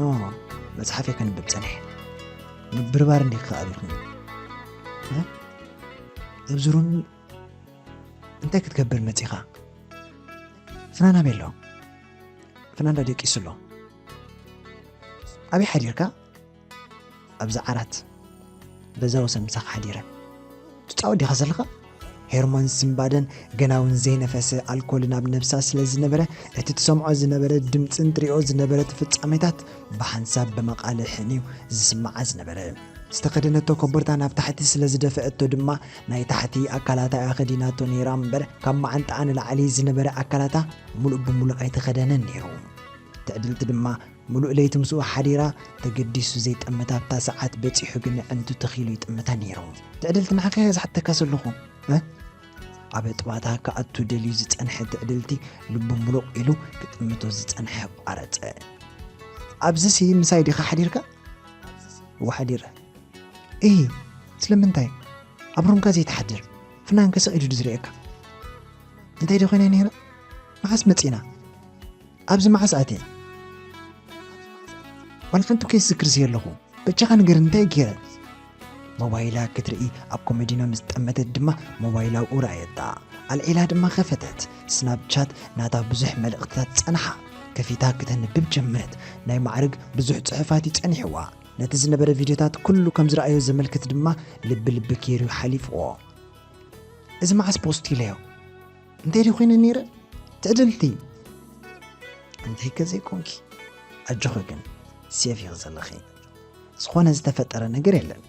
መጽሓፍ እየ ከንብብ ጸኒሐ። ምብርባር እንዲኺ ከኣ ኣቢልኩኒ። እ? ኣብዚ ሩም እንታይ ክትገብር መጺኻ? ፍናን ኣበይ ኣሎ? ፍናን ዳ ደቂሱ ኣሎ? ኣበይ ሓዲርካ?" "ኣብዚ ዓራት በዛ ወሰን ምሳኻ ሓዲረ። ትጻወት ዲኻ ዘለኻ?" ሄርሞን ስንባደን ገና እውን ዘይነፈሰ ኣልኮልን ኣብ ነብሳ ስለ ዝነበረ፣ እቲ ትሰምዖ ዝነበረ ድምጽን ትሪኦ ዝነበረት ፍጻሜታት ብሓንሳብ ብመቓልሕን እዩ ዝስምዓ ዝነበረ። ዝተኸደነቶ ኮቦርታ ናብ ታሕቲ ስለ ዝደፍአቶ ድማ ናይ ታሕቲ ኣካላታ እያ ከዲናቶ ነይራ እምበር፣ ካብ መዓንጣኣ ንላዕሊ ዝነበረ ኣካላታ ሙሉእ ብሙሉእ ኣይተኸደነን ነይሩ። ትዕድልቲ ድማ ሙሉእ ለይቲ ምስኡ ሓዲራ፣ ተገዲሱ ዘይጠምት ኣብታ ሰዓት በጺሑ ግን ኣዕንቱ ተኺሉ ይጥምታ ነይሩ። "ትዕድልቲ፣ ንዓኺ እየ ዝሓተካ ዘለኹ፣ እ?" ኣብ ኣጥባታ ክኣቱ ደልዩ ዝጸንሐ ትዕድልቲ ልቡ ሙሉቕ ኢሉ ክጥምቶ ዝጸንሐ ኣቋረጸ። "ኣብዚሲ ምሳይ ዲኻ ሓዲርካ?" "እወ ሓዲረ።" "እሂ፣ ስለምንታይ ኣብ ሩምካ ዘይትሓድር? ፍናንከ ስቕ ኢሉ ድዩ ዝርእየካ?" "እንታይ ዶ ኮይነ ነይረ? መዓስ መጺና? ኣብዚ መዓስ ኣትየ? ዋላ ሓንቲ እኮ ይዝክር ዘየለኹ። በጃኻ ንገር፣ እንታይ ገይረ?" ሞባይላ ክትርኢ ኣብ ኮመዲኖ ምስ ጠመተት ድማ ሞባይላ ኣብኡ ረኣየታ። ኣልዒላ ድማ ከፈተት። ስናፕቻት ናታ ብዙሕ መልእኽትታት ጸንሓ። ከፊታ ክተንብብ ጀመረት። ናይ ማዕርግ ብዙሕ ጽሑፋት እዩ ጸኒሕዋ። ነቲ ዝነበረ ቪድዮታት ኩሉ ከም ዝረኣዮ ዘመልክት ድማ ልቢ ልቢ ገይሩ ሓሊፍዎ። "እዚ መዓስ ፖስት ኢለዮ? እንታይ ድዩ ኮይነ ነይረ? ትዕድልቲ?" "እንታይ ከ ዘይኮንኪ? ኣጆኺ ግን ሴፍ ኢኺ ዘለኺ። ዝኾነ ዝተፈጠረ ነገር የለን።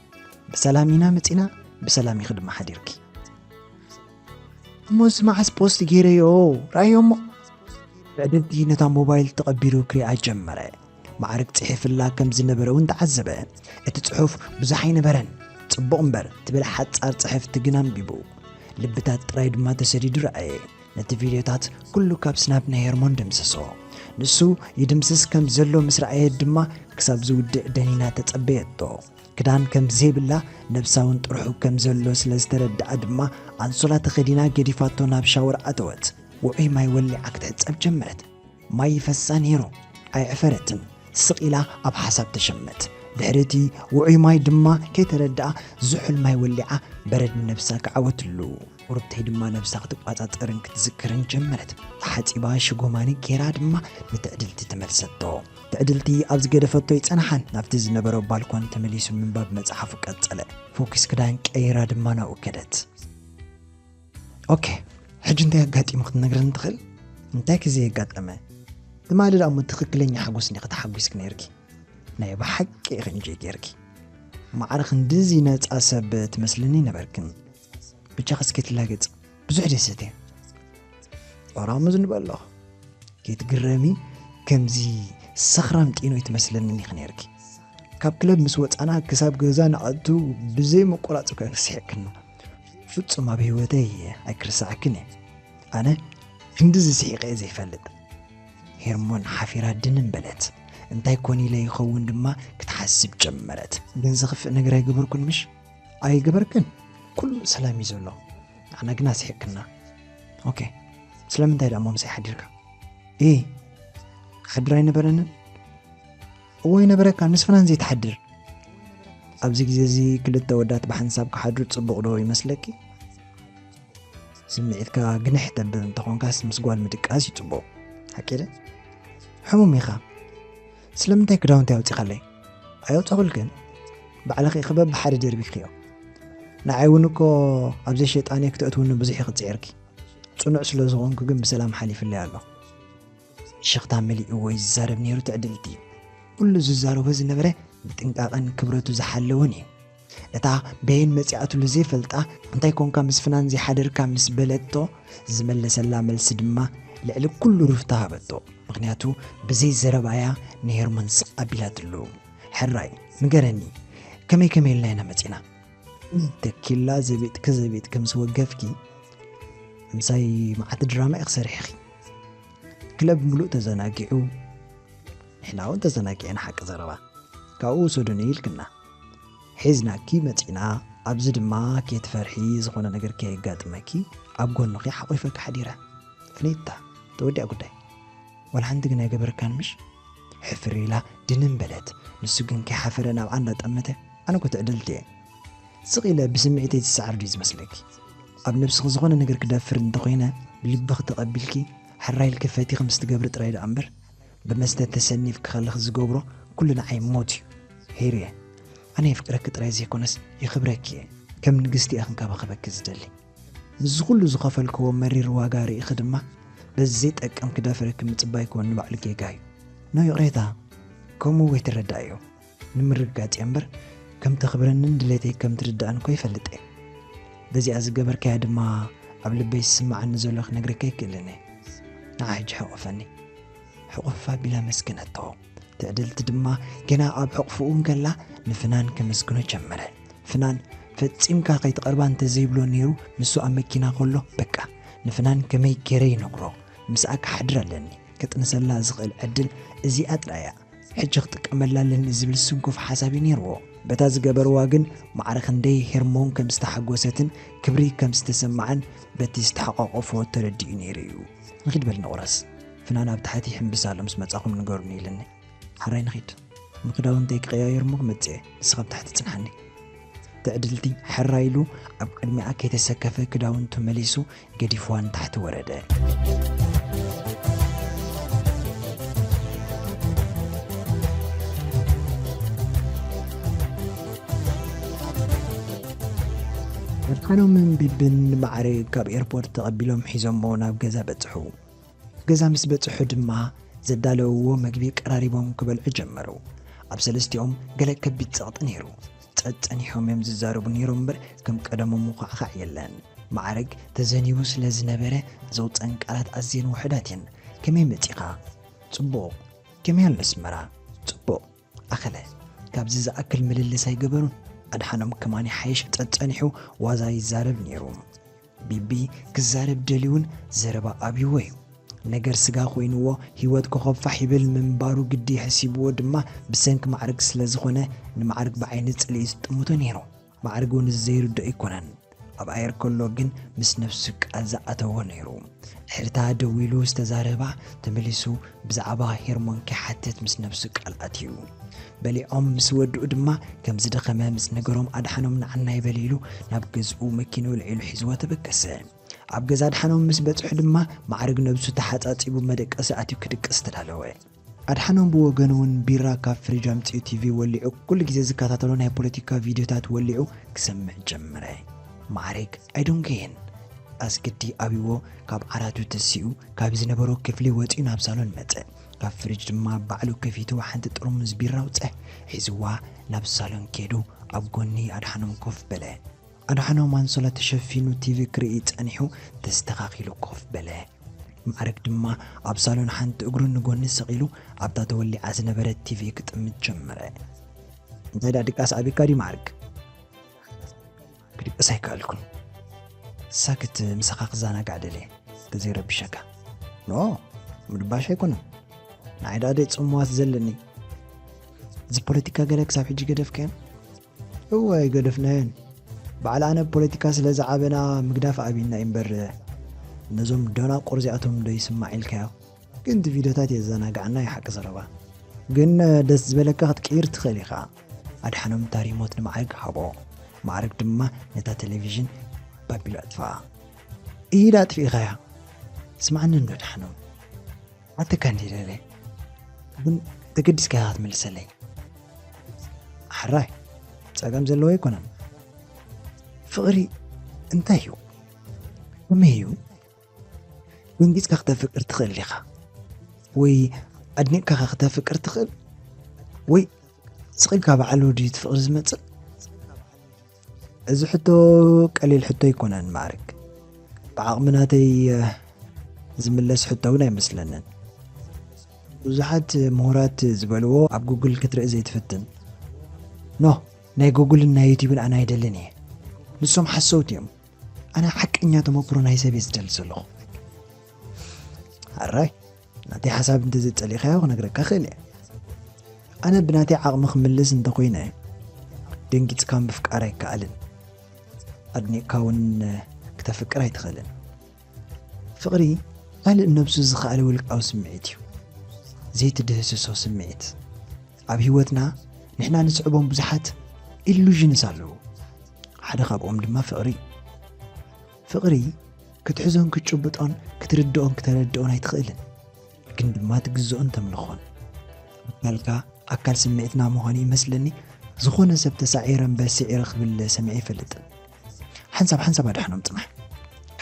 ብሰላም ኢና መጺና፣ ብሰላም ኢኺ ድማ ሓዲርኪ። እሞ እዚ መዓስ ፖስት ገይረዮ? ረኣዮ እሞ?" ትዕድልቲ ነታ ሞባይል ተቐቢሉ ክሪኣ ጀመረ። ማዕርግ ጽሒፍላ ከም ዝነበረ እውን ተዓዘበ። እቲ ጽሑፍ ብዙሕ ኣይነበረን። ጽቡቕ እምበር ትብል ሓጻር ጽሕፍቲ ግን ኣንቢቡ። ልብታት ጥራይ ድማ ተሰዲዱ ረኣየ። ነቲ ቪድዮታት ኩሉ ካብ ስናፕ ናይ ሄርሞን ደምሰሶ። ንሱ ይድምስስ ከም ዘሎ ምስ ረኣየት ድማ ክሳብ ዝውድእ ደኒና ተጸበየቶ። ክዳን ከም ዘይብላ፣ ነብሳ እውን ጥርሑ ከም ዘሎ ስለ ዝተረድኣ ድማ፣ ኣንሶላ ተኸዲና ገዲፋቶ ናብ ሻወር ኣተወት። ውዑይ ማይ ወሊዓ ክትሕጸብ ጀመረት። ማይ ይፈሳ ነይሩ። ኣየዕፈረትን። ስቕ ኢላ ኣብ ሓሳብ ተሸመት። ድሕሪ እቲ ውዑይ ማይ ድማ ከይተረድኣ ዝሑል ማይ ወሊዓ በረድ ነብሳ ክዓወትሉ። ቁርብተይ ድማ ነብሳ ክትቋጻጸርን ክትዝክርን ጀመረት። ተሓጺባ ሽጎማኒ ጌራ ድማ ንትዕድልቲ ተመልሰቶ። ትዕድልቲ ኣብ ዝገደፈቶ ይጸንሓን ናብቲ ዝነበሮ ባልኮን ተመሊሱ ምንባብ መጽሓፉ ቀጸለ። ፎኪስ ክዳን ቀይራ ድማ ናብኡ ከደት። ኦኬ፣ ሕጂ እንታይ ኣጋጢሙ ክትነግረኒ ትኽእል? እንታይ ክዘይ ኣጋጠመ? ትማሊ ደኣ እሞ ትኽክለኛ ሓጎስ እንዲኺ ተሓጒስኪ ነይርኪ። ናይ ብሓቂ ኢኺ እንጆይ ጌርኪ። ማዕረ ክንድዚ ነጻ ሰብ ትመስልኒ ነበርክን። ብቻ እስኪ ትላገጽ። ብዙሕ ደሰት እየ። ኦራሙዝ ንበሎ። ከይትግረሚ፣ ከምዚ ሰኽራም ጢኖ ይትመስለኒ ኢኺ ነይርኪ። ካብ ክለብ ምስ ወጻና ክሳብ ገዛ ንኣቱ ብዘይ ምቁራጽ እኮ ስሒቕክና። ፍጹም ኣብ ህይወተይ ኣይክርስዓክን እየ። ኣነ ክንድዚ ስሒቐ እየ ዘይፈልጥ። ሄርሞን ሓፊራ ድንን በለት። እንታይ ኮን ኢለ ይኸውን ድማ ክትሓስብ ጀመረት። ግን ዘኽፍእ ነገር ኣይገበርኩን ምሽ? ኣይገበርክን። ኩሉ ሰላም እዩ ዘሎ። ንዓና ግና ስሒቕክና። ኦኬ፣ ስለምንታይ ደኣ እሞ ምሳይ ሓዲርካ? ኢ፣ ክሓድር ኣይነበረንን? እዎ ይነበረካ፣ ምስ ፍናን ዘይትሓድር። ኣብዚ ግዜ እዚ ክልተ ወዳት ብሓንሳብ ክሓድሩ ጽቡቕ ዶ ይመስለኪ? ስምዒትካ ግንሕ ተብል እንተኾንካስ ምስ ጓል ምድቃስ እዩ ጽቡቕ። ሓቂ ደ? ሕሙም ኢኻ። ስለምንታይ ክዳውንቲ ኣውጺኻለይ? ኣየውጻኹልክን። ባዕልኺ ኢኺ በብሓደ ደርቢኽዮ። ንዓይ እውን እኮ ኣብ ዘይሸጣንየ ክትእትውኒ ብዙሕ ኢኺ ጽዒርኪ። ጽኑዕ ስለ ዝኾንኩ ግን ብሰላም ሓሊፍለይ ኣሎ። ሽኽታ መሊእዎ ይዛረብ ነይሩ ትዕድልቲ። ኩሉ ዝዛረቦ ዝነበረ ብጥንቃቐን ክብረቱ ዝሓለወን እዩ። እታ በየን መጺኣትሉ ዘይፈልጣ፣ "እንታይ ኮንካ ምስ ፍናን ዘይሓደርካ?" ምስ በለቶ ዝመለሰላ መልሲ ድማ ልዕሊ ኩሉ ሩፍታ ሃበቶ። ምኽንያቱ ብዘይ ዘረባያ ንሄርሞን ስቕ ኣቢላትሉ። "ሕራይ ንገረኒ፣ ከመይ ከመይ ኢልና ኢና መጺና?" ተኪላ ዘቢጥኪ ዘቢጥኪ ምስ ወገፍኪ፣ ምሳይ መዓት ድራማ ኢኺ ሰሪሕኺ። ክለብ ምሉእ ተዘናጊዑ፣ ንሕና እውን ተዘናጊዕና ሓቂ ዘረባ። ካብኡ ውሰዱኒ ኢልክና። ሒዝናኪ መጺና፣ ኣብዚ ድማ ከይትፈርሒ፣ ዝኾነ ነገር ከየጋጥመኪ ኣብ ጎንኺ ሓቑፈኪ ሓዲረ። ፍኒታ፣ ተወዲኣ ጉዳይ። ዋላ ሓንቲ ግን ኣይገበረካን ምሽ? ሕፍር ኢላ ድንን በለት። ንሱ ግን ከይሓፈረ ናብኣ እንዳጠመተ፣ ኣነ እኮ ትዕድልቲ እየ። ስቕ ኢለ ብስምዒተይ ዝሰዓር ድዩ ዝመስለኪ? ኣብ ነብስኺ ዝኾነ ነገር ክደፍር እንተኾይነ፣ ብልብኺ ተቐቢልኪ፣ ሕራይ ኢልኪ ፈቲኺ ምስ ትገብሪ ጥራይ ደኣ እምበር፣ ብመስተ ተሰኒፍኪ ከለኺ ዝገብሮ ኩሉ ንዓይ ሞት እዩ። ሄሪየ፣ ኣነ የፍቅረኪ ጥራይ ዘይኮነስ የኽብረኪ እየ። ከም ንግስቲ እየ ክንከባኸበኪ ዝደሊ። ምስዚ ኩሉ ዝኸፈልክዎ መሪር ዋጋ ርኢኺ ድማ፣ በዚ ዘይጠቅም ክደፍረኪ ምጽባይ ክወን ንባዕሉ ጌጋ እዩ። ኖ ይቕሬታ፣ ከምኡ ወይ ትረዳእዮ። ንምርግጋጽ እየ እምበር፣ ከም ተኽብረንን ድሌተይ ከም ትርዳእን እኮ ይፈልጥ እየ። በዚኣ ዝገበርካያ ድማ ኣብ ልበይ ዝስምዓኒ ዘሎ ክነግረካ ኣይክእልን እየ። ንዓ ሕጂ ሕቑፈኒ። ሕቑፍ ኣቢላ መስገነቶ። ትዕድልቲ ድማ ገና ኣብ ሕቑፍኡ እንከላ ንፍናን ከመስግኖ ጀመረ። ፍናን ፈጺምካ ከይትቐርባ እንተዘይብሎ ነይሩ፣ ንሱ ኣብ መኪና ከሎ በቃ ንፍናን ከመይ ገይረ ይነግሮ? ምስኣ ክሓድር ኣለኒ። ከጥንሰላ ዝኽእል ዕድል እዚኣ ጥራይ እያ። ሕጂ ክጥቀመላ ኣለኒ ዝብል ስንኩፍ ሓሳብ እዩ ነይርዎ። በታ ዝገበርዋ ግን ማዕረ ክንደይ ሄርሞን ከም ዝተሓጎሰትን ክብሪ ከም ዝተሰምዓን በቲ ዝተሓቋቆፍዎ ተረዲኡ ነይሩ እዩ። ንኺድ በል ንቑረስ። ፍናን ኣብ ታሕቲ ይሕምብስ ኣሎ፣ ምስ መጻኹም ንገሩኒ ኢልኒ። ሓራይ ንኺድ። ንክዳውንተይ ክቀያየር እሞ ክመጽእ እየ። ንስኻ ኣብ ታሕቲ ጽንሓኒ። ትዕድልቲ ሕራይ ኢሉ ኣብ ቅድሚኣ ከይተሰከፈ ክዳውንቱ መሊሱ ገዲፍዋ ንታሕቲ ወረደ። ወድሓኖምን ቢብን ማዕረ ካብ ኤርፖርት ተቐቢሎም ሒዞሞ ናብ ገዛ በጽሑ። ገዛ ምስ በጽሑ ድማ ዘዳለውዎ መግቢ ቀራሪቦም ክበልዑ ጀመሩ። ኣብ ሰለስቲኦም ገለ ከቢድ ጸቕጢ ነይሩ። ጸጸኒሖም እዮም ዝዛረቡ ነይሮም እምበር ከም ቀደሞም ምዃዕኻዕ የለን። ማዕረግ ተዘኒቡ ስለ ዝነበረ ዘውጸን ቃላት ኣዝየን ውሑዳት እየን። ከመይ መጺኻ? ጽቡቕ። ከመይ ኣሎ ኣስመራ? ጽቡቕ። ኣኸለ። ካብዚ ዝኣክል ምልልስ ኣይገበሩን። ኣድሓኖም ከማን ይሓይሽ ጸጸኒሑ ዋዛ ይዛረብ ነይሩ። ቢቢ ክዛረብ ደልዩን ዘረባ ኣብይዎ እዩ። ነገር ስጋ ኮይንዎ ህይወት ኮኸብ ፋሕ ይብል ምንባሩ ግዲ ሕሲብዎ ድማ ብሰንኪ ማዕርግ ስለ ዝኾነ ንማዕርግ ብዓይኒ ጽልኢ ዝጥምቶ ነይሩ። ማዕርግ እውን ዘይርድኦ ኣይኮነን። ኣብ ኣየር ከሎ ግን ምስ ነፍሱ ቃል ዝኣተዎ ነይሩ። ድሕሪታ ደዊሉ ዝተዛረባ ተመሊሱ ብዛዕባ ሄርሞን ከይሓትት ምስ ነፍሱ ቃል ኣትዩ። በሊዖም ምስ ወድኡ ድማ ከም ዝደኸመ ምስ ነገሮም ኣድሓኖም ንዓና ይበል ኢሉ ናብ ገዝኡ መኪንኡ ልዒሉ ሒዝዎ ተበገሰ። ኣብ ገዛ ኣድሓኖም ምስ በጽሑ ድማ ማዕርግ ነብሱ ተሓጻጺቡ መደቀሲ ኣትዩ ክድቅስ ተዳለወ። ኣድሓኖም ብወገኑ እውን ቢራ ካብ ፍሪጅ ኣምጺኡ ቲቪ ወሊዑ ኩሉ ግዜ ዝከታተሎ ናይ ፖለቲካ ቪድዮታት ወሊዑ ክሰምዕ ጀመረ። ማዕርግ ኣይዶንከየን ኣስገዲ ኣብይዎ ካብ ዓራቱ ተሲኡ ካብ ዝነበሮ ክፍሊ ወጺኡ ናብ ሳሎን መጸ። ካብ ፍሪጅ ድማ ባዕሉ ከፊቱ ሓንቲ ጥርሙዝ ቢራ ኣውጸ። ሒዝዋ ናብ ሳሎን ከይዱ ኣብ ጎኒ ኣድሓኖም ኮፍ በለ። ኣድሓኖም ኣንሶላ ተሸፊኑ ቲቪ ክርኢ ጸኒሑ ተስተኻኺሉ ኮፍ በለ። ማዕርግ ድማ ኣብ ሳሎን ሓንቲ እግሩ ንጎኒ ሰቒሉ ኣብታ ተወሊዓ ዝነበረት ቲቪ ክጥምት ጀመረ። እንታይ ደኣ ድቃስ ኣቢካ ድዩ ማዕርግ? ክድቅስ ኣይከኣልኩን። ሳክት ምሳኻ ክዘናጋዕ ደልየ ተዘይረብሸካ። ኖ ምድባሽ ኣይኮነን። ንዓይ ደኣ ደይ ጽምዋት ዘለኒ። እዚ ፖለቲካ ገለ ክሳብ ሕጂ ገደፍካዮ? እወ ኣይገደፍናዮን። በዓል ኣነ ፖለቲካ ስለ ዝዓበና ምግዳፍ ኣቢና እምበር ነዞም ደናቁር እዚኣቶም ዶ ይስማዕ ኢልካዮ? ግን እቲ ቪድዮታት የዘናግዓና እዩ ሓቂ ዘረባ። ግን ደስ ዝበለካ ክትቅይር ትኽእል ኢኻ። ኣድሓኖም እታ ሪሞት ንማዕርግ ሃቦ። ማዕርግ ድማ ነታ ቴሌቪዥን ባቢሉ ኣጥፍኣ። ኢድ ኣጥፊእኻያ። ስማዕኒ እንዶ ኣድሓኖም። ኣተካ እንዲ ደለ ግን ተገዲስካ ኢኻ ክትምልሰለይ። ሕራይ ጸገም ዘለዎ ኣይኮነን። ፍቕሪ እንታይ እዩ? ከመይ እዩ? ደንጊጽካ ክተፍቅር ትኽእል ዲኻ? ወይ ኣድኒቕካ ከተፍቅር ትኽእል? ወይ ስቕ ኢልካ ባዕሉ ድዩ እቲ ፍቕሪ ዝመጽእ? እዚ ሕቶ ቀሊል ሕቶ ኣይኮነን ማዕርግ። ብዓቕሚ ናተይ ዝምለስ ሕቶ እውን ኣይመስለንን። ብዙሓት ምሁራት ዝበልዎ ኣብ ጉግል ክትርኢ ዘይትፍትን። ኖ ናይ ጉግልን ናይ ዩቲብን ኣነ ኣይደልን እየ። ንሶም ሓሰውቲ እዮም። ኣነ ሓቀኛ ተመክሮ ናይ ሰብ እየ ዝደሊ ዘለኹ። ኣራይ ናተይ ሓሳብ እንተዘይጸሊእካዮ ክነግረካ ክእል እየ። ኣነ ብናተይ ዓቕሚ ክምልስ እንተኮይነ ደንጊጽካ ምፍቃር ኣይከኣልን። ኣድኒቕካ እውን ክተፍቅር ኣይትኽእልን። ፍቕሪ ካልእ ነብሱ ዝኸኣለ ውልቃዊ ስምዒት እዩ። ዘይትድህስሶ ስምዒት። ኣብ ህይወትና ንሕና ንስዕቦም ብዙሓት ኢሉዥንስ ኣለዉ። ሓደ ካብኦም ድማ ፍቕሪ እዩ። ፍቕሪ ክትሕዞን ክትጭብጦን ክትርድኦን ክተረድኦን ኣይትኽእልን። ግን ድማ ትግዝኦን ተምልኾን። ኣካልካ ኣካል ስምዒትና ምዃኑ ይመስለኒ። ዝኾነ ሰብ ተሳዒረ እምበር ስዒረ ክብል ሰሚዐ ኣይፈልጥን። ሓንሳብ ሓንሳብ ኣድሓኖም ጽናሕ።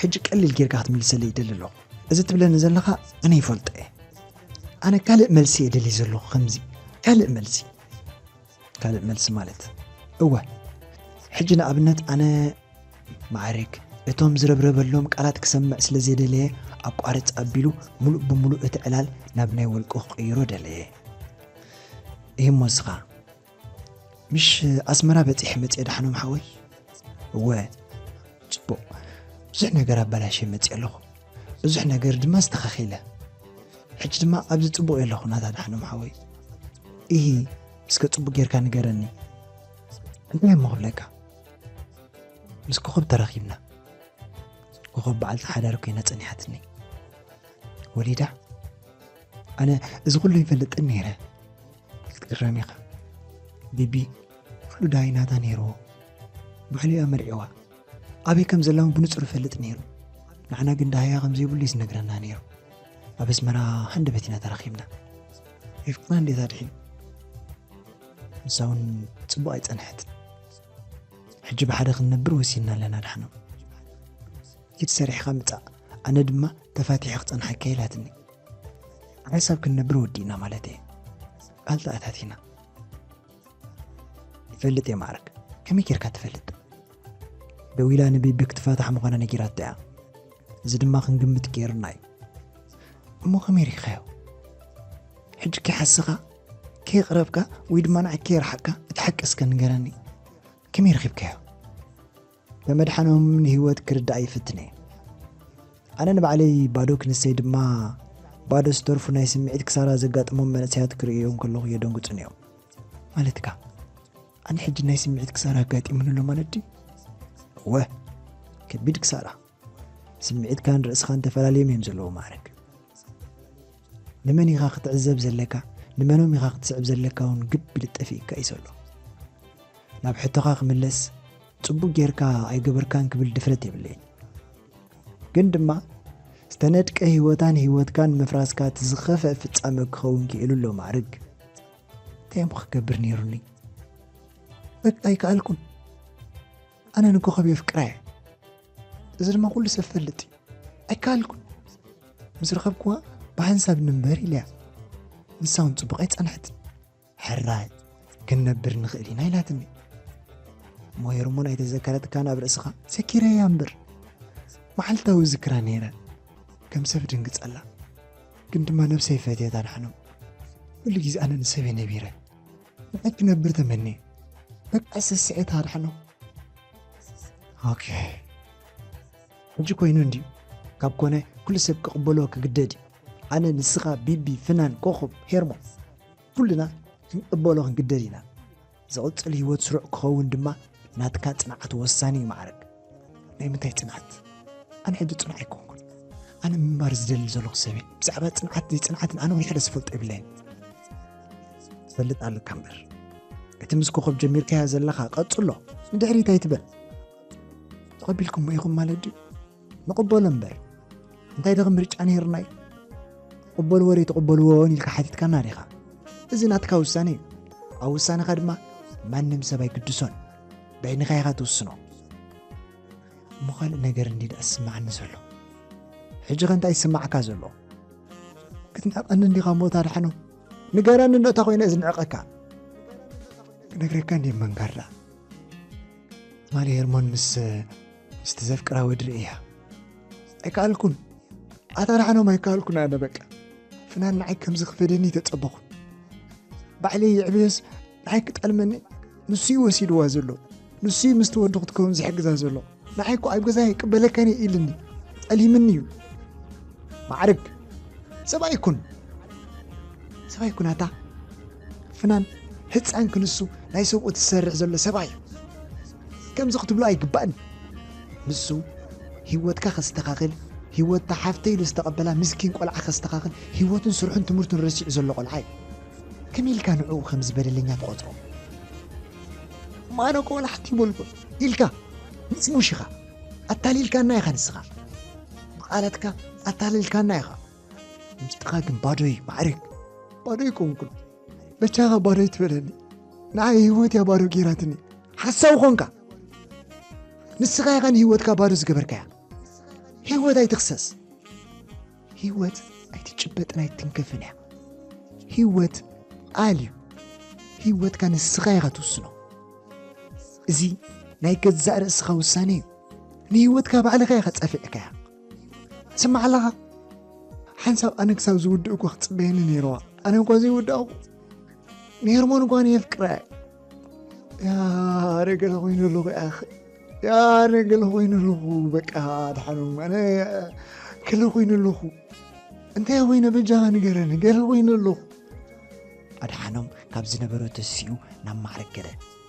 ሕጂ ቀሊል ጌርካ ክትምልሰለይ ይደሊ ኣለኹ። እዚ ትብለኒ ዘለኻ ኣነ ይፈልጦ እየ። ኣነ ካልእ መልሲ እየ ደልየ ዘለኹ ከምዚ ካልእ መልሲ። ካልእ መልሲ ማለት እወ። ሕጂ ንኣብነት ኣነ ማዕርግ እቶም ዝረብረበሎም ቃላት ክሰምዕ ስለ ዘይደለየ ኣቋርጽ ኣቢሉ ሙሉእ ብሙሉእ እቲ ዕላል ናብ ናይ ወልቁ ክቕይሮ ደለየ። እሂሞ እስኻ ምሽ ኣስመራ በጺሐ መጽየ ዳሕኖም ሓወይ? እወ። ጽቡቕ። ብዙሕ ነገር ኣበላሽየ መጽየ ኣለኹ። ብዙሕ ነገር ድማ ኣስተኻኺለ። ሕጂ ድማ ኣብዚ ጽቡቕ የለኹ ናታ ዳሕኖም ሓወይ። ኢሂ እስከ ጽቡቕ ጌርካ ንገረኒ። እንታይ እሞ ክብለካ? ምስ ኮኸብ ተራኺብና። ኮኸብ በዓልቲ ሓዳር ኮይና ጸኒሓትኒ። ወሊዳ? ኣነ እዚ ኩሉ ይፈልጥን ነይረ። ክትግረም ኢኻ። ቢቢ ኩሉ ዳይ ናታ ነይርዎ። ባዕሉ እዩ ኣመርዒዋ። ኣበይ ከም ዘላ እውን ብንጹር ይፈልጥ ነይሩ። ንዓና ግን ዳህያ ከም ዘይብሉ እዩ ዝነግረና ነይሩ። ኣብ ኣስመራ ሃንደበት ኢና ተራኺብና። ይፍቅና እንዴት ኣድሒኑ። ንሳ እውን ጽቡቕ ኣይጸንሐትን። ሕጂ ብሓደ ክንነብር ወሲንና ኣለና ዳሕኖም። ኪድ ሰሪሕኻ ምጻእ፣ ኣነ ድማ ተፋቲሐ ክጸንሓካ ኢላትኒ። ሓንሳብ ክንነብር ወዲእና ማለት እየ። ቃል ተኣታቲና። ይፈልጥ እየ ማዕረግ። ከመይ ጌርካ ትፈልጥ? ደዊላ ንቢቢ ክትፋታሕ ምዃና ነጊራቶ እያ። እዚ ድማ ክንግምት ገይሩና እዩ። እሞ ከመይ ሪእኻዮ? ሕጂ ከይሓሰኻ፣ ከየቕረብካ ወይ ድማ ንዓይ ከየርሓቕካ እቲ ሓቂ እስከ ንገረኒ። ከመይ ረኺብካዮ? ተመድሓኖም ንህይወት ክርዳእ ይፍትን እየ። ኣነ ንባዕለይ ባዶ ክንሰይ ድማ ባዶ ዝተርፉ ናይ ስምዒት ክሳራ ዘጋጥሞም መንእሰያት ክርእዮም ከለኹ የደንግጹን እዮም። ማለትካ ኣነ ሕጂ ናይ ስምዒት ክሳራ ኣጋጢሙኒ ኣሎ ማለት ድዩ? እወ፣ ከቢድ ክሳራ። ስምዒትካን ርእስኻን ተፈላለዮም እዮም ዘለዉ ማዕረግ። ንመን ኢኻ ክትዕዘብ ዘለካ፣ ንመኖም ኢኻ ክትስዕብ ዘለካ እውን ግብ ኢሉ ጠፊእካ እዩ ዘሎ። ናብ ሕቶኻ ክምለስ፣ ጽቡቕ ጌርካ ኣይገበርካን ክብል ድፍረት የብለይን። ግን ድማ ዝተነድቀ ህይወታን ህይወትካን ምፍራስካ እቲ ዝኸፍአ ፍጻመ ክኸውን ክኢሉ ኣሎ ማዕርግ። እንታይ እሞ ክገብር ነይሩኒ? በቃ ኣይከኣልኩን። ኣነ ንኮኸብ የፍቅራ እየ። እዚ ድማ ኩሉ ሰብ ፈልጥ እዩ። ኣይከኣልኩን። ምስ ረኸብክዋ ብሓንሳብ ንንበር ኢለያ። ንሳ እውን ጽቡቕ ኣይጸንሐትን። ሕራይ ክንነብር ንኽእል ኢና ኢላትኒ። እሞ ሄርሞን ኣይተዘከረትካን ኣብ ርእስኻ? ዘኪረያ እምበር መዓልታዊ ዝክራ ነይረ። ከም ሰብ ድንግጸላ። ግን ድማ ነብሰይ ፈትየት ኣድሓኖም። ኩሉ ግዜ ኣነ ንሰበይ ነቢረ። ንዓይ ክነብር ተመንየ። በቃ ሰስዐት ኣድሓኖም። ኦኬ። ሕጂ ኮይኑ እንድዩ። ካብ ኮነ ኩሉ ሰብ ክቕበሎ ክግደድ እዩ። ኣነ፣ ንስኻ፣ ቢቢ፣ ፍናን፣ ኮኾብ፣ ሄርሞን፣ ኩልና ክንቅበሎ ክንግደድ ኢና። ዝቕጽል ህይወት ስሩዕ ክኸውን ድማ ናትካ ጽንዓት ወሳኒ እዩ ማዕረግ። ናይ ምንታይ ጽንዓት? ኣነ ሕጂ ጽኑዕ ኣይኮንኩን። ኣነ ምንባር ዝደሊ ዘለኹ ሰብ እየ። ብዛዕባ ጽንዓት ዘይጽንዓትን ኣነ እውን ሓደ ዝፈልጦ የብለይን። ትፈልጥ ኣለካ እምበር። እቲ ምስ ኮኾብ ጀሚርካዮ ዘለኻ ቀጽሎ። ንድሕሪት ኣይትበል። ተቐቢልኩሞ ኢኹም ማለት ድዩ? ንቕበሎ እምበር። እንታይ ደኸ ምርጫ ነይርናይ? ቅበልዎ ዶ ኣይትቕበልዎን ኢልካ ሓቲትካና ዲኻ? እዚ ናትካ ውሳነ እዩ። ኣብ ውሳነኻ ድማ ማንም ሰብ ኣይግድሶን። በይንኻ ኢኻ ትውስኖ። እሞ ካልእ ነገር እንዲ ደኣ ዝስምዓኒ ዘሎ። ሕጂ ኸ እንታይ ይስማዓካ ዘሎ? ክትንዕቐኒ እንዲኻ ሞት ኣድሓኖም? ንገረኒ እንዶ እታ ኮይነ ዝንዕቐካ። ክነግረካ እንዲ መንጋር ደኣ። ትማሊ ሄርሞን ምስ፣ ምስቲ ዘፍቅራ ወዲ ርእያ። ኣይከኣልኩን። ኣታ ኣድሓኖም ኣይከኣልኩን ኣነ በቃ። ፍናን ንዓይ ከምዚ ክፈደኒ ተጸበኹን። ባዕለይ ይዕብዮስ ንዓይ ክጠልመኒ ንሱ እዩ ወሲድዋ ዘሎ። ንሱ እዩ ምስቲ ወዲ ክትከውን ዝሕግዛ ዘሎ። ንዓይ እኮ ኣብ ገዛ ይቅበለካን እየ ኢልኒ። ጠሊምኒ እዩ። ማዕርግ። ሰብኣይ ኩን። ሰብኣይ ኩን ኣታ። ፍናን ህፃን ክንሱ ናይ ሰብኡ ትሰርሕ ዘሎ ሰብኣይ እዩ። ከምዚ ክትብሎ ኣይግባእን። ንሱ ህይወትካ ከስተኻኽል፣ ህይወት ሓፍተይ ኢሉ ዝተቐበላ ምስኪን ቆልዓ ከስተኻኽል፣ ህይወቱን ስርሑን ትምህርቱን ረሲዑ ዘሎ ቆልዓ እዩ። ከመይ ኢልካ ንዕኡ ከም ዝበደለኛ ትቖጽሮ? እሞ ኣነ እኮ ወላ ሓንቲ ይበልኩ ኢልካ ምጽሙሽ ኢኻ። ኣታሊልካና ኢኻ ንስኻ። ብቓላትካ ኣታሊልካና ኢኻ። ውሽጥኻ ግን ባዶ እዩ ማዕረግ። ባዶ ኣይኮንኩን። በጃኻ ባዶ ኣይትበለኒ። ንዓይ ህይወት እያ ባዶ ገይራትኒ። ሓሳዊ ኾንካ። ንስኻ ኢኻ ንህይወትካ ባዶ ዝገበርካያ። ህይወት ኣይትኽሰስ። ህይወት ኣይትጭበጥን ኣይትንከፍን እያ። ህይወት ቃል እዩ። ህይወትካ ንስኻ ኢኻ ትውስኖ። እዚ ናይ ገዛእ ርእስኻ ውሳነ እዩ። ንህይወትካ ባዕልኻ ኢኻ ጸፊዕካያ። ትሰማዕ ኣለኻ? ሓንሳብ ኣነ ክሳብ ዝውድእ እኮ ክጽበየኒ ነይርዋ። ኣነ እኳ ዘይውዳእኩ። ንሄርሞን እኳ ኣነ የፍቅራ እየ። ያ፣ ኣነ ገለ ኮይኑ ኣለኹ፣ ያ ኣኸ። ያ፣ ኣነ ገለ ኮይኑ ኣለኹ፣ በቃ፣ ኣድሓኖም። ኣነ ገለ ኮይኑ ኣለኹ። እንታይ ኮይነ በጃኻ ንገረኒ፣ ገለ ኮይኑ ኣለኹ። ኣድሓኖም ካብ ዝነበሮ ተሲኡ ናብ ማዕረግ ገለ።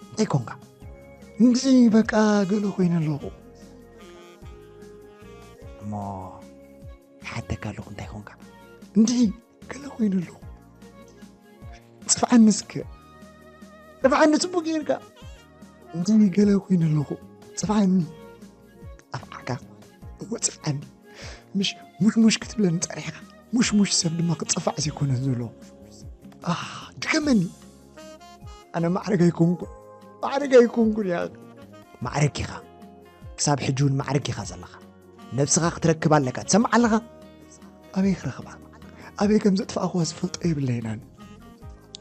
እንታይ ኮንካ? እንድዚ፣ በቃ፣ ገለ ኮይኑ ኣለኹ። እሞ ይሓተካ ኣለኹ፣ እንታይ ኮንካ? እንድዚ፣ ገለ ኮይኑ ኣለኹ። ጽፍዓኒ እስከ። ጽፍዓኒ ጽቡቕ ጌርካ። እንድዚ፣ ገለ ኮይኑ ኣለኹ። ጽፍዓኒ። ኣፍዓካ። እወ፣ ጽፍዓኒ። ምሽ ሙሽሙሽ ክትብለኒ ጸኒሕካ። ሙሽሙሽ ሰብ ድማ ክጽፋዕ ዘይኮነ ዘሎ። ኣህ፣ ድገመኒ። ኣነ ማዕረግ ኣይኮንኩን። ማዕረግ ኣይኮንኩን፣ ያ። ማዕረግ ኢኻ። ክሳብ ሕጂ እውን ማዕረግ ኢኻ ዘለኻ። ነብስኻ ክትረክብ ኣለካ። ትሰምዕ ኣለኻ? ኣበይ ክረኽባ? ኣበይ ከም ዘጥፋእኽዋ ዝፈልጦ የብለይን ኣነ።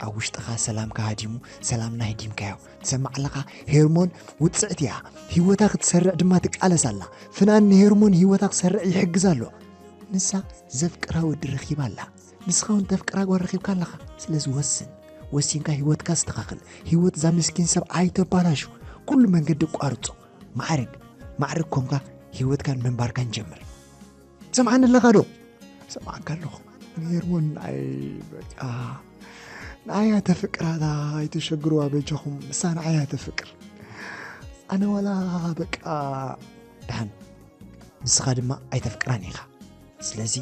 ኣብ ውሽጥኻ ሰላምካ ሃዲሙ፣ ሰላምና ሃዲምካዮ። ትሰምዕ ኣለኻ? ሄርሞን ውጽዕቲ እያ። ህይወታ ክትሰርዕ ድማ ትቃለስ ኣላ። ፍናን ንሄርሞን ህይወታ ክሰርዕ ይሕግዛ ኣሎ። ንሳ ዘፍቅራ ወዲ ረኺባ ኣላ። ንስኻ እውን ተፍቅራ ጓል ረኺብካ ኣለኻ። ስለዚ ወስን። ወሲንካ ህይወትካ ኣስተኻኽል። ህይወት እዛ ምስኪን ሰብ ኣይተባላሹ። ኩሉ መንገዲ ኣቋርጾ። ማዕርግ፣ ማዕርግ ኮንካ ህይወትካን ምንባርካን ጀምር። ትሰምዓኒ ኣለኻ ዶ? ሰማዕካ ኣለኹ። ሄርሞን ንዓይ በቃ ንዓይ እያ ተፍቅር። ኣታ ኣይተሸግርዋ በጃኹም፣ ንሳ ንዓይ እያ ተፍቅር። ኣነ ዋላ በቃ ደሓን፣ ንስኻ ድማ ኣይተፍቅራን ኢኻ። ስለዚ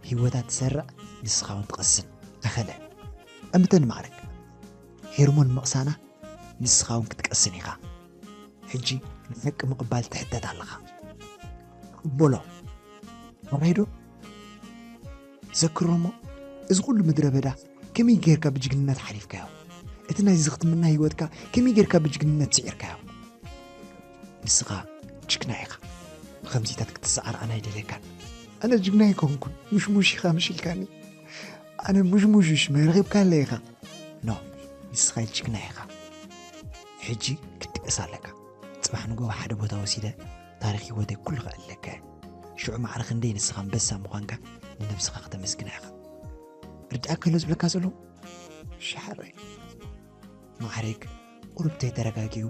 ህይወታ ትሰርዕ፣ ንስኻ እውን ትቐስን። ተኸለ እምተን ማዕረግ ሄርሞን ምቕሳና፣ ንስኻ እውን ክትቀስን ኢኻ። ሕጂ ንሓቂ ምቕባል ትሕተት ኣለኻ። ቅበሎ። ወራይ ዶ? ዘክሮ እሞ፣ እዚ ኩሉ ምድረ በዳ ከመይ ጌርካ ብጅግንነት ሓሊፍካዮ? እቲ ናይዚ ክትምና ህይወትካ ከመይ ጌርካ ብጅግንነት ስዒርካዮ? ንስኻ ጅግና ኢኻ። ብኸምዚታት ክትሰዓር ኣነ ኣይደልየካን። ኣነ ጅግና ኣይኮንኩን፣ ሙሽሙሽ ኢኻ መሲልካኒ። ኣነ ሙሽሙሽ ሽመ ረኺብካ ኣለ ኢኻ። ኖ፣ ንስኻ ጅግና ኢኻ። ሕጂ ክትድቅስ ኣለካ። ጽባሕ ንግሆ ሓደ ቦታ ወሲደ ታሪኽ ህይወተይ ኩሉ ከዕልለካ እየ። ሽዑ ማዕረ ክንደይ ንስኻ ኣንበሳ ምዃንካ ንነብስኻ ከተመስግና ኢኻ። ርድኣካ ኣሎ ዝብለካ ዘለኹ ሸሓራይ። ማዕረግ ቁሩብ ተይተረጋጊኡ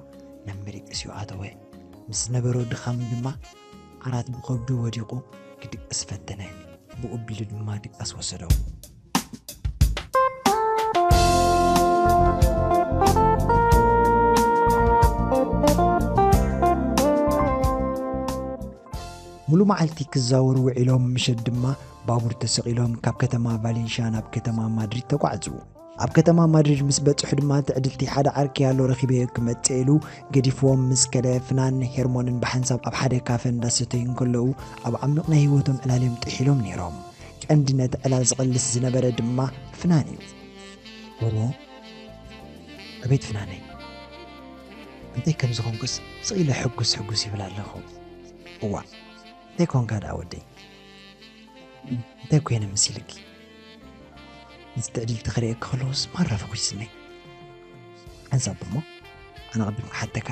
ናብ መደቀሲኡ ኣተወ። ምስ ዝነበሮ ድኻም ድማ ዓራት ብኸብዱ ወዲቑ ክድቅስ ፈተነ። ብኡ ኣቢሉ ድማ ድቃስ ወሰዶ። ሙሉ መዓልቲ ክዛወሩ ውዒሎም፣ ምሸት ድማ ባቡር ተሰቒሎም ካብ ከተማ ቫሌንሽያ ናብ ከተማ ማድሪድ ተጓዕዙ። ኣብ ከተማ ማድሪድ ምስ በጽሑ ድማ፣ ትዕድልቲ ሓደ ዓርኪ ኣሎ ረኺበዮ ክመጽእ ኢሉ ገዲፍዎም ምስ ከደ፣ ፍናን ሄርሞንን ብሓንሳብ ኣብ ሓደ ካፈ እንዳሰተዩ እንከለዉ፣ ኣብ ዓሚቕ ናይ ህይወቶም ዕላል እዮም ጥሒሎም ነይሮም። ቀንዲ ነቲ ዕላል ዝቐልስ ዝነበረ ድማ ፍናን እዩ። ወረ ኣቤት ፍናነይ፣ እንታይ ከም ዝኾንኩስ ስቕ ኢለ ሕጉስ ሕጉስ ይብል ኣለኹ። እዋ፣ እንታይ ኮንካ ደኣ ወደይ? እንታይ ኮይነ መሲልኪ? ምስ ትዕድልቲ ክርእየኪ ከለኹስ ማራ ፈኹስኒ። ሓንሳብ እሞ ኣነ ቅድም ክሓተካ፣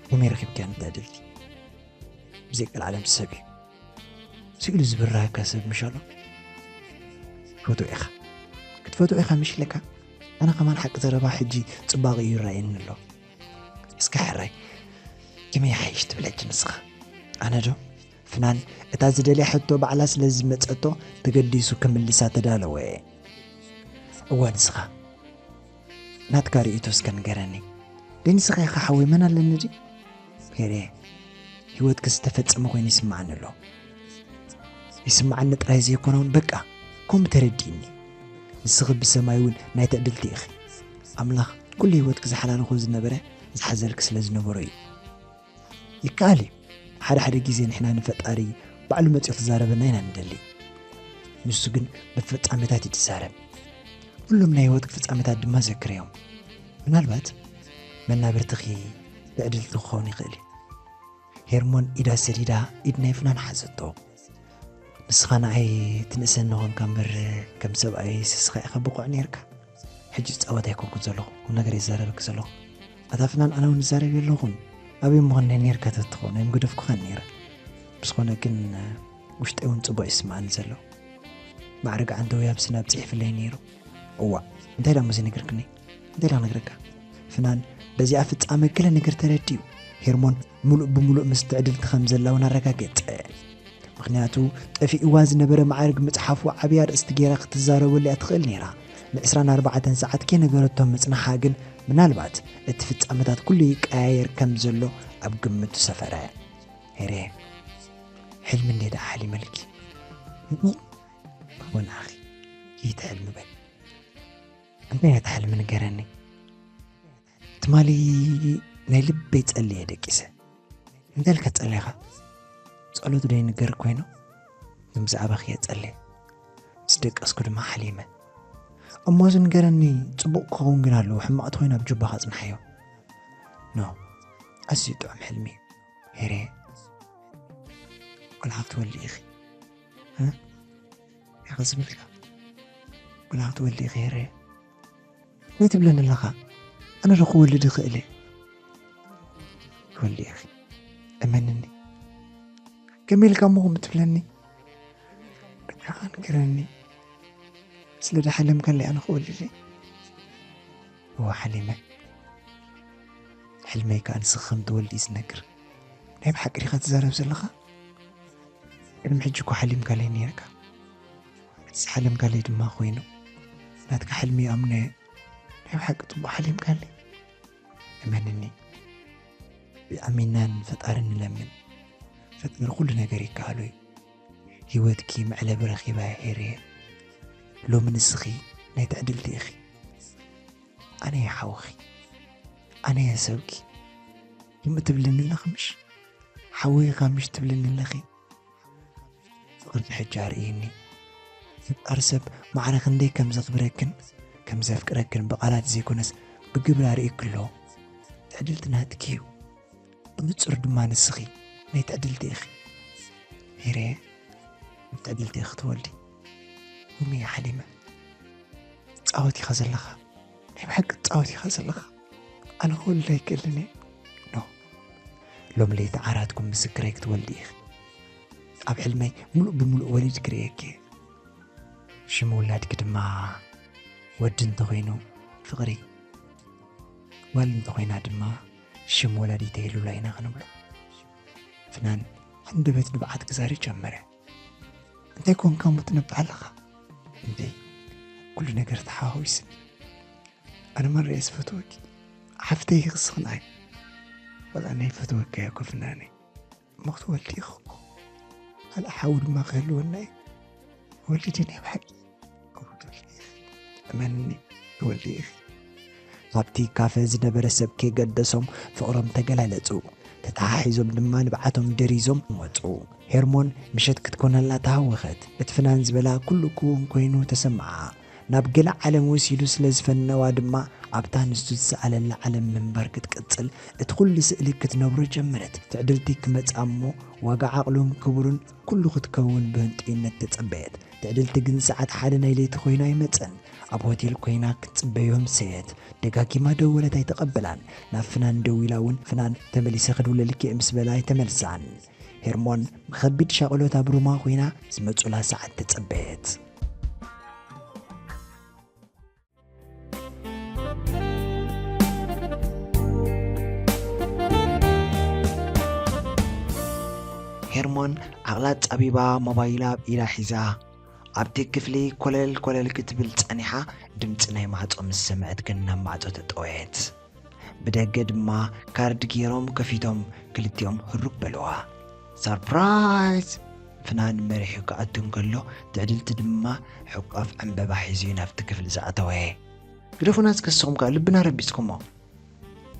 ከመይ ረኺብክያ ንትዕድልቲ? ብዘይ ቀልዓለም ሰብ እዩ። ስኢሉ ዝብርሃካ ሰብ ምሽ ኣሎ? ትፈትዎ ኢኻ። ክትፈትዎ ኢኻ ምሽ ኢለካ? ኣነ ከማን ሓቂ ዘረባ ሕጂ ጽባቐ እዩ ይረኣየኒ ኣሎ። እስከ ሕራይ፣ ከመይ ይሓይሽ ትብለኪ ንስኻ? ኣነ ዶ? ፍናን እታ ዝደልያ ሕቶ ባዕላ ስለ ዝመጸቶ ተገዲሱ ክምልሳ ተዳለወ። እዋ ንስኻ ናትካ ርእይቶ እስከ ንገረኒ። ደይ ንስኻ ኢኻ ሓወይ፣ መን ኣለኒ ድዩ? ሄሬ፣ ህይወትኪ ዝተፈጸመ ኮይኑ ይስምዓኒ ኣሎ። ይስምዓኒ ጥራይ ዘይኮነ እውን በቃ ከምኡ ተረዲእኒ። ንስኺ ብሰማይ እውን ናይ ትዕድልቲ ኢኺ። ኣምላኽ ኩሉ ህይወትኪ ዝሓላልኾ ዝነበረ ዝሓዘልኪ ስለ ዝነበሮ እዩ። ይከኣል እዩ። ሓደ ሓደ ግዜ ንሕና ንፈጣሪ ባዕሉ መጺኡ ክዛረበና ኢና ንደሊ። ንሱ ግን ብፍጻሜታት እዩ ዝዛረብ። ኩሎም ናይ ህይወትኪ ፍጻሜታት ድማ ዘክርዮም። ምናልባት መናብርትኺ ትዕድልቲ ክኸውን ይኽእል እዩ። ሄርሞን ኢዳ ሰዲዳ ኢድ ናይ ፍናን ሓዘቶ። ንስኻ ንዓይ ትንእሰኒ ኾንካ እምበር ከም ሰብኣይ ስስኻ ኢኻ ብቑዕ ነይርካ። ሕጂ ዝጻወት ኣይኮንኩን ዘለኹ፣ ቁም ነገር እየ ዝዛረበኪ ዘለኹ። ኣታ ፍናን ኣነ እውን እዛረብ የለኹን። ኣበይ ምኾን ነይርካ ተትኾን ኣይምገደፍኩኻን ነይረ። ብዝኾነ ግን ውሽጠይ እውን ጽቡቕ ይስምዓኒ ዘሎ። ማዕረግ ዓንተውያ ብስናብ ጽሒፍለይ ነይሩ። እዋእ እንታይ ደኣ እሞ ዘይነገርክኒ? እንታይ ደኣ ክነግረካ? ፍናን በዚኣ ፍጻመ ገለ ነገር ተረዲኡ። ሄርሞን ምሉእ ብምሉእ ምስ ትዕድልቲ ከም ዘላ እውን ኣረጋገጸ። ምኽንያቱ ጠፊእዋ ዝነበረ ማዕርግ ምጽሓፉ ዓብይ ኣርእስቲ ገይራ ክትዛረበሉ እያ ትኽእል ነይራ። ንዕስራን ኣርባዕተን ሰዓት ከይነገረቶ ምጽንሓ ግን ምናልባት እቲ ፍጻመታት ኩሉ ይቀያየር ከም ዘሎ ኣብ ግምቱ ሰፈረ። ሄሬ፣ ሕልሚ እንዴ ደኣ ሓሊመልኪ? ወንዓኺ ይትሕልሚ በል። እንታይ ነቲ ሕልሚ ንገረኒ። ትማሊ ናይ ልበይ ጸልየ ደቂሰ። እንታይ ኢልካ ትጸልኻ? ጸሎት ዶ ይንገር ኮይኑ? ግን ብዛዕባኺ እየ ጸልየ። ምስ ደቀስኩ ድማ ሓሊመ። እሞ እዚ ንገረኒ፣ ጽቡቕ ክኸውን ግን ኣለዎ፣ ሕማቕ ተኾይኑ ኣብ ጁባኻ ጽንሓዮ። ኖ፣ ኣዝዩ ጥዑም ሕልሚ እዩ። ሄሬ፣ ቆልዓ ክትወልዲ ኢኺ። እ? ኢኻ ዝብልካ። ቆልዓ ክትወልዲ ኢኺ ሄሬ። እንታይ ትብለኒ ኣለኻ? ኣነ ዶ ክወልድ እኽእል እየ? ትወልዲ ኢኺ። እመንኒ። ከመይ ኢልካ እሞ ከምኡ ትብለኒ? ንዓኻ ንገረኒ። ስለ ዝሓለምካለይ ኣነ ክወልድ እየ። እወ ሓሊመ። ሕልመይ ከኣ ንስኺ ከም ትወልዲ እዩ ዝነግር። ናይ ብሓቂ ዲኻ ትዛረብ ዘለኻ? ቅድሚ ሕጂ እኮ ሓሊምካለይ ነይርካ። ዝሓለምካለይ ድማ ኮይኑ ናትካ ሕልሚ ኣምነ ናይ ብሓቂ ጽቡቕ ሓሊምካለይ። እመንኒ፣ ብኣሚናን ፈጣርን ንለምን። ፈጣሪ ኩሉ ነገር ይከኣሎ እዩ። ህይወትኪ መዕለቢ ረኺባ እያ ሄርየ። ሎሚ ንስኺ ናይ ትዕድልቲ ኢኺ። ኣነ እየ ሓውኺ፣ ኣነ እየ ሰብኪ። ከምኡ ትብልኒ ኣለኺ ምሽ? ሓወይ ኢኻ ምሽ ትብልኒ ኣለኺ? ፍቕርኪ ሕጂ ኣርእይኒ። ፈጣሪ ሰብ ማዕረ ክንደይ ከም ዘኽብረክን ከም ዘፍቅረክን ብቓላት ዘይኮነስ ብግብሪ ኣርእይኪ ኣሎ። ትዕድልቲ ናትኪ እዩ። ብንጹር ድማ ንስኺ ናይ ትዕድልቲ ኢኺ። ሄሬ፣ ትዕድልቲ ኢኺ ትወልዲ። ሎሚ እየ ሓሊመ። ትጻወት ኢኻ ዘለኻ። ናይ ብሓቂ ትጻወት ኢኻ ዘለኻ። ኣነ ክወልድ ኣይክእልን እየ። ኖ። ሎም ለይቲ ዓራትኩም ምስክረይ ክትወልዲ ኢኺ። ኣብ ሕልመይ ምሉእ ብምሉእ ወሊድ ክርእየኪ እየ። ሽም ውላድኪ ድማ ወዲ እንተኾይኑ ፍቕሪ፣ ጓል እንተኾይና ድማ ሽም ወላዲተይ ሉላ ኢና ክንብሎ። ፍናን ሃንደበት ንብዓት ክዛሪ ጀመረ። እንታይ ኮንካ እሞ ትነብዕ ኣለኻ? እንዴ፣ ኩሉ ነገር ተሓዋዊስኒ። ኣነ መን ርእየ ዝፈትወኪ? ሓፍተይ ክስኽን ኣይ። ወላ ናይ ፈትወካ እየ እኮ ፍናነይ። እሞ ክትወልዲ ኢኺ እኮ። ካልእ ሓው ድማ ክህልወና እዩ። ወሊዲ ናይ ብሓቂ። እመንኒ፣ ትወልዲ ኢኺ። ካብቲ ካፈ ዝነበረ ሰብ ከይገደሶም ፍቕሮም ተገላለጹ። ተተሓሒዞም ድማ ንብዓቶም ደሪዞም ወጹ። ሄርሞን ምሸት ክትኮነላ ተሃወኸት። እቲ ፍናን ዝበላ ኩሉ ክውን ኮይኑ ተሰምዓ። ናብ ገለ ዓለም ወሲዱ ስለ ዝፈነዋ ድማ ኣብታ ንሱ ዝሰኣለላ ዓለም ምንባር ክትቅጽል እቲ ኩሉ ስእሊ ክትነብሮ ጀመረት። ትዕድልቲ ክመጽኣ እሞ ዋጋ ዓቕሉን ክቡሩን ኩሉ ክትከውን ብህንጡይነት ተጸበየት። ትዕድልቲ ግን ሰዓት ሓደ ናይ ለይቲ ኮይኑ ኣይመጸን። ኣብ ሆቴል ኮይና ክትጽበዮ ኣምሰየት። ደጋጊማ ደወለት ኣይተቐበላን። ናብ ፍናን ደዊላ እውን ፍናን ተመሊሰ ክድውለልኪ እየ ምስ በላ ኣይተመልሳን። ሄርሞን ብኸቢድ ሻቕሎት ኣብ ሩማ ኮይና ዝመጹላ ሰዓት ተጸበየት። ሄርሞን ዓቕላ ጻቢባ ሞባይላ ኣብ ኢዳ ሒዛ ኣብቲ ክፍሊ ኮለል ኮለል ክትብል ጸኒሓ፣ ድምጺ ናይ ማዕጾ ምስ ሰምዐት ግን ናብ ማዕጾ ተጠወየት። ብደገ ድማ ካርድ ገይሮም ከፊቶም ክልቲኦም ህሩብ በልዋ። ሰርፕራይዝ! ፍናን መሪሑ ክኣቱ እንከሎ ትዕድልቲ ድማ ሕቋፍ ዕምበባ ሒዙ እዩ ናብቲ ክፍሊ ዝኣተወ። ግደፉና እስከ ንስኹም ከኣ ልብና ረቢጽኩሞ።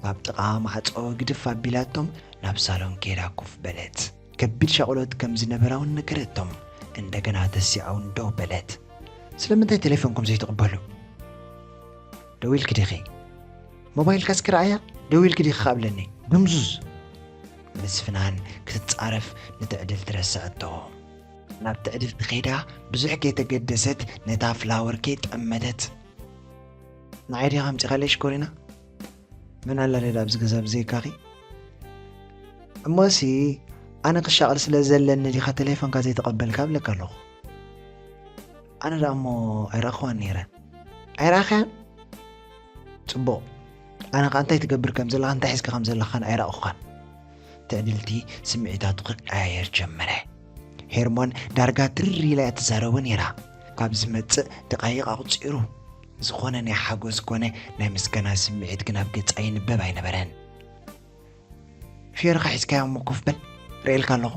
ካብ ጥቓ ማዕጾ ግድፍ ኣቢላቶም ናብ ሳሎን ከይዳ ኮፍ በለት። ከቢድ ሻቕሎት ከም ዝነበራ እውን ነገረቶም። እንደገና ተሲኣ እውን ደው በለት። ስለምንታይ ቴሌፎንኩም ዘይትቕበሉ? ደዊልኪ ዲኺ? ሞባይልካ እስኪ ረኣያ፣ ደዊልኪ ዲኺ ከኣ ብለኒ። ድምዙዝ! ምስ ፍናን ክትጻረፍ ንትዕድልቲ ረስዐቶ። ናብ ትዕድልቲ ከይዳ ብዙሕ ከይተገደሰት ነታ ፍላወር ከይጠመተት። ንዓይ ዲኻ ኣምጺኻለይ ሽኮሪና? መን ኣላ ደዳ ኣብዚ ገዛ ብዘይካኺ? እሞሲ ኣነ ክሻቐል ስለ ዘለኒ ዲኻ ቴሌፎንካ ዘይተቐበልካ እብለካ ኣለኹ። ኣነ ደኣ እሞ ኣይረኣኽዋን ነይረ። ኣይረኣኽያን? ጽቡቕ። ኣነ ኸኣ እንታይ ትገብር ከም ዘለኻ፣ እንታይ ሒዝካ ከም ዘለኻን ኣይረኣኹኻን። ትዕድልቲ ስምዒታቱ ክቀያየር ጀመረ። ሄርሞን ዳርጋ ትርር ኢላ እያ ትዛረቦ ነይራ። ካብ ዝመጽእ ደቓይቕ ኣቑጺሩ። ዝኾነ ናይ ሓጎስ ኮነ ናይ ምስጋና ስምዒት ግን ኣብ ገጻ ይንበብ ኣይነበረን። ፊዮርኻ ሒዝካዮ እሞ ኮፍ በል፣ ርእየልካ ኣለኹ።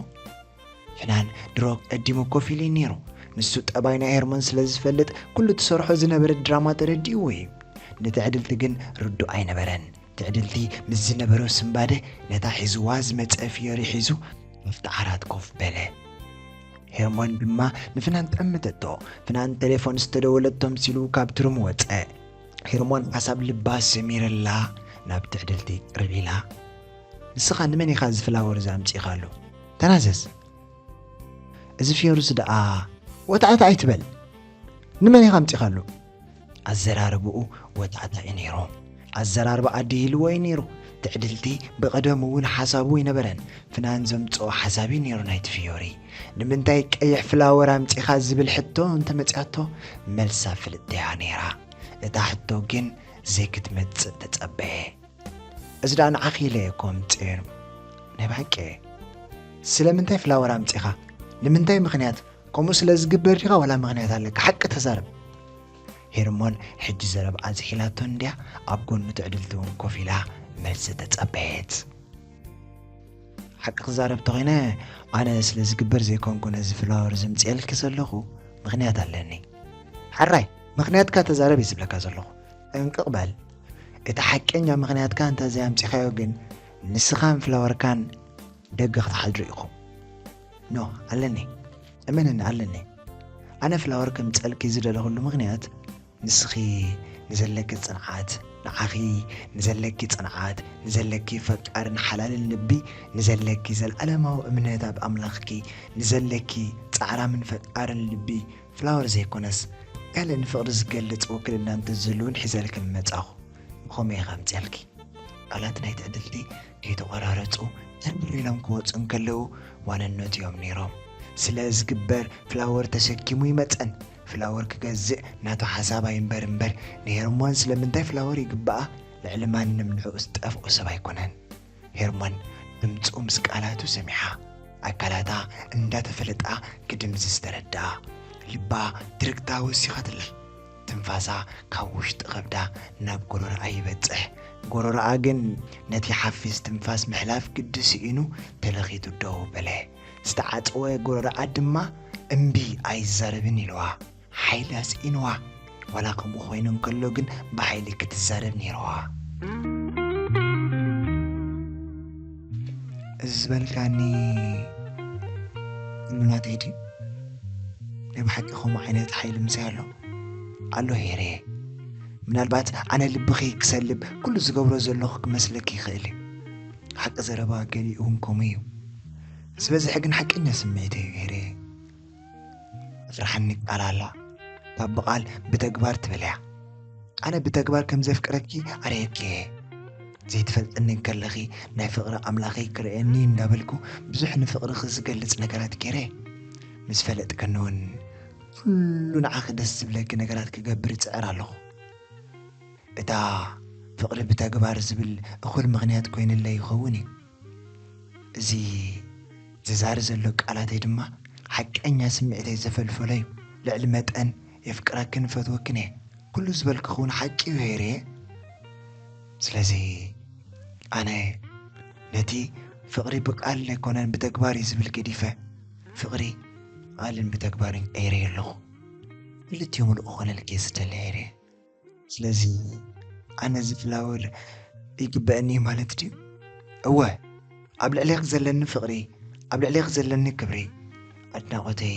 ፍናን ድሮ ቀዲሙ ኮፍ ኢሉ እዩ ነይሩ። ንሱ ጠባይ ናይ ሄርሞን ስለ ዝፈልጥ፣ ኩሉ ትሰርሖ ዝነበረት ድራማ ተረዲእዎ እዩ። ንትዕድልቲ ግን ርዱእ ኣይነበረን። ትዕድልቲ ምስ ዝነበሮ ስንባደ፣ ነታ ሒዝዋ ዝመጸ ፊዮሪ ሒዙ ኣብቲ ዓራት ኮፍ በለ። ሄርሞን ድማ ንፍናን ጠመተቶ። ፍናን ቴሌፎን ዝተደወለቶ መሲሉ ካብ ትሩም ወጸ። ሄርሞን ሓሳብ ልባ ሰሚርላ ናብ ትዕድልቲ ቅርብ ኢላ፣ "ንስኻ ንመን ኢኻ እዚ ፍላወር እዚ ኣምጺእካሉ? ተናዘዝ። እዚ ፊዮሪ እዚ ደኣ ወታዕታ ኣይትበል። ንመን ኢኻ ኣምጺእካሉ?" ኣዘራርባኡ ወታዕታ እዩ ነይሩ። ኣዘራርባ ኣደ ይህልዎ እዩ ነይሩ። ትዕድልቲ ብቐደሙ እውን ሓሳቡ ኣይነበረን። ፍናን ዘምጽኦ ሓሳብ እዩ ነይሩ ናይቲ ፊዮሪ። "ንምንታይ ቀይሕ ፍላወር ኣምጺኻ?" ዝብል ሕቶ እንተመጺኣቶ፣ መልሳ ፍልጥቲ እያ ነይራ። እታ ሕቶ ግን ዘይክትመጽእ ተጸበየ። "እዚ ደኣ ንዓኺ ኢለ እየ እኮ ኣምጽኤ። ናይ ብሓቂ እየ። ስለምንታይ ፍላወር ኣምጺኻ? ንምንታይ ምኽንያት? ከምኡ ስለ ዝግበር ዲኻ ዋላ ምኽንያት ኣለካ? ሓቂ ተዛረብ። ሄርሞን ሕጂ ዘረብኣ ዝሒላቶ እንድያ ኣብ ጎኑ ትዕድልቲ እውን ኮፍ ኢላ መልሲ ተጸበየት። ሓቂ ክዛረብ ተኾይነ ኣነ ስለ ዝግበር ዘይኮንኩ ነዚ ፍላወር ዝምፅኤልኪ ዘለኹ ምኽንያት ኣለኒ። ሕራይ ምኽንያትካ ተዛረብ እየ ዝብለካ ዘለኹ። ጥንቅቕ በል። እቲ ሓቀኛ ምኽንያትካ እንተዘይ ኣምፂኻዮ ግን ንስኻን ፍላወርካን ደገ ክትሓድሩ ኢኹም። ኖ ኣለኒ፣ እመንኒ ኣለኒ። ኣነ ፍላወር ከምፀልኪ ዝደለኹሉ ምኽንያት ንስኺ ንዘለኪ ፅንዓት፣ ንዓኺ ንዘለኪ ፅንዓት፣ ንዘለኪ ፈቃርን ሓላልን ልቢ፣ ንዘለኪ ዘለዓለማዊ እምነት ኣብ ኣምላኽኪ፣ ንዘለኪ ፃዕራምን ፈቃርን ልቢ ፍላወር ዘይኮነስ ካልእ ንፍቕሪ ዝገልፅ ውክልና እንተዝህልውን ሒዘልኪ ምመፃኹ። ብኸመይ ከምፅኣልኪ? ቃላት ናይ ትዕድልቲ ከይተቖራረፁ ተርብር ኢሎም ክወፁ እንከለዉ ዋንነት እዮም ነይሮም። ስለ ዝግበር ፍላወር ተሰኪሙ ይመፀን። ፍላወር ክገዝእ ናቱ ሓሳብ ኣይንበር እምበር ንሄርሞን ስለምንታይ ፍላወር ይግብኣ? ልዕሊ ማንም ንዕኡ ዝጠፍኦ ሰብ ኣይኮነን። ሄርሞን ድምፁ ምስ ቃላቱ ሰሚዓ ኣካላታ እንዳተፈለጣ ክድምዝዝ ተረድኣ። ልባ ትርግታ ወሲኸትላ። ትንፋሳ ካብ ውሽጢ ከብዳ ናብ ጎረሮኣ ይበጽሕ። ጎረሮኣ ግን ነቲ ሓፊዝ ትንፋስ ምሕላፍ ግዲ ስኢኑ ተለኺቱ ደው በለ። ዝተዓጸወ ጎረሮኣ ድማ እምቢ ኣይዛረብን ኢልዋ። ሓይሊ ኣስኢንዋ። ዋላ ከምኡ ኮይኑ እንከሎ ግን ብሓይሊ ክትዛረብ ነይርዋ። እዚ ዝበልካኒ ኩሉ ናተይ ድዩ? ናይ ብሓቂ ከምኡ ዓይነት ሓይሊ ምሳይ ኣሎ? ኣሎ ሄሬ። ምናልባት ኣነ ልብኺ ክሰልብ ኩሉ ዝገብሮ ዘለኹ ክመስለኪ ይኽእል እዩ። ሓቂ ዘረባ ገሊኡ እውን ከምኡ እዩ። ዝበዝሐ ግን ሓቀኛ ስምዒት እዩ ሄሬ። ኣፍርሓኒ ቃል ኣላ። ካብ ብቓል ብተግባር ትብል እያ። ኣነ ብተግባር ከም ዘፍቅረኪ ኣርእየኪ እየ። ዘይትፈልጥኒ እንከለኺ ናይ ፍቕሪ ኣምላኸይ ክርእየኒ እንዳበልኩ ብዙሕ ንፍቕርኺ ዝገልጽ ነገራት ገይረ። ምስ ፈለጥክኒ እውን ኩሉ ንዓኺ ደስ ዝብለኪ ነገራት ክገብር እጽዕር ኣለኹ። እታ ፍቕሪ ብተግባር ዝብል እኹል ምኽንያት ኮይንለይ ይኸውን እዩ። እዚ ዝዛሪ ዘሎ ቃላተይ ድማ ሓቀኛ ስምዒተይ ዘፈልፈሎ እዩ። ልዕሊ መጠን የፍቅረክን እፈትወክን እየ። ኩሉ ዝበልክኺ እውን ሓቂ እዩ ሄርየ። ስለዚ ኣነ ነቲ ፍቕሪ ብቃል ኣይኮነን ብተግባር እዩ ዝብል ገዲፈ ፍቕሪ ብቃልን ብተግባርን ቀይረዮ ኣለኹ። ክልቲኡ ምሉእ ክኾነልኪ እየ ዝደሊ ሄርየ። ስለዚ ኣነ እዚ ፍላወር ይግበኣኒ እዩ ማለት ድዩ? እወ፣ ኣብ ልዕሌኺ ዘለኒ ፍቕሪ፣ ኣብ ልዕሌኺ ዘለኒ ክብሪ፣ ኣድናቖተይ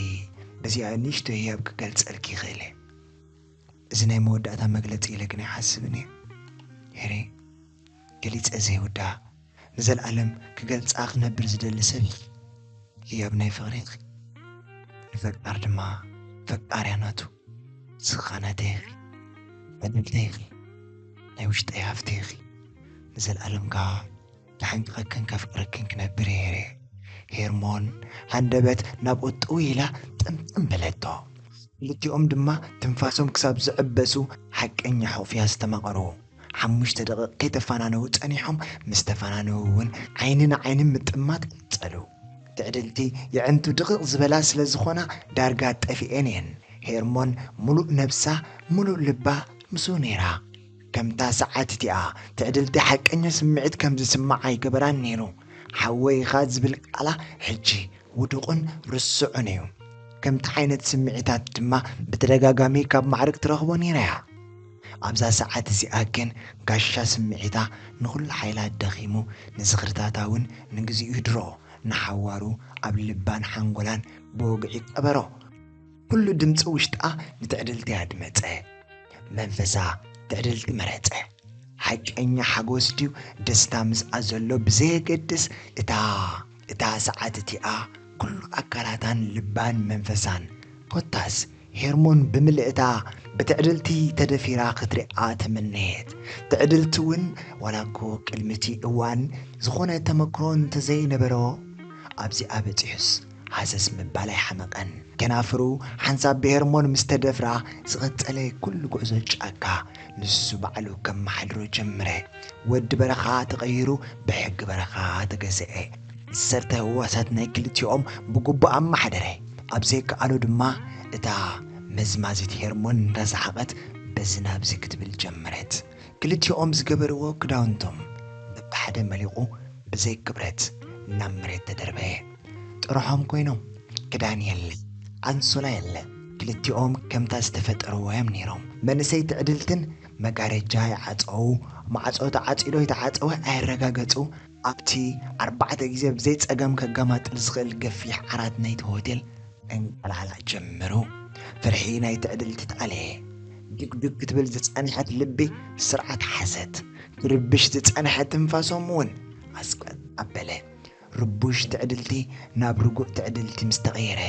በዚኣ ንእሽቶ ህያብ ክገልጸልኪ ይኽእል እየ። እዚ ናይ መወዳእታ መግለጺ ኢለ ግን ኣይሓስብን እየ። ሄሪ፣ ገሊጸ ዘይውዳእ ንዘለኣለም ክገልጻ ክነብር ዝደሊ ሰብ ኢኺ። ህያብ ናይ ፍቕሪ ኢኺ። ንፈቃር ድማ ፈቃርያ ናቱ። ንስኺ ኸኣ ናተይ ኢኺ። ዕድልተይ ኢኺ። ናይ ውሽጠይ ሃፍተይ ኢኺ። ንዘለኣለም ከኣ ክሓንቅቐክን ከፍቅረክን ክነብር እየ ሄሬ። ሄርሞን ሃንደበት ናብኡ ጥው ኢላ ጥምጥም በለቶ። ክልቲኦም ድማ ትንፋሶም ክሳብ ዝዕበሱ ሓቀኛ ሕቑፍያ ዝተማቐሩ። ሓሙሽተ ደቂቕ ከይተፈናነዉ ጸኒሖም፣ ምስ ተፈናነዉ እውን ዓይኒ ንዓይኒ ምጥማት ቀጸሉ። ትዕድልቲ የዕንቱ ድቕቕ ዝበላ ስለ ዝኾና ዳርጋ ጠፊኤን እየን። ሄርሞን ምሉእ ነብሳ፣ ምሉእ ልባ ምስኡ ነይራ። ከምታ ሰዓት እቲኣ ትዕድልቲ ሓቀኛ ስምዒት ከም ዝስምዓ ኣይገበራን ነይሩ። ሓወይ ኢኻ ዝብል ቃላ ሕጂ ውዱቕን ርሱዕን እዩ። ከምቲ ዓይነት ስምዒታት ድማ ብተደጋጋሚ ካብ ማዕርግ ትረኽቦ ነይራ እያ። ኣብዛ ሰዓት እዚኣ ግን ጋሻ ስምዒታ ንኹሉ ሓይላ ደኺሙ፣ ንዝኽርታታ እውን ንግዚኡ ይድሮ፣ ንሓዋሩ ኣብ ልባን ሓንጎላን ብወግዒ ቀበሮ። ኩሉ ድምፂ ውሽጣ ንትዕድልቲ ኣድመፀ። መንፈሳ ትዕድልቲ መረጸ። ሓቀኛ ሓጎስ ድዩ ደስታ ምስኣ ዘሎ ብዘየገድስ፣ እታ፣ እታ ሰዓት እቲኣ ኩሉ ኣካላታን ልባን መንፈሳን፣ ኮታስ ሄርሞን ብምልእታ ብትዕድልቲ ተደፊራ ክትሪኣ ተመነየት። ትዕድልቲ እውን ዋላ እኮ ቅድሚ እቲ እዋን ዝኾነ ተመክሮ እንተዘይነበሮ፣ ኣብዚኣ በጺሑስ ሃሰስ ምባል ኣይሓመቐን። ከናፍሩ ሓንሳብ ብሄርሞን ምስ ተደፍራ ዝቐጸለ ኩሉ ጉዕዞ ጫካ፣ ንሱ ባዕሉ ከመሓድሮ ጀመረ። ወዲ በረኻ ተቐይሩ ብሕጊ በረኻ ተገዝአ። ዓሰርተ ህዋሳት ናይ ክልቲኦም ብግቡእ ኣመሓደረ። ኣብ ዘይከኣሎ ድማ እታ መዝማዚት ሄርሞን እንዳሰሓቐት በዚ ናብዚ ክትብል ጀመረት። ክልቲኦም ዝገበርዎ ክዳውንቶም በብሓደ መሊቑ ብዘይ ክብረት ናብ መሬት ተደርበየ። ጥርሖም ኮይኖም፣ ክዳን የለ፣ ኣንሶላ የለ። ክልቲኦም ከምታ ዝተፈጠርዎ እዮም ነይሮም። መንእሰይ ትዕድልትን መጋረጃ ይዓጸዉ፣ ማዕጾ ተዓጺዶ ይተዓጸወ ኣየረጋገጹ። ኣብቲ ኣርባዕተ ግዜ ብዘይ ጸገም ከገማጥል ዝኽእል ገፊሕ ዓራት ናይቲ ሆቴል እንቀላዕላዕ ጀመሩ። ፍርሒ ናይ ትዕድልቲ ተኣለየ። ድግድግ ክትብል ዝጸንሐት ልቢ ስርዓት ሓዘት። ትርብሽ ዝጸንሐት ትንፋሶም እውን ኣስቀጥ ኣበለ። ርቡሽ ትዕድልቲ ናብ ርጉእ ትዕድልቲ ምስ ተቐየረ፣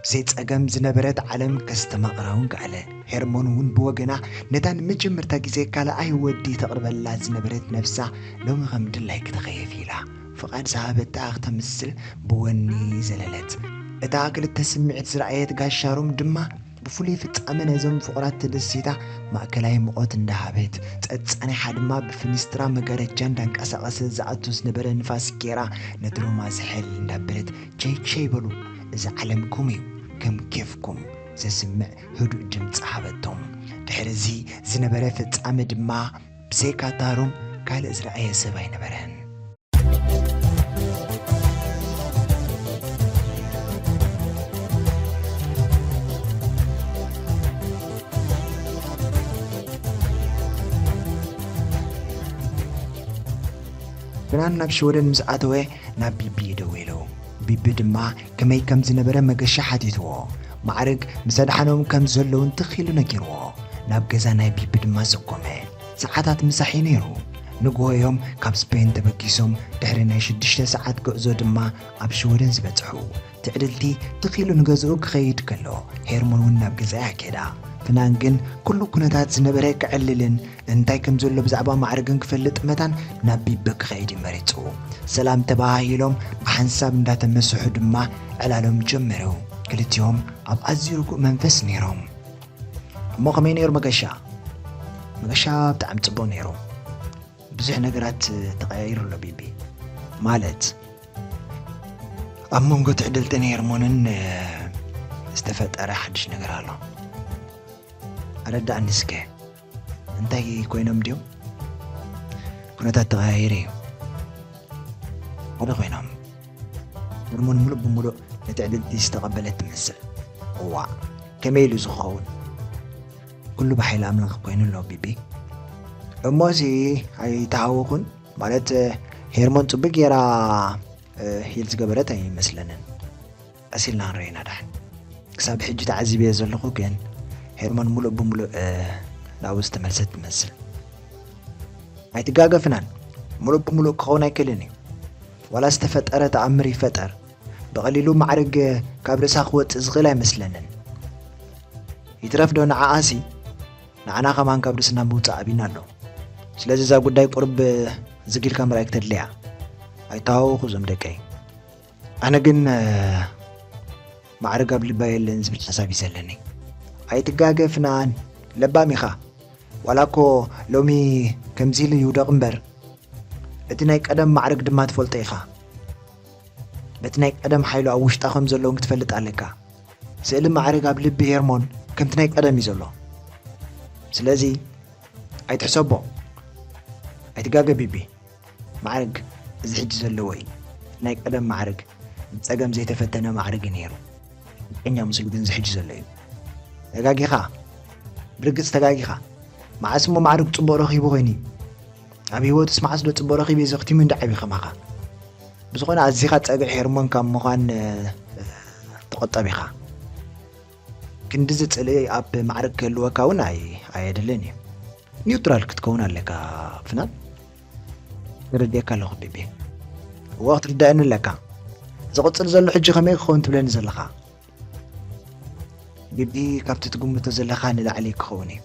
ብዘይ ጸገም ዝነበረት ዓለም ከስተማቕራ እውን ከኣለ። ሄርሞን እውን ብወገና ነታ ንመጀመርታ ግዜ ካልኣይ ወዲ ተቕርበላ ዝነበረት ነብሳ ሎሚ ከም ድላይ ክተኸየፍ ኢላ ፍቓድ ዝሃበታ ክተምስል ብወኒ ዘለለት። እታ ክልተ ስምዒት ዝረኣየት ጋሻ ሩም ድማ ብፍሉይ ፍጻመ ናይዞም ፍቑራት ተደሲታ ማእከላይ ሙቐት እንዳሃበት፣ ጸጻኒሓ ድማ ብፍኒስትራ መጋረጃ እንዳንቀሳቐሰ ዝኣቱ ዝነበረ ንፋስ ጌራ ነቲ ሩማ ዝሕል እንዳበለት፣ ቸይ ቸይ በሉ፣ እዚ ዓለምኩም እዩ፣ ከም ኬፍኩም ዘስምዕ ህዱእ ድምጺ ሃበቶም። ድሕሪ እዚ ዝነበረ ፍጻመ ድማ ብዘይካታ ሩም ካልእ ዝረኣየ ሰብ ኣይነበረን። ፍናን ናብ ሽወደን ምስ ኣተወ ናብ ቢቢ ደዊሉ። ቢቢ ድማ ከመይ ከም ዝነበረ መገሻ ሓቲትዎ። ማዕርግ ምስ ኣድሓኖም ከም ዘለውን ትኽ ኢሉ ነጊርዎ። ናብ ገዛ ናይ ቢቢ ድማ ዘኮመ። ሰዓታት ምሳሕ እዩ ነይሩ። ንግሆ እዮም ካብ ስፔን ተበጊሶም ድሕሪ ናይ ሽዱሽተ ሰዓት ጉዕዞ ድማ ኣብ ሽወደን ዝበጽሑ። ትዕድልቲ ትኽ ኢሉ ንገዝኡ ክኸይድ ከሎ ሄርሞን እውን ናብ ገዛኣ ከዳ። ፍናን ግን ኩሉ ኩነታት ዝነበረ ክዕልልን እንታይ ከም ዘሎ ብዛዕባ ማዕርግን ክፈልጥ መታን ናብ ቢቢ ክኸይድ እዩ መሪጹ። ሰላም ተባሃሂሎም ብሓንሳብ እንዳተመስሑ ድማ ዕላሎም ጀመሩ። ክልቲኦም ኣብ ኣዝዩ ርጉእ መንፈስ ነይሮም። እሞ ከመይ ነይሩ መገሻ? መገሻ ብጣዕሚ ጽቡቕ ነይሩ። ብዙሕ ነገራት ተቐያይሩ ኣሎ ቢቢ። ማለት ኣብ መንጎ ትዕድልትን ሄርሞንን ዝተፈጠረ ሓድሽ ነገር ኣሎ። ኣረዳእኒ እስከ። እንታይ ኮይኖም ድዮም? ኩነታት ተቐያይሩ እዩ። ሓደ ኮይኖም። ሄርሞን ሙሉእ ብሙሉእ ንትዕድልቲ ዝተቐበለት ትመስል። እዋ፣ ከመይ ኢሉ ዝኸውን? ኩሉ ብሓይሊ ኣምላኽ ኮይኑ ኣሎ ቢቢ። እሞሲ ኣይተሃወኹን። ማለት ሄርሞን ጽቡቅ ጌራ ሂል ዝገበረት ኣይመስለንን። ቀስ ኢልና ክንረኣየና ደሓን። ክሳብ ሕጂ ተዓዚበዮ ዘለኹ ግን ሄርሞን ሙሉእ ብሙሉእ ናብኡ ዝተመልሰት ትመስል። ኣይትጋገ ፍናን፣ ሙሉእ ብሙሉእ ክኸውን ኣይክእልን እዩ። ዋላ ዝተፈጠረ ተኣምር ይፈጠር፣ ብቐሊሉ ማዕርግ ካብ ርእሳ ክወጽእ ዝኽእል ኣይመስለንን። ይትረፍ ዶ ንዓኣሲ ንዓና ከማን ካብ ርእስና ምውጻእ ኣቢና ኣሎ። ስለዚ እዛ ጉዳይ ቁሩብ ዝግ ኢልካ ምርኣይ ክተድሊ እያ። ኣይተሃወኹ እዞም ደቀይ። ኣነ ግን ማዕርግ ኣብ ልባ የለን ዝብል ሓሳብ እዩ ዘለኒ። ኣይትጋገ ፍናን፣ ለባም ኢኻ። ዋላ እኮ ሎሚ ከምዚ ኢሉ ይውደቕ እምበር፣ እቲ ናይ ቀደም ማዕርግ ድማ ትፈልጦ ኢኻ። በቲ ናይ ቀደም ሓይሉ ኣብ ውሽጣ ከም ዘሎ እውን ክትፈልጥ ኣለካ። ስእሊ ማዕርግ ኣብ ልቢ ሄርሞን ከምቲ ናይ ቀደም እዩ ዘሎ። ስለዚ ኣይትሕሰቦ። ኣይትጋገ ቢቢ። ማዕርግ እዚ ሕጂ ዘለዎ እዩ። ናይ ቀደም ማዕርግ፣ ብጸገም ዘይተፈተነ ማዕርግ እዩ ነይሩ። ሓቀኛ ምስሉ ግን እዚ ሕጂ ዘሎ እዩ። ተጋጊኻ። ብርግጽ ተጋጊኻ። መዓስ እሞ ማዕርግ ጽቡቕ ረኺቡ ኮይኑ እዩ? ኣብ ህይወትስ መዓስ ዶ ጽቡቕ ረኺቡ እዩ ዘኽቲሙ እንዳ ዓቢ ከማኻ? ብዝኾነ ኣዚኻ ጸግዒ ሄርሞን ካብ ምዃን ተቖጠብ ኢኻ። ክንድዚ ጽልኢ ኣብ ማዕርግ ክህልወካ እውን ኣይ ኣየድልን እዩ። ኒውትራል ክትከውን ኣለካ ፍናን። ተረዲእካ ኣለኹ ቢቢ። እወ ክትርዳእኒ ኣለካ። ዝቕጽል ዘሎ ሕጂ ከመይ ክኸውን ትብለኒ ዘለኻ? ቢቢ ካብቲ ትግምቶ ዘለኻ ንላዕሊ ክኸውን እዩ።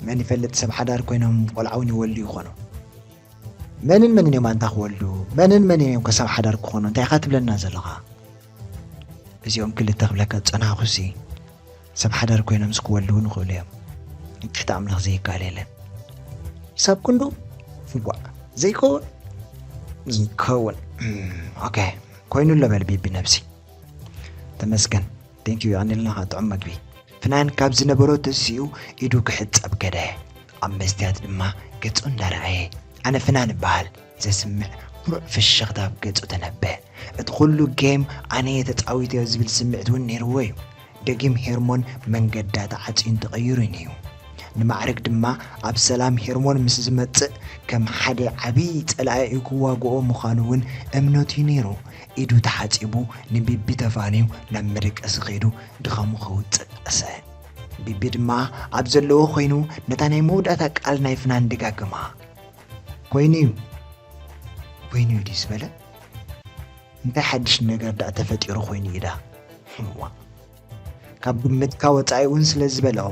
መን ይፈልጥ ሰብ ሓዳር ኮይኖም ቆልዓ እውን ይወልዱ ይኾኑ። መንን መንን እዮም ኣንታ ክወልዱ? መንን መንን እዮም ከ ሰብ ሓዳር ክኾኑ? እንታይ ኢኻ ትብለና ዘለኻ? እዚኦም ክልተ ክብለካ ዝጸናሕኩሲ ሰብ ሓዳር ኮይኖም ዝክወልዱ እውን ይኽእሉ እዮም። ንትሕቲ ኣምላኽ ዘይከኣል የለን። ሰብ ክንዱ ዋዕ ዘይከውን ዘይከውን። ኦኬ ኮይኑ ኣሎ በል ቢቢ ነብሲ ተመስገን። Thank you፣ የቐንየልና ጥዑም መግቢ። ፍናን ካብ ዝነበሮ ተሲኡ ኢዱ ክሕጸብ ከደ። ኣብ መስትያት ድማ ገጹ እንዳረኣየ፣ ኣነ ፍናን እበሃል፣ ዘስምዕ ኩሩዕ ፍሽኽታ ኣብ ገጹ ተነበ። እቲ ኩሉ ጌም ኣነ እየ ተጻዊተዮ ዝብል ስምዒት እውን ነይርዎ እዩ። ደጊም ሄርሞን መንገዳ ተዓጽዩን ተቐይሩን እዩ። ንማዕረግ ድማ ኣብ ሰላም ሄርሞን ምስ ዝመጽእ ከም ሓደ ዓብዪ ጸላኢ ክዋግኦ ምዃኑ እውን እምነቱ እዩ ነይሩ። ኢዱ ተሓጺቡ ንቢቢ ተፋንዩ ናብ መደቀሲ ከይዱ ድኻሙ ከውጽእ ጠሰ። ቢቢ ድማ ኣብ ዘለዎ ኮይኑ ነታ ናይ መወዳእታ ቃል ናይ ፍናን ደጋግማ። ኮይኑ እዩ፣ ኮይኑ እዩ ድዩ ዝበለ? እንታይ ሓድሽ ነገር ደኣ ተፈጢሩ ኮይኑ እዩ ዳ? እዋ፣ ካብ ግምትካ ወጻኢ እውን ስለ ዝበልኦ፣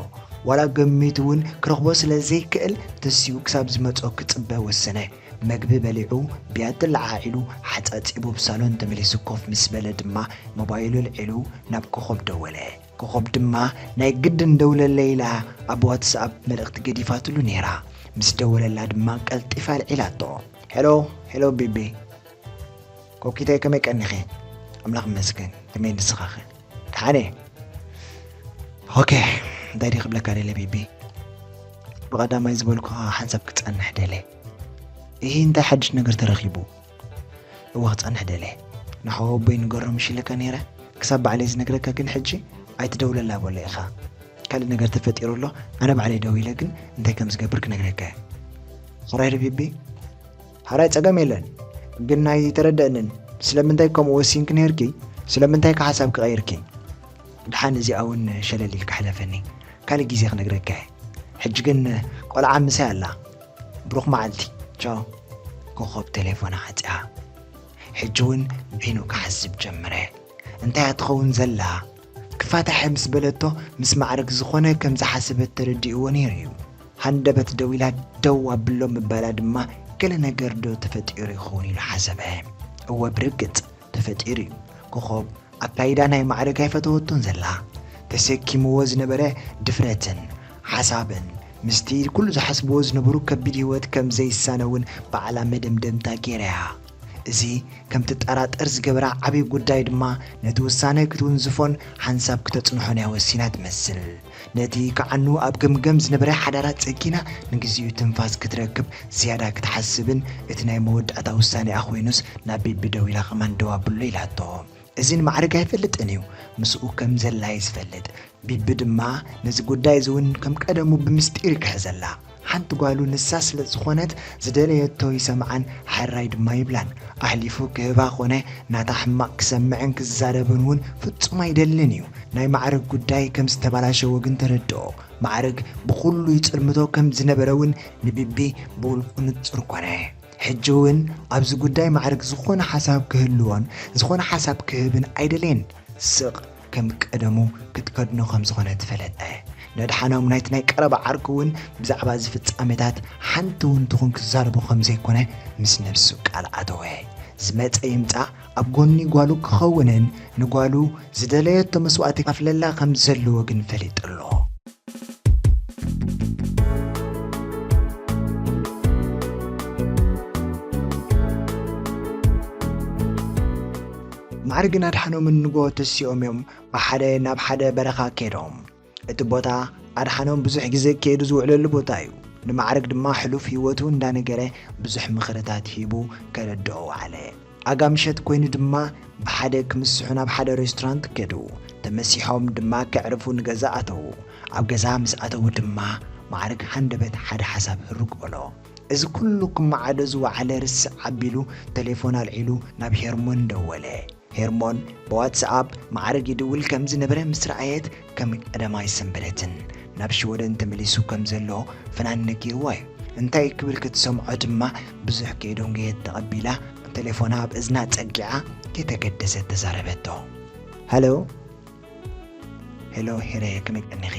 ዋላ ገሚቱ እውን ክረኽቦ ስለ ዘይክእል፣ ተሲኡ ክሳብ ዝመጾ ክጽበ ወሰነ። መግቢ በሊዑ፣ ብያቲ ለዓዒሉ፣ ሓጻጺቡ ኣብ ሳሎን ተመሊሱ ኮፍ ምስ በለ ድማ፣ ሞባይሉ ኣልዒሉ ናብ ኮኾብ ደወለ። ኮኾብ ድማ ናይ ግድን ደውለለይ ኢላ ኣብ ዋትስኣፕ መልእኽቲ ገዲፋትሉ ነይራ። ምስ ደወለላ ድማ ቀልጢፋ ኣልዒላቶ። ሄሎ፣ ሄሎ ቢቢ። ኮኪተይ ከመይ ቀኒኺ? ኣምላኽ ይመስገን። ከመይ ንስኻኸ? ደሓን እየ። ኦኬ፣ እንታይ ድየ ክብለካ ደለ ቢቢ? ብቐዳማይ ዝበልኩኻ ሓንሳብ ክጸንሕ ደለ። እሂ እንታይ ሓድሽ ነገር ተረኺቡ? እወ ክጸንሕ ደለ። ንሓወቦይ ንገሮ ምሽ ኢለካ ነይረ። ክሳብ ባዕለይ ዝነግረካ ግን ሕጂ ኣይትደውለላ በሎ ኢኻ። ካልእ ነገር ተፈጢሩ ኣሎ። ኣነ ባዕለይ ደዊለ ግን እንታይ ከም ዝገብር ክነግረካ እየ። ሕራይ ርቢቢ? ሕራይ ጸገም የለን። ግን ናይ ተረደእንን ስለምንታይ ከምኡ ወሲንክ ነይርኪ? ስለምንታይ ከ ሓሳብ ክቐይርኪ? ደሓን እዚኣ እውን ሸለል ኢልካ ሕለፈኒ። ካልእ ግዜ ክነግረካ እየ። ሕጂ ግን ቆልዓ ምሳይ ኣላ። ብሩኽ መዓልቲ። ቻው። ኮኾብ ቴሌፎና ዓጽያ። ሕጂ እውን በይኑ ክሓስብ ጀመረ። እንታይ እያ ትኸውን ዘላ? ክፋታሐ ምስ በለቶ ምስ ማዕረግ ዝኾነ ከም ዝሓሰበት ተረዲእዎ ነይሩ እዩ። ሃንደበት ደው ኢላ ደው ኣብሎ ምባላ ድማ ገለ ነገር ዶ ተፈጢሩ ይኸውን ኢሉ ሓሰበ። እወ ብርግጽ ተፈጢሩ እዩ። ኮኾብ ኣካይዳ ናይ ማዕረግ ኣይፈተወቶን ዘላ። ተሰኪምዎ ዝነበረ ድፍረትን ሓሳብን ምስቲ ኩሉ ዝሓስብዎ ዝነበሩ ከቢድ ህይወት ከም ዘይሳነ እውን ባዕላ መደምደምታ ገይራ እያ። እዚ ከም ትጠራጠር ዝገበራ ዓብዪ ጉዳይ ድማ ነቲ ውሳነ ክትውንዝፎን ሓንሳብ ክተጽንሖን እያ ወሲና ትመስል። ነቲ ክዓኑ ኣብ ገምገም ዝነበረ ሓዳራ ጸጊና ንግዚኡ ትንፋስ ክትረክብ ዝያዳ ክትሓስብን እቲ ናይ መወዳእታ ውሳኔኣ ኮይኑስ ናብ ቢቢ ደው ኢላ ከማን ደው ኣብሎ ኢላቶ። እዚ ንማዕረግ ኣይፈልጥን እዩ፣ ምስኡ ከም ዘላ እዩ ዝፈልጥ። ቢቢ ድማ ነዚ ጉዳይ እዚ እውን ከም ቀደሙ ብምስጢር ይክሕዘላ። ሓንቲ ጓሉ ንሳ ስለ ዝኾነት ዝደለየቶ ይሰምዓን ሕራይ ድማ ይብላን። ኣሕሊፉ ክህባ ኮነ ናታ ሕማቕ ክሰምዕን ክዛረብን እውን ፍጹም ኣይደልን እዩ። ናይ ማዕረግ ጉዳይ ከም ዝተባላሸወ ግን ተረድኦ። ማዕረግ ብኹሉ ይጽልምቶ ከም ዝነበረ እውን ንቢቢ ብውልቁ ንጹር ኮነ። ሕጂ እውን ኣብዚ ጉዳይ ማዕረግ ዝኾነ ሓሳብ ክህልዎን ዝኾነ ሓሳብ ክህብን ኣይደለየን። ስቕ ከም ቀደሙ ክትከድኖ ከም ዝኾነ ትፈለጠ። ነድሓኖም ናይቲ ናይ ቀረባ ዓርኩ እውን ብዛዕባ እዚ ፍጻሜታት ሓንቲ እውን ትኹን ክዛረቦ ከም ዘይኮነ ምስ ነብሱ ቃል ኣተወ። ዝመጸ ይምጻእ ኣብ ጎኒ ጓሉ ክኸውንን ንጓሉ ዝደለየቶ መስዋእቲ ከፍለላ ከም ዘለዎ ግን ፈሊጡ ኣሎ። ማዕርግን ኣድሓኖምን ንጎ ተሲኦም እዮም ብሓደ ናብ ሓደ በረኻ ከይዶም። እቲ ቦታ ኣድሓኖም ብዙሕ ግዜ ከይዱ ዝውዕለሉ ቦታ እዩ። ንማዕርግ ድማ ሕሉፍ ህይወቱ እንዳነገረ ብዙሕ ምኽርታት ሂቡ ከረድኦ ወዓለ። ኣጋ ምሸት ኮይኑ ድማ ብሓደ ክምስሑ ናብ ሓደ ሬስቶራንት ከዱ። ተመሲሖም ድማ ከዕርፉ ንገዛ ኣተዉ። ኣብ ገዛ ምስ ኣተዉ ድማ ማዕርግ ሃንደበት ሓደ ሓሳብ ህርግ በሎ። እዚ ኩሉ ክመዓዶ ዝወዓለ ርስዕ ኣቢሉ ተሌፎን ኣልዒሉ ናብ ሄርሞን ደወለ። ሄርሞን ብዋትስኣፕ ማዕርግ ይድውል ከም ዝነበረ ምስ ረኣየት ከም ቀደማ ኣይሰንበደትን። ናብ ሽወደን ተመሊሱ ከም ዘሎ ፍናን ነጊርዋ እዩ። እንታይ ክብል ክትሰምዖ ድማ ብዙሕ ከይደንጎየት ተቐቢላ ተሌፎና ኣብ እዝና ጸጊዓ ከይተገደሰት ተዛረበቶ። ሃሎ፣ ሄሎ ሄረ፣ ከመይ ቀኒኺ?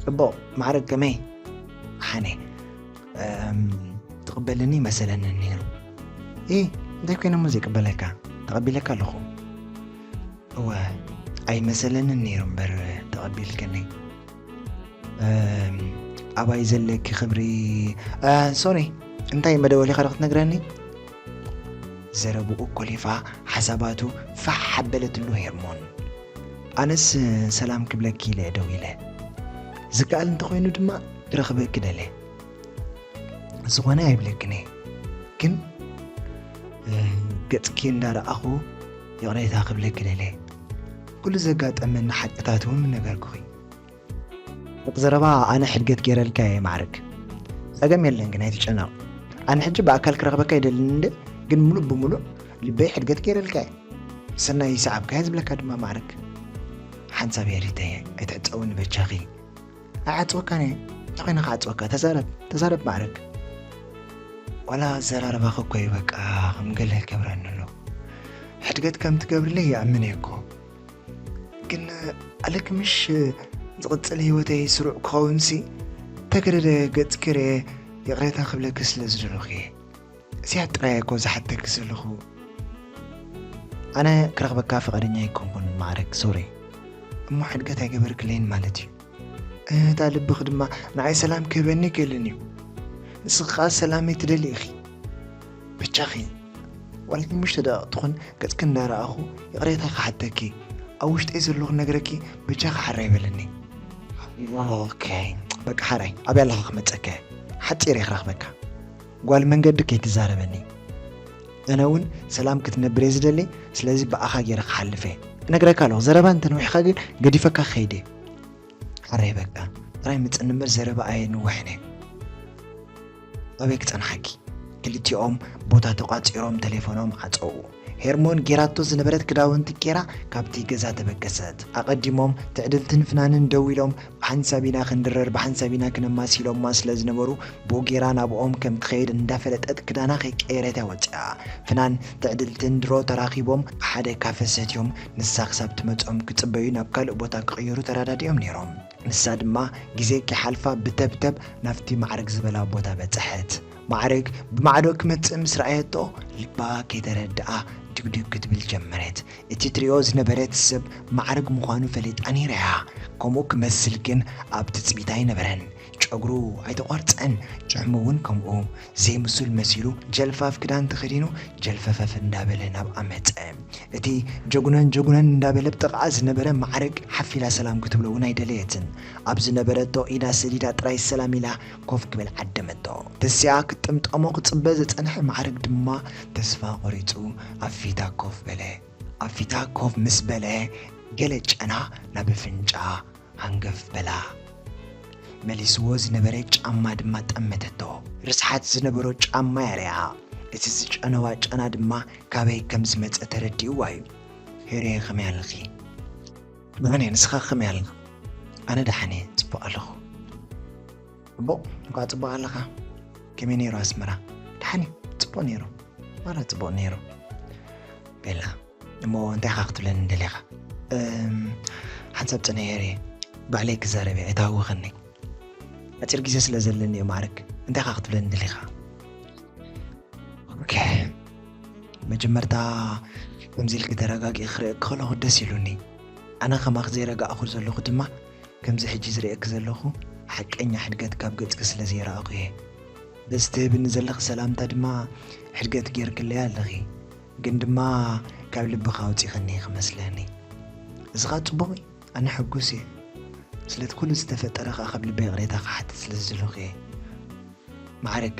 ጽቡቕ፣ ማዕረግ ከመይ? ሓነ፣ እም፣ ትቕበልኒ መሰለኒ ነይሩ። ኢ፣ እንታይ ኮይነ እሞ ዘይቅበለካ? ተቐቢለካ ኣለኹ። እወ፣ ኣይመሰለንን ነይሩ እምበር ተቐቢልክኒ። እም፣ ኣባይ ዘለኪ ክብሪ፣ እ፣ ሶሪ፣ እንታይ መደወሊኻ ዶ ክትነግረኒ? ዘረብኡ ኮሊፋ ሓሳባቱ ፋሕ ኣበለትሉ ሄርሞን። ኣነስ ሰላም ክብለኪ ኢለ ደው ኢለ። ዝከኣል እንተኾይኑ ድማ ክረኽበኪ ደለ። ዝኾነ ኣይብለክን እየ። ግን፣ እ፣ ገጽኪ እንዳረኣኹ ይቕሬታ ክብለኪ ደለ። ኩሉ ዘጋጠመኒ ሓቅታት እውን ነገርኩኺ። ደቂ ዘረባ ኣነ ሕድገት ገይረልካ እየ ማዕርግ። ጸገም የለን ግን ኣይትጨነቕ። ኣነ ሕጂ ብኣካል ክረኽበካ ይደልን እንደ፣ ግን ምሉእ ብምሉእ ልበይ ሕድገት ገይረልካ እየ። ሰናይ ይስዓብካ እየ ዝብለካ ድማ ማዕርግ። ሓንሳብ የሪተየ ኣይትዕጸውኒ በጃኺ። ኣይዓጽወካን እየ። እንተኾይነ ክዓጽወካ። ተዛረብ፣ ተዛረብ ማዕርግ። ዋላ ኣዘራርባኺ እኮ እዩ በቃ ከም ገለ ይገብረኒ ኣሎ። ሕድገት ከም ትገብርለይ ይኣምን እየ እኮ። ግን ኣለኪ ምሽ ዝቕጽል ህይወተይ ስሩዕ ክኸውንሲ ተገደደ ገጽኪ ርኤ ይቕሬታ ክብለኪ ስለ ዝደለኹ እየ። እዚኣ ጥራይ እኮ ዝሓተኪ ዘለኹ። ኣነ ክረኽበካ ፍቓደኛ ኣይኮንኩን ማዕረግ፣ ሶሪ። እሞ ሕድገት ኣይገበርክለይን ማለት እዩ። እታ ልብኺ ድማ ንዓይ ሰላም ክህበኒ ይክእልን እዩ። ንስኺ ኸኣ ሰላመይ ትደሊ ኢኺ። በጃኺ፣ ዋላ ሓሙሽተ ደቂቕ ትኹን ገጽኪ እንዳረኣኹ ይቕሬታ ክሓተኪ፣ ኣብ ውሽጠይ ዘለኹ ነግረኪ፣ በጃኺ ሓራይ በለኒ። ኦኬ፣ በቃ ሓራይ፣ ኣበይ ኣለኻ ክመጸካ እየ። ሓጺር እየ ክረኽበካ። ጓል መንገዲ ከይትዛረበኒ። ኣነ እውን ሰላም ክትነብር እየ ዝደሊ፣ ስለዚ ብኣኻ ገይረ ክሓልፍ እየ። እነግረካ ኣለኹ፣ ዘረባ እንተነዊሕካ ግን ገዲፈካ ክኸይድ እየ። ሓራይ በቃ፣ ጥራይ ምጽኒ እምበር ዘረባ ኣየንውሕን እየ። ኣበይ ክጸንሓኪ? ክልቲኦም ቦታ ተቋጺሮም ተሌፎኖም ዓጸዉ። ሄርሞን ጌራቶ ዝነበረት ክዳውንቲ ጌራ ካብቲ ገዛ ተበገሰት። ኣቐዲሞም ትዕድልትን ፍናንን ደው ኢሎም፣ ብሓንሳብ ኢና ክንድረር፣ ብሓንሳብ ኢና ክነማስ ኢሎማ ስለ ዝነበሩ፣ ብኡ ጌራ ናብኦም ከም ትኸይድ እንዳፈለጠት ክዳና ከይቀየረት እያ ወጺኣ። ፍናን ትዕድልትን ድሮ ተራኺቦም ሓደ ካፈ ሰትዮም፣ ንሳ ክሳብ ትመጽኦም ክጽበዩ ናብ ካልእ ቦታ ክቕየሩ ተረዳዲኦም ነይሮም። ንሳ ድማ ግዜ ከይሓልፋ ብተብተብ ናብቲ ማዕርግ ዝበላ ቦታ በጽሐት። ማዕርግ ብማዕዶ ክመጽእ ምስ ረኣየቶ ልባ ከይተረድኣ ድግድግ ክትብል ጀመረት። እቲ ትሪኦ ዝነበረት ሰብ ማዕርግ ምዃኑ ፈሊጣ ነይራ እያ። ከምኡ ክመስል ግን ኣብ ትጽቢታ ኣይነበረን። ጨጉሩ ኣይተቖርጸን፣ ጭሕሙ እውን ከምኡ። ዘይምሱል መሲሉ ጀልፋፍ ክዳን ተኸዲኑ ጀልፈፈፍ እንዳበለ ናብኣ መጸ። እቲ ጀጉነን ጀጉነን እንዳበለ ብጥቕኣ ዝነበረ ማዕርግ ሓፍ ኢላ ሰላም ክትብሎ እውን ኣይደለየትን። ኣብ ዝነበረቶ ኢዳ ሰዲዳ ጥራይ ሰላም ኢላ ኮፍ ክብል ዓደመቶ። ተሲኣ ክትጥምጠሞ ክጽበ ዝጸንሐ ማዕርግ ድማ ተስፋ ቆሪጹ ኣብ ፊታ ኮፍ በለ። ኣብ ፊታ ኮፍ ምስ በለ ገለ ጨና ናብ ኣፍንጫ ሃንገፍ በላ። መሊስዎ ዝነበረ ጫማ ድማ ጠመተቶ። ርስሓት ዝነበሮ ጫማ እያ ሪኣ። እቲ ዝጨነዋ ጨና ድማ ካበይ ከም ዝመጸ ተረዲእዋ እዩ። ሄርየ ከመይ ኣለኺ? ደሓን እየ፣ ንስኻ ከመይ ኣለኻ? ኣነ ደሓን እየ፣ ጽቡቕ ኣለኹ። ጽቡቕ፣ እንኳዕ ጽቡቕ ኣለኻ። ከመይ ነይሩ ኣስመራ? ደሓን እዩ፣ ጽቡቕ ነይሩ። ማራ ጽቡቕ ነይሩ። ቤላ፣ እሞ እንታይ ኢኻ ክትብለኒ ደሊኻ? እም፣ ሓንሳብ ጽነ ሄርየ፣ ባዕለይ ክዛረብ እየ፣ ኣይተሃውኸኒ። ኣጭር ግዜ ስለ ዘለኒ እዩ ማዕረግ። እንታይ ኢኻ ክትብለኒ ደሊኻ? ኦኬ። መጀመርታ ከምዚ ኢልኪ ተረጋጊ ክርእየኪ ከለኹ ደስ ኢሉኒ። ኣነ ከማኺ ዘይረጋእኹ ዘለኹ ድማ ከምዚ ሕጂ ዝርእየኪ ዘለኹ ሓቀኛ ሕድገት ካብ ገጽኪ ስለ ዘይረኣኹ እየ። በዚ ትህብኒ ዘለኺ ሰላምታ ድማ ሕድገት ጌርክለይ ኣለኺ። ግን ድማ ካብ ልብኺ ኣውጺኽኒ ክመስለኒ። እዚ ኸኣ ጽቡቕ እዩ። ኣነ ሕጉስ እየ። ስለቲ ኩሉ ዝተፈጠረ ኸኣ ካብ ልበይ ይቕሬታ ክሓትት ስለ ዝደለኹ እየ። ማዕረግ፣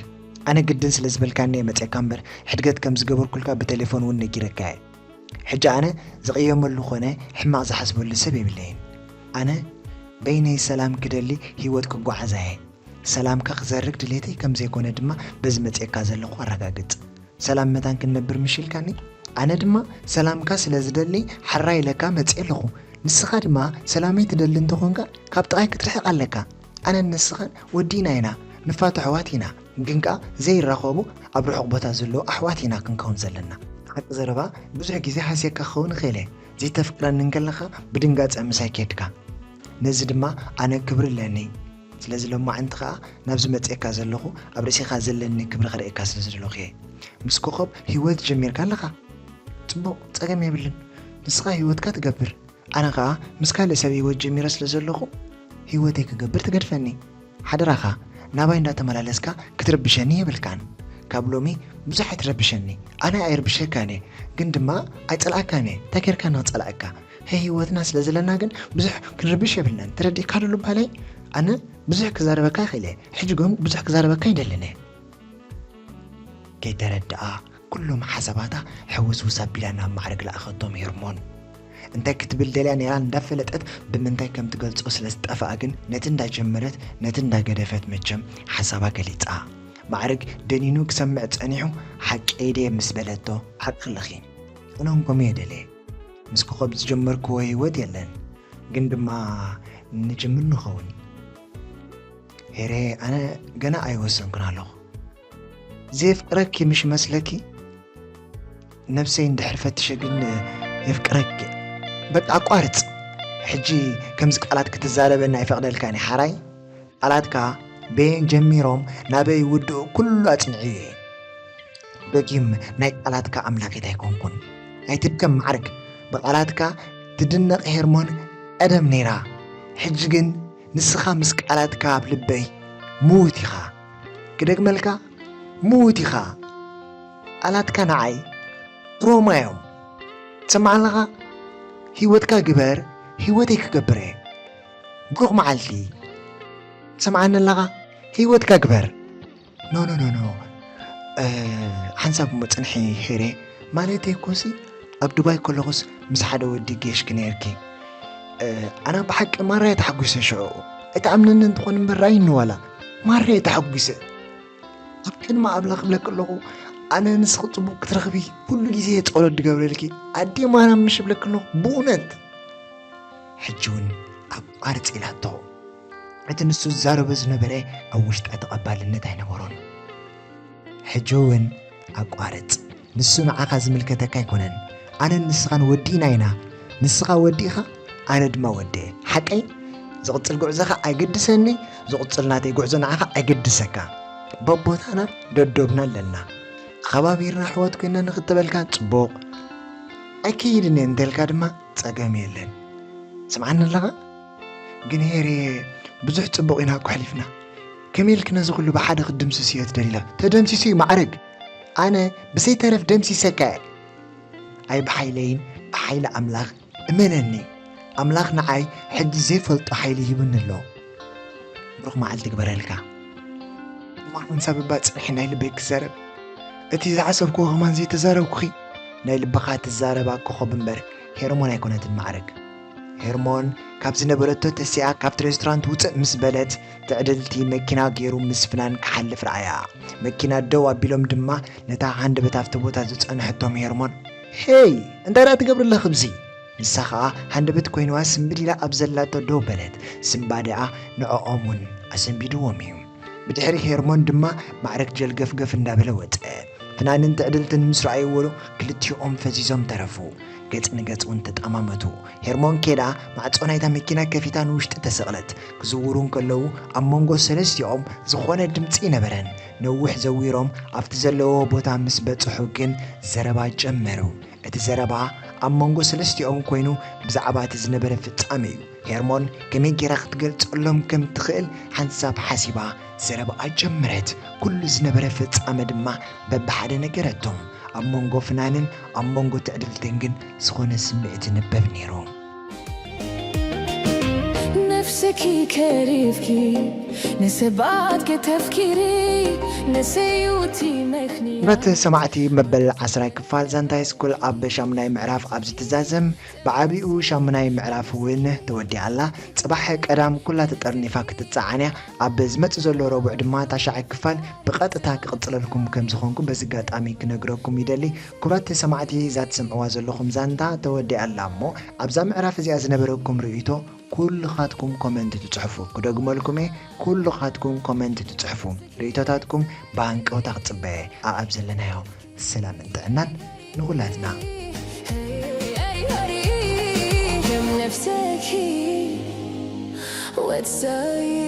ኣነ ግድን ስለ ዝበልካኒ እየ መጺኣካ እምበር፣ ሕድገት ከም ዝገበርኩልካ ብቴሌፎን እውን ነጊረካ እየ። ሕጂ ኣነ ዝቕየመሉ ኾነ ሕማቕ ዝሓስበሉ ሰብ የብለይን። ኣነ በይነይ ሰላም ክደሊ ህይወት ክጓዓዛ እየ። ሰላምካ ክዘርግ ድሌተይ ከም ዘይኮነ ድማ በዚ መጺኤካ ዘለኹ ኣረጋግጽ። ሰላም መታን ክንነብር ምሽ ኢልካኒ? ኣነ ድማ ሰላምካ ስለ ዝደሊ ሓራ ኢለካ መጺኤ ኣለኹ። ንስኻ ድማ ሰላመይ ትደሊ እንተኾንካ ካብ ጥቓይ ክትርሕቕ ኣለካ። ኣነን ንስኻን ወዲና ኢና፣ ንፋቶ ኣሕዋት ኢና። ግን ከኣ ዘይራኸቡ ኣብ ርሑቕ ቦታ ዘለዉ ኣሕዋት ኢና ክንከውን ዘለና። ሓቂ ዘረባ ብዙሕ ግዜ ሓስየካ ክኸውን ይኽእል እየ። ዘይተፍቅረኒ እንከለኻ ብድንጋጸ ምሳይ ከድካ። ነዚ ድማ ኣነ ክብሪ ኣለኒ። ስለዚ ሎማዕንቲ ከኣ ናብዚ መጺኤካ ዘለኹ ኣብ ርእሴኻ ዘለኒ ክብሪ ከርእየካ ስለ ዝደለኹ እየ። ምስ ኮኾብ ህይወት ጀሚርካ ኣለኻ። ጽቡቕ፣ ጸገም የብልን። ንስኻ ህይወትካ ትገብር። ኣነ ኸኣ ምስ ካልእ ሰብ ህይወት ጀሚረ ስለ ዘለኹ፣ ህይወተይ ክገብር ትገድፈኒ። ሓደራኻ፣ ናባይ እንዳተመላለስካ ክትርብሸኒ የብልካን። ካብ ሎሚ ብዙሕ ኣይትረብሸኒ። ኣነ ኣይርብሸካን እየ፣ ግን ድማ ኣይጸልኣካን እየ። እንታይ ጌርካ ንኽጸልኣካ? ህይወትና ስለ ዘለና ግን ብዙሕ ክንርብሽ የብልናን። ተረዲእካ ዶ ባለይ? ኣነ ብዙሕ ክዛረበካ ይኽእል እየ። ሕጂ ግን ብዙሕ ክዛረበካ ኣይደልን እየ። ከይተረድኣ ኩሎም ሓሳባታ ሕውስውስ ኣቢላ ናብ ማዕረግ ለኣኸቶም ሄርሞን። እንታይ ክትብል ደልያ ነይራ እንዳፈለጠት ብምንታይ ከም ትገልጾ ስለ ዝጠፍኣ ግን ነቲ እንዳጀመረት ነቲ እንዳገደፈት መቸም ሓሳባ ገሊጻ። ማዕረግ ደኒኑ ክሰምዕ ጸኒሑ ሓቀይ ድየ ምስ በለቶ ሓቂ ኣለኺ። ኣነ እውን ከምኡ እየ ደልየ። ምስ ኮኸብ ዝጀመርክዎ ህይወት የለን ግን ድማ ንጅምር ንኸውን። ሄሬ ኣነ ገና ኣይወሰንኩን ኣለኹ። ዘየፍቅረኪ ምሽ መስለኪ? ነብሰይ እንድሕር ፈትሸ ግን የፍቅረኪ። በቃ ኣቋርጽ። ሕጂ ከምዚ ቃላት ክትዛረበኒ ኣይፈቕደልካን እየ ሓራይ። ቃላትካ በየን ጀሚሮም ናበይ ውድኡ ኩሉ ኣጽንዕዮ እየ። ደጊም ናይ ቃላትካ ኣምላኬት ኣይኮንኩን። ኣይትድገም ማዕርግ። ብቃላትካ ትድነቕ ሄርሞን ቀደም ነይራ። ሕጂ ግን ንስኻ ምስ ቃላትካ ኣብ ልበይ ምዉት ኢኻ። ክደግመልካ ምዉት ኢኻ። ቃላትካ ንዓይ ሮማ እዮም። ትሰምዓ ኣለኻ? ህይወትካ ግበር፣ ህይወተይ ክገብር እየ። ብሩኽ መዓልቲ። ትሰምዓኒ ኣለኻ? ህይወትካ ግበር። ኖ ኖ ኖ ኖ። ሓንሳብ እሞ ጽንሒ ሄሬ። ማለተይ እኮሲ ኣብ ዱባይ ከለኹስ ምስ ሓደ ወዲ ጌሽኪ ነይርኪ። ኣነ ብሓቂ ማራ እየ ተሓጒሰ ሽዑ። ኣይትኣምነኒ እንተኾን እምበር ርኣይኒ ዋላ። ማራ እየ ተሓጒሰ። ኣብ ቅድሚ ኣምላኽ እብለኪ ኣለኹ፣ ኣነ ንስኺ ጽቡቕ ክትረኽቢ ኩሉ ግዜ እየ ጸሎት ዝገብረልኪ። ኣዴ ማርያም ምሽ እብለኪ ኣለኹ ብእውነት። ሕጂ እውን ኣቋርጽ ኢላቶ። እቲ ንሱ ዝዛረቦ ዝነበረ ኣብ ውሽጣ ተቐባልነት ኣይነበሮን። ሕጂ እውን ኣቋርጽ። ንሱ ንዓኻ ዝምልከተካ ኣይኮነን። ኣነን ንስኻን ወዲ ኢና ኢና። ንስኻ ወዲ ኢኻ፣ ኣነ ድማ ወዲ እየ። ሓቀይ? ዝቕጽል ጉዕዞኻ ኣይገድሰኒ፣ ዝቕጽል ናተይ ጉዕዞ ንዓኻ ኣይገድሰካ። በቦታና ደዶብና ኣለና። ተኸባቢርና ኣሕዋት ኮይና ንኽተበልካ ጽቡቕ። ኣይከይድን እየ እንተልካ ድማ ጸገም የለን። ስምዓኒ ኣለኻ? ግን ሄሬ፣ ብዙሕ ጽቡቕ ኢና እኮ ኣሕሊፍና። ከመይ ኢልኪ ነዚ ኩሉ ብሓደ ክትድምስስዮ ትደልያ? ተደምሲሱ እዩ ማዕረግ። ኣነ ብሰይተረፍ ደምሲሰካ እየ። ኣይ ብሓይለይን ብሓይሊ ኣምላኽ እመነኒ። ኣምላኽ ንዓይ ሕጂ ዘይፈልጦ ሓይሊ ሂቡኒ ኣሎ። ብሩኽ መዓልቲ ግበረልካ። እሞ ሓንሳብ እባ ጽንሒ ናይ ልበይ ክዛረብ። እቲ ዝሓሰብክዎ ከማን ዘይተዛረብኩኺ። ናይ ልብኻ ትዛረባ ኮኸብ እምበር ሄርሞን ኣይኮነትን ማዕረግ። ሄርሞን ካብ ዝነበረቶ ተሲኣ ካብቲ ሬስቶራንት ውጽእ ምስ በለት ትዕድልቲ መኪና ገይሩ ምስ ፍናን ክሓልፍ ረኣያ። መኪና ደው ኣቢሎም ድማ ነታ ሃንደበት ኣብቲ ቦታ ዝጸንሐቶም ሄርሞን፣ ሄይ እንታይ ደኣ ትገብሪ ኣለኺ ኣብዚ? ንሳ ኸኣ ሃንደበት ኮይንዋ ስምብል ኢላ ኣብ ዘላቶ ደው በለት። ስምባደኣ ንዕኦም እውን ኣሰንቢድዎም እዩ። ብድሕሪ ሄርሞን ድማ ማዕረግ ጀልገፍገፍ እንዳበለ ወጸ። ፍናንን ትዕድልትን ምስ ረኣይዎ ክልቲኦም ፈዚዞም ተረፉ። ገጽ ንገጽ እውን ተጠማመቱ። ሄርሞን ኬዳ ማዕጾ ናይታ መኪና ከፊታ ንውሽጢ ተሰቕለት። ክዝውሩ እንከለዉ ኣብ መንጎ ሰለስቲኦም ዝኾነ ድምጺ ነበረን። ነዊሕ ዘዊሮም ኣብቲ ዘለዎ ቦታ ምስ በጽሑ ግን ዘረባ ጀመሩ። እቲ ዘረባ ኣብ መንጎ ሰለስቲኦም ኮይኑ ብዛዕባ እቲ ዝነበረ ፍጻመ እዩ። ሄርሞን ከመይ ጌራ ክትገልጸሎም ከም ትኽእል ሓንሳብ ሓሲባ ዘረባኣ ጀመረት። ኩሉ ዝነበረ ፍጻመ ድማ በብሓደ ነገረቶም። ኣብ መንጎ ፍናንን ኣብ መንጎ ትዕድልትን ግን ዝኾነ ስምዒት ይንበብ ነይሩ። ነፍስኪ ከሪፍኪ ንሰባት ከተፍኪሪ ንሰዩቲ መክኒ ክቡራት ሰማዕቲ፣ መበል ዓስራይ ክፋል ዛንታ ሃይስኩል ኣብ ሻሙናይ ምዕራፍ ኣብዚ ትዛዘም። ብዓቢኡ ሻሙናይ ምዕራፍ እውን ተወዲኣ ኣላ። ጽባሕ ቀዳም ኩላ ተጠርኒፋ ክትጸዓን እያ። ኣብ ዝመጽእ ዘሎ ረቡዕ ድማ ታሽዓይ ክፋል ብቐጥታ ክቕጽለልኩም ከም ዝኾንኩ በዚ ኣጋጣሚ ክነግረኩም ይደሊ። ክቡራት ሰማዕቲ፣ እዛ ትሰምዕዋ ዘለኹም ዛንታ ተወዲኣ ኣላ እሞ ኣብዛ ምዕራፍ እዚኣ ዝነበረኩም ርእይቶ ኩልኻትኩም ኮመንት ትጽሕፉ። ክደግመልኩም እየ፣ ኩልኻትኩም ኮመንት ትጽሕፉ። ርእይቶታትኩም ብሃንቀውታ ክጽበ እየ። ኣኣብ ዘለናዮ ሰላምን ጥዕናን ንኹላትና። ነፍሰኪ ወትሳይ